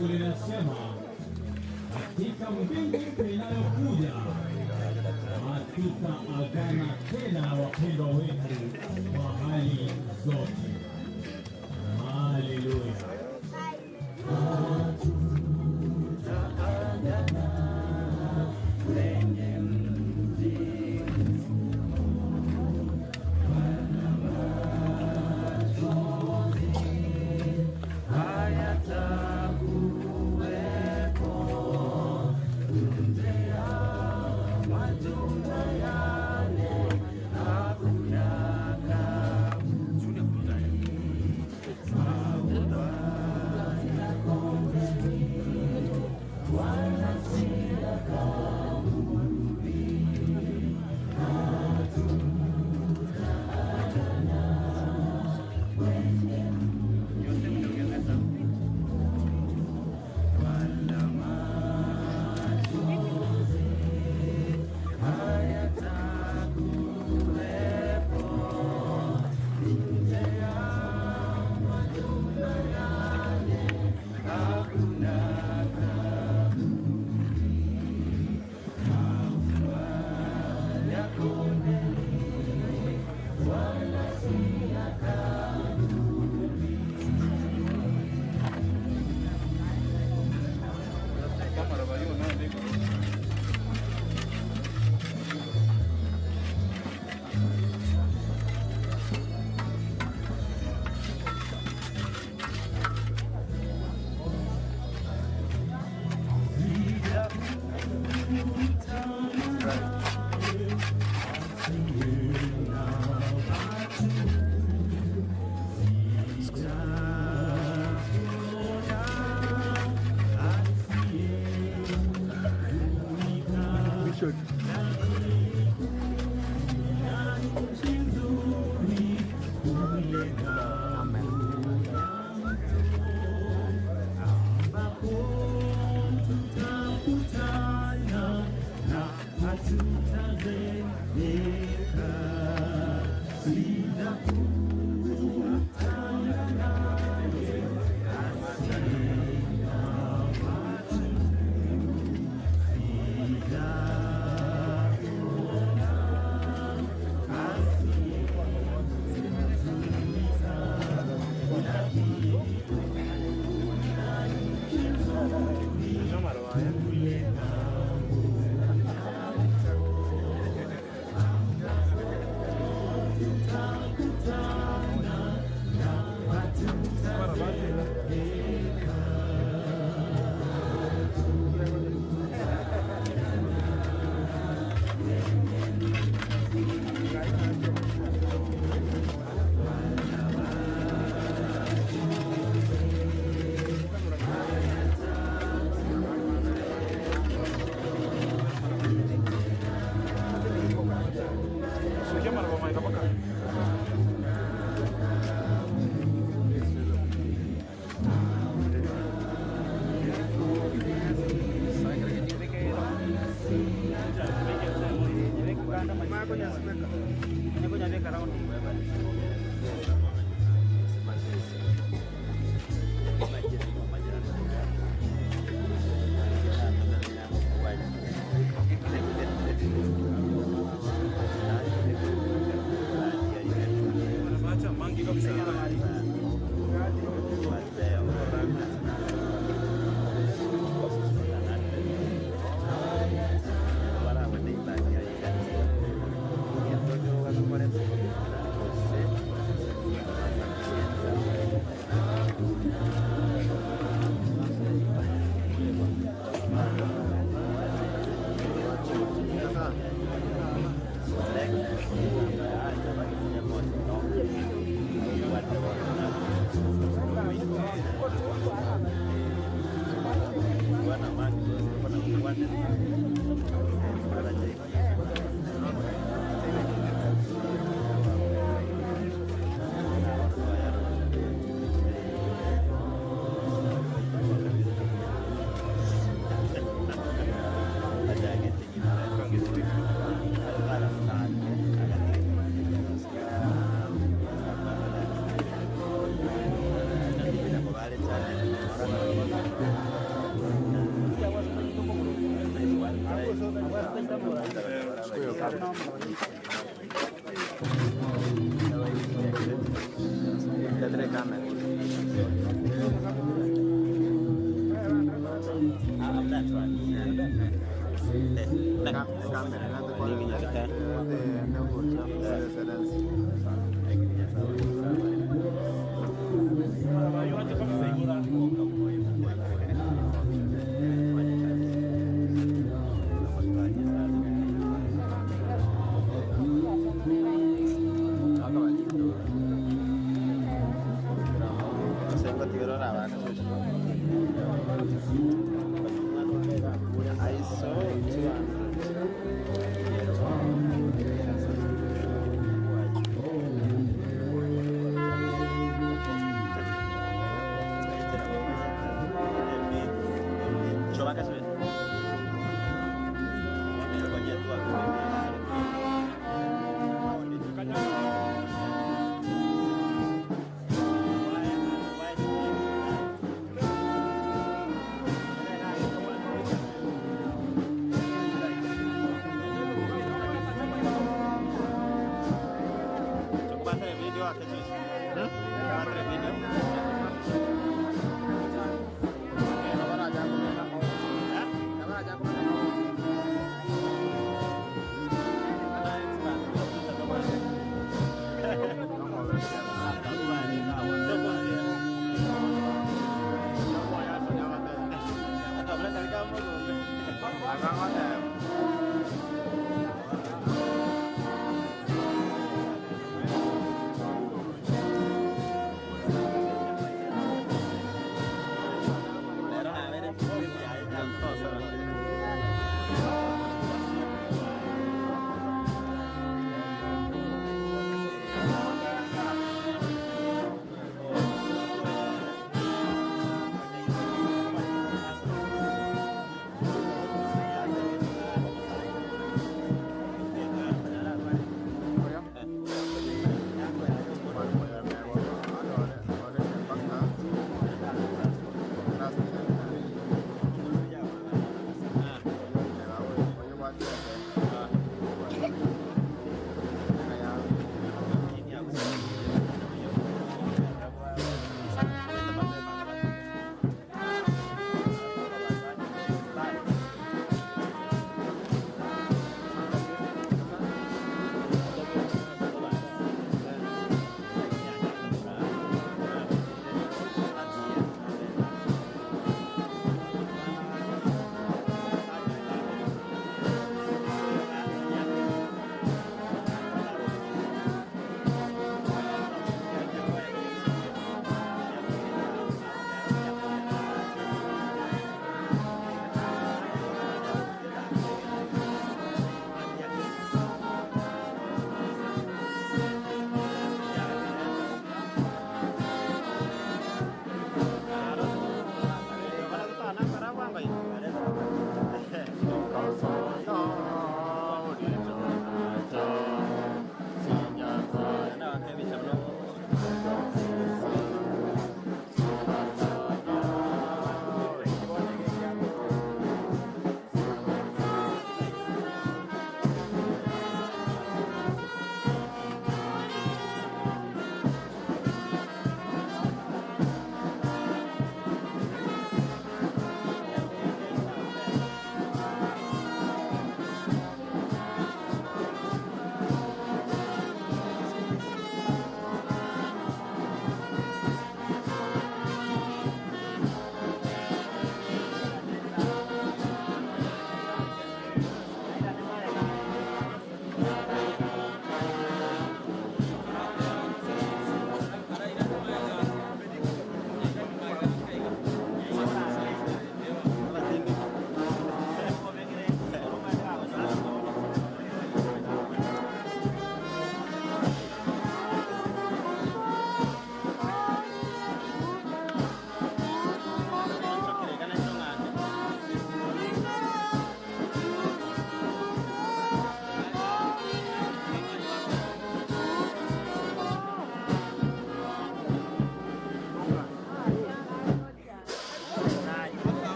Mungu linasema katika mbingu mpya inayokuja hatutaagana tena na wapendwa wetu kwa hali zote. Haleluya.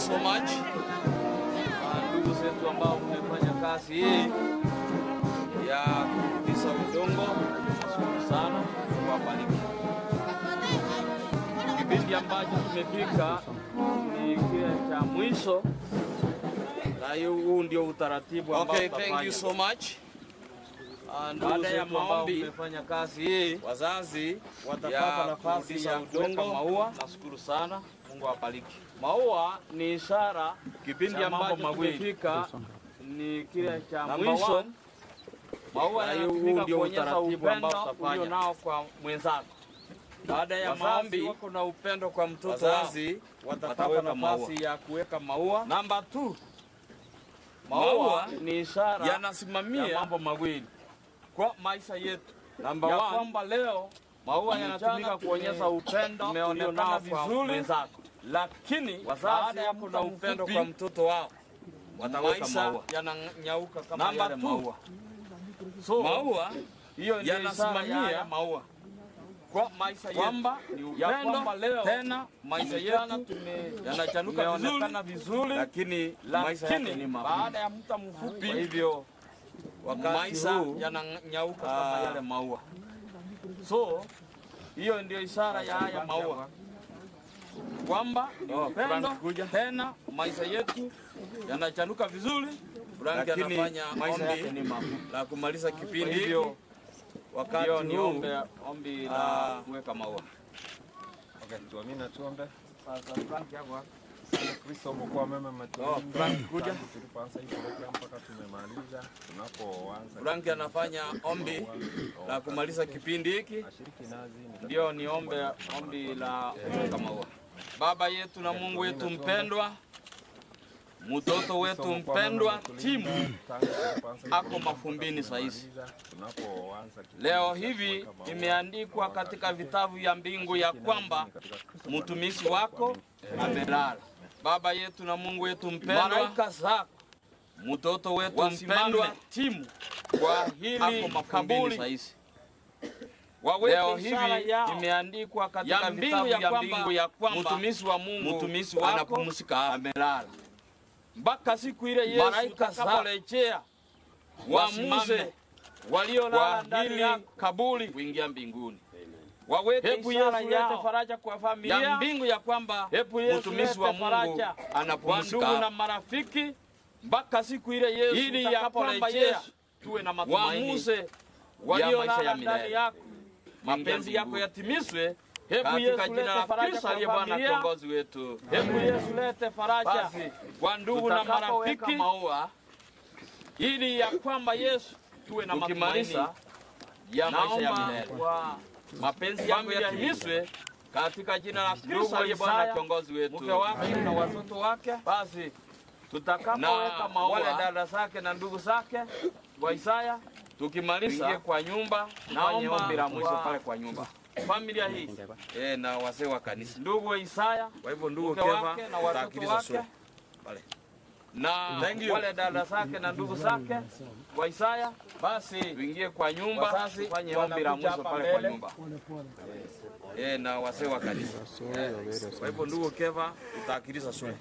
so much. Ndugu zetu ambao mmefanya kazi hii ya kurudisha udongo, nashukuru sana, Mungu awabariki. Kipindi ambacho tumefika ni kile cha mwisho, na huu ndio utaratibu ambao Okay, thank tutafanya. you so much. Ndugu Baada ya zetu ambao maombi, mmefanya kazi hii wazazi watapata ya nafasi kurudisha ya kuweka udongo, maua. Nashukuru sana, Mungu awabariki. Maua ni ishara Kipindi cha mambo ambacho mawili. tumefika ni kile cha Number mwisho. one, Maua na huu yanatumika ndio kuonyesha utaratibu ambao upendo tutafanya. ulio nao kwa mwenzako. Baada ya Wazazi maombi, wako na upendo kwa mtoto wao, wazazi watapata wataweka nafasi maua. ya kuweka maua. Namba 2, maua Maua ni ishara yanasimamia ya mambo mawili kwa maisha yetu. Number ya one, kwamba leo maua yanatumika kuonyesha upendo tumeonekana ulionao kwa vizuri, mwenzako, lakini Wazazi baada ya wako muda na upendo mfupi, kwa mtoto wao, wataweka maisha maua. yananyauka kama Number yale two, maua. So, maua hiyo ndio ishara ya yanasimamia haya maua kwa maisha yetu, kwamba ni ya upendo, kwamba leo tena maisha mchana yetu yanachanuka vizuri, tumeonekana vizuri, lakini maisha yake ni lakini mafupi. baada ya muda mfupi Kwa hivyo wakati maisha huu yananyauka kama yale maua. So hiyo ndio ishara ya haya maua kwamba ni Oh, upendo, Frank kuja. tena maisha yetu yanachanuka vizuri, Frank lakini anafanya maisha yake ombi ni mafupi. la kumaliza Kwa kipindi hivyo hiki. Wakati ndio ni huu ombi la kuweka maua. Okay, tuamini na tuombe. Sasa Frank yako hapa. Asante Kristo, umekuwa mema umetulinda Oh, Frank kuja. tangu tulipoanza hii program mpaka tumemaliza. Tunapoanza Frank anafanya ombi la kumaliza kipindi hiki, Ndio niombe ombi la kuweka maua. Baba yetu na Mungu wetu mpendwa, mtoto wetu mpendwa Timu ako mafumbini saizi. Leo hivi imeandikwa katika vitabu ya mbingu ya kwamba mtumishi wako amelala. Baba yetu na Mungu wetu mpendwa, Malaika zako mtoto wetu Wasimame mpendwa Timu kwa hili ako mafumbini kaburi. saizi. Waweke Leo ishara hivi yao imeandikwa katika ya mbingu vitabu ya ya kwamba mbingu ya kwamba mtumishi wa Mungu mtumishi wako anapumzika hapa. amelala mpaka siku ile Yesu Malaika zako atakaporejea, waamuze wasimame waliolala kwa ndani hili yako kaburi kuingia mbinguni. Waweke Hebu ishara Yesu lete yao faraja kwa familia ya mbingu ya kwamba Hebu Yesu mtumishi wa lete Mungu faraja kwa anapumzika ndugu na hapa. marafiki mpaka siku ile Yesu Ili ya kwamba atakaporejea, Yesu tuwe na matumaini waamuze ya maisha waliolala ya ndani milele. yako Mapenzi yako yatimizwe Hebu katika Yesu jina lete la faraja Kristo kwa aliye Bwana familia. kiongozi wetu. Hebu Yesu lete faraja Basi, kwa ndugu na tutakapoweka marafiki maua ili ya kwamba Yesu tuwe na matumaini tukimaliza ya maisha ya naomba milele. kwa Mapenzi yako familia hii, yatimizwe katika jina la ndugu Kristo aliye Bwana Isaya, kiongozi wetu. mke wake na watoto wake, Basi tutakapoweka na maua wale dada zake na ndugu zake wa Isaya, tukimaliza tuingie kwa nyumba, tufanye naomba ombi la mwisho kwa pale kwa nyumba familia hii, na wazee wa kanisa. ndugu wa Isaya, Kwa hivyo ndugu mke Keva, wake na watoto utaakiliza wake sura pale. na Thank you. wale dada zake na ndugu zake wa Isaya, Basi tuingie kwa nyumba, wazazi tufanye ombi la wanakuja mwisho hapa pale kwa mbele. nyumba. Na wazee wa kanisa. Kwa hivyo ndugu Keva, utaakiliza sura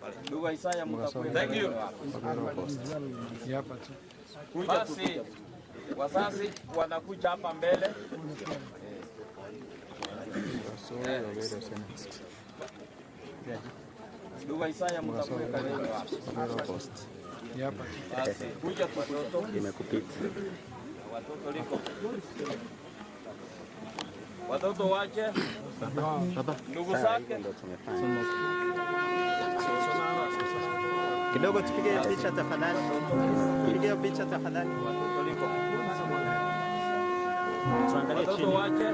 pale. Ndugu wa Isaya, mtakuwa Thank you. Basi wazazi wanakuja hapa mbele. Ndugu wa Isaya, mtakuwa karibu. Basi kuja watoto. Imekupita. Watoto liko. Watoto wache. Ndugu zake. Kidogo tupige picha tafadhali. Tupige picha tafadhali. Tuangalie Watoto chini. wache.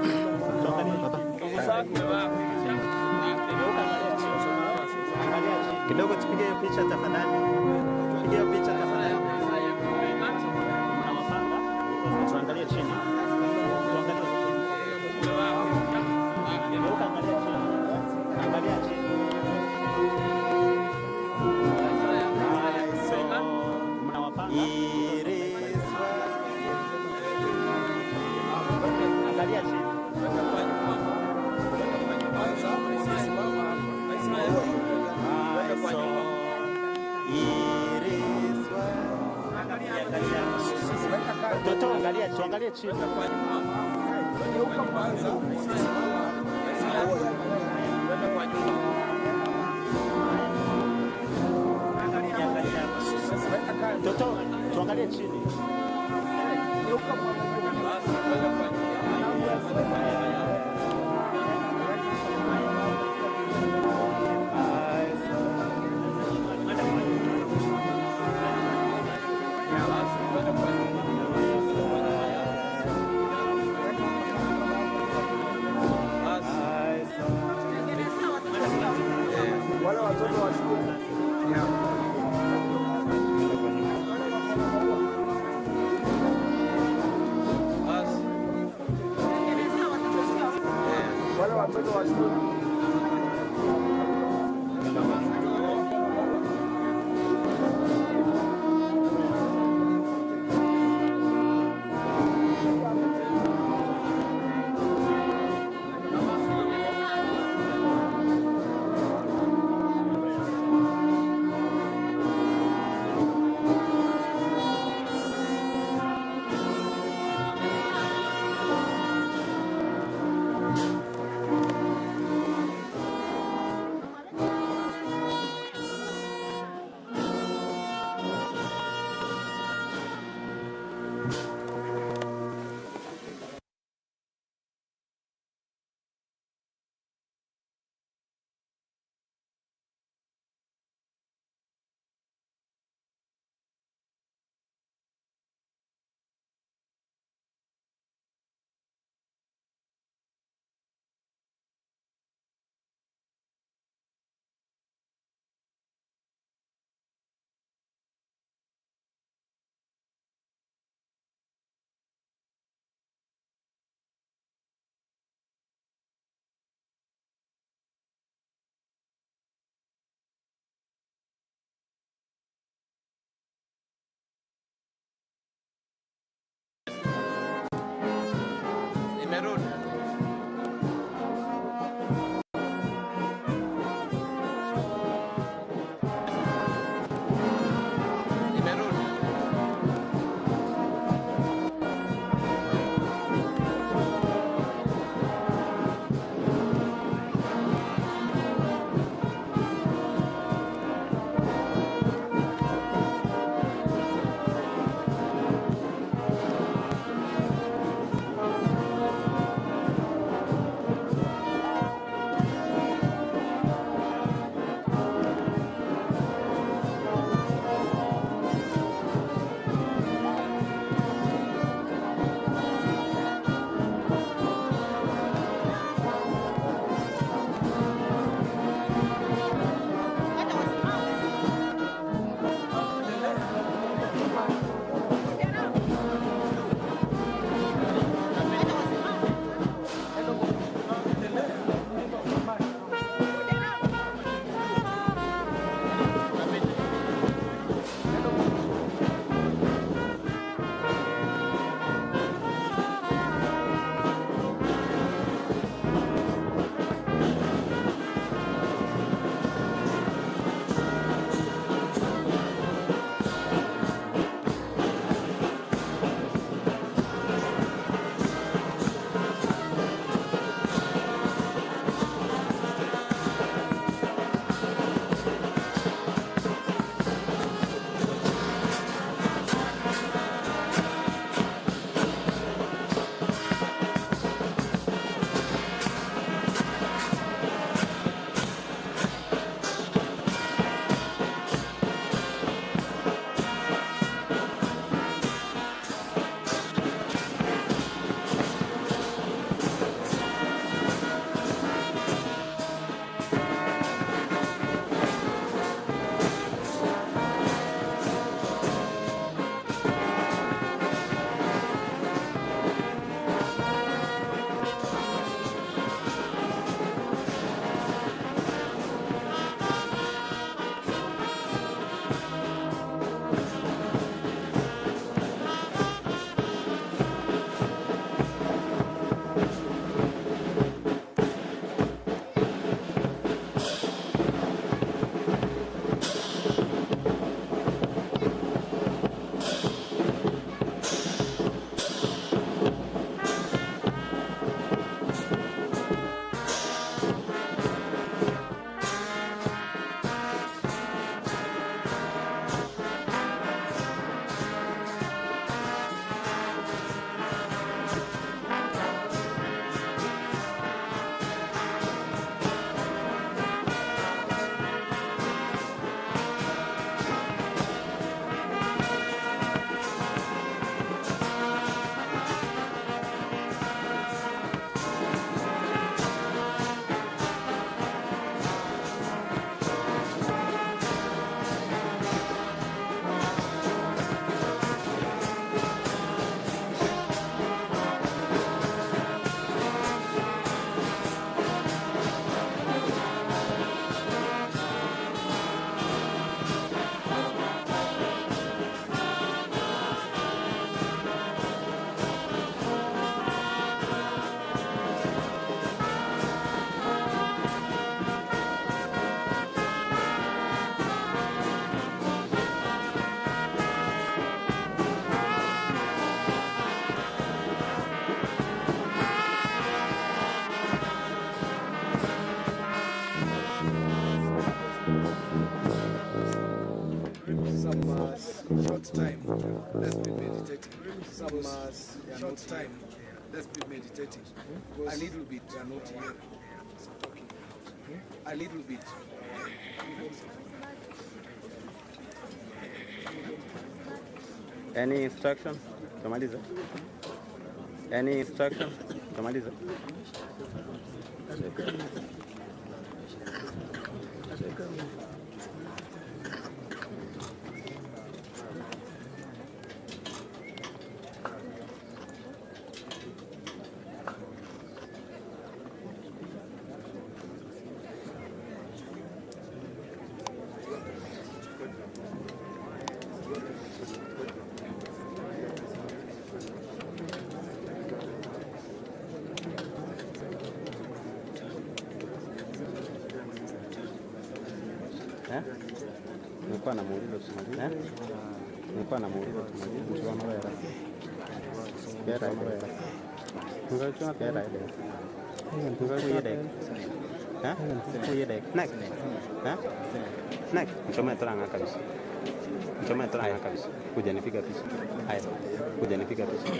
Ndugu zake. Kidogo tupige picha tafadhali. Tupige picha tafadhali. Tuangalie chini. Tuangalie chini. Geuka, angalia chini. Angalia chini. Angalia chini. Toto, angalia, tuangalie chini. Toto, tuangalie chini. Wale watoto wa shule. Wale watoto wa shule. Imerudi. Imerudi. Thank Short time. Let's be meditating. Some short time. Let's be meditating. A little bit. We are not here. Talking. A little bit. Any instruction? Tumaliza. Any instruction? Tumaliza. Eh? Nilikuwa namuuliza tumalize. Eh? Nilikuwa namuuliza tumalize. Kera ile. Ngoja kera ile. Ngoja ile. Eh? Kuye Next. Eh? Next. Mchome toranga kabisa. Mchome toranga kabisa. Kuja nipiga picha. Haya. Kuja nipiga picha.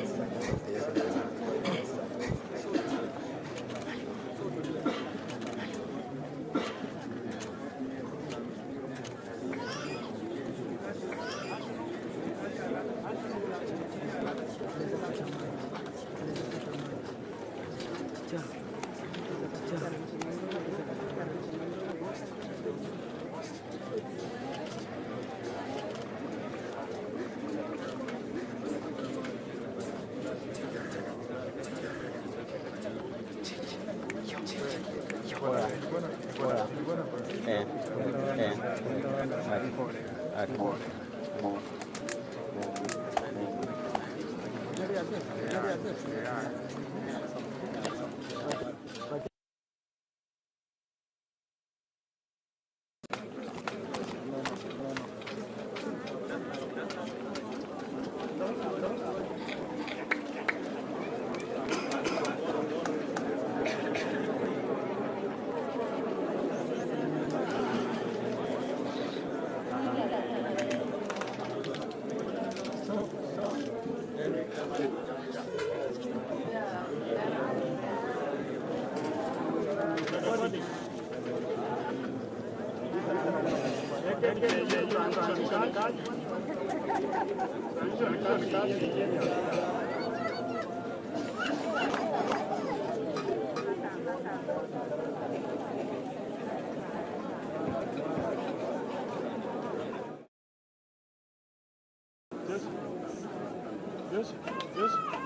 Yes, yes.